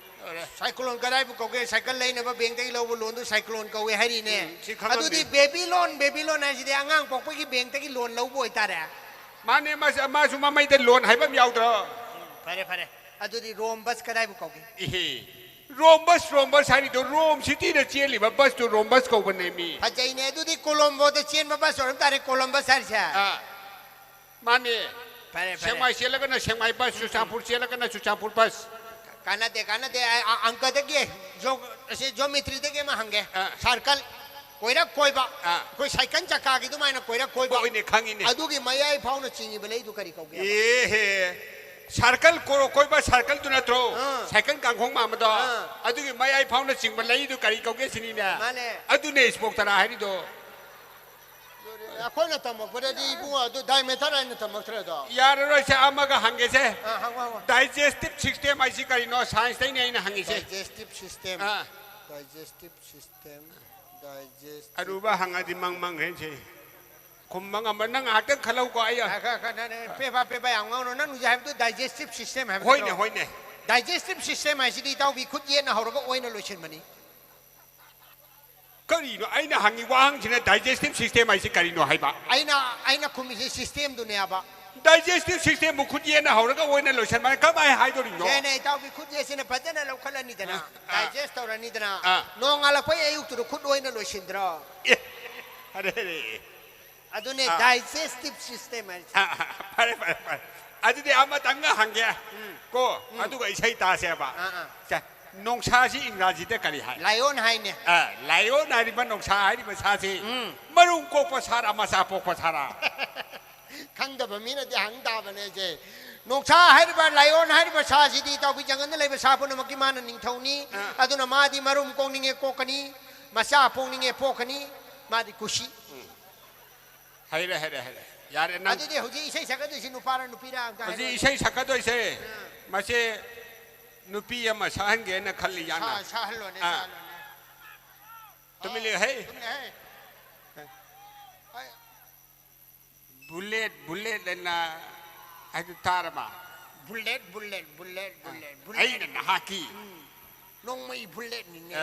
ꯁꯥꯏꯀ꯭ꯂꯣꯟ ꯀꯗꯥꯏꯕꯨ ꯀꯧꯒꯦ? ꯁꯥꯏꯀꯜ ꯂꯩꯅꯕ ꯕꯦꯡꯛꯇꯒꯤ ꯂꯧꯕ ꯂꯣꯟꯗꯨ ꯁꯥꯏꯀ꯭ꯂꯣꯟ ꯀꯧꯋꯦ ꯍꯥꯏꯔꯤꯅꯦ꯫ ꯎꯝ, ꯁꯤ ꯈꯪꯉꯝꯗꯦ꯫ ꯑꯗꯨꯗꯤ ꯕꯦꯕꯤ ꯂꯣꯟ, ꯕꯦꯕꯤ ꯂꯣꯟ ꯍꯥꯏꯁꯤꯗꯤ ꯑꯉꯥꯡ ꯄꯣꯛꯄꯒꯤ ꯕꯦꯡꯛꯇꯒꯤ ꯂꯣꯟ ꯂꯧꯕ ꯑꯣꯏꯇꯥꯔꯦ꯫ ꯃꯥꯅꯦ, ꯃꯥꯁꯦ, ꯃꯥꯁꯨ ꯃꯃꯩꯗ ꯂꯣꯟ ꯍꯥꯏꯕ ꯑꯃ ꯌꯥꯎꯗ꯭ꯔꯣ? ꯐꯔꯦ, ꯐꯔꯦ꯫ ꯑꯗꯨꯗꯤ ꯔꯣꯝꯕꯁ ꯀꯗꯥꯏꯕꯨ ꯀꯧꯒꯦ? ꯏꯍꯦ, ꯔꯣꯝꯕꯁ, ꯔꯣꯝꯕꯁ ꯍꯥꯏꯔꯤꯗꯣ ꯔꯣꯝ ꯁꯤꯇꯤꯗ ꯆꯦꯜꯂꯤꯕ ꯕꯁꯇꯨ ꯔꯣꯝꯕꯁ ꯀꯧꯕꯅꯦ ꯃꯤ꯫ ꯐꯖꯩꯅꯦ꯫ ꯑꯗꯨꯗꯤ ꯀꯣꯂꯣꯝꯕꯣꯗ ꯆꯦꯟꯕ ꯕꯁ ꯑꯣꯏꯔꯝ ꯇꯥꯔꯦ ꯀꯣꯂꯣꯝꯕꯁ ꯍꯥꯏꯔꯤꯁꯦ꯫ ꯑꯥ, ꯃꯥꯅꯦ꯫ ꯐꯔꯦ, ꯐꯔꯦ꯫ ꯁꯦꯛꯃꯥꯏ ꯆꯦꯜꯂꯒꯅ ꯁꯦꯛꯃꯥꯏ ꯕꯁ, ꯆꯨꯔꯆꯥꯟꯄꯨꯔ ꯆꯦꯜꯂꯒꯅ ꯆꯨꯔꯆꯥꯟꯄꯨꯔ ꯕꯁ꯫ ꯀꯥꯟꯅꯗꯦ, ꯀꯥꯟꯅꯗꯦ꯫ ꯑ-, ꯑ-, ꯑꯪꯀꯗꯒꯤ, ꯖꯣ-, ꯑꯁꯤ ꯖꯣꯃꯦꯇ꯭ꯔꯤꯗꯒꯤ ꯑꯃ ꯍꯪꯒꯦ꯫ ꯑꯥ꯫ ꯁꯥꯔꯀꯜ, ꯀꯣꯏꯔꯛ ꯀꯣꯏꯕ꯫ ꯑꯥ꯫ ꯑꯩꯈꯣꯏ ꯁꯥꯏꯀꯜ ꯆꯀꯥꯒꯤ ꯑꯗꯨꯃꯥꯏꯅ ꯀꯣꯏꯔꯛ ꯀꯣꯏꯕ꯫ ꯍꯣꯏꯅꯦ, ꯈꯪꯉꯤꯅꯦ꯫ ꯑꯗꯨꯒꯤ ꯃꯌꯥꯏ ꯐꯥꯎꯅ ꯆꯤꯡꯉꯤꯕ ꯂꯩꯗꯨ ꯀꯔꯤ ꯀꯧꯒꯦ? ꯑꯦꯍꯦ, ꯁꯥꯔꯀꯜ ꯀꯣꯔꯣꯛ ꯀꯣꯏꯕ ꯁꯥꯔꯀꯜꯗꯨ ꯅꯠꯇ꯭ꯔꯣ? ꯑꯥ꯫ ꯁꯥꯏꯀꯜ ꯀꯥꯡꯈꯣꯡ ꯃꯥꯟꯕꯗꯣ꯫ ꯑꯥ꯫ ꯑꯗꯨꯒꯤ ꯃꯌꯥꯏ ꯐꯥꯎꯅ ꯆꯤꯡꯕ ꯂꯩꯗꯨ ꯀꯔꯤ ꯀꯧꯒꯦ ꯁꯤꯅꯤꯅꯦ? ꯃꯥꯅꯦ꯫ ꯑꯗꯨꯅꯦ ꯏꯁꯄꯣꯛ ꯇꯔꯥ ꯍꯥꯏꯔꯤꯗꯣ꯫ ꯑꯩꯈꯣꯏꯅ ꯇꯝꯃꯛꯄꯗꯗꯤ ꯏꯕꯨꯡꯉꯣ ꯑꯗꯨ diameter ꯍꯥꯏꯅ ꯇꯝꯃꯛꯇ꯭ꯔꯦꯗꯣ꯫ ꯌꯥꯔꯔꯣꯏꯁꯦ, ꯑꯃꯒ ꯍꯪꯒꯦꯁꯦ꯫ ꯑꯥ, ꯍꯪꯉꯣ, ꯍꯪꯉꯣ꯫ Digestive system ꯍꯥꯏꯁꯤ ꯀꯔꯤꯅꯣ? ꯁꯥꯏꯟꯁꯇꯩꯅꯦ ꯑꯩꯅ ꯍꯪꯉꯤꯁꯦ꯫ Digestive system. ꯑꯥ꯫ Digestive system. Digest. ꯑꯔꯨꯕ ꯍꯪꯉꯗꯤ ꯃꯪ ꯃꯪ ꯍꯦꯟꯁꯦ꯫ ꯈꯨꯝꯕ ꯉꯝꯕ ꯅꯪ ꯉꯥꯏꯍꯥꯛꯇꯪ ꯈꯜꯂꯧꯀꯣ꯫ ꯑꯩ ꯉꯥꯏꯈꯣ, ꯉꯥꯏꯈꯣ, ꯅꯪ, ꯅꯪ ꯄꯦꯕꯥ ꯄꯦꯕꯥ ꯌꯥꯝ ꯉꯥꯡꯅꯨ꯫ ꯅꯪ ꯍꯧꯖꯤꯛ ꯍꯥꯏꯕꯗꯨ digestive system ꯍꯥꯏꯕ ꯍꯣꯏꯅꯦ, ꯅꯠꯇ꯭ꯔꯣ? ꯍꯣꯏꯅꯦ꯫ Digestive system ꯍꯥꯏꯁꯤꯗꯤ ꯏꯇꯥꯎꯕꯤ ꯈꯨꯠ ꯌꯦꯠꯅ ꯍꯧꯔꯒ ꯑꯣꯏꯅ ꯂꯣꯏꯁꯤꯟꯕꯅꯤ꯫ ꯀꯔꯤꯅꯣ ꯑꯩꯅ ꯍꯪꯉꯤ ꯋꯥꯍꯪꯁꯤꯅ digestive system ꯍꯥꯏꯁꯤ ꯀꯔꯤꯅꯣ ꯍꯥꯏꯕ? ꯑꯩꯅ, ꯑꯩꯅ ꯈꯨꯝꯃꯤꯁꯤ systemꯗꯨꯅꯦꯕ꯫ Digestive systemꯕꯨ ꯈꯨꯠ ꯌꯦꯠꯅ ꯍꯧꯔꯒ ꯑꯣꯏꯅ ꯂꯣꯏꯁꯤꯟꯕ ꯀꯃꯥꯏꯅ ꯍꯥꯏꯗꯣꯔꯤꯅꯣ? ꯁꯦꯅꯦ ꯏꯇꯥꯎꯕꯤ ꯈꯨꯠ ꯌꯦꯠꯁꯤꯅ ꯐꯖꯅ ꯂꯧꯈꯠꯂꯅꯤꯗꯅ, ꯑꯥ꯫ Digest ꯇꯧꯔꯅꯤꯗꯅ, ꯑꯥ꯫ ꯅꯣꯡꯉꯥꯜꯂꯛꯄꯩ ꯑꯌꯨꯛꯇꯨꯗ ꯈꯨꯠ ꯑꯣꯏꯅ ꯂꯣꯏꯁꯤꯟꯗ꯭ꯔꯣ? ꯑꯦ, ꯑꯔꯦ, ꯑꯔꯦ꯫ ꯑꯗꯨꯅꯦ ꯑꯥ꯫ Digestive system ꯍꯥꯏꯁꯦ꯫ ꯑꯥ, ꯑꯥ, ꯐꯔꯦ, ꯐꯔꯦ, ꯐꯔꯦ꯫ ꯑꯗꯨꯗꯤ ꯑꯃꯇꯪꯒ ꯍꯪꯒꯦ ꯀꯣ, ꯑꯗꯨꯒ ꯏꯁꯩ ꯇꯥꯁꯦꯕ꯫ ꯑꯥ, ꯑꯥ꯫ ꯁꯦ, ꯅꯣꯡꯁꯥꯁꯤ ꯏꯪꯒ꯭ꯔꯥꯖꯤꯗ ꯀꯔꯤ ꯍꯥꯏ? Lion ꯍꯥꯏꯅꯦ꯫ ꯑ, lion ꯍꯥꯏꯔꯤꯕ ꯅꯣꯡꯁꯥ ꯍꯥꯏꯔꯤꯕ ꯁꯥꯁꯤ ꯃꯔꯨꯝ ꯀꯣꯛꯄ ꯁꯥꯔ ꯃꯆꯥ ꯄꯣꯛꯄ ꯁꯥꯔ? ꯈꯪꯗꯕ ꯃꯤꯅꯗꯤ ꯍꯪ ꯇꯥꯕꯅꯦ ꯑꯩꯁꯦ꯫ ꯅꯣꯡꯁꯥ ꯍꯥꯏꯔꯤꯕ, lion ꯍꯥꯏꯔꯤꯕ ꯁꯥꯁꯤꯗꯤ ꯏꯇꯥꯎꯕꯤ ꯖꯪꯒꯜꯗ ꯂꯩꯕ ꯁꯥ ꯄꯨꯝꯅꯃꯛꯀꯤ ꯃꯥꯅ ꯅꯤꯡꯊꯧꯅꯤ꯫ ꯑꯥ꯫ ꯑꯗꯨꯅ ꯃꯥꯗꯤ ꯃꯔꯨꯝ ꯀꯣꯛꯅꯤꯡꯉꯦ ꯀꯣꯛꯀꯅꯤ, ꯃꯆꯥ ꯄꯣꯛꯅꯤꯡꯉꯦ ꯄꯣꯛꯀꯅꯤ, ꯃꯥꯗꯤ ꯀꯨꯁꯤ꯫ ꯍꯩꯔꯦ, ꯍꯩꯔꯦ, ꯍꯩꯔꯦ꯫ ꯌꯥꯔꯦ ꯅꯪ꯫ ꯑꯗꯨꯗꯤ ꯍꯧꯖꯤꯛ ꯏꯁꯩ ꯁꯛꯀꯗꯣꯏꯁꯤ ꯅꯨꯄꯥꯔ ꯅꯨꯄꯤꯔ ꯑꯝꯇ ꯍꯧꯖꯤꯛ ꯍꯥꯏꯔꯣꯅꯦ꯫ ꯏꯁꯩ ꯁꯛꯀꯗꯣꯏꯁꯦ, ꯃꯁꯦ ꯅꯨꯄꯤ ꯑꯃ ꯁꯛꯍꯟꯒꯦꯅ ꯈꯜꯂꯤ ꯌꯥꯅ꯫ ꯁꯥ-, ꯁꯥꯍꯜꯂꯣꯅꯦ, ꯑꯥ꯫ ꯁꯥꯍꯜꯂꯣꯅꯦ꯫ ꯇꯨꯃꯤꯟ ꯂꯩꯌꯨ, ꯍꯩ꯫ ꯇꯨꯃꯤꯟ ꯂꯩꯌꯨ, ꯍꯩ꯫ ꯑꯩ Bullet, bullet ꯑꯅ ꯍꯥꯏꯗꯨ ꯇꯥꯔꯕ? Bullet, bullet, bullet, bullet, bullet꯫ ꯑꯩꯅ ꯅꯍꯥꯛꯀꯤ ꯅꯣꯡꯃꯩ ꯕꯨꯂꯦꯠꯅꯤꯅꯦ꯫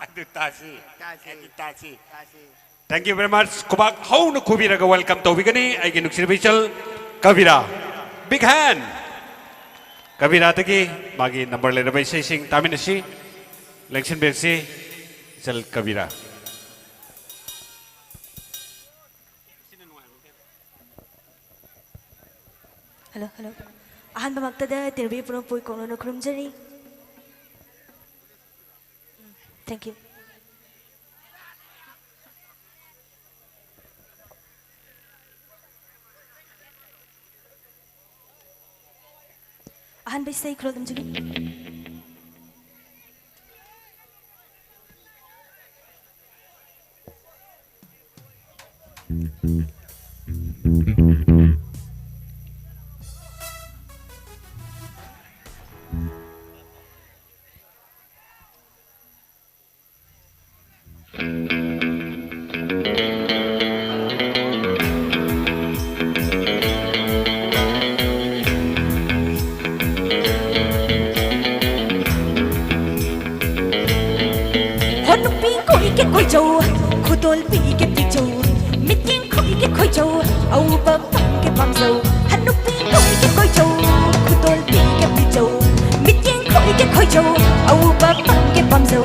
ꯑꯗꯨ ꯇꯥꯁꯤ꯫ ꯇꯥꯁꯤ꯫ ꯑꯗꯨ ꯇꯥꯁꯤ꯫ ꯇꯥꯁꯤ꯫ Thank you very much. ꯈꯨꯕꯥꯛ ꯍꯧꯅ ꯈꯨꯕꯤꯔꯒ welcome ꯇꯧꯕꯤꯒꯅꯤ ꯑꯩꯒꯤ ꯅꯨꯡꯁꯤꯔꯕ ꯏꯆꯜ ꯀꯕꯤꯔꯥ꯫ Big hand. ꯀꯕꯤꯔꯥꯗꯒꯤ ꯃꯥꯒꯤ ꯅꯝꯕꯔ ꯂꯩꯔꯕ ꯏꯁꯩꯁꯤꯡ ꯇꯥꯃꯤꯟꯅꯁꯤ꯫ ꯂꯦꯡꯁꯤꯟꯕꯤꯔꯁꯤ ꯏꯆꯜ ꯀꯕꯤꯔꯥ꯫ Hello, hello. ꯑꯍꯥꯟꯕꯃꯛꯇꯗ ꯇꯤꯟꯕꯤ ꯄꯨꯝꯅꯃꯛꯄꯨ ꯏꯀꯣꯛꯅꯅ ꯈꯨꯔꯨꯝꯖꯔꯤ꯫ ꯎꯝ, thank you꯫ ꯑꯍꯥꯟꯕ ꯏꯁꯩ ꯈꯨꯔꯣꯜꯗꯝꯖꯒꯦ꯫ ꯍꯣ ꯅꯨꯄꯤ ꯀꯣꯏꯒꯦ ꯀꯣꯏꯖꯧ, ꯈꯨꯗꯣꯜ ꯄꯤꯒꯦ ꯄꯤꯖꯧ, ꯃꯤꯠꯌꯦꯡ ꯈꯣꯏꯒꯦ ꯈꯣꯏꯖꯧ, ꯑꯎꯕ ꯄꯥꯝꯒꯦ ꯄꯥꯝꯖꯧ꯫ ꯍ ꯅꯨꯄꯤ ꯀꯣꯏꯒꯦ ꯀꯣꯏꯖꯧ, ꯈꯨꯗꯣꯜ ꯄꯤꯒꯦ ꯄꯤꯖꯧ, ꯃꯤꯠꯌꯦꯡ ꯈꯣꯏꯒꯦ ꯈꯣꯏꯖꯧ, ꯑꯎꯕ ꯄꯥꯝꯒꯦ ꯄꯥꯝꯖꯧ꯫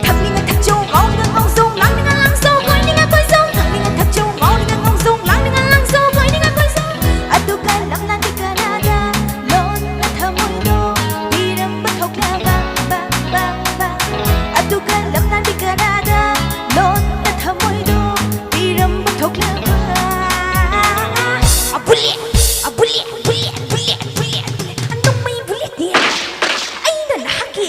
ꯊꯛꯅꯤꯡꯉ ꯊꯛꯆꯧ, ꯉꯥꯎꯅꯤꯡꯉ ꯉꯥꯎꯖꯧ, ꯂꯥꯡꯅꯤꯡꯉ ꯂꯥꯡꯖꯧ, ꯀꯣꯏꯅꯤꯡꯉ ꯀꯣꯏꯖꯧ꯫ ꯊꯛꯅꯤꯡꯉ ꯊꯛꯆꯧ, ꯉꯥꯎꯅꯤꯡꯉ ꯉꯥꯎꯖꯧ, ꯂꯥꯡꯅꯤꯡꯉ ꯂꯥꯡꯖꯧ, ꯀꯣꯏꯅꯤꯡꯉ ꯀꯣꯏꯖꯧ꯫ ꯑꯗꯨꯒ ꯂꯝꯂꯥꯟꯗꯤ ꯀꯅꯥꯗ ꯂꯣꯟꯅ ꯊꯃꯣꯏꯗꯣ ꯄꯤꯔꯝꯕ ꯊꯣꯛꯂꯕ, ꯕ, ꯕ, ꯕ꯫ ꯑꯗꯨꯒ ꯂꯝꯂꯥꯟꯗꯤ ꯀꯅꯥꯗ ꯂꯣꯟꯅ ꯊꯃꯣꯏꯗꯣ ꯄꯤꯔꯝꯕ ꯊꯣꯛꯂꯕ꯫ ꯑ, ꯕꯨꯂꯦꯠ, ꯑ, bullet, bullet, bullet, bullet, bullet, ꯑ, ꯅꯣꯡꯃꯩ ꯕꯨꯂꯦꯠꯅꯤ꯫ ꯑꯩꯅ ꯅꯍꯥꯛꯀꯤ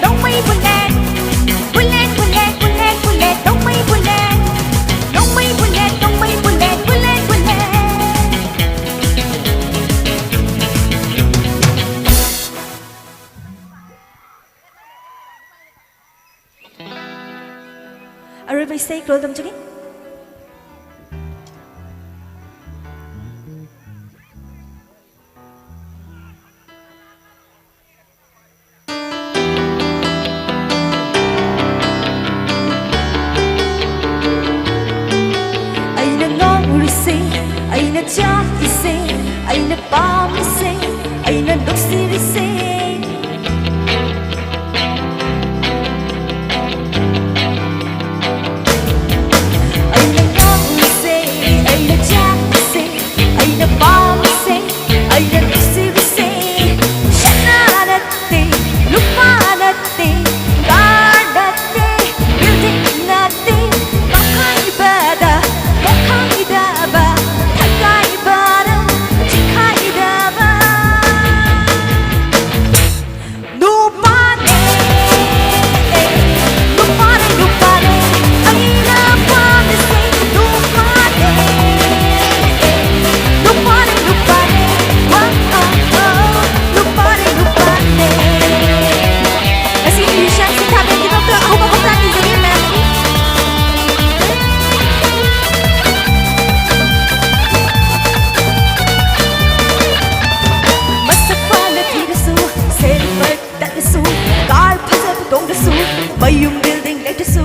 ꯅꯣꯡꯃꯩ bullet꯫ Bullet, bullet, bullet, bullet, ꯅꯣꯡꯃꯩ bullet꯫ ꯅꯣꯡꯃꯩ bullet, ꯅꯣꯡꯃꯩ bullet, bullet, bullet꯫ ꯑꯔꯣꯏꯕ ꯏꯁꯩ ꯈꯨꯗꯣꯜ ꯇꯝꯖꯒꯦ꯫ ꯆꯥꯛꯂꯤꯁꯦ, ꯑꯩꯅ ꯄꯥꯝꯂꯤꯁꯦ, ꯑꯩꯅ ꯅꯨꯡꯁꯤꯔꯤꯁꯦ꯫ ꯑꯩꯅ ꯉꯥꯎꯔꯤꯁꯦ, ꯑꯩꯅ ꯆꯥꯛꯂꯤꯁꯦ, ꯑꯩꯅ ꯄꯥꯝꯂꯤꯁꯦ, ꯑꯩꯅ ꯅꯨꯡꯁꯤꯔꯤꯁꯦ꯫ ꯁꯅꯥ ꯅꯠꯇꯦ, ꯂꯨꯄꯥ ꯅꯠꯇꯦ, ꯀꯥꯔ ꯅꯠꯇꯦ, ꯕꯤꯜꯗꯤꯡ ꯅꯠꯇꯦ, ꯀꯞꯈꯥꯏꯕꯗ ꯀꯣꯛꯈꯥꯏꯗꯕ, ꯊꯛꯈꯥꯏꯕꯗ ꯆꯤꯛꯈꯥꯏꯗꯕ ꯅꯨꯄꯥꯅꯦ, ꯅꯨꯄꯥꯅꯦ, ꯅꯨꯄꯥꯅꯦ, ꯑꯩꯅ ꯄꯥꯝꯃꯤꯁꯦ ꯅꯨꯄꯥꯅꯦ, ꯅꯨꯄꯥꯅꯦ, ꯅꯨꯄꯥꯅꯦ, ꯋꯥ, ꯋꯥ, ꯋꯥ, ꯅꯨꯄꯥꯅꯦ, ꯅꯨꯄꯥꯅꯦ꯫ ꯉꯁꯤ musician ꯁꯤꯡꯊꯥꯕꯒꯤꯗꯃꯛꯇ ꯑꯍꯧꯕ ꯄꯥꯎꯇꯥꯛ ꯄꯤꯖꯒꯦ, ꯃꯌꯥꯝ꯫ ꯃꯁꯛ ꯐꯅ ꯊꯤꯔꯁꯨ, ꯁꯦꯜ ꯄꯥꯏ ꯇꯠꯂꯁꯨ, ꯀꯥꯔ ꯐꯖꯕ ꯇꯣꯡꯗ꯭ꯔꯁꯨ, ꯃꯌꯨꯝ ꯕꯤꯜꯗꯤꯡ ꯂꯩꯇ꯭ꯔꯁꯨ,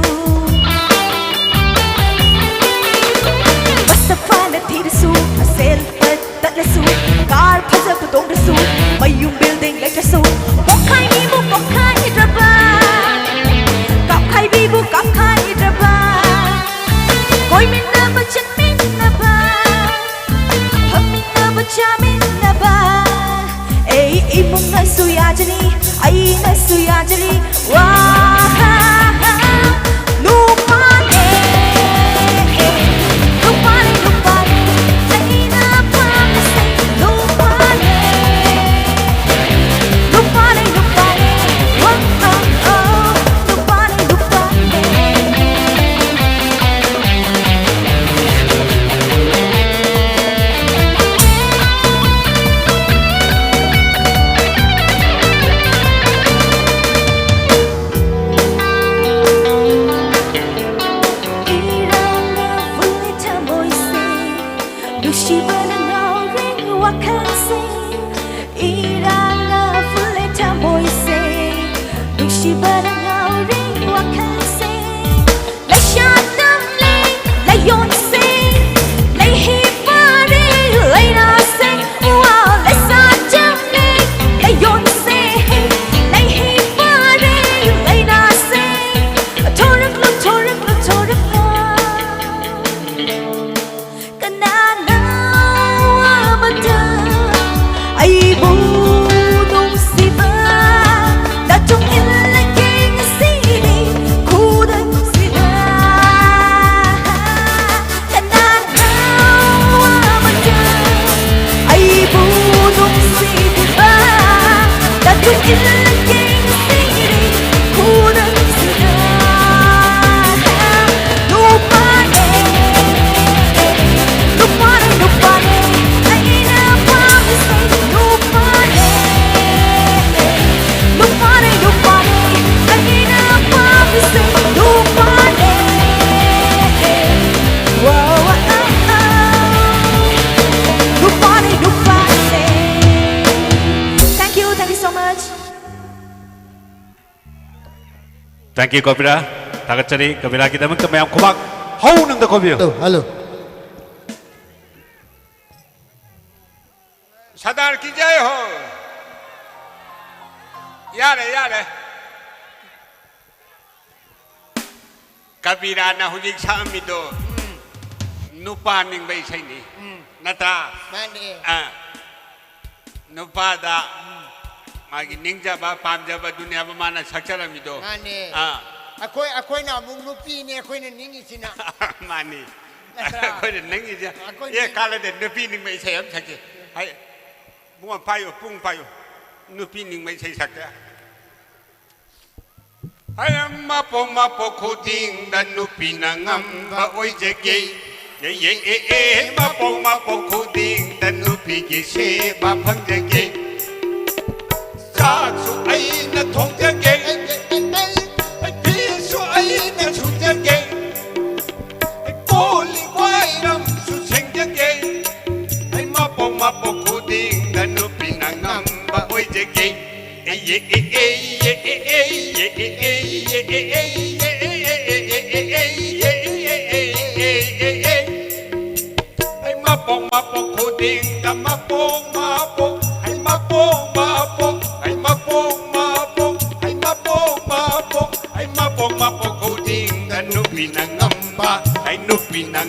ꯃꯁꯛ ꯐꯅ ꯊꯤꯔꯁꯨ, ꯁꯦꯜ ꯄꯥꯏ ꯇꯠꯂꯁꯨ, ꯀꯥꯔ ꯐꯖꯕ ꯇꯣꯡꯗ꯭ꯔꯁꯨ, ꯃꯌꯨꯝ ꯕꯤꯜꯗꯤꯡ ꯂꯩꯇ꯭ꯔꯁꯨ, ꯄꯣꯛꯈꯥꯏꯕꯤꯕꯨ ꯄꯣꯛꯈꯥꯏꯗ꯭ꯔꯕ, ꯀꯥꯞꯈꯥꯏꯕꯤꯕꯨ ꯀꯥꯞꯈꯥꯏꯗ꯭ꯔꯕ, ꯀꯣꯏꯃꯤꯟꯅꯕ ꯆꯠꯃꯤꯟꯅꯕ, ꯐꯝꯃꯤꯟꯅꯕ ꯆꯥꯃꯤꯟꯅꯕ, ꯑꯩ ꯏꯃꯨꯡꯅꯁꯨ ꯌꯥꯖꯅꯤ, ꯑꯩꯅꯁꯨ ꯌꯥꯖꯅꯤ꯫ ꯋꯥ, ꯅꯨꯄꯥꯅꯦ, ꯅꯨꯄꯥꯅꯦ, ꯅꯨꯄꯥꯅꯦ, ꯑꯩꯅ ꯄꯥꯝꯕꯁꯦ ꯅꯨꯄꯥꯅꯦ, ꯅꯨꯄꯥꯅꯦ, ꯅꯨꯄꯥꯅꯦ, ꯋꯥ, ꯋꯥ, ꯋꯥ, ꯅꯨꯄꯥꯅꯦ, ꯅꯨꯄꯥꯅꯦ꯫ Thank you, ꯀꯣꯕꯤꯔꯥ꯫ ꯊꯥꯒꯠꯆꯔꯤ꯫ ꯀꯣꯕꯤꯔꯥꯒꯤꯗꯃꯛꯇ ꯃꯌꯥꯝ ꯈꯨꯕꯥꯛ ꯍꯧꯅ ꯑꯝꯇ ꯈꯣꯕꯤꯌꯨ꯫ Hello, hello. ꯁꯔꯗꯥꯔ ꯀꯤꯖꯩ ꯍꯣ꯫ ꯌꯥꯔꯦ, ꯌꯥꯔꯦ꯫ ꯀꯕꯤꯔꯥꯅ ꯍꯧꯖꯤꯛ ꯁꯛꯑꯝꯃꯤꯗꯣ ꯅꯨꯄꯥ ꯅꯤꯡꯕ ꯏꯁꯩꯅꯤ꯫ ꯅꯠꯇ꯭ꯔꯥ? ꯃꯥꯅꯦ꯫ ꯑꯥ, ꯅꯨꯄꯥꯗ ꯃꯥꯒꯤ ꯅꯤꯡꯖꯕ ꯄꯥꯝꯖꯕꯗꯨꯅꯦꯕ ꯃꯥꯅ ꯁꯛꯆꯔꯝꯃꯤꯗꯣ꯫ ꯃꯥꯅꯦ꯫ ꯑꯥ, ꯑꯩꯈꯣꯏ ꯑꯩꯈꯣꯏꯅ ꯑꯃꯨꯛ ꯅꯨꯄꯤꯅꯦ ꯑꯩꯈꯣꯏꯅ ꯅꯤꯡꯉꯤꯁꯤꯅ꯫ ꯃꯥꯅꯤ꯫ ꯅꯠꯇ꯭ꯔꯥ? ꯑꯩꯈꯣꯏꯅ ꯅꯪꯒꯤꯁꯦ ꯑꯩꯈꯣꯏ ꯑꯦ ꯅꯤꯡ- ꯀꯥꯂꯗ ꯅꯨꯄꯤ ꯅꯤꯡꯕ ꯏꯁꯩ ꯑꯃ ꯁꯛꯀꯦ꯫ ꯍꯥꯏ, ꯄꯨꯡ ꯑꯃ ꯄꯥꯏꯌꯨ, ꯄꯨꯡ ꯄꯥꯏꯌꯨ꯫ ꯅꯨꯄꯤ ꯅꯤꯡꯕ ꯏꯁꯩ ꯁꯛꯀꯦ꯫ ꯍꯥꯏ, ꯃꯄꯣꯛ ꯃꯄꯣꯛ ꯈꯨꯗꯤꯡꯗ ꯅꯨꯄꯤꯅ ꯉꯝꯕ ꯑꯣꯏꯖꯒꯦ꯫ ꯑꯦ, ꯑꯦ, ꯑꯦ, ꯑꯦ, ꯃꯄꯣꯛ ꯃꯄꯣꯛ ꯈꯨꯗꯤꯡꯗ ꯅꯨꯄꯤꯒꯤ ꯁꯦꯕꯥ ꯐꯪꯖꯒꯦ꯫ ꯆꯥꯛꯁꯨ ꯑꯩꯅ ꯊꯣꯡꯖꯒꯦ꯫ ꯐꯤꯁꯨ ꯑꯩꯅ ꯁꯨꯖꯒꯦ꯫ ꯀꯣꯜ ꯂꯤꯛ ꯋꯥꯏꯔꯝꯁꯨ ꯁꯦꯡꯖꯒꯦ꯫ ꯑꯩ ꯃꯄꯣꯛ ꯃꯄꯣꯛ ꯈꯨꯗꯤꯡꯗ ꯅꯨꯄꯤꯅ ꯉꯝꯕ ꯑꯣꯏꯖꯒꯦ꯫ ꯑꯩ ꯃꯄꯣꯛ ꯃꯄꯣꯛ ꯈꯨꯗꯤꯡꯗ ꯃꯄꯣꯛ ꯃꯄꯣꯛ, ꯑꯩ ꯃꯄꯣꯛ ꯃꯄꯣꯛ, ꯑꯩ ꯃꯄꯣꯛ ꯃꯄꯣꯛ, ꯑꯩ ꯃꯄꯣꯛ ꯃꯄꯣꯛ, ꯑꯩ ꯃꯄꯣꯛ ꯃꯄꯣꯛ ꯈꯨꯗꯤꯡꯗ ꯅꯨꯄꯤꯅ ꯉꯝꯕ, ꯑꯩ ꯅꯨꯄꯤꯅ